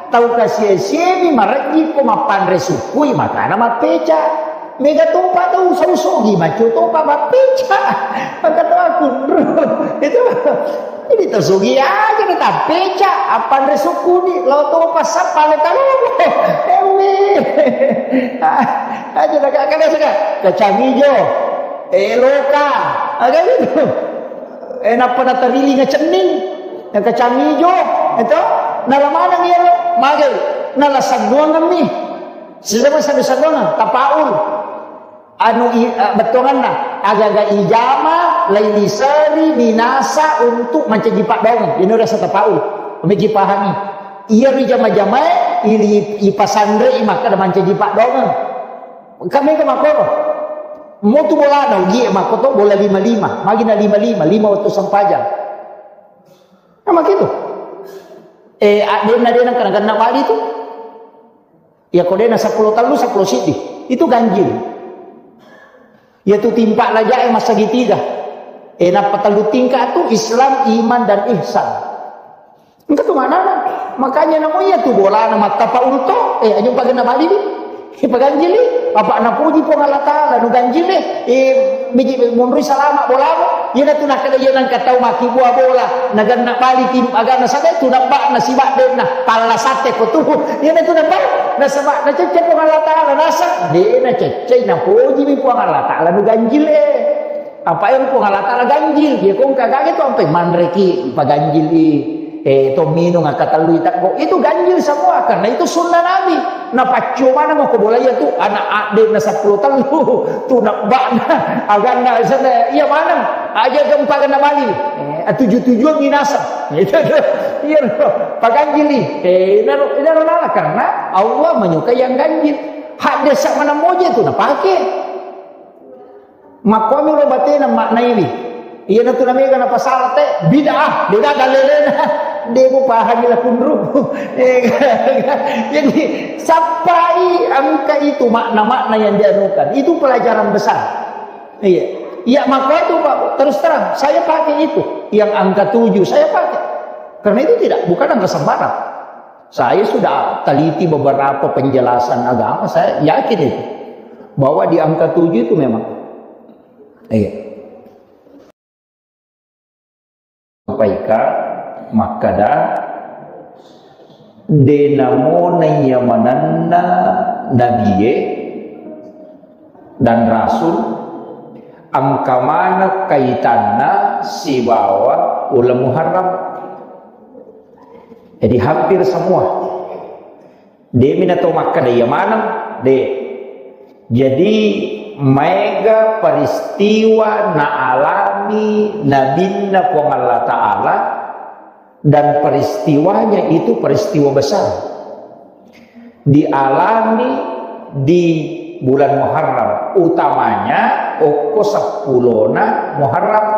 Tau kasie-siemi marejji ko mappanre sukkui makana mappeca. Mega topa tau sau sugi, maco topa bappeca. Maka tau aku, itu. Ini tau sugi aja na tappeca. Apa anre sukuni, lo topa sappa lo kalobo. Ewe. Aja na kakak saka. Kacang hijau. Eloka. Aga gitu. Eh, nappa natarilinga cenning. Yang kacang hijau. Itu. Nala maneng iya lo. Magai. Nala sannuangan mi. Sisama sandu-sanduangan. Tapaul. Anu i-, eh, bettuanganna, agaga ijama, lailiseri, minasa untuk mancaji paddaungeng. Ini rasa tapaul. Megi pahami. Iya ri jama-jamae, ili ipasanrei makkeda mancaji paddaungeng. Kami ke makoro. Motu bolana, ugie makkoto bola lima lima. Magina lima lima, lima waktu sempajang. Nah, makitu. Eh, a-, denna, denna, kena-kena bali tu. Iya, ko dena seppulo tellu, seppulo siddi. Itu ganjil. Iya tu timpa lajae massegitiga. Eh, nappa tellu tingkat tu Islam, iman, dan ihsan. Engka tu maknana. Makanya namo iya tu bolana mattapa ulto. Eh, aja pagenna bali di. Ipaganjili. Apa napuji Puang Allah Ta'ala, nu ganjil deh. Eh, biji munrui salama bolamu. Iyana tu nakkeda iya nengka tau makkibua bola, nagenna bali tim agana sagai tu nabba'na sibaddenna, palla satte ko tu. Iyana tu nabba'na, nasaba nacecce Puang Allah Ta'ala, naseng de naceccei, napojimi Puang Allah Ta'ala nu ganjil e. Apa yang Puang Allah Ta'ala ganjil, iya ko engka gage tu ampe manreki paganjili. Eh, to minung akkatellu itakko. Itu ganjil semua karena itu sunnah Nabi. Napaccio maneng ko bola iya tu anak addenna seppulo tellu. Tu nabba'na aganna sana iya maneng. Aja gempa kena bali. Eh, tujuh-tujuan minasa. Itu tu. Iya, paganjili. Eh, inaro, inaro nala karena Allah menyukai yang ganjil. Hadde sa maneng moje tu napake. Makkuami ro batena maknaiwi. Iyana tu namega napasala te bid'ah, beda dalelena. Dego pahami la kunru. Eh, jadi, sappai engka itu makna-makna yang dianukan. Itu pelajaran besar. Iya. Iya, maka itu, Pak, terus terang, saya pakai itu. Yang angka tujuh, saya pakai. Karena itu tidak, bukan angka sembarang. Saya sudah teliti beberapa penjelasan agama, saya yakin itu. Bahwa di angka tujuh itu memang. Iya. Sampaika makkada, de namo naiya manenna nabie dan rasul, engka maneng kaitanna sibawa uleng Muharram. Jadi hampir semua. Demi na to makkada iya maneng, de. Jadi, maega peristiwa naalami Nabinna Puang Allah Ta'ala, dan peristiwanya itu peristiwa besar. Dialami di bulan Muharram, utamanya okko seppulona Muharram,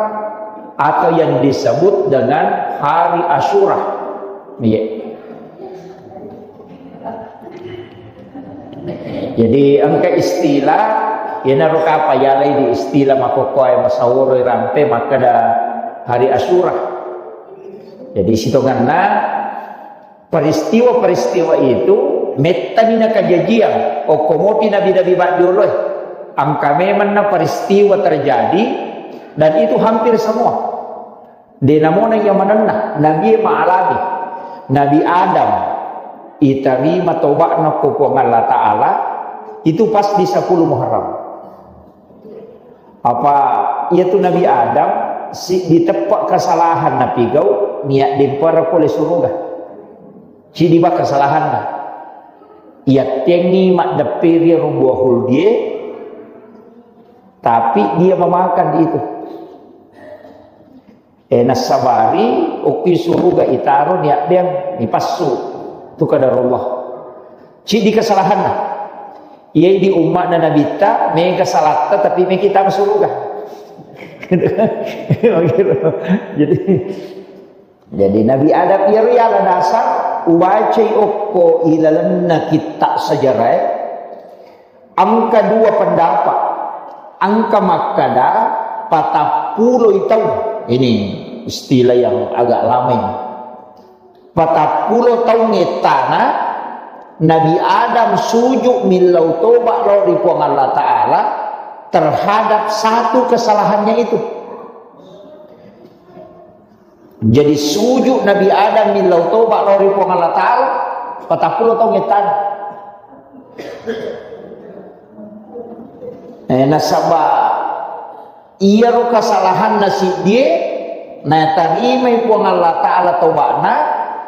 atau yang disebut dengan hari Asyura. Iya. Jadi engka istilah, iyanaro kapa yalai di istilah makkokkoe masaworo rampe makkada hari Asyura. Jadi sitonganna peristiwa-peristiwa itu mettani nakajajiang okko mopi nabi-nabi baddioloe. Engka memanna peristiwa terjadi dan itu hampir semua. De namona iya manenna, nabie maalami. Nabi Adam itarima toba'na ko Puang Allah Ta'ala, itu pas di sepuluh Muharram. Apa iya tu Nabi Adam, si, diteppa kesalahan napigau, niat dempara pole suruga. Cidi ba kesalahanna. Iya tengi maddepperi rubuah huldie, tapi dia memakan itu. Eh, nassabari, okki suruga itaro niaddeng, nipassu. Tu kadarullah. Cidi kesalahanna. Iya di umma'na Nabitta, mega salatta, tapi mega kita suruga. Jadi, jadi Nabi Adam iya ri ala dasar, ubacai okko ilalenna kitta sejarah, Engka dua pendapat. Engka makkada patappuloi taung. Ini istilah yang agak lama ini. Patappulo taung ettana, Nabi Adam sujud millau toba lao ri Puang Allah Ta'ala terhadap satu kesalahannya itu. Jadi sujud Nabi Adam millau toba lao ri Puang Allah Ta'ala, patappulo taung ettana. Eh, nasaba iyaro kesalahanna siddie, natarimai Puang Allah Ta'ala tobana,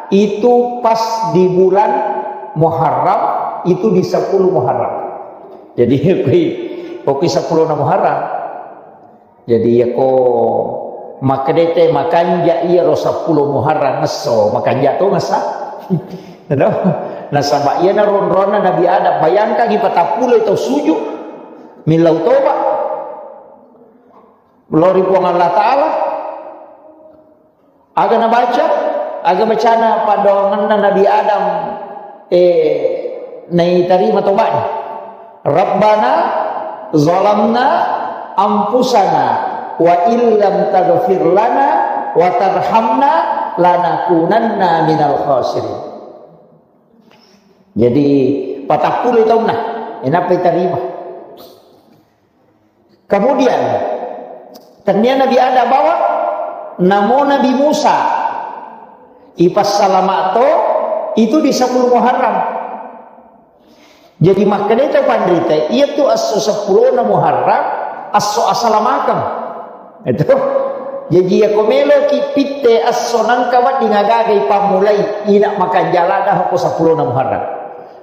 itu pas di bulan Muharram, itu di sepuluh Muharram. Jadi, kui, kui sepuluh Muharram. Jadi, yako makkedete makanja iyaro sepuluh Muharram esso, makanja to ngessa. Nasaba iyana ronronna Nabi Adam, bayangkangi patappulo tau sujud, millau toba lao ri Puang Allah Ta'ala. Aga nabaca? Aga bacana paddoangenna Nabi Adam, eh, naitarima toba'na. "Rabbana zalamna anfusana wa illam taghfir lana wa tarhamna lanakunanna minal khasirin." Jadi, patappulo taunna, eh, nappa itarima. Kemudian, tennia Nabi Adam bawa, namo Nabi Musa, ipassalama to, itu di sepuluh Muharram. Jadi, makkeda to panrita, iya tu esso sepuluh na Muharram, esso asalamakeng. Itu. Jadi, iya ko meloki pitte esso nangka wedding agaga ipammulai, ina makanjala dah ko sepuluh na Muharram.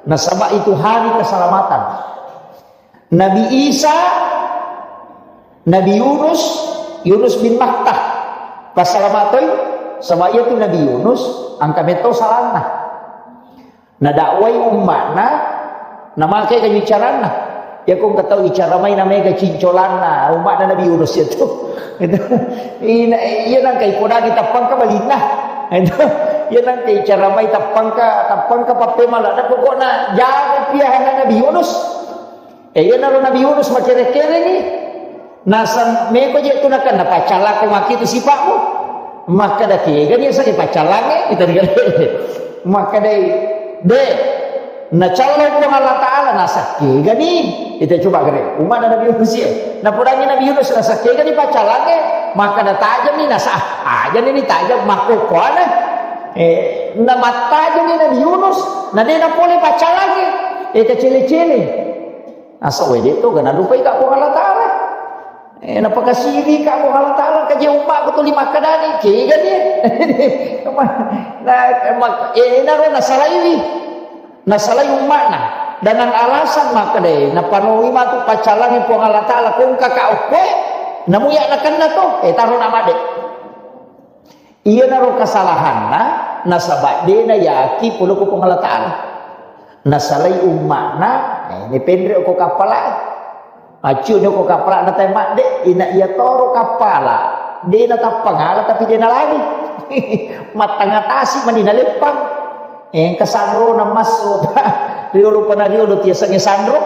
Nasaba itu hari keselamatan. Nabi Isa, Nabi Yunus, Yunus bin Matta. Passalama toi, saba iya tu Nabi Yunus, engka metto salanna. Nadakwai umma'na, namake kaju caranna. Iya ko engka tau icara mai namega cincolanna, umma'na Nabi Yunus iya tu. Itu. Ina, iya nangka ipodangi tappangka balinna. Itu. Iya nangka icara mai tappangka, tappangka pappemala. Nah, pokokna jaga piahana Nabi Yunus. Eh, iyanaro Nabi Yunus makere-kerengi. Naseng meko je tu nakenna, "Paccallakko maki tu sipa'mu." Makkeda, "Kegani aseng paccallangnge?" Itu dia. Makkedai, "De, nacallo Puang Allah Ta'ala." Naseng, "Kegani?" Itu coba gere. Umma'na Nabi Yunus ya. Napodangi Nabi Yunus, naseng, "Kegani paccallangnge?" Makkeda, "Tajammi." Naseng, "Ah, ajani ni tajam makkokkoana." Eh, namattajammi Nabi Yunus, na de napole paccallangnge. Eh, kecele-cele. Asa wede to gana lupai ka Puang Allah Ta'ala. Eh, napakasiri ka Puang Allah Ta'ala, kaje umma'ku tuli makkedani, kegani. Nah, mak-, eh, naro nasalaiwi. Nasalai umma'na. Dengan alasan makkeda, napanoi matu paccallangnge Puang Allah Ta'ala, kongka ka okkoe, namuya nakenna to, eh, taro namade. Iyanaro kesalahanna, nasaba de nayaki pole ko Puang Allah Ta'ala. Nasalai umma'na, eh, ini penre ko kappala. Accu ko kappala na tai madde, ina iya toro kappala. De natappangala tapi de nalani. Mattangatasi mani naleppang. Eh, engka sanrona massu. Riolo pana riolo tiasangnge sanro.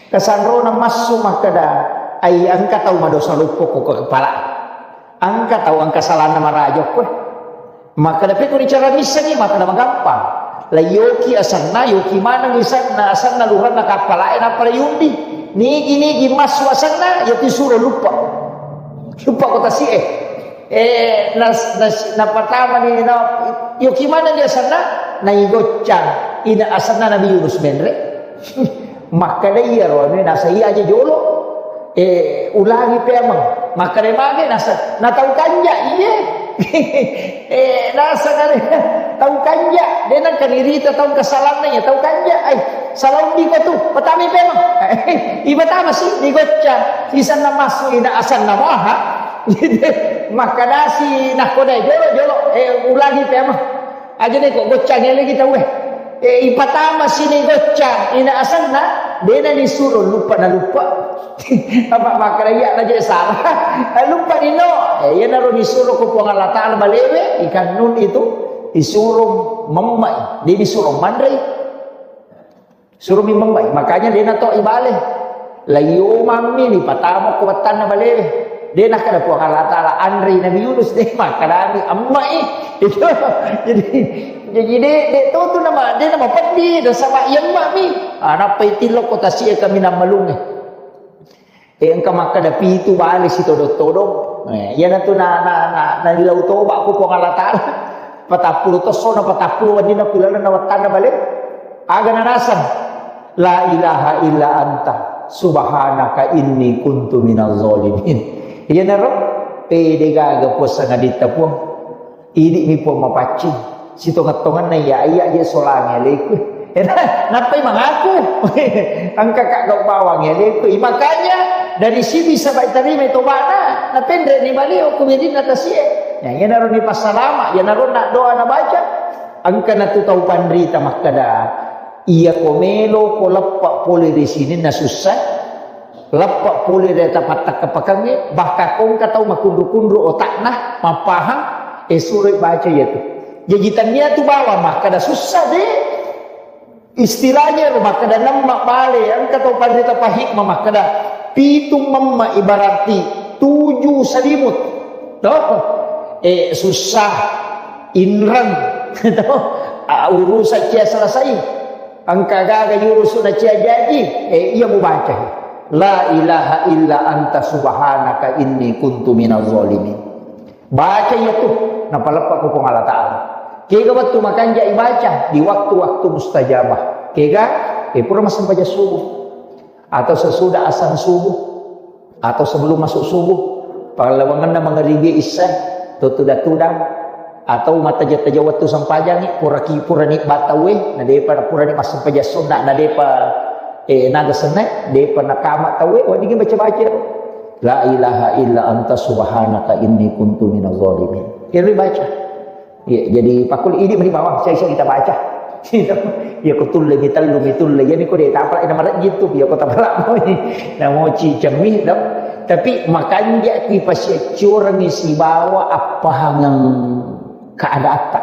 Kasanrona massu makkeda, ai engka tau madosa luppo ko kappala. Engka tau engka salanna maraja koe. Makkeda, "Pekko ricara missengi?" Makkeda, "Magampang. La yoki asenna, yoki maneng isenna, asenna luhanna kappalae, nappa la yundi. Nigi-nigi massu asenna, yati suro luppa. Luppa ko tasi'e." Eh, nas-, nas-, napatamani, na, yoki maneng asenna, naigoccang, ina asenna Nabi Yunus menre. Makkeda iyaro anu nasai aja jolo. Eh, ulangi peameng. Makkeda mage nasa, na tau kanja, iye. Eh, nasa kare, tau kanja. De nengka nirita tau kesalanna ya, tau kanja. Ai, salah undi ko tu, patami peameng. Ibatama si, digocca. Isanna massu ina asanna maha. Makkedasi nakkodai jolo, jolo. Eh, ulangi peameng. Aja deh kok goccang elegi tauwe. Eh, ipatama sini goccang, ina asenna, dena nisuro luppa na luppa. Apa makkeda iya na je salah. Eh, luppa dino. Eh, iyanaro nisuro ko Puang Allah Ta'ala balewe, ikan nun itu, isuro memmai, de nisuro manrei. Suruh mi membai, makanya dena to ibale. La iomammi ni patama ko battanna balewe. Dena kada Puang Allah Ta'ala anrei Nabi Yunus de makkedami ammai. Itu. Jadi Jadi de de to tu nama de nama peddi dan sama yemma mi. Ah, nappai tillo ko tasi e kami nama lunge. Eh, engka makkada pitu bale sitodong-todong. Eh, iyanatu na, na, na, na dilau toba ku Puang Allah Ta'ala. Patappulo tosso na patappulo wenni na kulaleng na wattanna bale. Aga na naseng? La ilaha illa anta subhanaka inni kuntu minaz zalimin. Iyanaro pede gaga puasa ngaditta Puang. Idi'mi Puang mapaccing. Sitongeng-tongenna iya, iya, iya solangi aleku. Nappai mangaku. Engka ka gau bawang aleku. Makanya dari sini sabai tarima tobana, napenre ni balio ku medinna tasie. Ya, iyanaro ni passalama, iyanaro na doa nabaca. Engka natu tau panrita makkada, iya ko melo ko leppa pole di sini na susah. Leppa pole ri tapattakkapakengnge, bahkan ko engka tau makunru-kunru otakna, mappahang, eh, suroi baca iyatu. Jaji tannia tu bawang makkada sussa de. Istilahnya ro makkada nemma bale, engka tau panrita pahikmah makkada pitu memma ibararti tuju salimut. Toh? Eh, susah, inreng. Toh? Ah, urusan cia selesai. Engka gaga yurusu na cia jaji, eh, iya mubaca. La ilaha illa anta subhanaka inni kuntu minaz zalimin. Baca iya tu, napaleppa ku Puang Allah Ta'ala. Kega wettu makanja ibaca di waktu-waktu mustajabah. Kega, eh, pura massempajang subuh. Atau sesudah azan subuh. Atau sebelum masuk subuh, pallawangenna mangaribi isya, to tudang-tudang, atau mattaja-taja wettu sempajangi, puraki-, purani batawe, na depa purani massempajang sunna, na depa, eh, naga senna, depa nakama tawe, weddingi baca-baca. La ilaha illa anta subhanaka inni kuntu minaz zalimin. Iri baca. Iya, jadi pakul idi meni bawang, saya, saya kita baca. Iya, ko tulle mi tellu mi tulle. Jadi ko de tapala ina marejji tu, iya ko tapala moi. Namoci cemmi dong. Tapi makanja ki pasiaccurengi sibawa appahangeng keadaatta.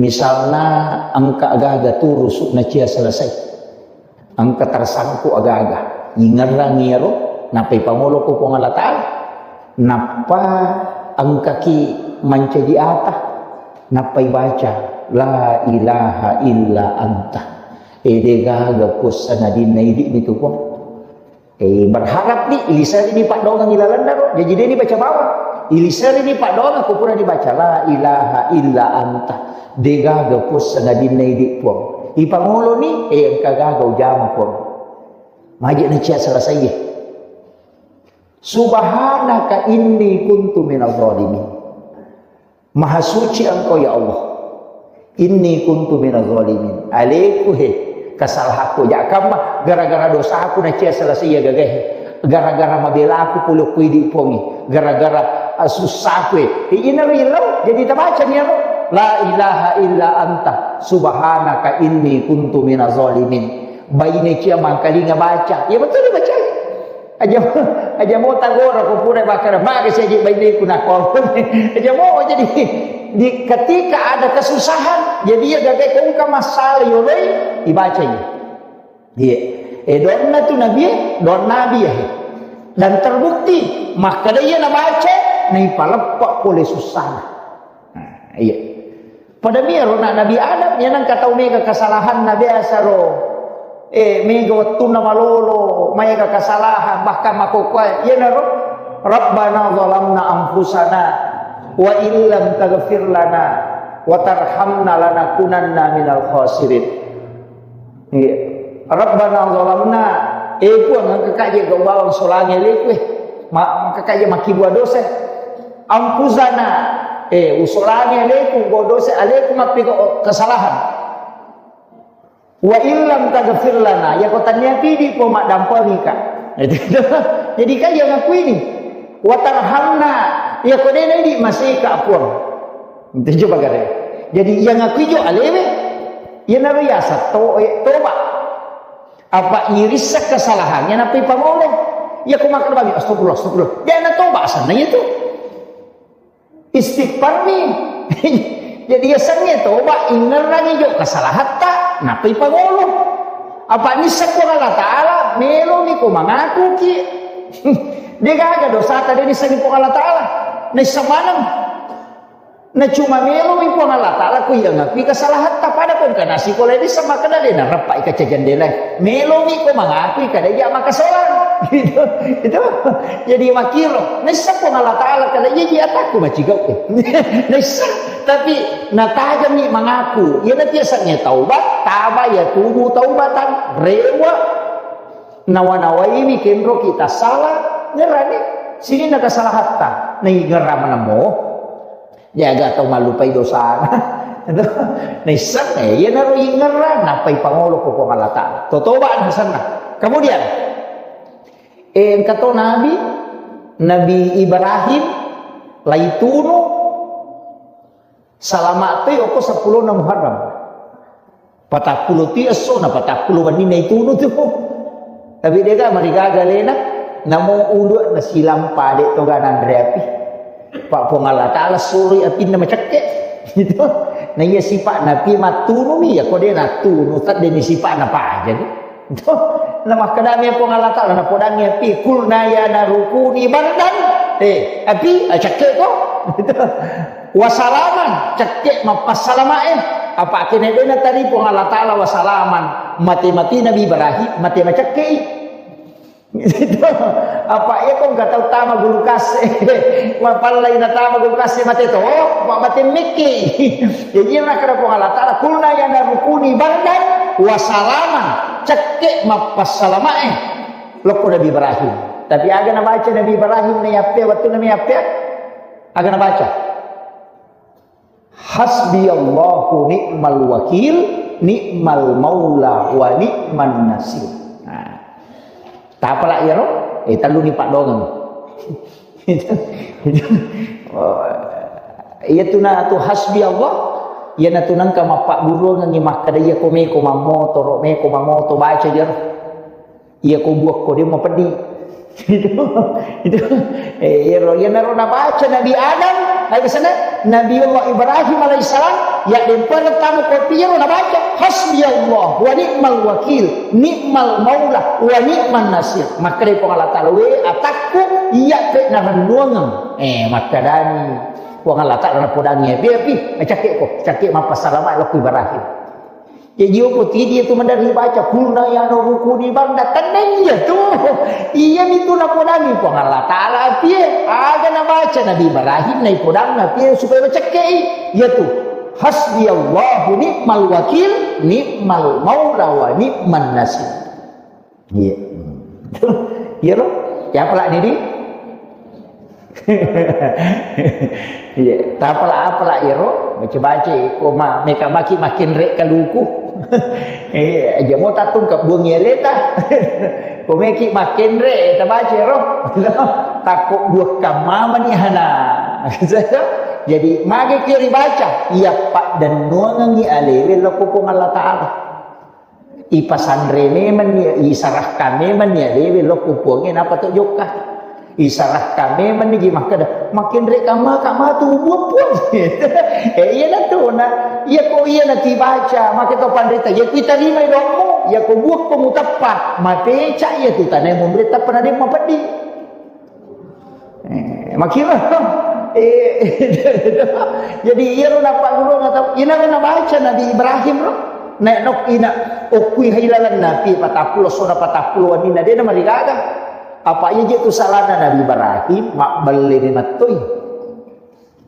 Misalna engka gaga turusu na cia selesai. Engka tersangkut aga-aga. Ingerrangi iyaro, nappa ipamolo ko Puang Allah Ta'ala. Nappa engkaki mancaji ata, nappa ibaca, "La ilaha illa anta." Ede gaga puassangadinna idi mitu Puang. Eh, berharap ni, iliserini paddoangeng ilalenna ro. Jaji deni baca bawang. Iliserini paddoangeng ko purani baca, "La ilaha illa anta." De gaga puassangadinna idi Puang. Ipamoloni, eh, engka gaga ujama Puang. Maje na cia selesai. Subhanaka inni kuntu minaz zalimin. Maha suci Engkau, ya Allah. Inni kuntu minaz zalimin. Aleku he, kesalahanku. Jakamma, gara-gara dosaku na cia selesai iya gagae. Gara-gara mabelaku pole ku idi Puangi. Gara-gara, ah, susahku e. Ina ro ilau, jadi tabaca ni ro. La ilaha illa anta subhanaka inni kuntu minaz zalimin. Baine cia mangkalinga baca. Ya betul dibaca. Aja, aja mo tagora ko pura bakara, maka saja baine ku nako. Aja mo jadi di ketika ada kesusahan, jadi ya gabe ko engka masalah yoloi, ibaca ya. Iya. Eh, doanna tu Nabi, eh, doan Nabi ya. Dan terbukti, makkada iya nabaca, naipaleppa pole susana. Nah, iya. Pada miro na Nabi Adam, iya nengka tau mega kesalahanna biasa ro. Eh, mega wettunna malolo, maega kesalahan, bahkan makkokkoe, iyanaro, "Rabbana zalamna anfusana, wa illam taghfir lana, wa tarhamna lanakunanna minal khasirin." Iya. Rabbana zalamna, eh, Puang, engka kaje gau bawang solangi aleku, eh. Ma-, engka kaje makkibua dosa. Anfusana, eh, usolangi aleku, gau dosa aleku, mappiko kesalahan. Wa illam taghfir lana, ya ko tania pidi po maddampengika. Jadi kaje ngakuini. Wa tarhamna, ya ko dena idi masika Puang. Itu coba gare. Jadi yang aku ijo alewe, iyanaro yaseng to, eh, toba. Apa irissa kesalahannya napi pangolo. Ya ko makan babi, astagfirullah, astagfirullah. Dia na toba sana itu. Istighfar ni. Jadi yasengnge toba, ingerrangi jo kesalahatta, napi pangolo. Apa nissa Puang Allah Ta'ala, melo mi ko mangaku ki. Dia gaga dosa tadi nissa Puang Allah Ta'ala. Nissa maneng. Na cuma melomi Puang Allah Ta'ala ko iya ngakui kesalahatta, pada ko engka nasi ko lede sama kena lena rappa ika cajandela. Melomi ko mengakui kada iya makasolang. Gitu. Itu. Jadi makiro. Nessa Puang Allah Ta'ala kada iya ji atakku macigau. Nessa. Tapi natajami mengaku. Iya nanti asalnya taubat, taba ya tubu taubatan. Rewa. Nawa-nawaiwi kenro kita salah, ngerani. Sini na kesalahatta. Nai ngerama namo. Jaga tau mallupai dosana. Naisseng, eh, iyanaro ingerra, nappai pangolo ko Puang Allah Ta'ala. Totoba nasenna. Kemudian, eh, engka to Nabi, Nabi Ibrahim, laitunu, salama toi oko seppulo na Muharram. Patappulo ti esso na patappulo wenni na itunu tu. Tapi dega marigaga lena, namo ulu na silang pade to ganang reapi. Pak Puang Allah Ta'ala suroi apinna macekke. Gitu. Na iya sifat napi mattunumi ya kode nattunu tadde ni sifat na paja ni. Itu. Na makkedami Puang Allah Ta'ala na podangi api kulna ya narukuni bardan. Eh, api acekke ko. Gitu. Wasalaman, cekke mappassalamae. Apa kene dena tadi Puang Allah Ta'ala wasalaman, mate-mate Nabi Ibrahim, mate macekkei. Gitu. Apa iya ko engka tau tama gulu kase, mapallai na tama gulu kase mate to, apa mate mekke. Jadi iya nakkeda Puang Allah Ta'ala, kulna ya narukuni bardan wasalaman, cekke mappassalamae. Lokko Nabi Ibrahim. Tapi aga nabaca Nabi Ibrahim na yappea, wattu na yappea? Aga nabaca? Hasbiyallahu ni'mal wakil, ni'mal maula wa ni'man nasir. Nah, tapala iyaro? Eh, telluni paddongeng. Oh, iya tu na tu hasbi Allah, iya na tu nengka mappagguruangengi makkeda iya ko meko mammoto, ro meko mammoto, baca iyaro. Iya ko buakko de mapeddi. Itu, itu. Eh, iyaro, iyanaro nabaca Nabi Adam, ayo sana, Nabi Allah Ibrahim alaihissalam, ya dempana tamu kopi iyaro nabaca, hasbi Allah wa ni'mal wakil, ni'mal maula wa ni'man nasir. Makkeda Puang Allah Ta'ala, we atakku, iya pe narennuangeng. Eh, makkedani Puang Allah Ta'ala napodangi, api, api, cakke ko, cakke mappassalama lokko Ibrahim. Jaji, okko tidi itu maderri baca, kulna ya narukuni bardan, tenna iya tu. Iya mi tu napodangi Puang Allah Ta'ala apie, aga nabaca Nabi Ibrahim naipodanna apie supaya macekkei. Iya tu. Hasbiyallahu ni'mal wakil, ni'mal maula wa ni'man nasir. Iya. Iya ro? Ya pala ni di? Iya, tapala apala iyaro, baca-baca ko ma meka maki makin rek kaluku. Eh, aja mau tatung ke buang ya leta. Ko meki makin rek tabaca ro. Takut buah kamama ni hana. Jadi mage kiri baca, iya pak dan nuangi alewe lo ko Allah Ta'ala. Ipasanre memang ni, isarahkan memang ni, dewe lokko Puangnge napa to jokka. Isarahkan memang ni, makkeda, makin rek kama, kama tu buah Puang. Eh, iya na tu, na, iya ko iya na tibaca, maka to pandeta, iya ku tarima dommu, iya ko buah ko muteppa, mapeca iya tu tanai munre tappa na de mapeddi. Eh, makiro. Eh, jadi iyaro napagguru atau ina na baca Nabi Ibrahim ro. Nek nok ina okui hailalan napi patappulo sona patappulo wanina dena marigaga. Apa iya je tu salana Nabi Ibrahim mabbelle ni mattoi.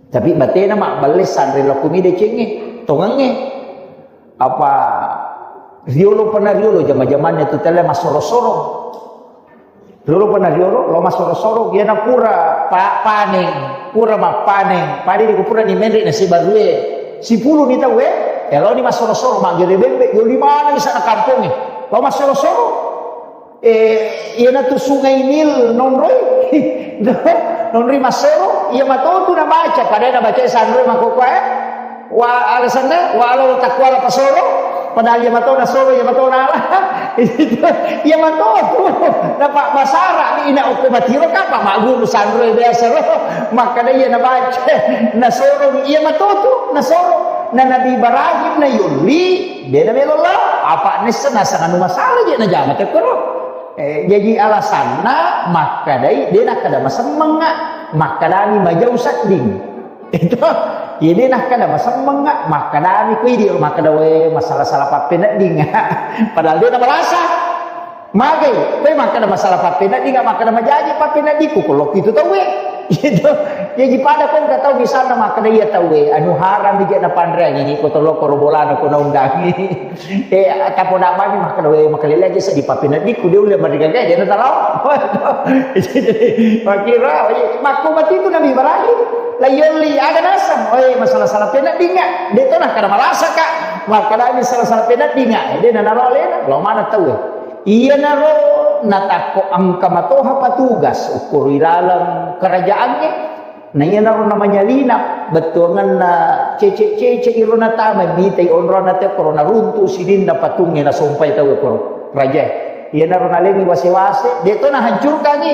Tapi batena mabbelle sanre lokumi decengnge, tongengnge. Apa riolo pernah riolo jama-jamannya tu tele massoro-soro. Riolo pernah riolo, lo massoro-soro, iyana pura pa-, paneng, pura mappaneng, padi di pura ni menre na sibarue. Sipulu ni tau, eh, elo ni massoro-soro, manggere bembe, yo lima na di sana kampongnge. Lo massoro-soro. Eh, iyana tu Sungai Nil nonroi. Nonroi massoro, iya matotu na baca, padahal na baca sanroi makokoa, eh. Wa alasanna, wa alo takuala pasoro, padahal iya matona soro, iya matona ala. Iya matotu. Napa masara ni ina okko matiro kapa maguru sanroi biasa ro. Makkada iya na baca. Na soro iya matotu, na soro. Na Nabi Ibrahim na yolli, beda melo lah. Apa nessa nasang anu masalah je na jama tekkoro. Eh, jaji alasanna makkadai, de nakkada masemmengnga, makkadani majau sedding. Itu, Iya, de' nakkeda masemmengnga, makkedami ko idi, makkeda, "We, masala-sala pappeneddingnga." Padahal de' namarasa. Magai, koe makkeda masalah pappeneddingnga, makkeda majaji pappeneddikku, ko lokku itu tauwe. Gitu. Jaji pada ko engka tau misalna makkeda iya tauwe, anu haram dije napanreangi, ko tolokko ro bolana ko naundangi. Eh, tapoda mami makkeda, "We, makalele aja seddi pappeneddikku, de' ulle marigaga, de' natalo." Jadi, makkiro, makko matiku Nabi Ibrahim. La yolli, aga naseng, "Oi, masalah-salah peneddingnga." De' to nakkeda marasaka. Makkedami salah-salah peneddingnga. De' nanaro alena, lao maneng tauwe. Iyanaro natakko engka matoha patugas ukkoro ilaleng kerajaangnge. Na iyanaro namanyalina bettuangenna cece-cece iro natama mitai onrona te koro naruntu sininna patungnge nasompai tauwe koro rajae. Iyanaro nalengi wase-wase, de' to nahancurkangi,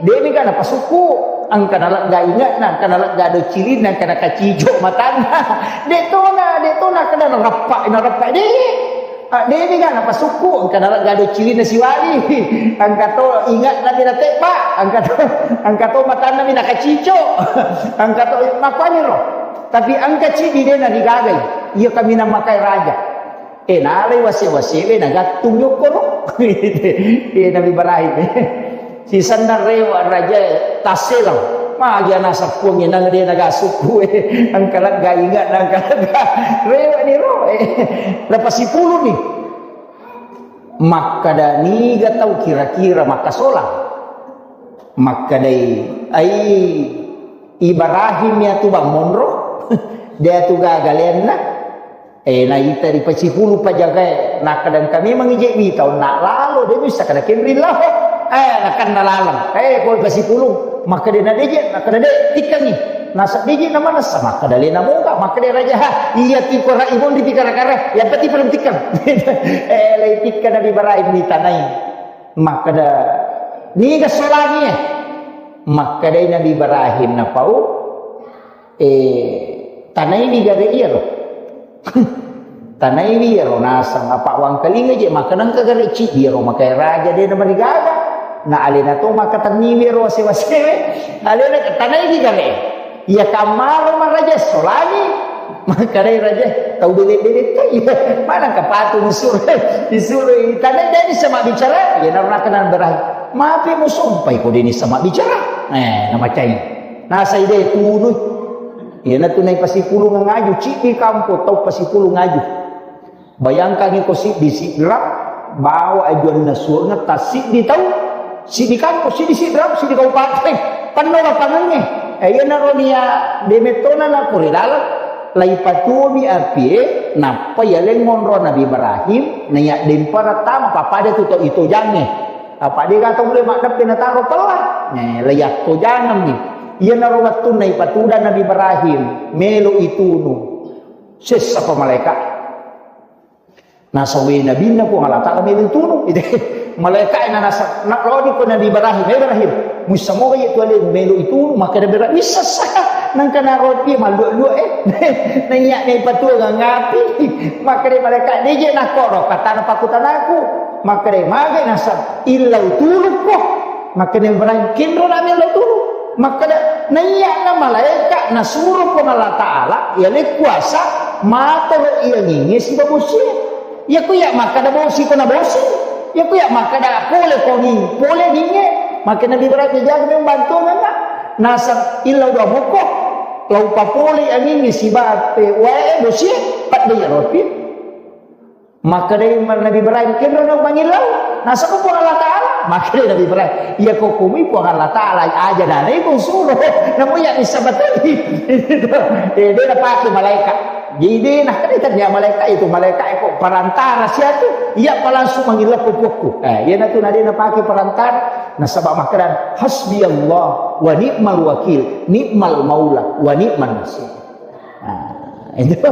de' mega napasukku, engka nalegga inge'na, engka nalegga docilinna, engka nakacijo matanna. De' tona, de' tona keda narappa, narappa, de'. Ah, de' mega napasukku, engka nalegga docilinna siwali, engka to inge'na mi natebba, engka to, engka to matanna mi nakacijo, engka to makkuaniro. Tapi engka ciddi de' narigagai, iya kaminang makai raja. Eh, nalai wase-wasewe nagattung yokkoro. Eh, Nabi Ibrahim. Sisenna rewe raja tasselang. Magi anasa Puangnge nang de' nagasukku, eh. Engka lega inge'na, engka lega. Rewe ni ro, eh. Lepas sipulung ni. Makkeda niga tau kira-kira makkasolang. Makkedai, ai Ibrahim ya tu bang monro. De' tu gaga lenna. Eh, naita ri pasipulung pajagae, nakkeda engka memang ije wita, onna lalo, de' bisa kada kenri lao. Eh, nakanna laleng. Eh, koi pasipulung, makkeda na deje, nakkeda de', tikkengi. Nasa deje na manessa, makkeda lena moga, makkeda raja, ha, iya tiko ra ibon di pikara-kara, yang penting belum tikkeng. Eh, lai tikkeng Nabi Ibrahim ditanai. Makkeda, niga solangi, eh? Makkedai Nabi Ibrahim napau, Eh, tanaiwi gare iyaro. Tanaiwi iyaro naseng, apa wangkalinga je makkeda engka gare ciddi iyaro makai raja de' namarigaga. Na alena to makkatenniwi iyaro wase-wasewe. Alena tanaiwi gare. Iya kammaro maraja solangi. Makkedai raja, tau bele-bele tai. Mana kapatu disuro, disuro tanai de' nisseng mabbicara. Iya naro nakkeda berahi. Mapi musompai ko de' nisseng mabbicara. Eh, namacai. Nasai de' tunui. Iyanatu naipasipulung ngaju, ciddi kampo tau pasipulung ngaju. Bayangkangi ko siddi Sidrap, bawa ajuanna suarna tassiddi tau, siddi kampo, siddi Sidrap, siddi kabupaten, penno lapangengnge. Eh, iyanaro nia de' mettona na puri laleng, laipatuomi apie, nappa yaleng monro Nabi Ibrahim, naiya dempara tama, pappada tu to itojangnge. Apa de' gaga tau mulle maddeppe nataro pella. Eh, laiyattojangemmi. Iyanaro wettunna ipatudang Nabi Ibrahim, melo itunu. Sessapa malaeka. Nasawe nabinna Puang Allah Ta'ala melo itunu. Malaeka na nasa, na lodi ko Nabi Ibrahim, "Eh, Ibrahim, muissa moga iya tu alemu melo itunu?" Makkeda Ibrahim, "Wissessa." Nangka naro pie mallua-lua, eh. Naiya naipatuang api. Makkeda malaeka, "Deje nakoro, katana pakutanaku." Makkeda, "Magai nasa illau tulukko." Makkeda Ibrahim, "Kenro nami illau tulu." Makkeda, "Naiya na malaeka nasuro Puang Allah Ta'ala, iya le kuasa, matoro iyanginge sibawa bosie." Iya ku iya makkeda bosi ko na bosi. Iya ku iya makkeda pole ko ni, pole ninge. Makkeda Nabi Ibrahim, "Jaga memang bantuanna." Naseng illau dua mukko. Lau papole angingnge sibawa pe wae bosie, padde iya ropi. Makkedai Nabi Ibrahim, "Kenro na mangillau?" Nasaba Puang Allah Ta'ala. Makkedai Nabi Ibrahim, "Iya ko kumi Puang Allah Ta'ala aja nanai ko suro. Namu iya bisa batali." Eh, de' napake malaeka. Jadi de' nakkeda tania malaeka itu, malaeka eko perantara siatu. Iya pa langsung mangillau ko Puakku. Eh, iyanatu na de' napake perantara. Nasaba makkeda, "Hasbi Allah wa ni'mal wakil, ni'mal maula wa ni'man nasir." Nah, itu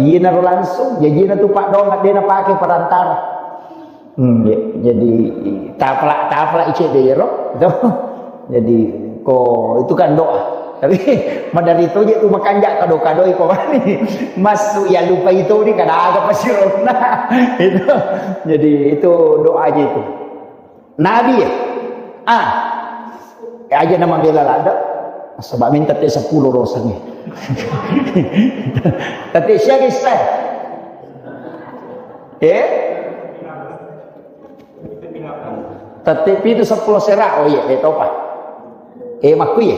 iyanaro langsung. Jadi iyanatu paddoang de' napake perantara. Hmm, ya, jadi tapla, tapla ice de' ro, gitu. Jadi ko itu kan doa. Tapi madari toje tu makanja kado-kadoi ko mani. Masuk ya lupa itu ni kada aga pasironna. Itu. Jadi itu doa aja itu. Nabi ya? Ah. Aja nama bela lada. Nasaba' menta te seppulo rosangnge. Tette' siaga issae? Eh? Tette' pitu seppulo sera. Oh iya, eh, topa. Eh, makkuye.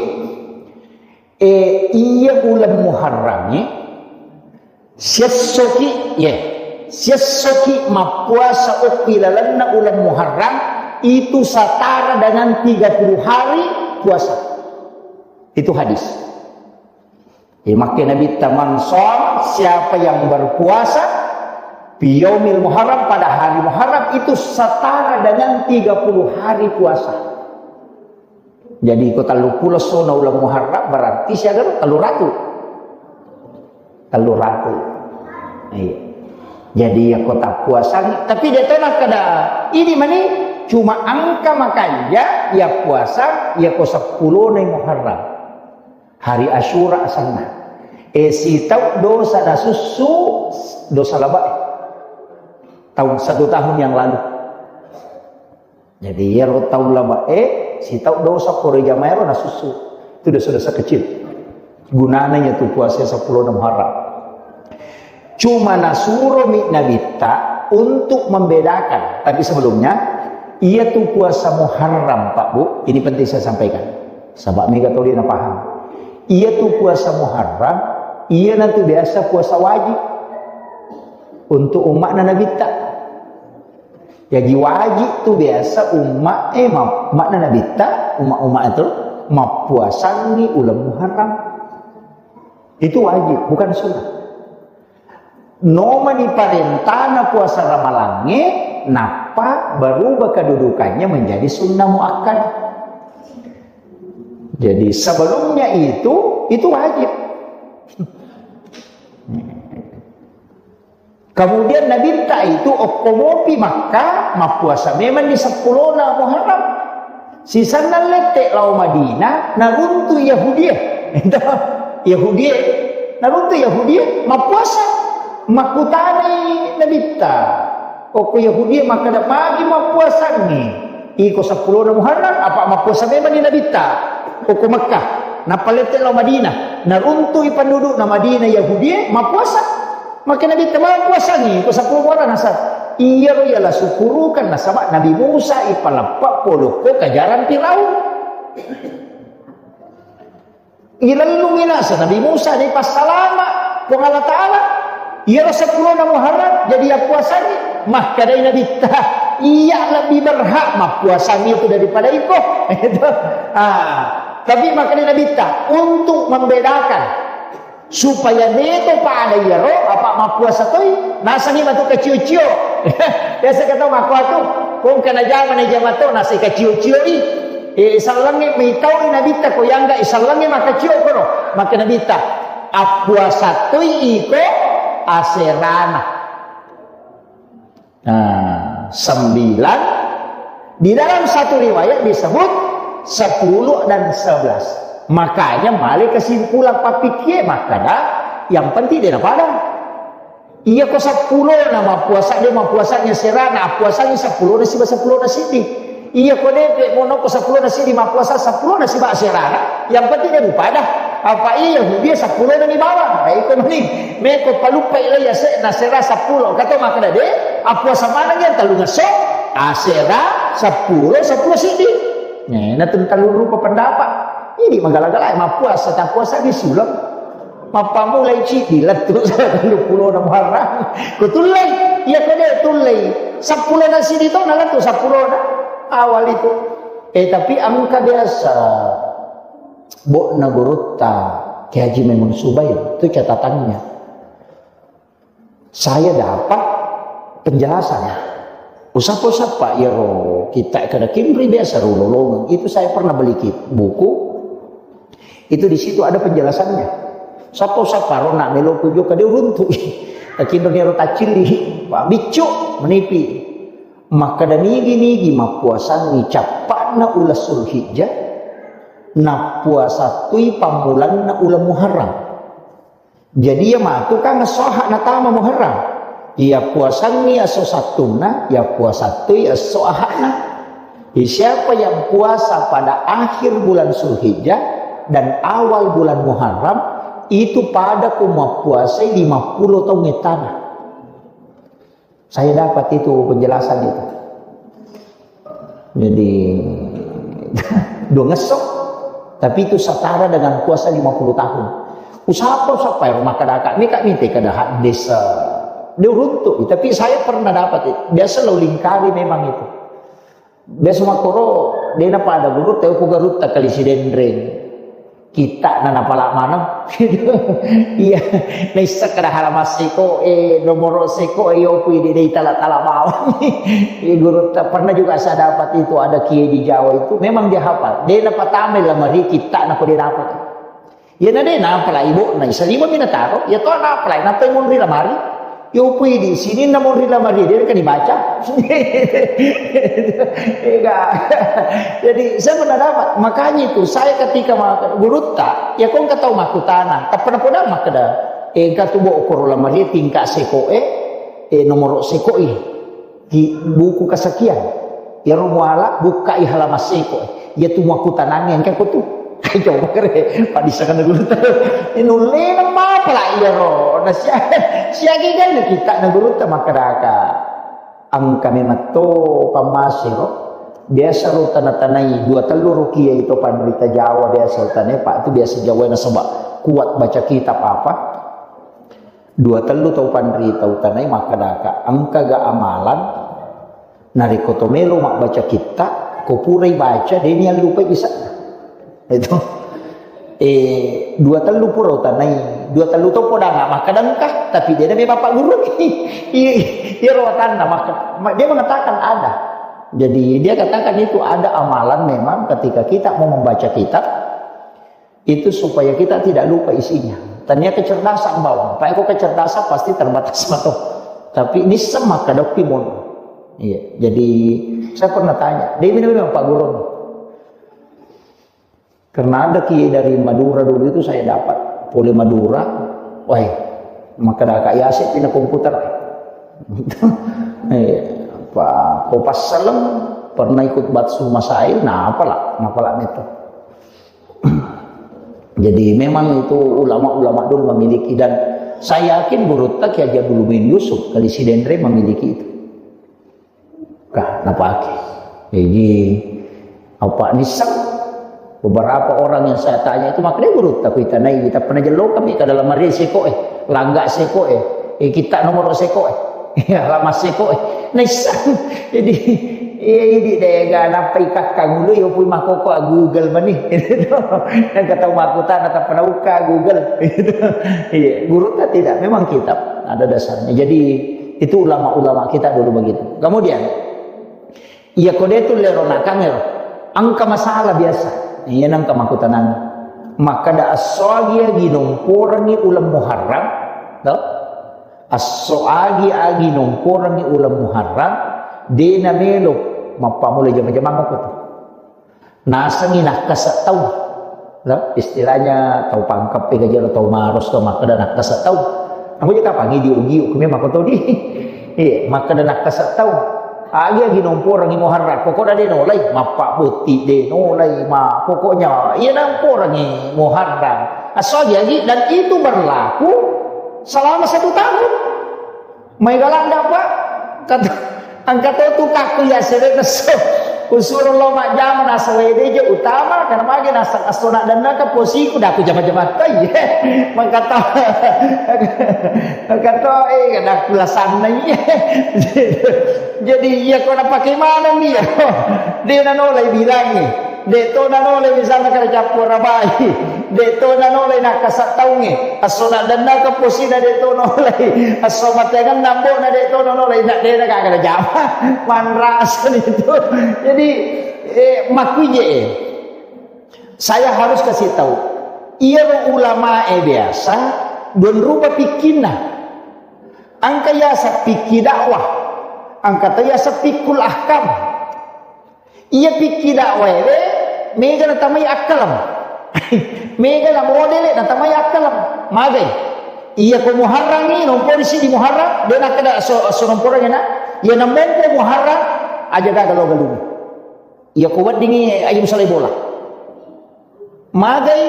Eh, iya uleng Muharrangnge, siessoki, ye, siessoki mappuasa okki lalenna uleng Muharram, itu setara dengan tiga puluh hari puasa. Itu hadis. Eh, makke Nabitta, "Man shom," siapa yang berpuasa, "fi yaumil Muharram," pada hari Muharram, itu setara dengan tiga puluh hari puasa. Jadi, ko telluppulo essona uleng Muharram, berarti siaga ro? Telluratu. Telluratu. Iya. Jadi, iya ko tappuasangi, tapi de' to nakkeda, ini mani cuma engka makanja iya puasa, iya ko seppulona Muharram. Hari Asyura asenna. Eh, sitau dosa nasussu, dosa labae. Tahun, satu tahun yang lalu. Jadi, iyaro tau labae, sitau dosa pura jamaero nasussu. Itu dosa-dosa kecil. Gunana iya tu puasa seppulo Muharram. Cuma nasuromi Nabitta untuk membedakan. Tapi sebelumnya, iya tu puasa Muharram, Pak Bu, ini penting saya sampaikan. Saba' mega toli napaham. Iya tu puasa Muharram, iya natu biasa puasa wajib untuk umma'na Nabitta. Jaji wajib tu biasa umma', eh, ma-, umma'na Nabitta, umma'-umma' itu mappuasangi uleng Muharram. Itu wajib, bukan sunnah. Nomani parentana puasa Ramalangnge, nappa berubah kedudukannya menjadi sunnah muakkadah. Jadi sebelumnya itu, itu wajib. Kemudian Nabitta itu okko mopi Makkah, mappuasa memang di seppulona Muharram. Sisenna lette lao Madinah, naruntu Yahudie. Yahudie, naruntu Yahudie, mappuasa. Makkutanai Nabitta. Okko Yahudie makkeda, "Magi mappuasangngi? Iko seppulona Muharram, apa mappuasa memang ni Nabitta?" Okko Makkah, nappa lette lao Madinah. Naruntui pendudukna Madinah Yahudie, mappuasa. Makkeda Nabitta, "Mappuasangngi ko seppulo Muharram?" Nasaba iyaro iya la sukurukan, nasaba Nabi Musa ipaleppa polokko kajarang Firaun. Ilellungi naseng Nabi Musa, dipassalama Puang Allah Ta'ala. Iyaro seppulona Muharram, jadi yappuasangngi. Makkedai Nabitta, "Iya lebih berhak mappuasangngi itu daripada iko." Itu. Ah, tapi makkedai Nabitta, untuk membedakan. Supaya deto pada iyaro, apa mappuasa toi, nasengngi matu kacio-cio. Biasa kata makkuatu, kongka najama, najama to, nase kacio-cio i. Eh, isallengnge, mitau i Nabitta ko yangga isallengnge makacio koro. Maka Nabitta, appuasa toi iko aserana. Nah, sembilan. Di dalam satu riwayat disebut sepuluh dan sebelas. Makanya male kesimpulan pappikie makkeda, yang penting de napada. Iya ko seppulo na mappuasa, de mappuasanya serana, appuasanya seppulo na siba seppulo na siddi. Iya ko depe mono ko seppulo na siddi mappuasa, seppulo na siba serana, yang penting de mupada. Apa iya Yahudi seppulo na ni bawang. Nah, iko mani, meko paluppai lagi ase na sera seppulo. Kata makkeda de, appuasa maneng yang tellu ngesso, asera, seppulo, seppulo siddi. Nah, na tentang rupa pendapat. Ini magala-gala mappuasa, tak puasa di sulam. Mappamulai ciddi lettu telluppulo na Muharram. Ko tullei, iya ko de tullei. Seppulo na siddi to na lettu seppulo na awal itu. Eh, tapi engka biasa bo'na gurutta Kiai Haji Maimun Subair, itu catatannya. Saya dapat penjelasan. Usappa-usappa iyaro kita kada kinri biasa rulolongeng. Itu saya pernah beli kit-, buku. Itu di situ ada penjelasannya. Sappa-usappa ro na melo kujo kade uruntu. Takinro nero tacilli. Pak biccu menipi. Makkeda nigi-nigi mappuasangi cappa'na uleng Sulhijjah, nappuasa tui pammulanna uleng Muharram. Jadi iya matu kan esso Ahad natama Muharram. Iya puasangi esso Sattunna, iya puasa tui esso Ahadna. Jadi siapa yang puasa pada akhir bulan Sulhijjah, Dan awal bulan Muharram itu pada ku mappuasai lima puluh taung ettana. Saya dapat itu penjelasan itu. Jadi dua ngesso, tapi itu setara dengan puasa lima puluh tahun. Usapa usapa ya rumah kadaka, mika mite kada hadis, eh, dia runtuk. Tapi saya pernah dapat itu. Biasa lo lingkari memang itu. Biasa makkoro, dena pada gurutta, ko garutta kali Sidenreng. Kitta na napala maneng. Iya, naisseng kada halaman seko e, nomoro seko e, yopu idi dei tala-tala bawang. Iya gurutta, pernah juga saya dapat itu, ada kiai di Jawa itu, memang dia hafal. Dena patamai lamari kitta na ko dia dapat. Iyana de napalai ibo'na, isalima mi nataro, iya to napalai, nappai monri lamari. Yo pui di sininna monri lamari, de kan dibaca. Ega. Jadi saya pernah dapat, makanya itu saya ketika ma-, gurutta, ya kong katau makutana, tappa napoda makkeda, engka tu bo koro lamari tingkat seko e, eh, nomoro seko e. Di buku kesekian. Iyaro muala bukkai halaman seko. Iya tu makkutanangi engka ko tu. Coba kere, padisakana gurutta. Nullena mapala iyaro. Na sia-, siaga ganna kitta na gurutta makkedaka. Engka memang to pammasero. Biasa ro tana-tanai dua tellu ro kiai to panrita Jawa biasa tanai, Pak, itu biasa Jawa nasaba kuat baca kitab apa. Dua tellu tau panrita utanai makkedaka, engkaga amalan narekko to melo mabbaca kitta, ko purai baca, de niallupai bisa. Itu. Eh, dua tellu pura utanai, dua tellu to podanga makkeda engka, tapi de nami bapak guru. Iya, iya, ro watanna, maka, ma-, dia mengatakan ada. Jadi dia katakan itu ada amalan memang ketika kita mau membaca kitab, itu supaya kita tidak lupa isinya. Tania kecerdasan bawang. Pak, kok kecerdasan pasti terbatas mato. Tapi nisseng makkeda okki mon. Iya, jadi saya pernah tanya, dia bilang memang Pak Guru. Karena ada kiai dari Madura dulu itu saya dapat. Pole Madura, wah, makkedaka yase pina komputer. Iya, apa, ko passaleng pernah ikut batsu masail, nah apalah, nah apalah itu. Jadi memang itu ulama-ulama dulu memiliki, dan saya yakin gurutta Kiai Haji Abdul Muin Yusuf kali Sidenreng memiliki itu. Kah, napake. Jadi apa nisseng beberapa orang yang saya tanya itu makanya gurutta kuitanai, tapi pernah jello kami ke dalam mari seko eh, langga seko eh, eh, kita nomor seko eh. Iya, lama seko, eh. Naisseng. Jadi, iya, idi dega nappai kakkang ulu, yo pui makkoko a Google mani. Nang katau makkutana tappa naukka Google. Iya, gurutta tidak, memang kitab ada dasarnya. Jadi, itu ulama-ulama kita dulu begitu. Kemudian, iya ko de tu lero nakangero, engka masalah biasa. Iya nang ka makkutanang. Makkeda esso agi-agi nomporangi uleng Muharram, to? Esso agi-agi nomporangi uleng Muharram, de namelo mappammula jama-jamang ko tu. Nasengi nakkasa tau. Lah, istilahnya tau pangkep pe gajero tau maros to makkeda nakkasa tau. Aku je kapang idi ugi uku me makkotodi. Iya, makkeda nakkasa tau. Agi-agi nomporangi Muharram, pokoknya de nolai, mappa botti de nolai, ma pokoknya iya nomporangi Muharram. Esso agi-agi, dan itu berlaku selama satu tahun. Mai galanda, Pak. Kata, engka to tu kakku ya sere nesso. Usuro lo majjama nasaba de je utama, karena magi nasa esso nadennaka posiku daku jama-jama tai. Mangkata, mangkata, eh, daku lasanna iya. Jadi iya ko napake maneng iya. De nanolai bilangi. De to nanolai misalna kada cappu arabai. De to nanolai nakkasa taungnge. Esso nadennaka posina de to nolai. Esso mateangenna ambo'na de to nanolai. Na de na gaga najama. Manrasa itu. Jadi, eh, makkuije, eh. Saya harus kasih tahu. Iyaro ulama e biasa dua rupa pikkinna. Engka yaseng fikki dakwah, engka to yaseng fikkul ahkam. Iya fikki dakwah e, mega natamai akkaleng. Mega na modele natamai akkaleng. Magai. Iya ko Muharrangi, nompo di sini Muharram, de nakkeda so, so nompo na. Iya namompo Muharram, aja gaga lo galung. Iya ko weddingi aja musalai bola. Magai,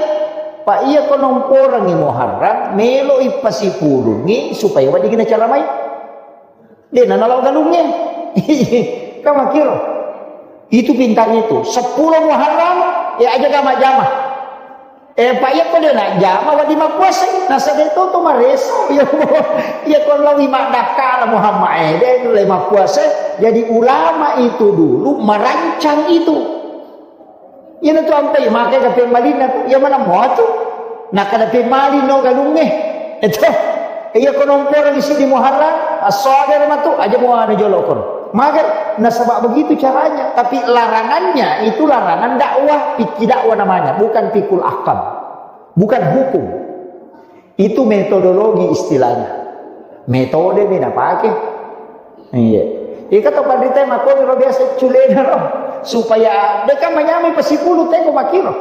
pa iya ko nomporangngi Muharram, melo ipasipulungngi supaya weddingngi nacaramai. De' na nalao galungnge. Kan makkiro. Itu pintar itu. Seppulo Muharram, ya aja jama-jama. Eh, pa iya ko de' najama, wedding mappuasai. Nasaba de' to to mareso. Iya ko, iya ko lao i maddakkala Muhammad, eh, de' le mappuasai. Jadi ulama itu dulu merancang itu. Iyanatu ampai, makai kapemmalinna tu, iya mana mua tu. Nakkada pemmalinno galungnge. Eto. Iya ko nomporangngi siddi Muharram, assoagara matu, aja mua anu jolo kono. Magai, nasaba begitu caranya. Tapi larangannya itu larangan dakwah, fikih dakwah namanya, bukan fikul ahkam. Bukan hukum. Itu metodologi istilahnya. Metode mi napake. Iya. Ika to panrita makkoni ro biasa culena ro. Supaya de' kan manyameng pasipulu teko makkiro.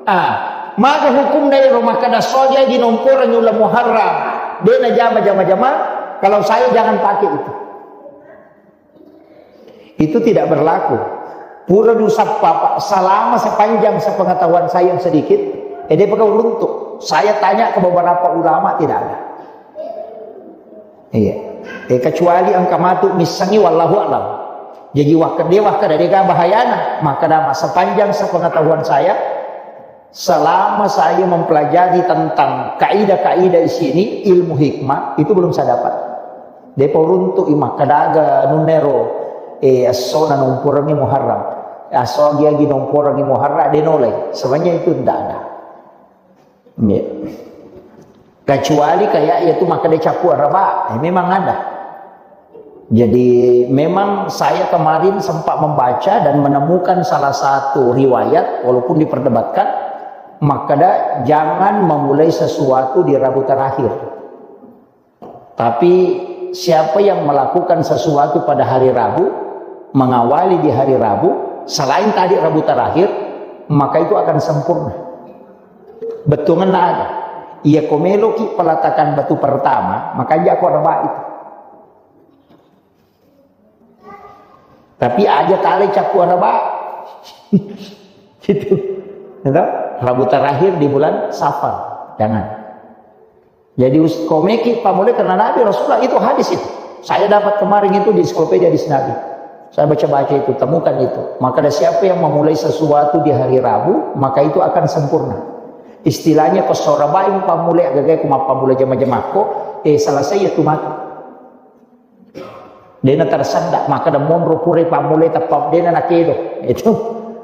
Ah, maga hukumna ero makkada sodia di nomporangngi uleng Muharram. De' najama jama-jama. Kalau saya jangan pakai itu. Itu tidak berlaku. Pura diusappa, Pak, selama sepanjang sepengetahuan saya yang sedikit, eh, de' paka uruntu. Saya tanya ke beberapa ulama, tidak ada. Iya. Eh, kecuali engka matu missengngi, wallahu a'lam. Jadi, wakka de', wakka de' ga bahayana, maka dama sepanjang sepengetahuan saya, selama saya mempelajari tentang kaidah-kaidah di sini, ilmu hikmah, itu belum saya dapat. De' pa uruntu i makkadaga nunnero, eh, esso na nomporangngi Muharram. Esso agi-agi nomporangngi Muharram, de' nolai. Sebenarnya itu ndak ada. Iya. Kecuali kayak ya tu makkada cappu araba, eh, memang ada. Jadi, memang saya kemarin sempat membaca dan menemukan salah satu riwayat, walaupun diperdebatkan, makkada jangan memulai sesuatu di Rabu terakhir. Tapi, siapa yang melakukan sesuatu pada hari Rabu, mengawali di hari Rabu, selain tadi Rabu terakhir, maka itu akan sempurna. Bettuanna ada. Iya ko meloki peletakan batu pertama, maka aja ko araba itu. Tapi aja tale cappu araba. Gitu. Gitu. Rabu terakhir di bulan Safar. Jangan. Jadi, us-, komeki pamulai karena Nabi Rasulullah itu hadis itu. Saya dapat kemarin itu di ensiklopedia hadis Nabi. Saya baca-baca itu, temukan itu. Maka ada siapa yang memulai sesuatu di hari Rabu, maka itu akan sempurna. Istilahnya ko esso araba pamulai, agagai ko mappamulai jama-jamakko, eh, selesai ya tu mati. Dena tersendak, maka ada monro pura pamulai teppa dena nakedo. Itu.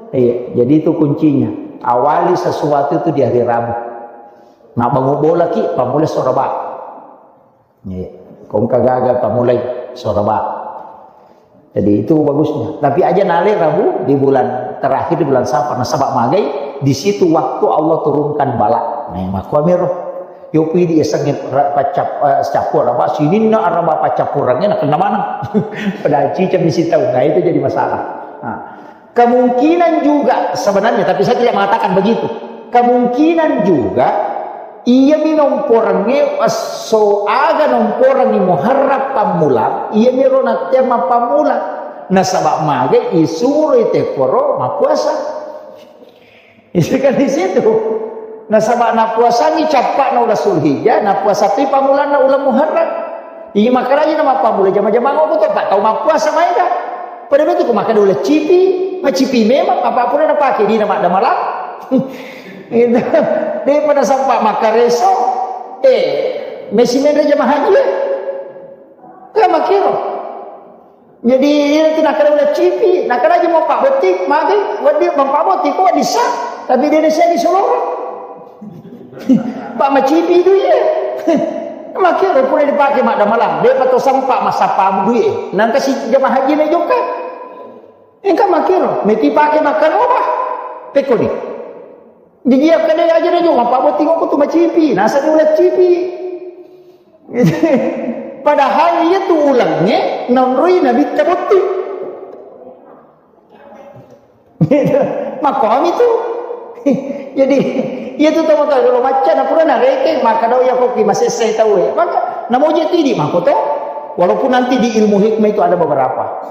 Iya, jadi itu kuncinya. Awali sesuatu itu di hari Rabu. Nah, bangun bola ki, pamulai esso araba. Iya. Kongka gagal pamulai esso araba. Jadi itu bagusnya. Tapi aja nale Rabu di bulan terakhir di bulan Safar. Nasaba magai di situ waktu Allah turunkan bala. Nah, makkuamiro. Yopi di eseng ra-, pacap-, eh, cappu araba, sininna araba paccappurangnge nakenna maneng. Padahal ciceng misi tau. Nah, itu jadi masalah. Nah, kemungkinan juga sebenarnya, tapi saya tidak mengatakan begitu. Kemungkinan juga, iya mi nomporangnge esso aga nomporangngi Muharram pammula, iya mi ro nattea mappammula. Nasaba magai isuro i tekkoro mappuasa. Itu kan di situ. Nasaba napuasangi cappa'na uleng Zulhijjah, napuasa tu pammulanna uleng Muharram. Iya makaraji na mappammula jama-jama ngoko to, pa tau mappuasa maega. Pada betu ko makkeda uleng cipi, macipi memang, apa pura napake dina maddamalang. Gitu. Depa nasempa makkareso. Eh, mesi menre jama haji. Kan makkiro. Jadi, iya tu nakkeda uleng cipi, nakkeda aja mau pabotting, magai, wedding mau pabotting, kok bisa? Tapi dia saya di Soloro. Pak macipi itu iya. Makkiro pura dipake maddamalang, depa to sempa massappa duit. Nangka si jama haji na jokka. Engka makkiro, meti pake makkaro apa? Pekko ni. Jadi, iya kene aja na jokka, pabotting kok tu macipi, nasa di uleng cipi. Padahal iya tu ulengnge naonroi Nabitta botting. Makkomi tu. Jadi, iya tu tau-tau dolo macca, na pura narekeng, makkeda iya koki masessai tau e. Maka, namoje tidi, makko to. Walaupun nanti di ilmu hikmah itu ada beberapa.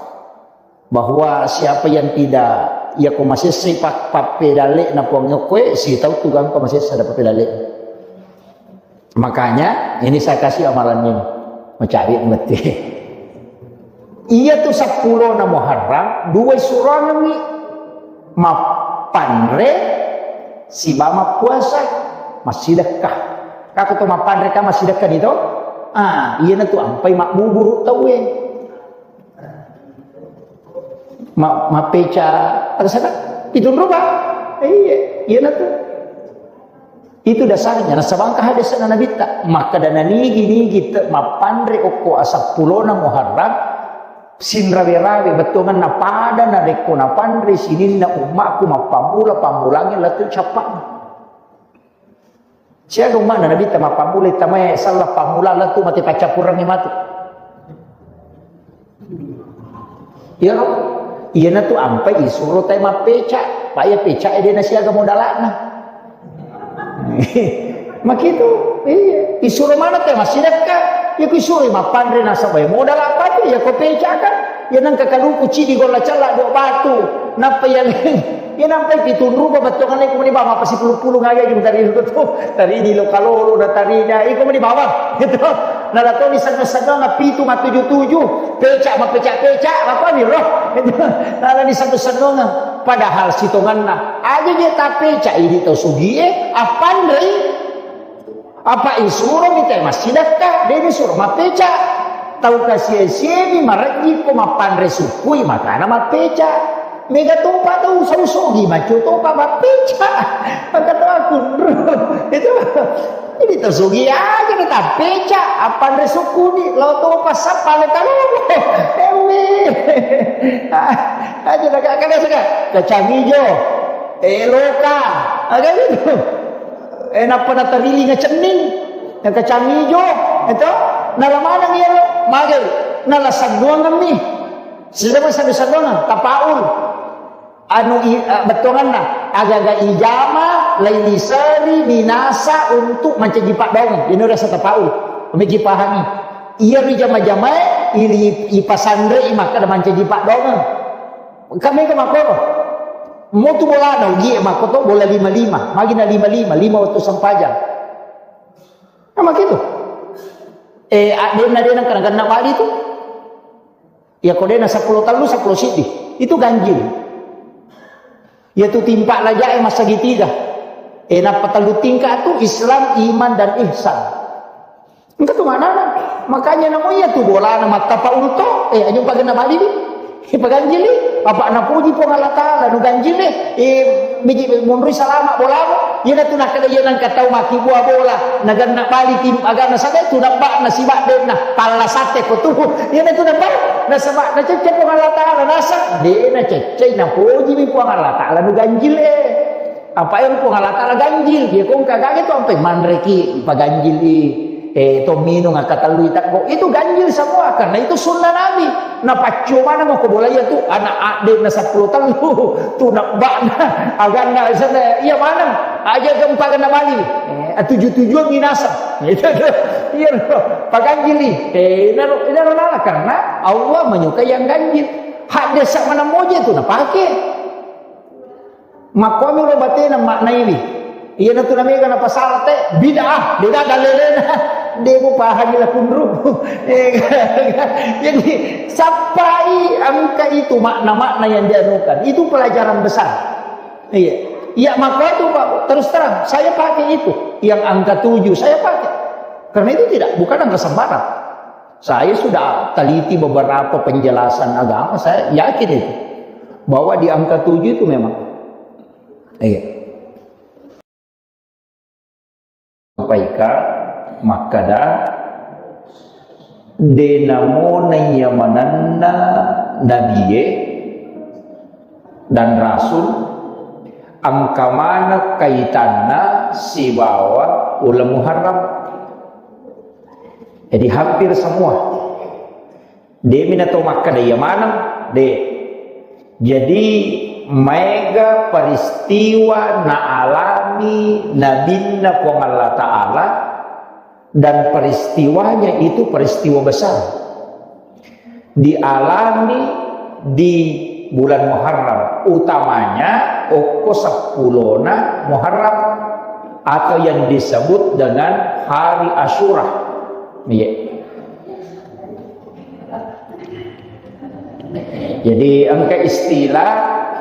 Bahwa siapa yang tidak Iya ko masessai pa-, pappedalle'na Puang okkoe, sitau tu gangka masessa ada pappedalle'na. Makanya ini saya kasih amalan ini. Mencari mati. Iya tu seppulo na Muharram, dua surangi mappanre siba mappuasa, massidekka. Kako to mappanre ka massidekka ni to? Ah, iya na tu ampai mabbuburu tauwe. Ma-, mappeca, ada sana? Itu berubah. Iya, iya na tu. Itu dasarnya, nasaba engka hadis na Nabitta, makkeda nanigi-nigi te-, mappanre okko aseppulona Muharram, sinrawe-rawe bettuanganna pada narekko napanre sininna ummakku mappammula-pammulangi lettu cappa'na. Siaga umma'na Nabitta mappammula tamae sella pammula lettu mate paccappurengngi matu. Iya ro? Iyana tu ampai isuro tae mappeca, pa iya peca e de nasiaga modala'na. Makitu, iya. Isuro mana tae massidekka, iya ku isuro mappanre nasaba modala apa tu, iya ko peca kan? Iya nangka kaluku cidi golla cella dua batu, nappa iya Iya nampai pitung rupa bettuanna ko mani bawang apa sipulung-pulung aga gitu tadi itu tuh. Tadi di lokal lo udah tadi dah. Iko mani bawang gitu. Nah, lato di sana-sana pitu ma tujuh-tujuh. Peca ma peca-peca apa nih roh. Gitu. Nah, di sana-sana padahal sitonganna aja dia tak peca ini tau sugie apa nih. Apa isuro mita massidekka, de' misuro mappeca. Tau kasie-siemi marejji ko mappanre sukkui makana mappeca. Mega topa tau sau-sau di macu topa mappeca. Maka tau aku itu. Jadi tau sugi aja na tappeca, appanre sukkuni, lo topa sappa lo kalomo. Ewe. Aja na kada suka kacang ijo. Eh, loka. Aga gitu. Eh, nappa natarilinga cenning, na kacang ijo, eto, nala maneng iyaro, magai, nala sannuangemmi. Sisama sannu-sannuangeng, tapaul. Anu i-, eh, bettuanganna, agaga ijama, lailiseri, binasa untuk mancaji paddaung. Ini rasa tapaul. Miki pahami. Iya ri jama-jamae, ili-, ipasanrei makkada mancaji paddaung. Kami ke makoro. Motu bolana ugie makkoto bola lima-lima, magina lima-lima, lima waktu sempajang. Nama gitu. Eh, a-, dena-dena kena-kena bali tu. Ya ko dena sepuluh tellu, sepuluh sidi. Itu ganjil. Ya tu timpa lajae masagitiga. Eh, nappa tellu tingkat tu Islam, iman, dan ihsan. Engka tu maknana. Makanya namo iya tu bolana mattapaul to, eh, aja pagenna bali di. Paganjili, apa napuji Puang Allah Taala, nu ganjili, eh, biji munrui salama bolamu. Iya tu nakkeda iya nangka tau maki bua bola, naganna bali tim agana sabe tu nabba nasibaddenna, palla satte ko tu. Iya tu nabba, nasaba nacecce Puang Allah Taala, nasa, de nacecce, napuji mi Puang Allah Taala, nu ganjil, eh. Apa ero Puang Allah Taala ganjil, ya kong kagak itu sampai manreki paganjili, eh, to minung akkatellui takko. Itu ganjil semua karena itu sunnah Nabi. Nah, paccio mana mau ke bola ya tu anak adek na sepuluh tellu tu nak bana aganna sana iya mana aja gempa kena bali. Eh, tujuh-tujuan minasa. Itu tuh. Iya loh, paganjili. Eh, naro, naro nala karena Allah menyukai yang ganjil. Hak desa mana moje tu nah pakai. Makkomi ro batena maknaiwi. Iyana tu namega napasarate bid'ah, beda dalilena. Demo pahami la kunru. Eh, jadi sappai engka itu makna-makna yang dianukan. Itu pelajaran besar. Iya. Iya, maka itu Pak, terus terang saya pakai itu yang angka tujuh saya pakai. Karena itu tidak bukan angka sembarang. Saya sudah teliti beberapa penjelasan agama, saya yakin itu. Bahwa di angka tujuh itu memang. Iya. Sampaikan, makkada, de namo naiya manenna nabie dan rasul, angka maneng kaitanna sibawa uleng Muharram. Jadi hampir semua. Demi na to makkeda iya maneng, de. Jadi maega peristiwa naalami nabinna Puang Allah Ta'ala dan peristiwanya itu peristiwa besar. Dialami di bulan Muharram. Utamanya okko seppulona Muharram atau yang disebut dengan hari Asyura. Iya. Jadi engka istilah,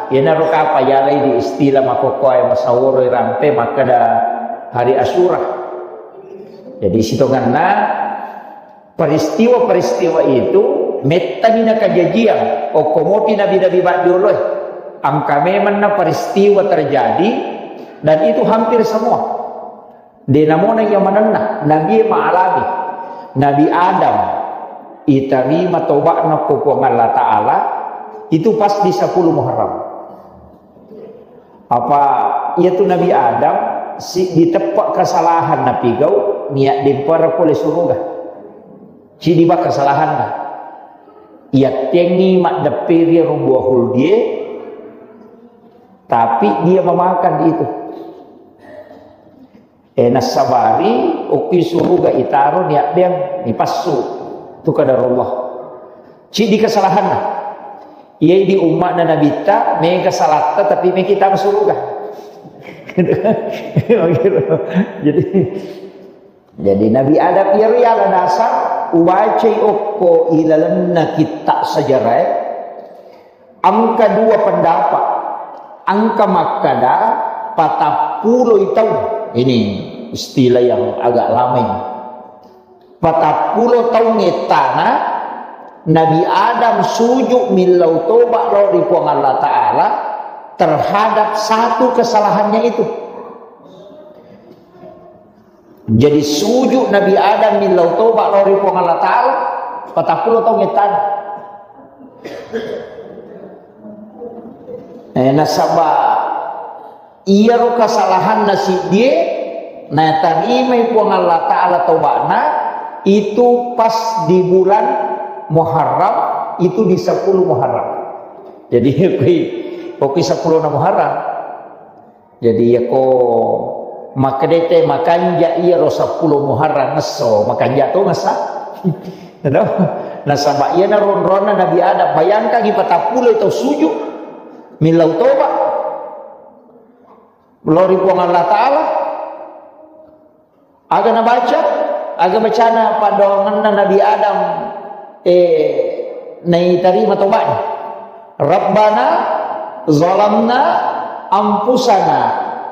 iyanaro kapang yalai di istilah makkokkoe masaworo rampe makkeda hari Asyura. Jadi sitongenna peristiwa-peristiwa itu mettani nakajajiang okko mopi nabi-nabi maddioloe. Engka memenna peristiwa terjadi dan itu hampir semua. De namona iya manenna, nabi maalami. Nabi Adam itarima toba'na ko Puang Allah Ta'ala itu pas di sepuluh Muharram. Apa iyatu Nabi Adam si diteppa kesalahan napigau niat dempara pole suruga. Cidi bak kesalahanna. Iyattengi maddepperi ro buah huldie, tapi dia memakan itu. Eh, nassabari okki suruga itaro niaddeang nipassu. Tu kadar Allah. Cidi kesalahanna. Iyai di umma'na nabitta mega salatta tapi mega itaro suruga. Jadi, jadi Nabi Adam iyaro yala dasar ubacai okko ilalenna kitta sejarah. Engka dua pendapat. Engka makkada patappuloi taung. Ini istilah yang agak lama ini. Patappuloi taung ettana Nabi Adam sujud millau toba lao ri Puang Allah Ta'ala terhadap satu kesalahannya itu. Jadi sujud Nabi Adam millau toba lao ri Puang Allah Ta'ala, patappulo taung ettana. Eh, nasaba iyaro kesalahanna siddie natarimai Puang Allah Ta'ala tobana itu pas di bulan Muharram, itu di sepuluh Muharram. Jadi okki, okki sepuluh Muharram. Jadi iyako makkedete makanja iyaro sepuluh Muharram esso, makanja to ngessa. Nasaba iyana ronronna Nabi Adam, bayangkangi patappulo tau sujud millau toba lao ri Puang Allah Ta'ala. Aga nabaca? Aga bacana paddoangenna Nabi Adam, eh, naitarima toba'na. Rabbana zalamna anfusana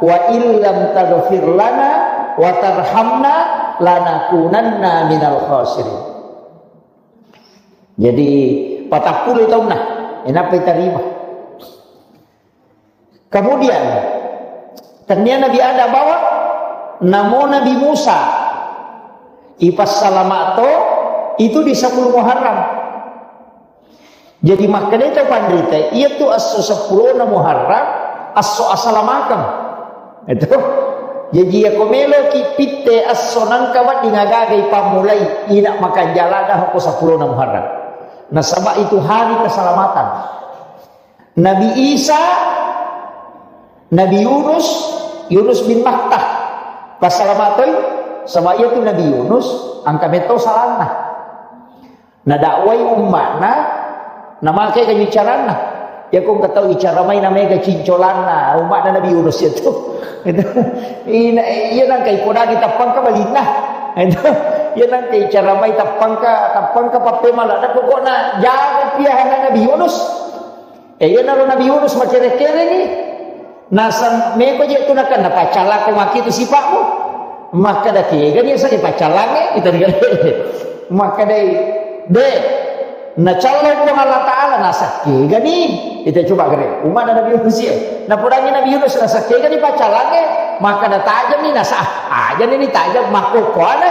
wa illam taghfir lana wa tarhamna lanakunanna minal khasirin. Jadi patappulo taunna, eh, nappa itarima. Kemudian, tennia Nabi Adam bawa, namo Nabi Musa ipassalama to, itu di sepuluh Muharram. Jadi makkeda to panrita, iya tu esso sepuluh Muharram, esso asalamakeng. Itu. Jadi iyako meloki pitte esso nangka wedding agaga ipammulai, ina makanjala dah ko sepuluh Muharram. Nasaba itu hari keselamatan. Nabi Isa, Nabi Yunus, Yunus bin Matta. Passalama toi, saba iya tu Nabi Yunus, engka metto salanna. Nadakwai umma'na, namake kaju caranna. Iya ko engka tau icara mai namega cincolanna, umma'na Nabi Yunus iya tu. Ina, iya nangka ipodangi tappangka balinna. Iya nangka icara mai tappangka, tappangka pappemala. Pokokna jaga piahana Nabi Yunus. Eh, iyanaro Nabi Yunus makere-kerengi. Nasang meko je tu nakenna paccallako maki tu sipa'mu. Makkeda kegani asa dipaccalangnge, itu dia. Makkedai, de, nacallo Puang Allah Ta'ala, nasang kegani. Itu coba gere. Umma'na Nabi Yunus ya. Napodangi Nabi Yunus, nasang kegani paccalangnge. Makkeda tajami, nasang, ah, aja ni tajam makkokkoana.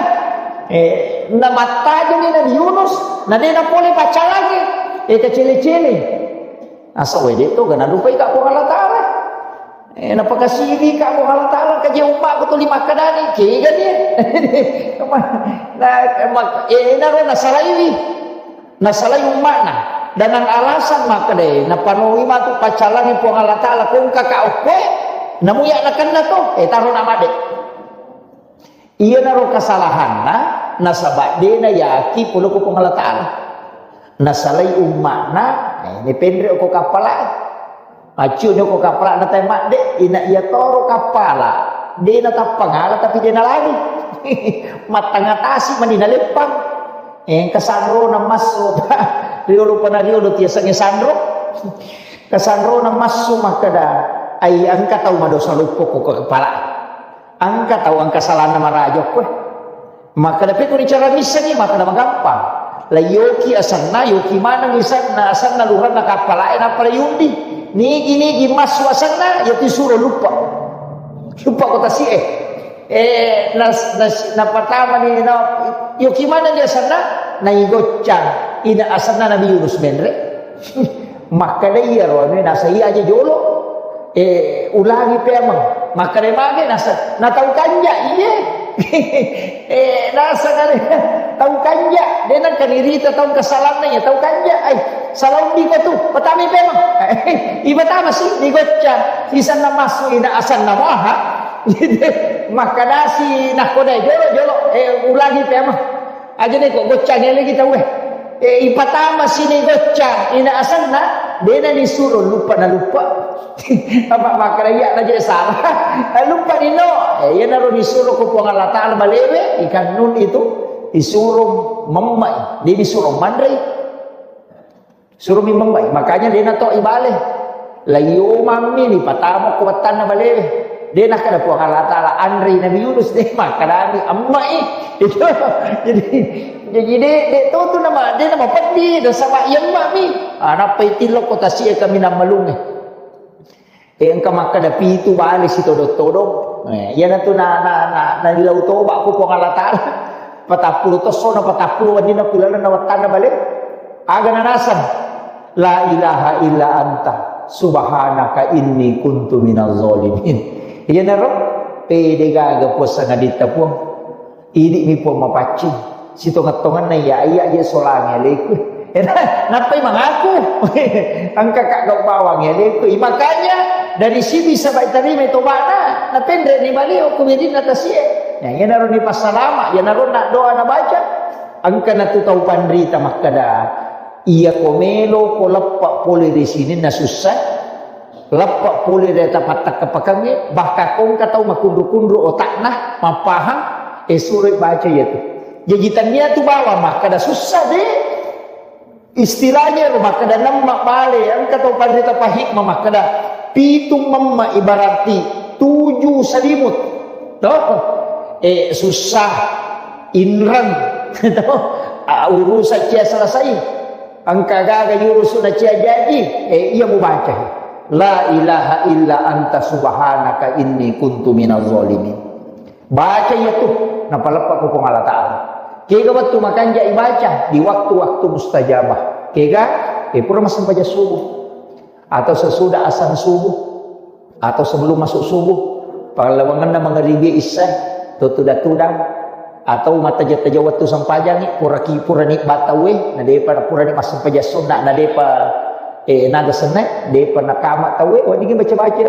Eh, namattajami Nabi Yunus, na de napole paccalangnge. Eh, kecele-cele. Asa wede to gana dupai ka Puang Allah Ta'ala. Eh, napakasiri ka Puang Allah Ta'ala, kaje umma'ku tuli makkedani, kega dia. Nah, mak-, eh, naro nasalaiwi. Nasalai umma'na. Dengan alasan makkeda, napanoi matu paccalangi Puang Allah Ta'ala, kongka ka okkoe, namuya nakenna to, eh, taro namade. Iyanaro kesalahanna, nasaba de nayaki pole ko Puang Allah Ta'ala. Nasalai umma'na, eh, nipenre ko kappalae. Accio nyoko kappala'na tae madde, ina iya toro kappala. De' natappangala tapi de' nalari. Mattangatasi mani naleppang. Engka sanrona masso, riolo pana riolo tiasengnge sanro. Kasanrona masso makkeda, ai engka tau madosa luppo ko kappala. Engka tau engka salanna maraja koe. Makkeda, "Pekko ni cara missengngi?" Makkeda, "Magampang. La yoki asenna, yoki maneng isenna, asenna luranna kappalae, nappa la yundi. Nigi-nigi massu asenna, yatu suro luppa. Luppa ko tasi'e." Eh, nas-, nas-, napatamani, na, yoki maneng di asenna, naigoccang. Ina asenna Nabi Yunus menre. Makkeda iyaro anu nasa iya aja jolo. Eh, ulangi pemeng. Makkeda mage nasa, na tau kanja, iye. Eh, nasa kare, tau kanja. De' nengka nirita tau kesalanna ya, tau kanja. Ai, salah undi ko tu, patami pemeng. Ipatama si, digocca. Isenna massu, ina asenna maha. Makkedasi, nakko dai, jolo, jolo. Eh, ulangi pemeng. Aja deh kok goccang elegi tau eh. Eh, ipatama sini goccang, ina asenna, de' na nisuro luppa na luppa. Apa makkeda iya na je salah. Luppa ni no. Eh, iyanaro nisuro ko Puang Allah Ta'ala balewe, ikan nun itu, isuro memmai, de' nisuro manrei. Suro mi memmai. Makanya de' na to ibale. Laio mammi ni patama ko wattanna balewe. De' nakkeda Puang Allah Ta'ala anrei Nabi Yunus, de' makkedani emmai. Itu. Jadi, jadi de', de' to tu nama, de' nama peddi, nasaba iya emmami. Ah, nappa itillo ko tasi'e kaminang malungnge. Eh, engka makkeda pitu bale sitodong-todong. Eh, iyanatu na, na, na, na dilau toba ko Puang Allah Ta'ala. Patappulo tosso na patappulo wenninna ku lalenna wattanna bale. Aga nanaseng? La ilaha illa anta subhanaka inni kuntu minaz zalimin. Iyanaro pede gaga puang sangaditta puang. Idi'mi puang mapaccing. Sitongeng-tongenna iya, iya je solangi aleku. Nappai mangaku. Engka ka gau bawang aleku. Makanya dari sini bisa baik terima tobana. Napenre ni baliau ku wirinna tasie. Nah, iyanaro ni passalama, iyanaro na doa nabaca. Engka natu tau panrita makkeda, iya ko melo ko leppa pole ri sininna sussa, leppa pole ri tapattakkapakangnge, bahkan ko engka tau makunru-kunru otakna, mappahang, eh, suroi baca iyatu. Jaji tannia tu bawang makkeda sussa de. Istilahnya ro makkeda nemma bale, engka tau panrita pahikmah makkeda pitu memma ibararti tujuh selimut. Toh? Eh, susah, inreng. Toh? Ah, urusan cia selesai. Engka gaga yurusu na cia jaji, eh, iya mubaca. La ilaha illa anta subhanaka inni kuntu minaz zalimin. Baca iya tu, napaleppa ko Puang Allah Ta'ala. Kega wettu makanja ibaca di waktu-waktu mustajabah. Kega, eh, pura massempajang subuh. Atau sesudah azan subuh. Atau sebelum masuk subuh. Pallawangenna mangaribi isya. Tutudang-tudang. Atau mattaja-taja wettu sempajangi, puraki-, purani batawe, na depa, purani massempajang sunna, na depa, eh, naga senne, depa nakama tawe, weddingi baca-baca.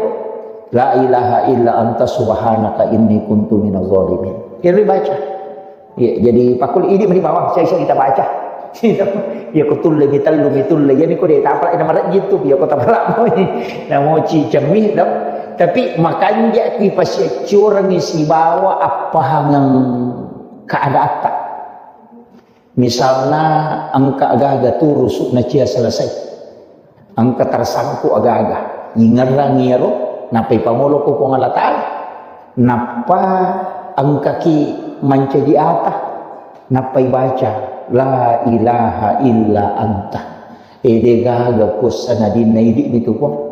La ilaha illa anta subhanaka inni kuntu minaz zalimin. Iyaro baca. Iya, jadi pakul idi meni bawang, saya, saya kita baca. Iya, ko tulle mi tellu mi tulle. Jadi ko de tapala ina marejji tu, iya ko tapala moi. Namoci cemmi dong. Tapi makanja ki pasiaccurangi sibawa appahangeng keadatta. Misalna engka gaga turusu na cia selesai. Engka tersangkut aga-aga. Ingerrang iyaro, nappa ipamolo ko Puang Allah Ta'ala. Nappa engkaki mancaji ata, nappa ibaca, "La ilaha illa anta." Eh, de gaga puang sangadinna idi mi tu Puang.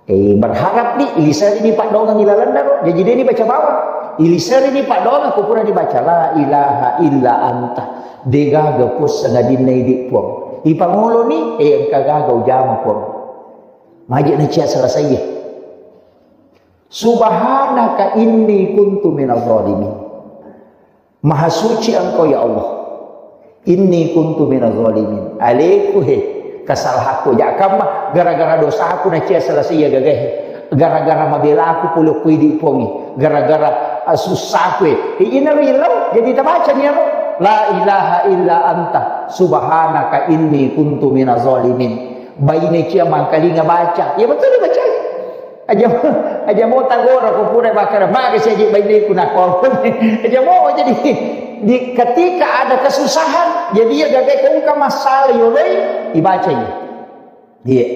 Eh, berharap ni, iliserini paddongeng ilalenna ro. Jaji deni baca bawang. Iliserini paddongeng ko pura dibaca, "La ilaha illa anta." De gaga puang sangadinna idi Puang. Ipangoloni, eh, engka gaga ujama Puang. Maje na cia selesai. Subhanaka inni kuntu minaz zalimin. Maha suci Engkau, ya Allah. Inni kuntu minaz zalimin. Aleku he, kesalahanku. Jakamma, gara-gara dosaku na cia selesai iya gagahe. Gara-gara mabelaku pole ku idi Puangi. Gara-gara, ah, susahku he. Inaro ilau, jadi tabaca ni aro. La ilaha illa anta. Subhanaka inni kuntu minaz zalimin. Baine cia mangkalinga baca. Ya betul dibaca. Aja, aja mo tagora ko pura bakara maga saja baine ku nakko. Aja mo jadi di ketika ada kesusahan, jadi ya gagai kongka masalah yoloi dibaca ya. Iya.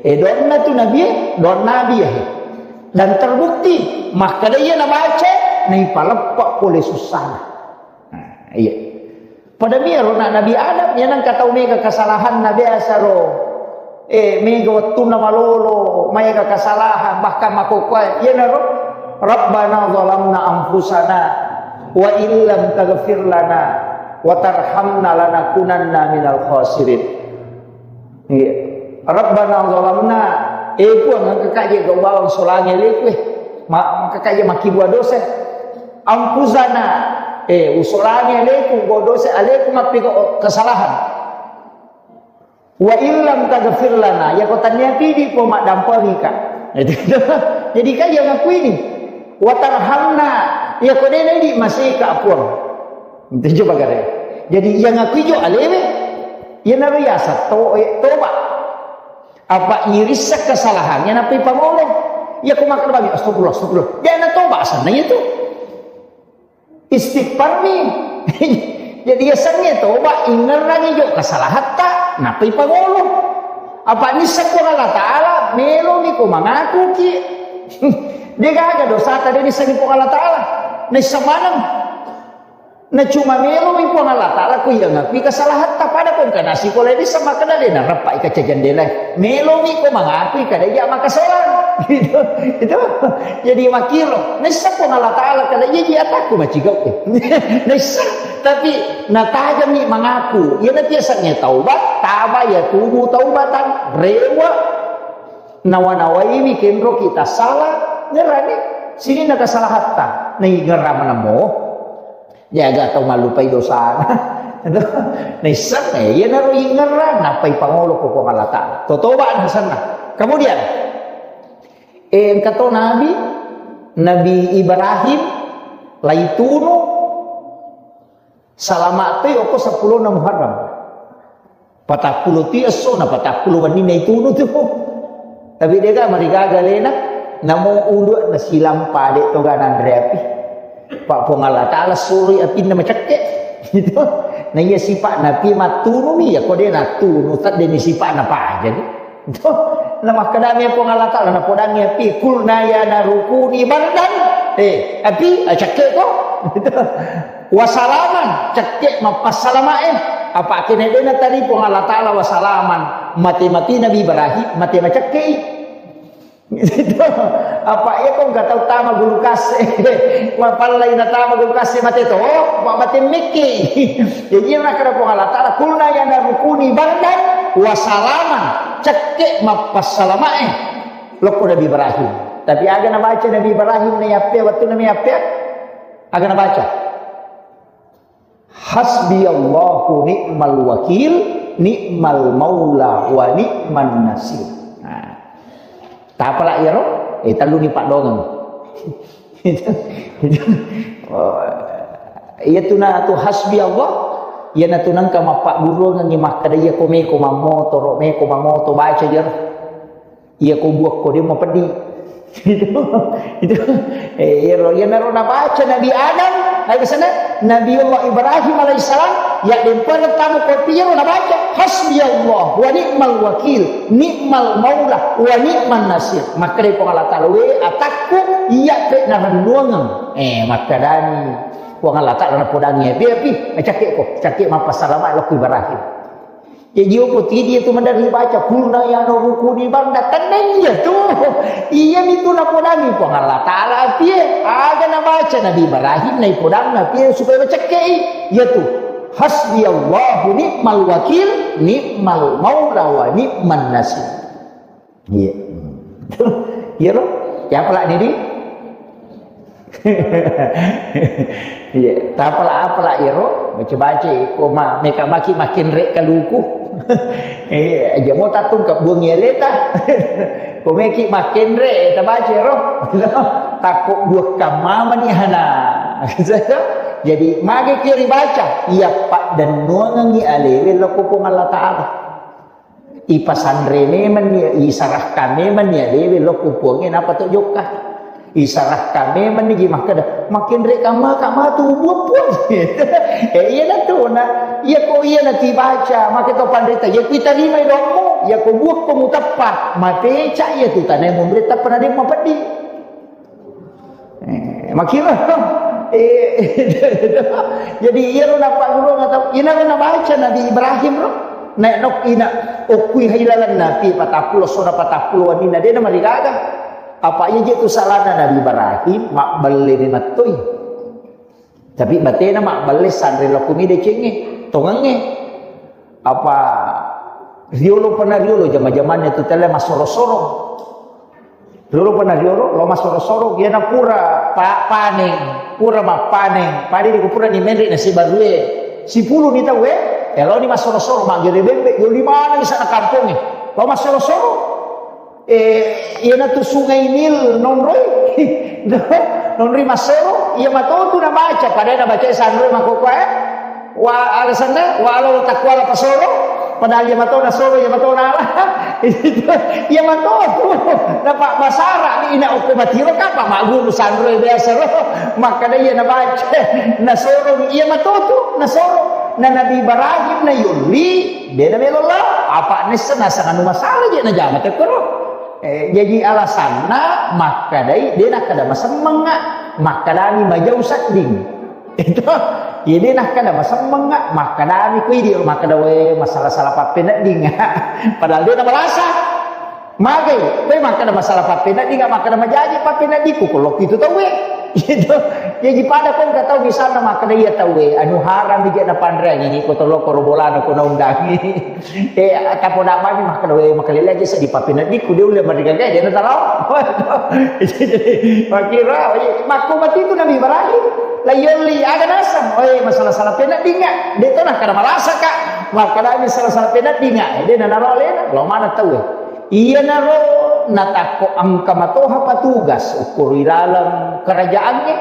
Eh, doanna tu Nabi, doa Nabi ya. Dan terbukti, maka dia nabaca, naipaleppa pole susana. Nah, iya. Pada miro na Nabi Adam, ya nang katau mega kesalahan Nabi asaro. Eh, mega wattunna malolo, maega kesalahan, bahkan makokkoe, ya naro, Rabbana zalamna anfusana, wa illam taghfir lana, wa tarhamna lanakunanna minal khasirin. Iya. Rabbana zalamna, eh, Puang, engka kaje gau bawang solangi aleku, eh. Ma-, maka kaje makkibua dosa. Anfusana, eh, usolangi aleku, gau dosa aleku, mappiga kesalahan. Wa illam taghfir lana, ya ko tania pidi po maddampengika. Jadi kaje ngakuini. Wa tarhamna, ya ko dena idi masika Puang. Itu coba gare. Jadi yang aku ijo alewe, ya naro ya sato, eh, toba. Apa irissa kesalahannya napai pangolo. Ya ko makan bagi astagfirullah, astagfirullah. Dia na toba sana itu. Istighfar mi. Jadi ya sange toba ingerangi jo kesalahatta, napai pangolo. Apa nissa Puang Allah Ta'ala, melo mi ko mangaku ki. Dia gaga dosa tadi nissa Puang Allah Ta'ala. Nissa maneng. Na cuma melomi Puang Allah Ta'ala ku iya ngakui kesalahatta pada pun kana sikola bisa makkeda de narappa ika cajandela. Melomi ko mangakui kada iya makasolang. Gitu. Itu. Jadi makiro. Nissa Puang Allah Ta'ala kada iya ji atakku macigau. Nissa. Tapi natajami mangaku. Iya na biasanya taubat, taba ya tubu taubatan. Rewa. Nawa-nawaiwi kenro kita salah, ngerani. Sini na kesalahatta. Nai ngerama namo. Jaga tau mallupai dosana. Naisseng, eh, iyanaro ingerra, nappai pangolo ko Puang Allah Ta'ala. Totoba nasenna. Kemudian, eh, engka to Nabi, Nabi Ibrahim, laitunu, salama toi oko seppulo na Muharram. Patappulo ti esso na patappulo wenni naitunu tu. Tapi dega marigaga alena, namo ulu na silang pade toga nanre api. Pak Puang Allah Ta'ala suroi apinna macekke. Gitu. Na iya sifat napi mattunumi ya kode nattunu tadde ni sifat na paja ni. Gitu. Na makkedami Puang Allah Ta'ala na podangi api kulna ya narukuni bardan. Eh, api, ah, cekke ko. Gitu. Wasalaman, cekke mappassalamae. Apa kene dena tadi Puang Allah Ta'ala wasalaman. Mati-mati Nabi Ibrahim, mati macekkei. Gitu. Apa iya ko nggak tahu tama gulu kase. Mapallai na tama gulu kase mate to, apa mate mekki. Jadi yang nakada Puang Allah Ta'ala, kulna ya narukuni bardan wasalaman, cekke mappassalamae. Lokko Nabi Ibrahim. Tapi aga nabaca Nabi Ibrahim na yappe, waktu na yappe? Aga nabaca? Hasbiyallahu ni'mal wakil, ni'mal maula wa ni'man nasir. Nah, tapala iyaro? Eh, telluni paddongeng. Itu, itu. Oh, iya tu na tu hasbi Allah. Iya na tu nangka mappagguruangengngi makkada iya ko meko mammoto, ro meko mammoto baca jero. Iya ko buakko de mapeddi. Itu, itu, eh, iyaro, iyanaro nabaca Nabi Adam, ayo sana, Nabiullah Ibrahim alaihissalam, ya dempar tamu kopi iyaro nabaca, hasbiyallah wa ni'mal wakil, ni'mal maula wa ni'man nasir. Makkeda Puang Allah Ta'ala, we atakku, iya pe narennuangeng. Eh, makkadani Puang Allah Ta'ala napodangi, api, api, cakke ko, cakke mappassalama lokko Ibrahim. Jaji, opo tidi tu maderri baca, kulna ya narukuni bardan, tenna iya tu. Iya mi tu napodangi Puang Allah Ta'ala apie. Aga nabaca Nabi Ibrahim, naipodangi apie supaya macekkei. Iya tu. Hasbiyallahu ni'mal wakil, ni'mal maula wa ni'man nasir. Iya. Iya, lo. Ya, apa lah ini, di? Iya, tapala-apala iyaro, baca-baca, ko ma-, meka maki makin rek kaluku. Iya, aja mau tatung ke buang ya leta. Ko meki makin rek, ta baca ro. Takut buah kamama ni hana. Jadi, mage kiri baca, iya pak dan nuangi alewe lo ko Puang Allah Ta'ala. Ipasanre memang ni, isarahkan memang ni adewe lokku puangnge, napa to jokka. Isarahkan memang ni ji makkeda, makin rek kama kama tu buat puang. Eh, iya na tu na, iya ko iya na tibaca, maka to pandrita, iya ku tarima doammu, iya ko buat ko mutappa, mateca iya tu tanai munre tappa na dek mapeddi. Eh, makiro. Eh, jadi iyaro napagguru atau ina nabaca Nabi Ibrahim ro. Nek nok ina okui hailalan napi patappulo sona patappulo wanina dena marigaga. Apa iya je tu salana Nabi Ibrahim mabbelle ni mattoi. Tapi batena mabbelle sanre lokumi decengnge, tongengnge. Apa riolo pernah riolo jama-jamannya tu tele masoro-soro. Riolo pernah riolo, lo masoro-soro, iyana pura pa-, paneng, pura mappaneng, padi di pura ni menre na sibarue, sipulu ni tau, eh, elo ni masoro-soro, magere bembe, yo lima ni sana kampung, eh, lo masoro-soro. Eh, iyana tu Sungai Nil nonroi. Nonroi masoro, iya matotu na baca, padahal na baca sanroi makoko, eh. Wa alasanna, walau takwala pasoro, padahal iya mato na soro, iya mato na ala. Iya matotu. Napa basara ni ina okko matiro kapa maguru sanroi biasa ro. Makkada iya na baca, na soro, iya matotu, na soro. Na Nabi Ibrahim na yolli, beda melo lao. Apa nessa nasang anu masalah je na jama tekkoro. Eh, jaji alasanna makkadai, de nakkada masemmengnga, makkadani majau sedding. Itu, iya de nakkada masemmengnga, makkadani kui di makkada we masalah-salah pappenedding. Padahal de namalasa. Magai, we makkada masalah pappenedding, makkada majaji pappeneddingku, ko lokki tu tauwe. Gitu. Jaji pada ko engka tau misalna makkada iya tauwe, anu haram ije napanreang ini, ko tolokoro bolana ko naundangi. Eh, tapoda bani makkada, "We, makalele aja seddi pappeneddikku, de ulle marigaga, de nataro." Jadi, makkiro, makko mati tu Nabi Ibrahim. La yolli, aga naseng, "Oi, masalah-salah peneddinga." De to nakkada malasaka. Makkada masalah-salah peneddinga. De nanaro alena, lo mana tau. Iyanaro natakko engka matoha patugas, ukkoro ilaleng kerajaangnge.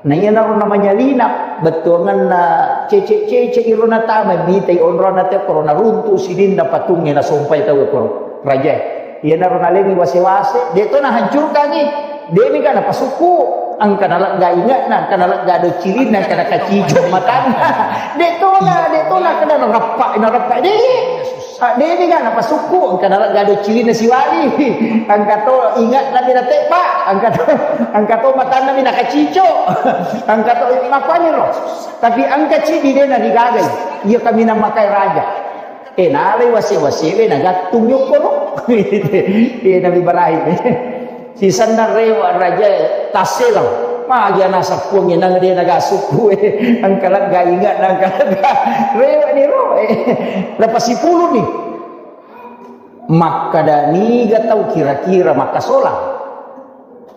Na iyanaro namanyalina, bettuangenna cece-cece iro natama, mitai onronna te koro naruntu sininna patungnge nasompai tau koro rajae. Iyanaro nalengi wase-wase, de to nahancurkangi, de mega napasukku, engka nalegga inge'na, engka nalegga docilinna, engka nakacico matanna. De to na, de to na kena narappa, narappa, de. Ah, de mega napasukku, engka nalegga docilinna siwali, engka to inge'na mi nateppa, engka to, engka to matanna mi nakacico, engka to mapaniro. Tapi engka ciddi de narigagai, iya kaminang makai raja. Eh, nalai wase-wasewe nagattung yokkoro. Eh, Nabi Ibrahim. Sisenna rewe raja tasseleng. Magi nasappuangnge nang de nagasukku, eh. Engka lega inge'na, engka lega. Rewe ni ro, eh. Lepas sipulu ni. Makkada niga tau kira-kira makkasolang.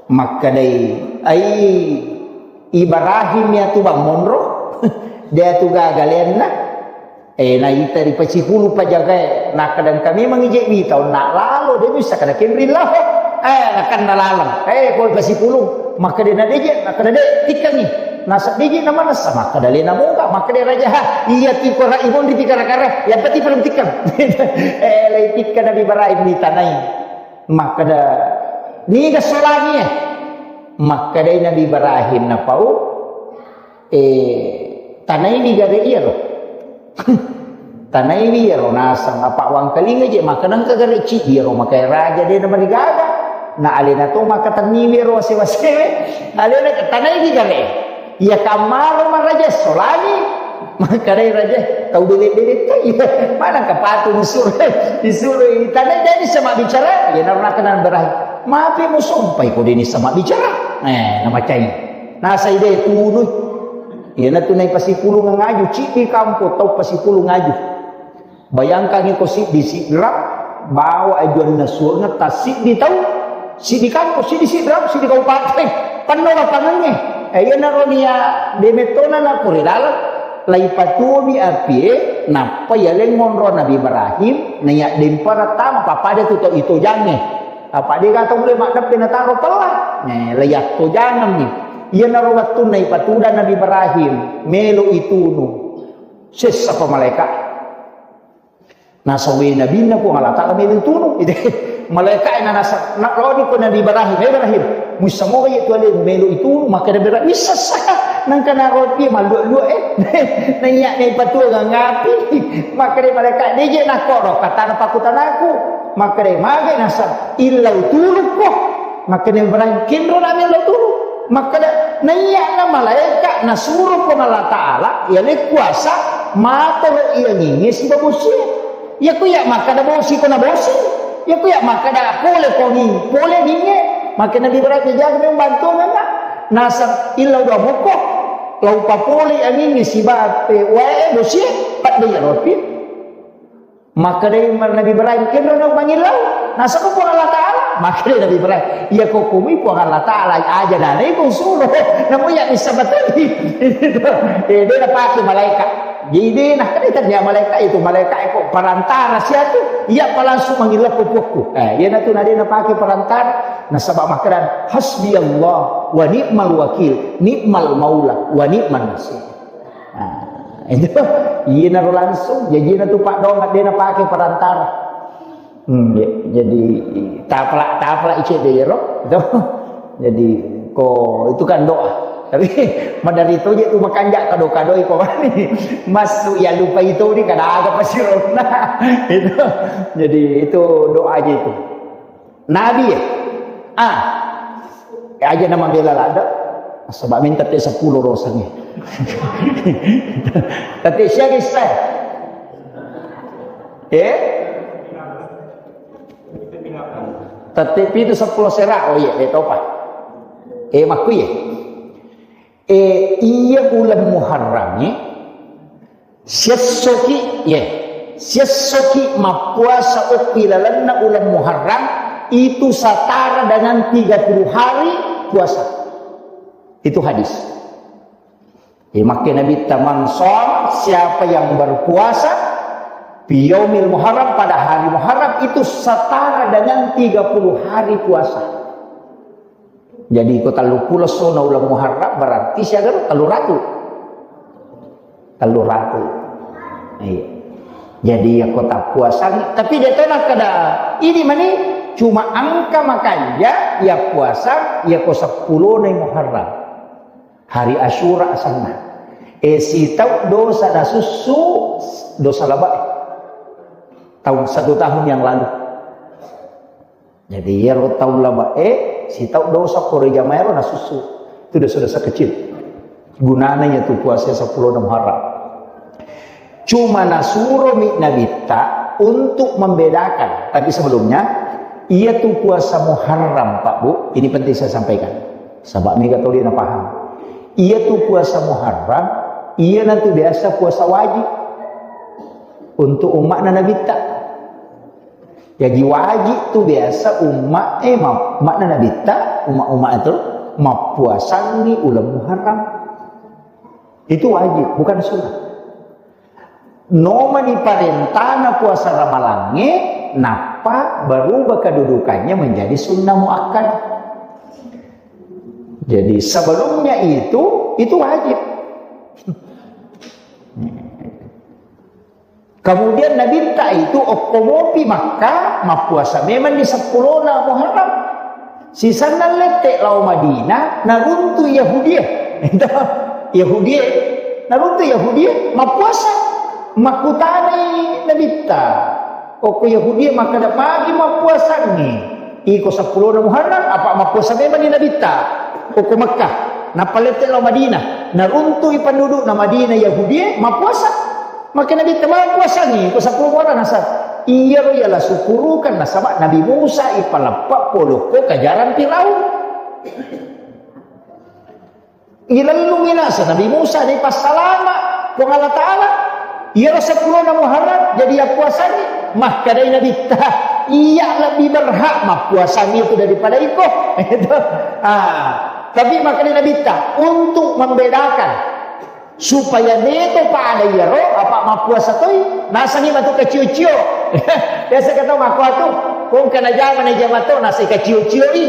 Makkadai, ai Ibrahim ya tu bang monro. Dia tu gagalenna. Eh, naita ri pasipulu pajagae, nakkadangka memang ije wita onna lalo, de bisa kada kenri lao. Eh, nakanna laleng. Eh, koi pasipulu, makkada na deje, makkada de, tikkangi. Nasa deje na manessa, makkada lena moga, makkada raja, ha, iya tikora ibon di tikara-kara, yang penting belum tikkang. Eh, lai tikka Nabi Ibrahim ditanai. Makkada niga solangi, eh. Makkadai Nabi Ibrahim napau, Eh, tanaiwi gare iyaro. Tanaiwi iyaro naseng, apa wangkalinga je, maka nengka gare ciddi iyaro, maka raja de namarigaga. Na alena to maka tanniwi iyaro wase-wasewe. Alena tanaiwi gare. Iya kammaro maraja solani. Maka dai raja, tau bele-bele to iya. Mana kapatu disuro, disuro tanai jadi sama bicara. Iya narunaka nan berahi. Mapi musompai ko deni sama bicara. Eh, namacai. Nasai de tunui. Iyanatu nai pasipulung ngaju, ciddi kampo tau pasipulung ngaju. Bayangkangi ko siddi sidrap, bawa ajuanna suarna tassiddi tau, siddi kampo, siddi sidrap, siddi kabupaten. Penno lapangangnge. Eh, iyanaro nia demettona na puri laleng. Laipatuomi apie, nappa yaleng monro Nabi Ibrahim, naiya dempara tama, pappada tu tau itojangnge. Apa dega tau mulle maddeppe nataro pella. Eh, laiyattojangemmi. Iyanaro wettunna ipatudang Nabi Ibrahim, melo itunu. Sessapa malaeka. Nasawe nabinna Puang Allah Ta'ala melo itunu. Malaika na nasa, na rodi ko Nabi Ibrahim, "Eh, Ibrahim, muissamoga iya tu ale melo itunu?" Makkeda Ibrahim, "Wissessa." Nangka naropi mallua-lua, eh. Naiya ne patua gangapi. Makkeda malaika, "Deje nakoro, katana pakutanaku." Makkeda, "Mage nasa, illa utulukko." Makkeda Ibrahim, "Kenro nami lo tulu." Makkeda, "Naiya na malaika nasuro Puang Allah Ta'ala, iya le kuasa, matolo iya ninge sibabosie. Iya ku iya makkeda bosi ko na bosi. Iya ku iya makkeda pole ko ni, pole ninge." Makkeda Nabi Ibrahim, "Jaga memang bantu nana. Nasab illa udah moko. Lau papole iya ninge sibape wae bosie, padde iya ropi." Makkedai Nabi Ibrahim, "Kenro na mangillau?" Nasaba Puang Allah Ta'ala. Makkedai Nabi Ibrahim, "Iya ko kumui Puang Allah Ta'ala aja nanai pun suruh. Namu iya bisa betul." Eh, dia napake malaika. Jadi dia nah, kan dia tanya malaika itu, malaika itu perantara siatu. Iya pa langsung mangillau ko puakku. Eh, iya natu na dia napake perantara. Nasaba makkedan, "Hasbi Allah wa ni'mal wakil, ni'mal maula wa ni'man nasir." Nah, itu, iyanaro langsung, jajina tu Pak Dong, de napake perantara. Hmm, ya, jadi, tapala, tapala ice de ro, itu. Jadi, ko, itu kan doa. Tapi, madari tu je tu makanja kado-kadoi ko mani. Masuk ya lupa itu ni, kada aga pasirona. Itu. Jadi, itu doa aja itu. Nabi ya? Ah. Eh, aja nama bela lada. Sebab minta te sepuluh rosangi. Tapi siapa kisah? Eh? Tapi itu sepuluh serak. Oh iya, dia tahu pak. Eh, makku ya? Eh, iya ulan Muharram ni, siessoki, ye, siessoki mappuasa okki lalenna ulan Muharram, itu setara dengan tiga puluh hari puasa. Itu hadis. Eh, makke Nabi taman som, siapa yang berpuasa fi yaumil Muharram, pada hari Muharram, itu setara dengan tiga puluh hari puasa. Jadi, ko telluppulo essona ulang Muharram, berarti siaga ro? Telluratu. Telluratu. Iya. Jadi, ya ko tappuasang, tapi dia tona kada ini mani, cuma engka makanja ya puasa ya ko seppulo na Muharram. Hari Asyura asanna. Eh, sitau dosa nasussu, dosa labae. Tahun, satu tahun yang lalu. Jadi, iyaro tau labae, sitau dosa pore jamaero nasussu. Itu dosa-dosa kecil. Gunana iya tu puasa seppulo Muharram. Cuma nasuromi Nabitta untuk membedakan. Tapi sebelumnya, iya tu puasa Muharram, Pak Bu, ini penting saya sampaikan. Sabab mega toli na paham. Iya tu puasa Muharram, iya na tu biasa puasa wajib untuk umma'na Nabitta. Jaji wajib tu biasa umma, eh, ma-, makna Nabitta, umma-umma itu mappuasangi ulang Muharram. Itu wajib, bukan sunnah. Nomani parentana puasa Ramalangnge, nappa berubah kedudukannya menjadi sunnah muakkad. Jadi sebelumnya itu, itu wajib. Kemudian Nabitta itu okko mopi Makkah, mappuasa memang di seppulona Muharram. Sisenna lette lao Madinah, naruntu Yahudie. Yahudie, naruntu Yahudie, mappuasa. Makkutanai Nabitta, okko Yahudie makkeda, "Magi mappuasangngi?" Iko seppulona Muharram, apa mappuasa memang ni Nabitta? Okko Makkah. Nappa lette lao Madinah. Naruntui pendudukna Madinah Yahudie mappuasa. Maka Nabitta mappuasangi ko seppulo Muharram nasaba. Iyaro yala sukurukan nasaba Nabi Musa ipaleppe polokko kajarang Firaun. Ilellungi naseng Nabi Musa, dipassalama Puang Allah Ta'ala. Iyaro seppulona Muharram jadi yappuasangi. Makkedai Nabitta, "Iya lebih berhak mappuasangi itu daripada iko." Itu. Ah, tapi makkedai Nabitta, untuk membedakan supaya deto pada iyaro apa mappuasa toi, nasengi matu kacio-cio. Biasa kata mako atu, kong kana jama na jama to, nasa kacio-cio i.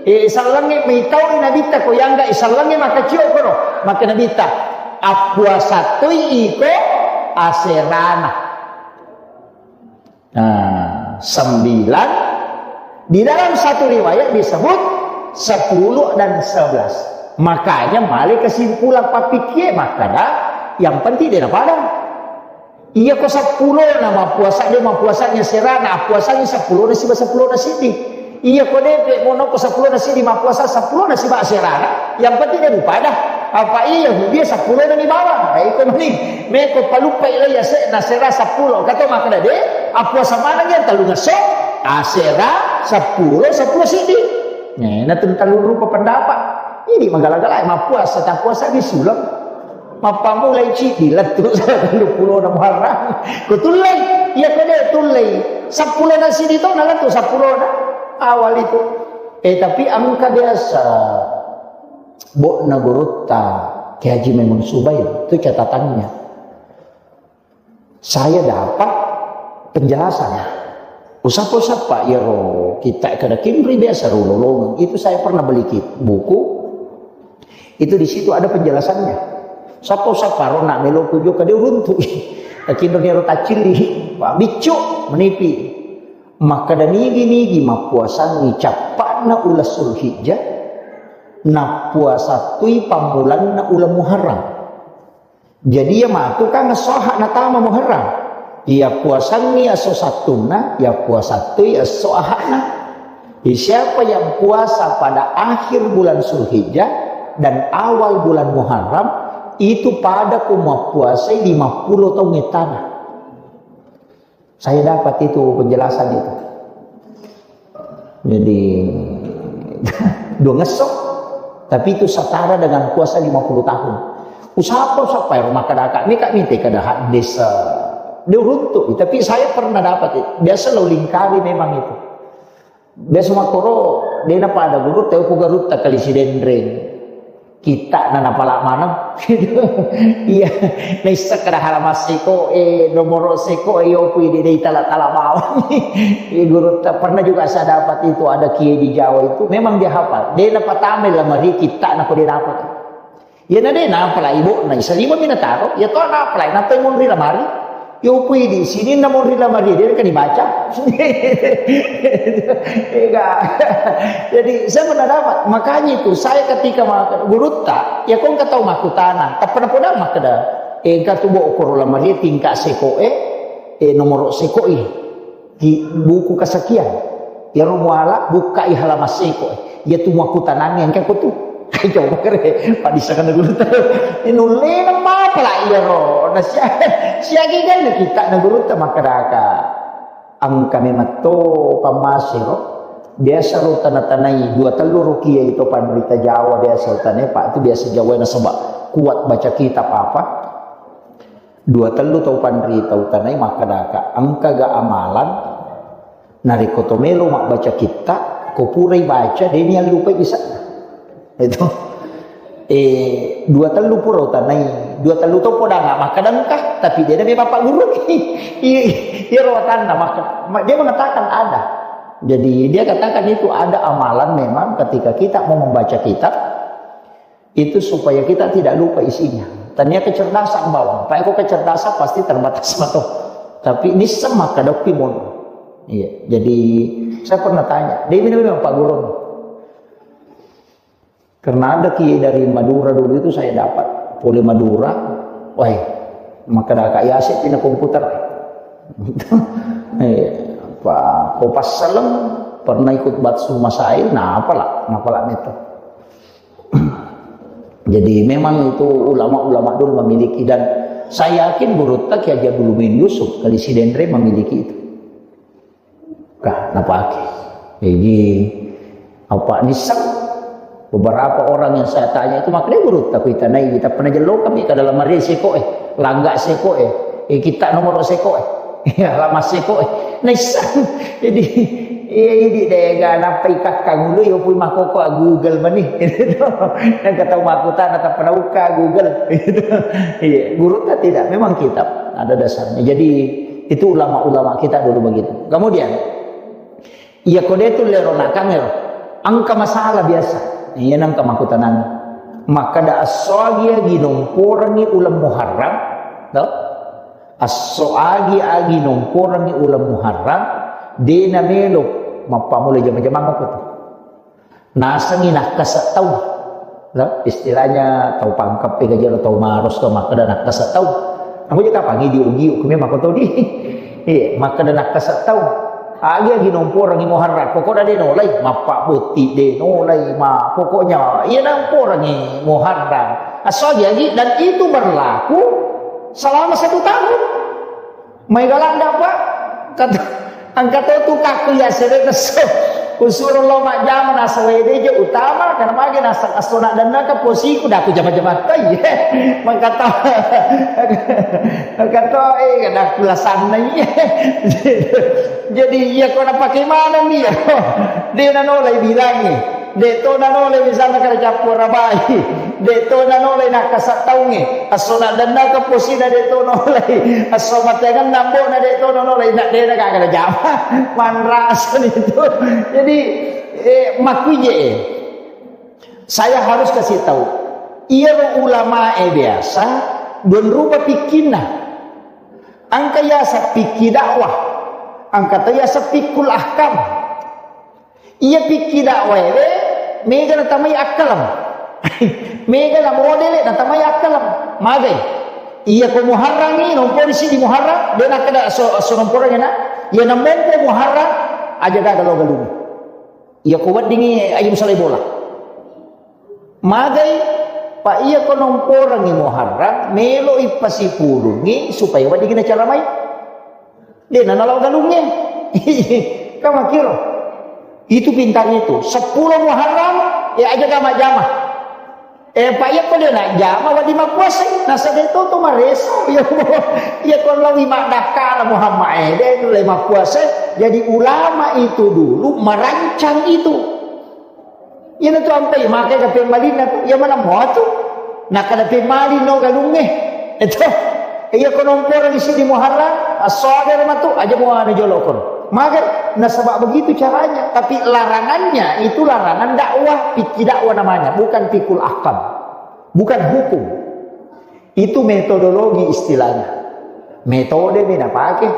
Eh, isallangnge maitau Nabitta ko yangga isallangnge makacio kono. Maka Nabitta, "Appuasa toi iko aserana." Nah, sembilan. Di dalam satu riwayat disebut sepuluh dan sebelas. Makanya male kesimpulan pappikie makkada, yang penting de' napada. Iya ko seppulo na mappuasa, de' mappuasanya serana, appuasangi seppulo na siba seppulo na sidi. Iya ko depe mono ko seppulo na sidi mappuasa, seppulo na siba serana, yang penting de' mupada. Apa iya dia seppulo na ni bawang. Nah, iko meni, meko paluppai lai ase na sera seppulo. Kato makkada de', appuasa maneng yang tellungesso, asera, seppulo, seppulo sidi. Nah, na tun tellung rupa pendapat. Ini magala-gala mappuasa, tappuasa di sulam. Mappamulai cidi lettu telluppulo na Muharram. Ko tullei, iya ko de' tullei. Seppulo na sidi to na lettu seppulo na awal itu. Eh, tapi engka biasa bo'na gurutta Kiai Haji Maimun Subair, itu catatannya. Saya dapat penjelasan. Usappa-usappa iyaro kita kada kinri biasa rulolongeng. Itu saya pernah beli kit-, buku. Itu di situ ada penjelasannya. Sappa-usappa ro na melo kujo kade uruntu. Kinri iyaro taccilli. Pak biccu menipi. Makkada nigi-nigi mappuasangi cappa'na uleng Zulhijjah, nappuasattui pammulanna uleng Muharram. Jadi iya matu kan esso aha'na tama Muharram. Iya puasangngi esso sattunna, iya puasattui esso aha'na. Jadi siapa yang puasa pada akhir bulan Zulhijjah dan awal bulan Muharram, itu pada ko mappuasai lima puluh taung ettana. Saya dapat itu penjelasan itu. Jadi, dua ngesso, tapi itu setara dengan puasa lima puluh tahun. Usapa, usapa ero makkadaka, meka mite kada hadis, eh, dia runtuk. Tapi saya pernah dapat itu. Biasa lo lingkari memang itu. Biasa makkoro, de' napada gurutta, ko gurutta Kali Sidenreng. Kitta'na napala maneng. Iya, naisseng kada halaman seko, eh, nomoro seko, eh, yopu ide dei tala-tala bawang. Eh, gurutta, pernah juga saya dapat itu, ada kiai di Jawa itu, memang dia hafal. De' napatamai lamari kitta'na ko de' dapat. Iya na de' napalai bo'na, isa lima mi nataro, iya to napalai, nappai monri lamari. Yopu idi, sininna monri lamari, de' kan dibaca. Ega. Jadi, saya pernah dapat. Makanya itu, saya ketika ma-, gurutta, ya ko engka tau makkutana, tappa napoda makkeda, eh, engka tu bo' koro lamari tingkat seko e, eh, nomoro seko i. Ki buku kesekian. Iyaro muala bukkai halaman seko. Iya tu makkutanangngi engka ko tu. Coba kere, padisakana gurutta. Inullena mapala iyaro. Na sia-, siaga ganna kitta'na gurutta makkadaka. Engka memang to pammasero. Biasa ro tana-tanai dua tellu rukia itu panrita Jawa biasa tanai, Pak, itu biasa Jawa nasaba kuat baca kitab apa. Dua tellu tau panrita utanai makkadaka, engkaga amalan narekko to melo mabbaca kitta, ko purai baca, de' niallupai bisa. Itu. Eh, dua tellu pura utanai, dua tellu to podanga makkada engka, tapi de' nami bapak guru. Iya, iya, iyaro watanna, maka, ma-, dia mengatakan ada. Jadi, dia katakan itu ada amalan memang ketika kita mau membaca kitab, itu supaya kita tidak lupa isinya. Tania kecerdasan bawang. Pak, ko kecerdasan pasti terbatas mato. Tapi nisseng makkadokki mono. Iya, jadi saya pernah tanya, dia bilang, bilang, "Pak Guru, karena ada kiai dari Madura dulu itu saya dapat, pole Madura, wah, makkadaka yase pina komputer." Eh, apa, ko passaleng pernah ikut batsu masail, nah apalah, nah apalah itu. Jadi memang itu ulama-ulama dulu memiliki, dan saya yakin gurutta Kiai Haji Abdul Muin Yusuf Kali Sidenreng memiliki itu. Kah, napake. Jadi apa nisseng beberapa orang yang saya tanya itu, makanya gurutta kuitanai, tapi pernah jelo kami ke dalam hari seko eh, langga seko eh, eh, kita nomor seko eh. Iya, lama seko eh. Nisseng. Jadi, iya, jadi dega nappa ikakka gulu, yo pui makoko a Google mani. Yang kata makuta na tappa nauka Google. Iya, gurutta tidak, memang kitab ada dasarnya. Jadi, itu ulama-ulama kita dulu begitu. Kemudian, iya, ko de' tulle ro nakang ero. Engka masalah biasa. Iya, nengka makutanang. Makkada assoagia ginomporengi uleng Muharram, to? Esso agi-agi nomporangngi uleng Muharram, de namelo mappammula jama-jamang apa tu. Nasengngi nakkasa tau. Lah, istilahnya tau pangkep, eh, gajah tau maros, tau makkeda nakkasa tau. Aku je kapang idi ugi, uku memang kau tau di. Iya, makkeda nakkasa tau. Agi-agi nomporangngi Muharram, pokokna de nolai, mappabotti de nolai, ma pokoknya iya nomporangngi Muharram. Esso agi-agi, dan itu berlaku selama satu tahun. Mai galanda, Pak. Kata, engka to tu kakku ya sere nesso. Usuro lo majjama nasaba ede je utama, karena magi nasa esso nadennaka posiku, dah aku jama-jama. Iya. Mangkata, mangkata, eh, kada aku lasanna, iya. Jadi, iya, kau nak pakai mana nih, ya? Dia nak nolai bilangi. De to nanolai misalna kare cappu arabai. De to nanolai nakkasa taungnge. Esso nadennaka posina de to nolai. Esso mateangenna ambo'na de to nanolai. Na de na gaga najama. Manrasani tu. Jadi, eh, makkuije, eh. Saya harus kasih tahu. Iyaro ulamae biasa dua rupa pikkinna. Engka yaseng fikih dakwah. Engka to yaseng fikul ahkam. Iya fikih dakwaewe, mega natamai akkaleng. Mega na modele natamai akkaleng. Magai. Iya ko Muharrangngi, nompori siddi Muharram, de nakkeda esso, esso nomporangngi na. Iya namompo Muharram, aja gaga lo galung. Iya ko weddingngi, aja musalai bola. Magai, pa iya ko nomporangngi Muharram, meloi pasipulungngi supaya weddingngi nacaramai. De na nalo galungnge. Kan makkiro. Itu pintar itu. Seppulo Muharram, ya aja jama-jama. Eh, pa iya ko de najama, wedding mappuasai. Nasaba de to to mareso. Iya ko, iya ko lawi maddakkala Muhammad, eh, de le mappuasai. Jadi ulama itu dulu merancang itu. Iyana tu ampai makai kapemmalinna tu, iya mana mua tu. Nakkeda pemmalin no galungnge. Itu. Iya ko nomporangngi siddi Muharram, esso aga matu, aja mua na jolo kono. Magai, nasaba begitu caranya. Tapi larangannya itu larangan dakwah, fikih dakwah namanya, bukan fikul ahkam. Bukan hukum. Itu metodologi istilahnya. Metode mi napake.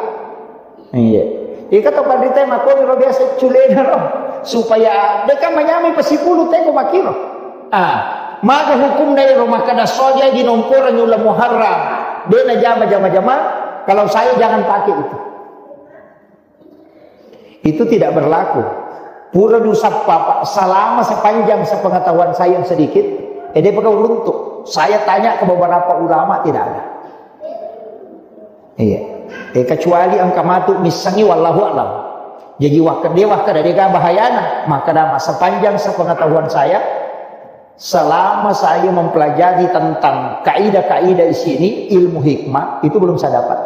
Iya. Ika to panrita makkoni ro biasa culena ro. Supaya de kan manyamai pasipulu tempo makkiro. Ah, maga hukumna ero makkeda soja di nomporangngi uleng Muharram. De najama jama-jama. Kalau saya jangan pakai itu. Itu tidak berlaku. Pura dusappa, Pak, selama sepanjang sepengetahuan saya yang sedikit, eh, de pegau runtuk. Saya tanya ke beberapa ulama, tidak ada. Iya. Eh, kecuali engka matu missengngi, wallahu a'lam. Jadi, wakka-, de wakkeda de ga bahayana, maka dama sepanjang sepengetahuan saya, selama saya mempelajari tentang kaidah-kaidah di sini, ilmu hikmah, itu belum saya dapat.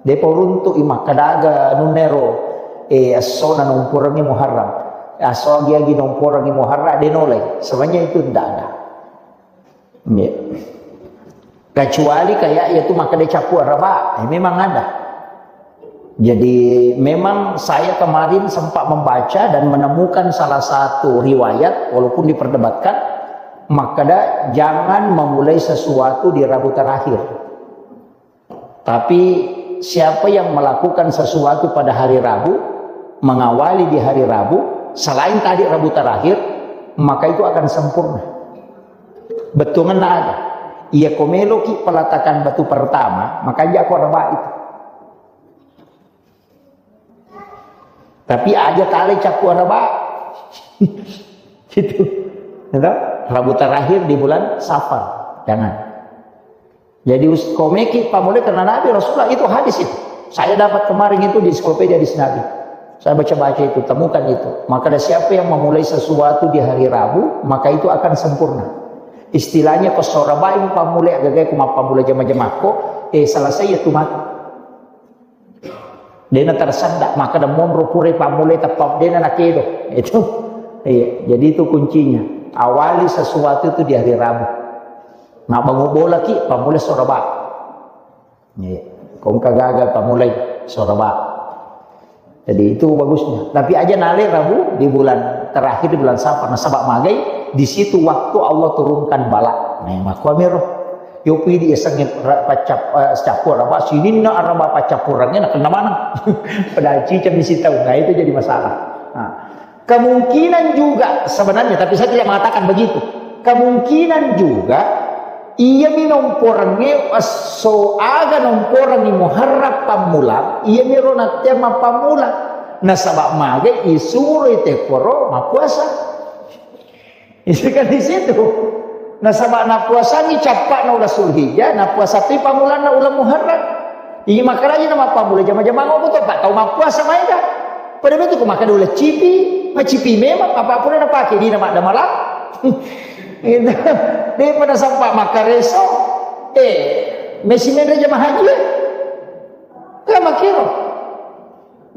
Depa uruntu'i makkadaga nunero, eh, esso na nomporangngi Muharram. Esso agi-agi nomporangngi Muharram, de nolai. Sebenarnya itu tidak ada. Ya. Kecuali kayak ya tu makkeda cappu araba, eh, memang ada. Jadi, memang saya kemarin sempat membaca dan menemukan salah satu riwayat, walaupun diperdebatkan, makkeda jangan memulai sesuatu di Rabu terakhir. Tapi, siapa yang melakukan sesuatu pada hari Rabu, mengawali di hari Rabu, selain tadi Rabu terakhir, maka itu akan sempurna. Bettuangenna aga? Iya ko meloki peletakan batu pertama, maka jako araba itu. Tapi aja tale cappu araba. Gitu. Gitu. Rabu terakhir di bulan Safar. Jangan. Jadi, us-, komeki pammulai karena Nabi Rasulullah itu hadis itu. Saya dapat kemarin itu di ensiklopedia hadis Nabi. Saya baca-baca itu, temukan itu. Maka ada siapa yang memulai sesuatu di hari Rabu, maka itu akan sempurna. Istilahnya ko sorabai pammulai agagai ko mappammulai jama-jamakko, eh, selesai ya tu mati. Dena tersendak, maka ada monro pura pammulai teppa dena nakedo. Itu. Iya, jadi itu kuncinya. Awali sesuatu itu di hari Rabu. Nah, bangun bola ki, pammulai soraba. Iya. Kongka gagal pammulai soraba. Jadi itu bagusnya. Tapi aja nale Rabu di bulan terakhir di bulan Safar. Nasaba magai di situ waktu Allah turunkan bala. Nah, makkuamiro. Yopi di eseng ra-, pacap-, eh, cappur apa sininna araba paccappurangnge nakenna maneng. Padahal ciceng mi sitaung, nah, itu jadi masalah. Nah, kemungkinan juga sebenarnya, tapi saya tidak mengatakan begitu. Kemungkinan juga iya mi nomporengnge esso aga nomporengngi Muharram pammulang, iya mi ro nattea mappammulang. Nasaba magai isuroi tekkoro mappuasa. Itu kan di situ. Nasaba napuasangi cappa'na uleng Zulhijjah, napuasa tu pammulanna uleng Muharram. Iya makkaraja na mappammula jama-jamang okko to, Pak, tau mappuasa maega. Pada betu ko makkeda uleng cipi, macipi memang apa pura napake dina maddamalang. Itu. Depa nasampa makkareso. Eh, mesi menre jama haji. Kan makkiro.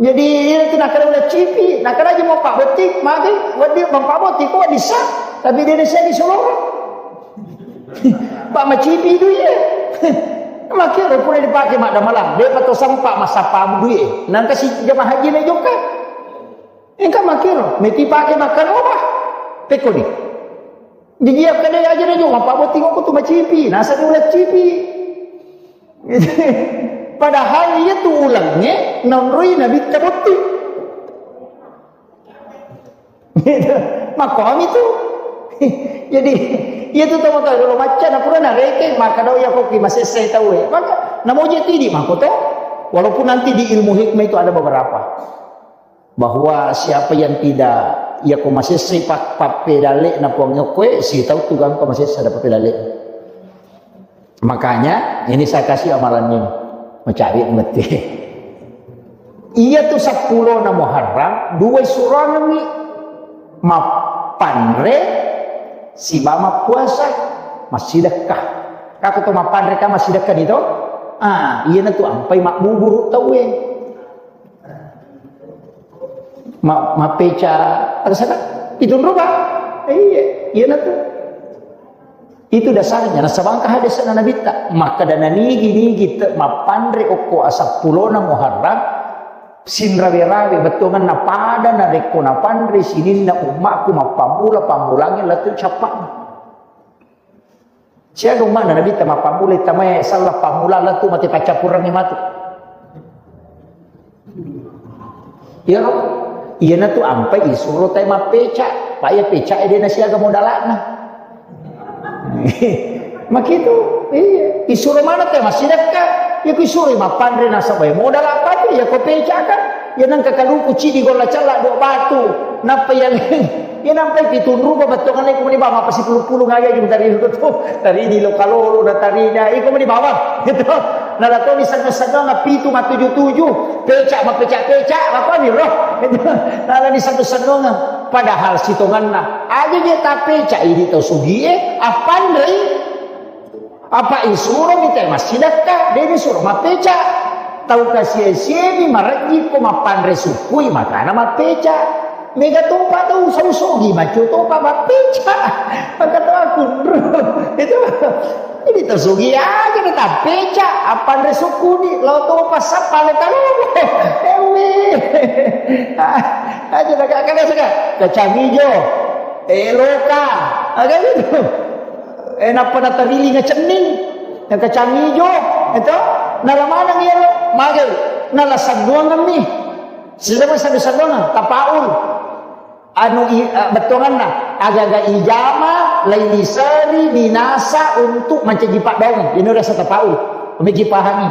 Jadi, iya tu nakkeda uleng cipi, nakkeda aja mau Pak Boti, magi, wedding mau Pak Boti, kok bisa? Tapi dia nasi di Soloro. Pak macipi itu iya. Makkiro pura dipake maddamalang, depa to sempa massappa duit. Nangka si jama haji na jokka. Engka makkiro, meti pake makkano apa? Pekko ni. Jadi, iya kada aja na jokka, Pak Boti kok tu macipi, nasa di uleng cipi. Padahal iya tu ulengnge naonroi Nabitta botting. Gitu. Makkomi tu. Jadi, iya tu tau-tau dulu macca, na pura narekeng, maka dau iya koki masessai tau e. Maka, namoje tidi mako to. Walaupun nanti di ilmu hikmah itu ada beberapa. Bahwa siapa yang tidak, iya ko masessai pa-, pappedale na puang yokkoe, si tau tu gangka masessa ada pappedale. Makanya, ini saya kasih amalannya. Mencari mete. Iya tu seppulo na Muharram, dua surangi mappanre siba mappuasa, massidekka. Kako to mappanre ka massidekka ni to? Ah, iya na tu ampai mabbuburu tauwe. Ma-, mappeca, ada sana? Itu rupa. Iya, iya na tu. Itu dasarnya, nasaba engka hadisna Nabitta, makkeda nanigi-nigi te-, mappanre okko asappulona Muharram, sinrawe-rawe bettuanganna pada narekko napanre sininna ummakku mappammula pammulangnge lettu cappa'na. Siaga ummakna Nabitta mappammula tamae sallang pammulang lettu mate paccappurengnge matu. Iyaro, iyanatu ampai isuro tae mappeca, pa iya pecae de nasiaga modala'na. Makitu, iya. Isuro maneng tae massidekka, iya ku isuro mappanre nasaba modala patu, iya ko peca kan. Iya nengka kaluku cidi golla cella dua batu, nappa iya Iya nampai pitunrupa bettuanna iko mani bawang, apa sipulung-pulung aga iko tari tu, tari di lokalolo na tari da iko mani bawang. Gitu. Nala to ni senno-sennonga pitu mattuju-tuju, peca mapeca-peca, apa ni roh. Gitu. Nala ni senno-sennonga. Padahal sitonganna aja je tapeca idi tau sugie, appanrei. Apa isuro mi tae massidekka, de ni suro mappeca. Tau kasie-sie mi marejji ko mappanre sukkui makana mappeca. Mega topa tau usa-usogi macco topa mappeca. Maka tau akunru. Itu ini tau sugi aja ni tappeca, appanre sukkuni, lo topa sappa lo kalobo. Ewe. Aja na kada saka kacang ijo. Eh, loka. Aga gitu. Eh, nappa natarilinga cenning, na kacang ijo, eto, nala maneng iyaro, magai, nala sannuangemmi. Siapa sannu-sannuangeng? Tapaul. Anu i-, eh, bettuanganna, aga-aga ijama, lai diseri, dinasa untuk mancaji paddoangeng. Ini rasa tapaul. Meki pahami.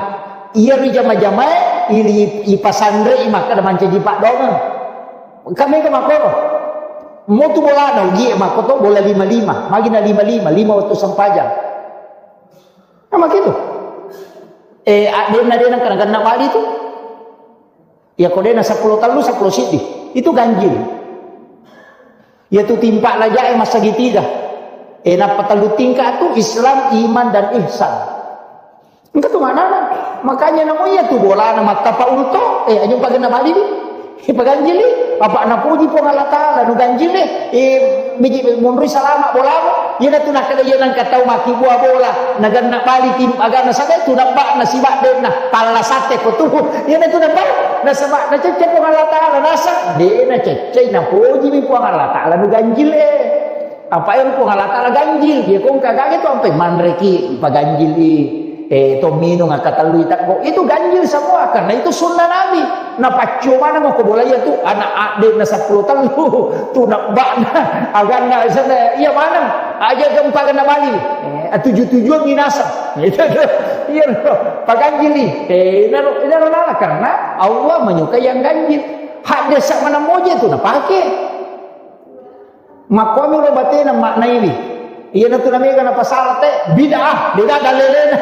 Iyaro ijama-jamae, ili-, ipasanrei makkeda mancaji paddoangeng. Kan mega makkoro. Motu bolana ugie makkoto bola lima-lima. Magi na lima-lima, lima wettu sempajang. Nah, makitu. Eh, a-, denna, denna, kadang-kadang bali tu. Ya, ko denna seppulo tellu, seppulo siddi. Itu ganjil. Ya, tu timpa lajae massegitiga. Eh, nappa tellu tingkat tu Islam, iman, dan ihsan. Engka tu maknana. Makanya namo iya tu bolana mattapaul to, eh, aja pagenna bali di. Paganjili, apa napuji Puang Allah Ta'ala, nu ganjile, eh, biji monroi salama bolamu, iya natu nakkeda iya nengka tau makkibua bola, naganna bali tim, agana sabe tu nabba nasibaddenna, palla satte ko tu, iya natu nabba, nasaba nacecce Puang Allah Ta'ala, nasa, de nacecce, napuji mi Puang Allah Ta'ala, nu ganjile. Apa yang Puang Allah Ta'ala ganjil, ya kong kagak itu sampai manreki, paganjili, eh, to minung, angka tellu itakko. Itu ganjil semua, karena itu sunnah Nabi. Nah, paccio mana mau kebolaya tu, anak ade na sepuluh tellu, tu nak bana, aganna sana, iya mana, aja gempa kena bali. Eh, tujuh-tujuh minasa. Itu tuh, iya loh, paganjili. Eh, inaro, inaro nala, karena Allah menyukai yang ganjil. Hak desa mana moja tu, nah pakai. Makkomi lo batena maknaiwi. Iyanatu namega napasala te bid'ah, de gaga dalelena.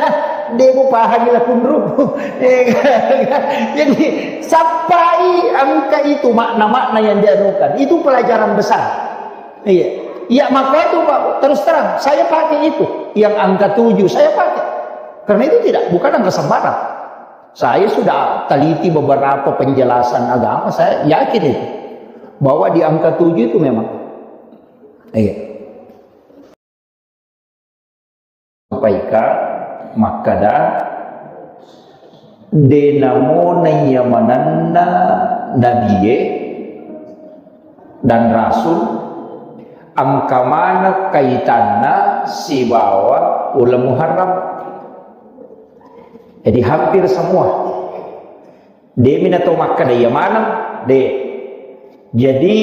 De mupahangi lakunru. Eh, jadi, sappai angka itu makna-makna yang dianukan. Itu pelajaran besar. Iya. Ya, maka itu, Pak, terus terang, saya pakai itu. Yang angka tujuh, saya pakai. Karena itu tidak, bukan angka sembarang. Saya sudah teliti beberapa penjelasan agama, saya yakin itu. Bahwa di angka tujuh itu memang. Iya. Sampaika makkada, de namo naiya manenna nabie dan rasul, angka maneng kaitanna sibawa uleng Muharram. Jadi hampir semua. Demi nato makkada iya maneng, de. Jadi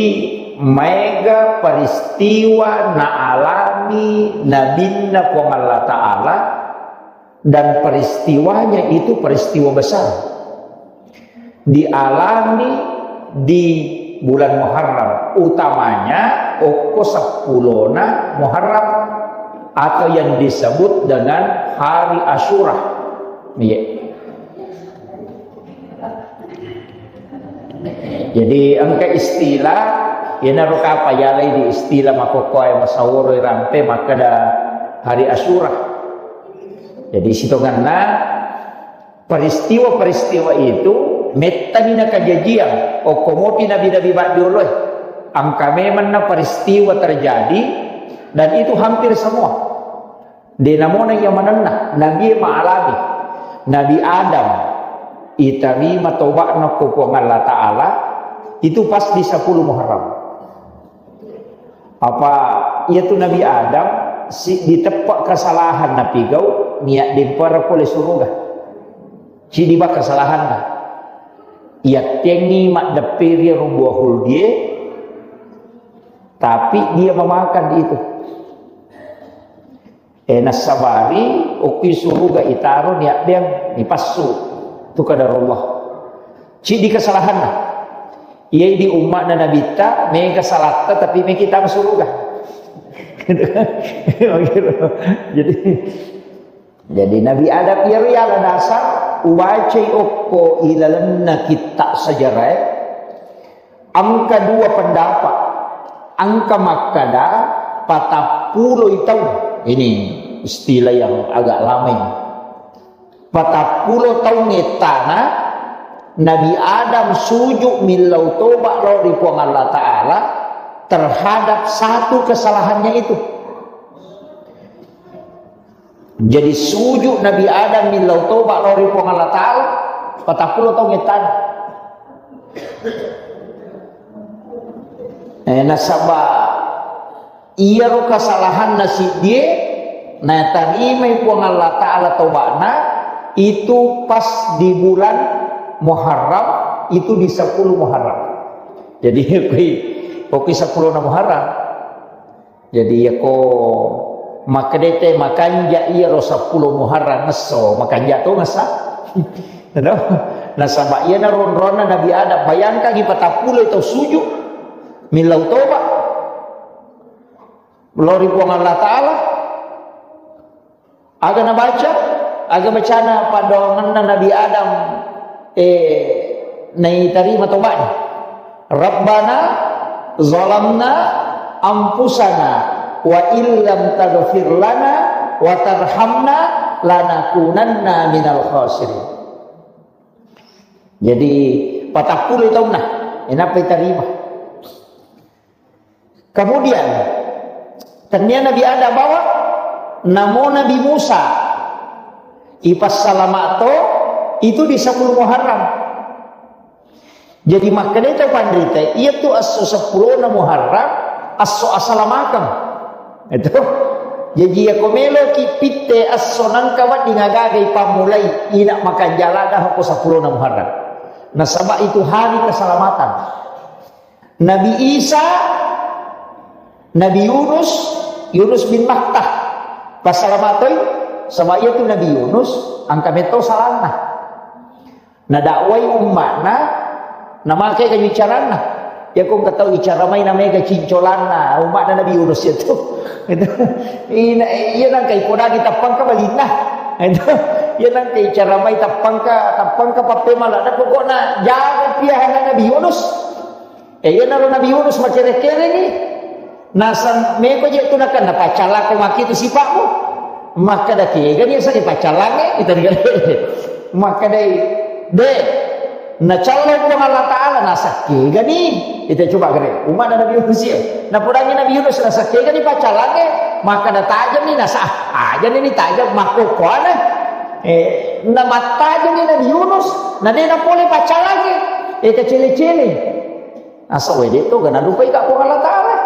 maega peristiwa naalami nabinna Puang Allah Ta'ala, dan peristiwanya itu peristiwa besar. Dialami di bulan Muharram, utamanya okko seppulona Muharram atau yang disebut dengan hari Asyura. Iya. Jadi engka istilah, iyanaro kapa yalai di istilah makkokkoe masaworo rampe makkada hari Asyura. Jadi sitonganna peristiwa-peristiwa itu mettani nakajajiang okko mopi nabi-nabi baddioloe. Angka memanna peristiwa terjadi dan itu hampir semua. De namona iya manenna, Nabi maalami. Nabi Adam itarima toba'na ko Puang Allah Ta'ala, itu pas di sepuluh Muharram. Apa iya tu Nabi Adam, si diteppa kesalahan napigau, niat dempara pole suruga. Cidi ba kesalahanna. Iya tengi maddepperi rubuah huldie, tapi dia memakan di itu. Eh, nassabari, okki suruga itaro niabbeang, nipassu. Tu kadar Allah. Cidi kesalahanna. Iya di umma'na nabitta, mega salatta, tapi mega kita suruga. Jadi, jadi Nabi Adam iya ri ala dasar, ubacai okko ilalenna kitta sejarah, Engka dua pendapat. Engka makkada patappuloi taung. Ini istilah yang agak lama ini. Patappulo taung ettana Nabi Adam sujud millau toba lao ri Puang Allah Ta'ala terhadap satu kesalahannya itu. Jadi sujud Nabi Adam millau toba lao ri Puang Allah Ta'ala, patappulo taung ettana. Eh, nasaba iyaro kesalahanna siddie, natarimai Puang Allah Ta'ala tobana, itu pas di bulan Muharram, itu di sepuluh Muharram. Jadi, kui, kui sepuluh Muharram. Jadi, yako makkedete makanja iyaro sepuluh Muharram esso, makanja to ngessa. Nasaba iyana ronronna Nabi Adam, bayangkangi patappulo tau sujud, millau toba, lao ri Puang Allah Ta'ala, Aga nabaca, aga bacana paddoangenna Nabi Adam, eh, naitarima toba'na. Rabbana zalamna anfusana wa illam taghfir lana wa tarhamna lanakunanna minal khasirin. Jadi, patappulo taunna, enappa itarima. Kemudian, tennia Nabi Adam bawa, namo Nabi Musa, ipassalama to, itu di sepuluh Muharram. Jadi, makkedai tau panrita, iya tu esso sepuluh Muharram, esso assalamakeng. Itu. Jaji, iyako meloki pitte esso nangka wedding agaga ipammulai, ina makanjala dah ko seppulo na Muharram. Nasaba itu hari keselamatan. Nabi Isa, Nabi Yunus, Yunus bin Matta. Pasalamatoi, saba iya tu Nabi Yunus, engka metto salanna. Nadakwai umma'na, namakai kaju caranna. Iyako engka tau icara mai namega cincolanna, umma'na Nabi Yunus itu. Itu. Ina, iya nangka ipodangi tappangka balinna. Itu. Iya nangka icara mai tappangka, tappangka pappemala. Nah, pokokna jago piahana Nabi Yunus. Eh, iyanaro Nabi Yunus makere-kerengi. Nasang meko je tu nakenna, "Paccallakko maki tu sipa'mu." Makkeda, "Kegani aseng paccallangnge?" Itu dia. Makkedai, "De, nacallo Puang Allah Ta'ala." Nasang, "Kegani?" Itu coba gere. Umma'na Nabi Yunus ya. Napodangi Nabi Yunus, nasang, "Kegani paccallangnge?" Makkeda, "Tajamni." Nasang, "Ah, ajani ni tajam, makkokkoana." Eh, namattajamni Nabi Yunus, na de napole paccallangnge. Eh, kecele-cele. Nasaba de to gana lupai ka Puang Allah Ta'ala.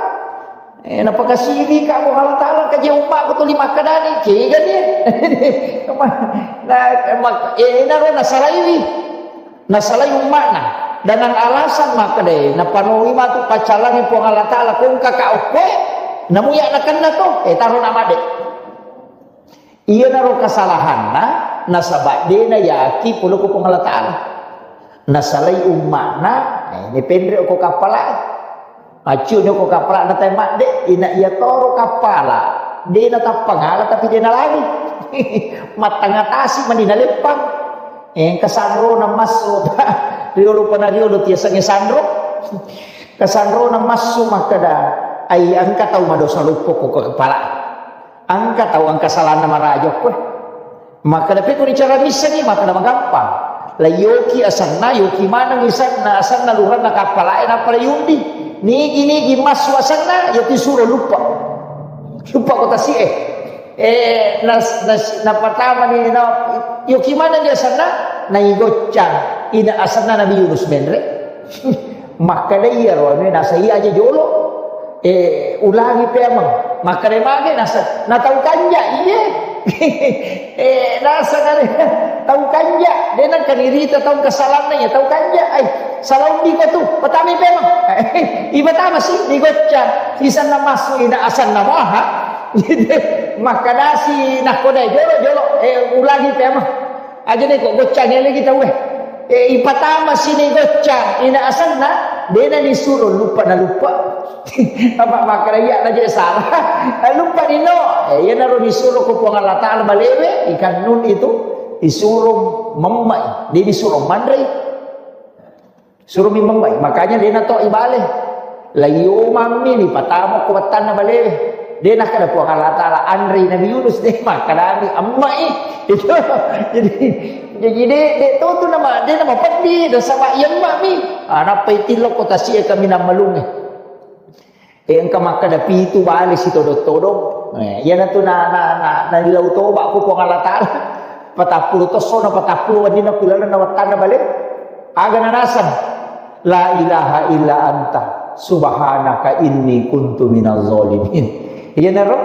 Eh, napakasiri ka Puang Allah Ta'ala, kaje umma'ku tuli makkedani, kegani. Nah, mak-, eh, naro nasalaiwi. Nasalai umma'na. Dengan alasan makkeda, napanoi matu paccallangnge Puang Allah Ta'ala, kongka ka okkoe, namuya nakenna to, eh, taro namade. Iyanaro kesalahanna, nasaba de nayaki pole ko Puang Allah Ta'ala. Nasalai umma'na, eh, ini penre ko kappala. Accu ko kappala na tai madde, ina iya toro kappala. De natappangala tapi de nalagi. Mattangatasi mani naleppang. Engka sanrona massu. Riolo pana riolo tiasengnge sanro. Kasanrona massu makkeda, "Ai, engka tau madosa luppo ko kappala." Engka tau engka salanna maraja koe. Makkeda, "Pekko ricara missengi?" Makkeda, "Magampang. La yoki asenna, yoki maneng isenna, asenna lurenna kappalae, nappa la yundi. Nigi-nigi massu asenna, yatu suro luppa. Luppa ko tasi'e." Eh, nas-, nas-, napatamani, na, yoki maneng asenna, naigoccang. Ina asenna Nabi Yunus menre. Makkeda iyaro anu nasai aja jolo. Eh, ulangi pemeng. Makkeda mage nasa, na tau kanja, iye. Eh, nasa kare, tau kanja. De nengka nirita tau kesalanna ya, tau kanja. Ai, salah undi ko tu, patami pemeng. Ibatama si, digocca. Isanna massu ina asanna maha. Makkedasi nakkodai jolo, jolo. Eh, ulangi pemeng. Aja deh kok goccang elegi tauwe. Eh, ipatama sini goccang, ina asanna, dena disuro lupa na lupa. Apa makkeda iya na je salah. Eh, lupa dino. Eh, iyanaro disuro ko Puang Allah Ta'ala balewe, ikan nun itu disuro memmai, dia disuro manrei. Suruh mi memmai. Makanya dena to ibale. La iyo mammi ni patama ko battanna balewe. De nakkeda Puang Allah Ta'ala, anrei Nabi Yunus, de makkedami, "Emmai." Itu. Jadi, jadi de, de to tu nama, de nama peddi, de sama iya emmami. Ah, nappa itillo ko tasi'e kaminang malungnge. Eh, engka makkeda pitu bale sitodong-todong. Eh, iyanatu na, na, na, na dilau toba ko Puang Allah Ta'ala. Patappulo tosso na patappulo wenni na kulaleng na wattanna bale. Aga na naseng? La ilaha illa anta subhanaka inni kuntu minaz zalimin. Iyanaro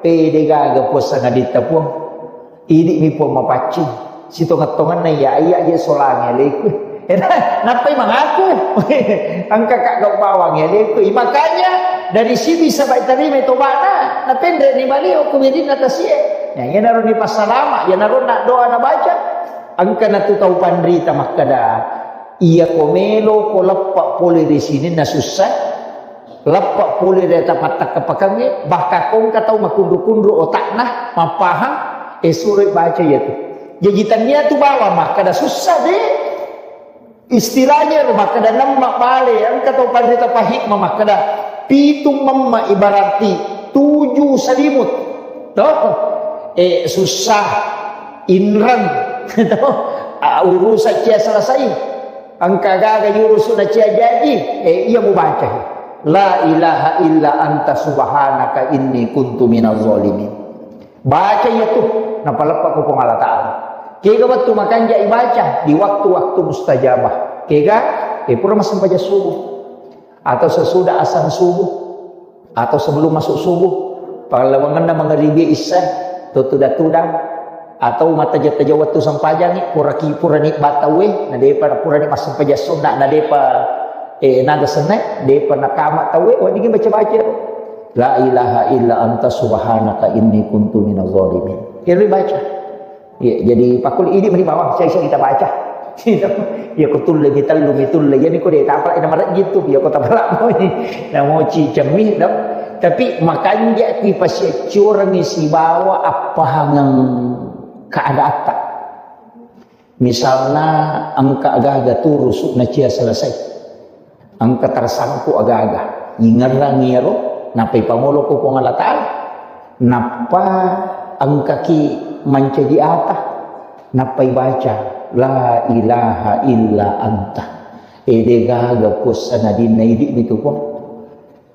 pede gaga Puang sangaditta Puang. Idi'mi Puang mapaccing. Sitongeng-tongenna iya, iya je solangi aleku. Nappai mangaku. Engka ka gau bawang aleku. Makanya dari sini bisa baik terima tobana. Napenre ni baliau ku bedinna tasie. Ya, iyanaro ni passalama, iyanaro na doa na baca. Engka natu tau panrita makkeda, iya ko melo ko leppa pole di sini na susah. Leppa pole ri tapattakkapakangnge, bahkan ko engka tau makunru-kunru otakna, mappahang, eh, suroi baca iyatu. Jaji tannia tu bawang makkeda sussa de. Istilahnya ro makkeda nemma bale, engka tau panrita pahikmah makkeda pitu memma ibararti tuju salimut. Toh? Eh, susah, inreng. Toh? Ah, urusan cia selesai. Engka gaga yurusu na cia jaji, eh, iya mubaca. La ilaha illa anta subhanaka inni kuntu minaz zalimin. Baca iya tu, napaleppa ko Puang Allah Ta'ala. Kega wettu makanja ibaca di waktu-waktu mustajabah. Kega, eh, pura massempajang subuh. Atau sesudah azan subuh. Atau sebelum masuk subuh. Pallawangenna mangaribi isya, to tudang-tudang, atau mattaja-taja wettu sempajangngi, puraki-, purani battauwe, na depa, purani massempajang sunna, na depa, eh, naga senna, depa nakama tauwe, weddingngi baca-baca. La ilaha illa anta subhanaka inni kuntu minaz zalimin. Iyaro baca. Iya, jadi pakkul idi meni bawang, saya, saya kita baca. Iya, ko tulle mi tellu mi tulle. Jadi ko de tapalak na marejji tu, iya ko tapalak moi. Na moci cemmi dong. Tapi makanja ki pasiaccurengi sibawa appahangeng keadatta. Misalna engka gaga turusu na cia selesai. Engka tersangkut aga-aga. Ingerrangi iyaro, nappa ipangolo ko Puang Allah Ta'ala. Nappa engkaki mancaji ata, nappa ibaca, "La ilaha illa anta." Ede gaga kuasana dinna idi mitu, Puang.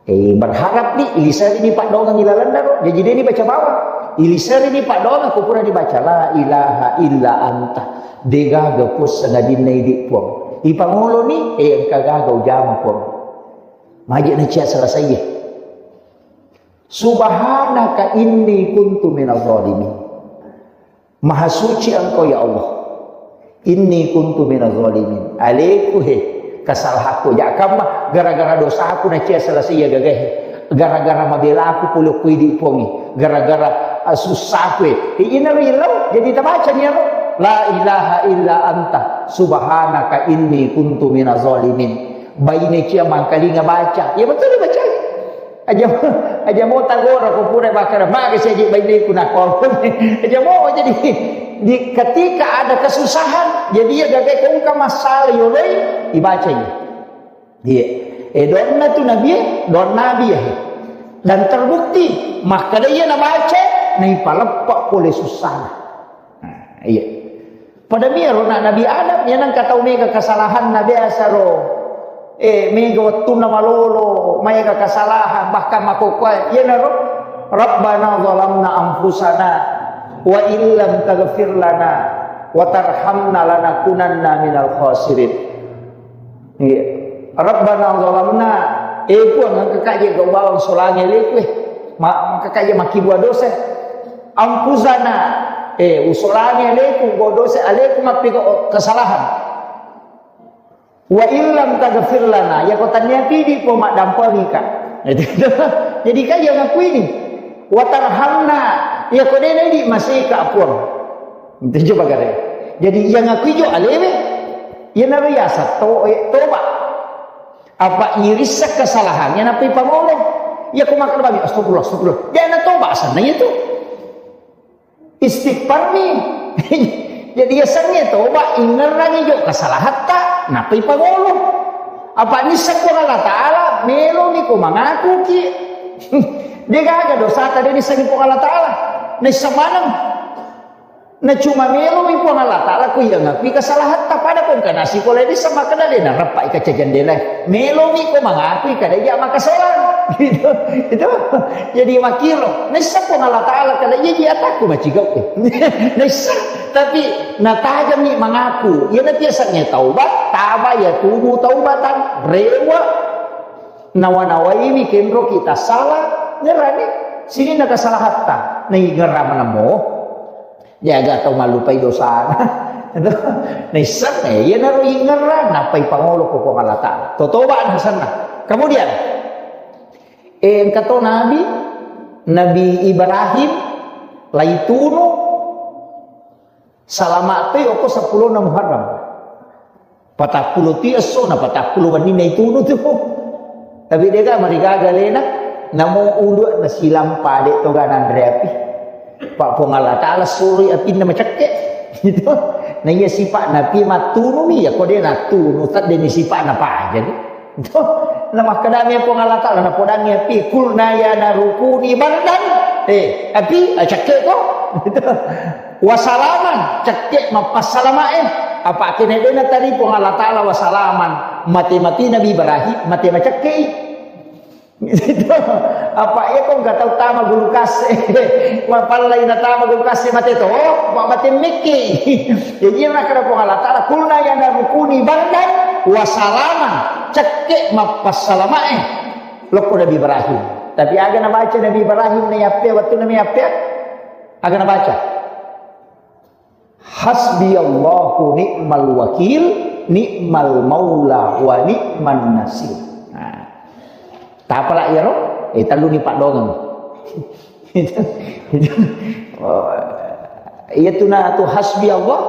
Eh, berharap ni, iliserini paddoangeng ilalenna ro. Jaji deni baca bawang. Iliserini paddoangeng ko purani baca, "La ilaha illa anta." De gaga kuasana dinna idi, Puang. Ipangoloni, eh, engka gaga ujama, Puang. Maje na cia selesai. Subhanaka inni kuntu minaz zalimin. Maha suci Engkau, ya Allah. Inni kuntu minaz zalimin. Aleku he, kesalahanku. Jakamma, gara-gara dosaku na cia selesai iya gagae. Gara-gara mabelaku pole ku idi, Puangi. Gara-gara, ah, susahku e. Ina rillau, jadi tabaca ni aro. La ilaha illa anta subhanaka inni kuntu minaz zalimin. Baine cia mangkalinga baca. Ya betul dibaca. Aja, aja mo tagora ko pura bakara, maka saja baine ku nakol. Aja mo jadi di ketika ada kesusahan, jadi ya gagai ko engka masalah yoloi, ibaca ya. Iya. Eh, donna tu nabi, eh, don nabi ya. Dan terbukti, maka dia na baca, na ipaleppa pole susah. Nah, iya. Pada miro na Nabi Adam, iya nengka tau mega kesalahanna biasa ro. Eh, mega wettunna malolo, maega kesalahan, bahkan makkokkoe, iyanaro, "Rabbana zalamna anfusana, wa illam taghfir lana, wa tarhamna lanakunanna minal khasirin." Iya. "Rabbana zalamna," eh, Puang, engka kaje gau bawang solangi aleku, eh. Ma-, engka kaje makkibua dosa. "Anfusana," eh, usolangi aleku, gau dosa aleku, mappiko kesalahan. "Wa illam taghfir lana," ya ko tania pidi po maddampengika. Jadi kaje ngakuini. "Wa tarhamna," ya ko dena idi masika, Puang. Itu coba gare. Jadi, iya ngakui jo alewe, iyanaro yaseng to-, eh, toba. Apa irissa kesalahannya, nappa ipangolo. Iya ko makkeda bami, "Astagfirullah, astagfirullah." Dia na toba asanna itu. Istighfar ni. Jadi yasengnge toba, ingerrangi jo kesalahatta, nappa ipangolo. Apa nisseng Puang Allah Ta'ala, melomi ko mangakuki. Degaga dosata, de nissengi Puang Allah Ta'ala. Nisseng maneng. Na cuma melomi Puang Allah Ta'ala ko iya ngakui kesalahatta, pada ko engka nasi ko lede sama kena de nareppai kaca jendela. Melomi ko mengakui kada iya makasolang. Gitu. Itu. Jadi makiro. Nissa Puang Allah Ta'ala kada iya ji ataku macigau. Nissa. Tapi natajami mengaku. Iya na biasanya taubat, taba ya tubu taubatan. Rewa. Nawa-nawaimi kenro kita salah. Ngerani. Sini na kesalahatta. Nai ngerama namo. Jaga tau mallupai dosana. Naisseng, eh, iyanaro ingerra, nappai pangolo ko Puang Allah Ta'ala. Totoba nasenna. Kemudian, eh, engka to Nabi, Nabi Ibrahim, laitunu, salama toi okko seppulo na Muharram. Patappulo ti esso na patappulo wenni naitunu tu. Tapi dega marigaga lena, namo udu nasilampa de toga nanre api. Pak Puang Allah Ta'ala suroi apinna macekke. Gitu. Na iya sifat napi mattunumi ya ko de natunu tadde ni sifat napa aja ni. Gitu. Na makkedami Puang Allah Ta'ala, na podangi api, "Kulna ya narukuni bardan." Eh, api, ah, cekke ko. Gitu. Wasalaman, cekke mappassalamae. Apa kene dena tadi Puang Allah Ta'ala wasalaman. Mate-mate Nabi Ibrahim, mate macekkei. Gitu. Apa iya ko nggak tahu tama gulu kase. Mapallai na tama gulu kase mate to, ma-, mate mekke. Jadi iya nakkeda Puang Allah Ta'ala, "Kulna ya narukuni bardan wasalaman." Cekke mappassalamae. Lokko Nabi Ibrahim. Tapi aga nabaca Nabi Ibrahim na yappea, wattunna me yappea? Aga nabaca? "Hasbiyallahu ni'mal wakil, ni'mal maula wa ni'man nasir." Nah. Tapala iyaro? Eh, telluni paddongeng. Itu, itu. Oh. Iyatu na tu hasbi Allah,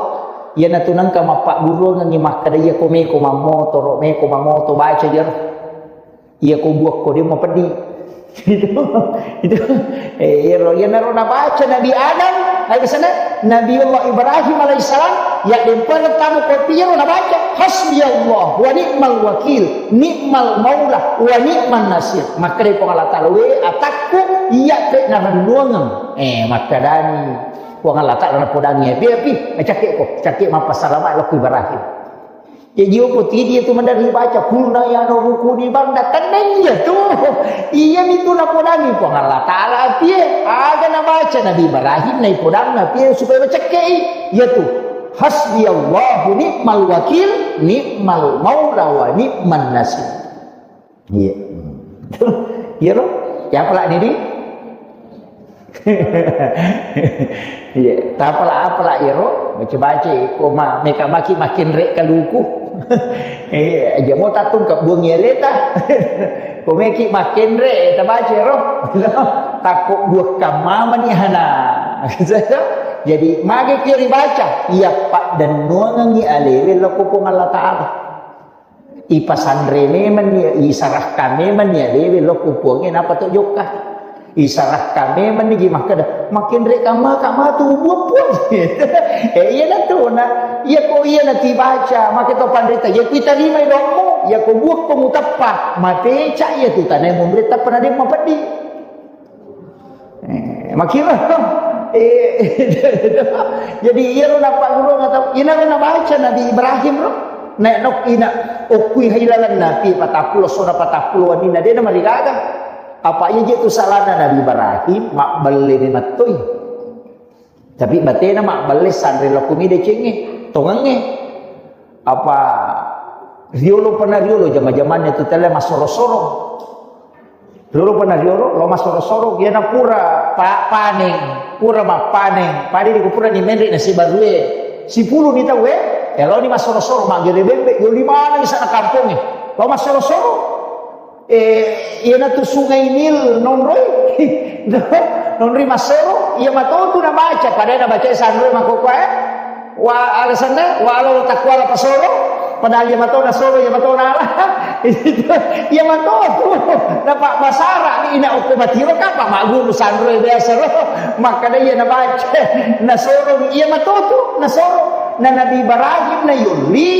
iyanatu nengka mappagguruangengngi makkeda, "Iya ko meko mammoto, ro meko mammoto, baca jaro. Iya ko buakko de mapeddi." Itu, itu. Eh, iyaro, iyanaro nabaca Nabi Adam, ayo sana, Nabi Allah Ibrahim alaihissalam, ya dempeng tamu kopi iyaro nabaca, "Hasbi Allah wa ni'mal wakil, ni'mal maula wa ni'man nasir." Makkeda Puang Allah Ta'ala, "We atakku, iya pe narennuangeng." Eh, makkedani Puang Allah Ta'ala napodangi, "Pi, pi, cakke ko, cakke mappasalama lokku Ibrahim." Jaji, opo tidi itu mendari baca, "Kulna ya naru kuni barda," tenna iya tu. Iya mi tu napodangi Puang Allah Ta'ala, pie, aga nabaca Nabi Ibrahim, naipodanna, pie, supaya macekkei. Iya tu, "Hasbiyallahu ni'mal wakil, ni'mal maula wa ni'man nasir." Iya. Iya, ro? Ya, pala, Didi? Iya, tapala, apala, iyaro? Baca-baca, ko ma-, meka maki makin rek kaluku. Iya, aja mau tatung ke buang ya leta. Ko meki makin rek, tabaca, ro? Takut buah kamama nih, hana. Jadi, mage kiri baca, iya, pak, dan nuangangi alewe loko Puang Allah Ta'ala. Ipasanre memang ni, isarahkan memang ni, dewe lo ku Puangnge, napa to jokka. Isarahkan memang ni, makkeda, "Makin rek kama, kama tu buah Puang." Eh, iya na tu, na, iya ko iya na tibaca, make to panrita, iya ku tarima dommu, iya ko buah ko mutappa, mapeca iya tu tanai munre tappa na de mapeddi. Eh, makiro. Eh, jadi iyaro napagguru atau inaro nabaca Nabi Ibrahim ro. Nek nok ina okui hailalan Nabi patappulo sona patappulo wanina de namarigaga. Apa iya je tu salana Nabi Ibrahim, mabbelle ni mattoi. Tapi batena mabbelle sanre lokumi decengnge, tongengnge. Apa riolo pernah riolo jama-jamannya tu tele massoro-soro. Riolo pernah riolo, lo massoro-soro, iyana pura pa-, paneng, pura mappaneng, padi di pura ni menre na sibarue. Sipulu ni tau, eh, lo ni massoro-soro, maggere bembe, yo lima ni sana kampongnge. Lo massoro-soro. Eh, iyanatu Sungai Nil nonroi. Nonroi massoro, iya matotu nabaca, padahal nabaca sanroi makkokkoe. Wa alasanna, wa ala takwala pasoro, padahal iya mato nasoro, iya mato nala. Iya matotu. Napa basara ni ina okko matiro kapa magguru sanroi biasa ro. Makkada iya nabaca. Nasoro, iya matotu, nasoro. Na Nabi Ibrahim na yolli,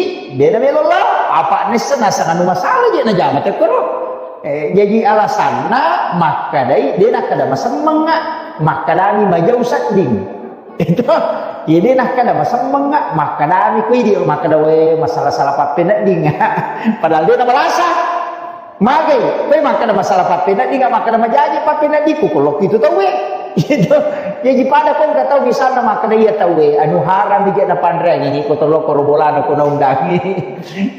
beda melo lo. Apa nessa nasang anu masalah je najama tekkoro. Eh, jaji alasanna makkadai, de nakkada masemmengnga, makkadani majau sedding. Itu, iya de nakkada masemmengnga, makkadani kui dia makkada we masalah-salah pappenedding. Padahal de namalasa. Magai, koe makkada masalah pappenedding, makkada majaji pappenedding, ku kolokku itu tauwe. Gitu. Jaji pada ko engka tau misalna makkada iya tauwe, anu haram bija napanreang ini, ko toloko robolana ko naundangi.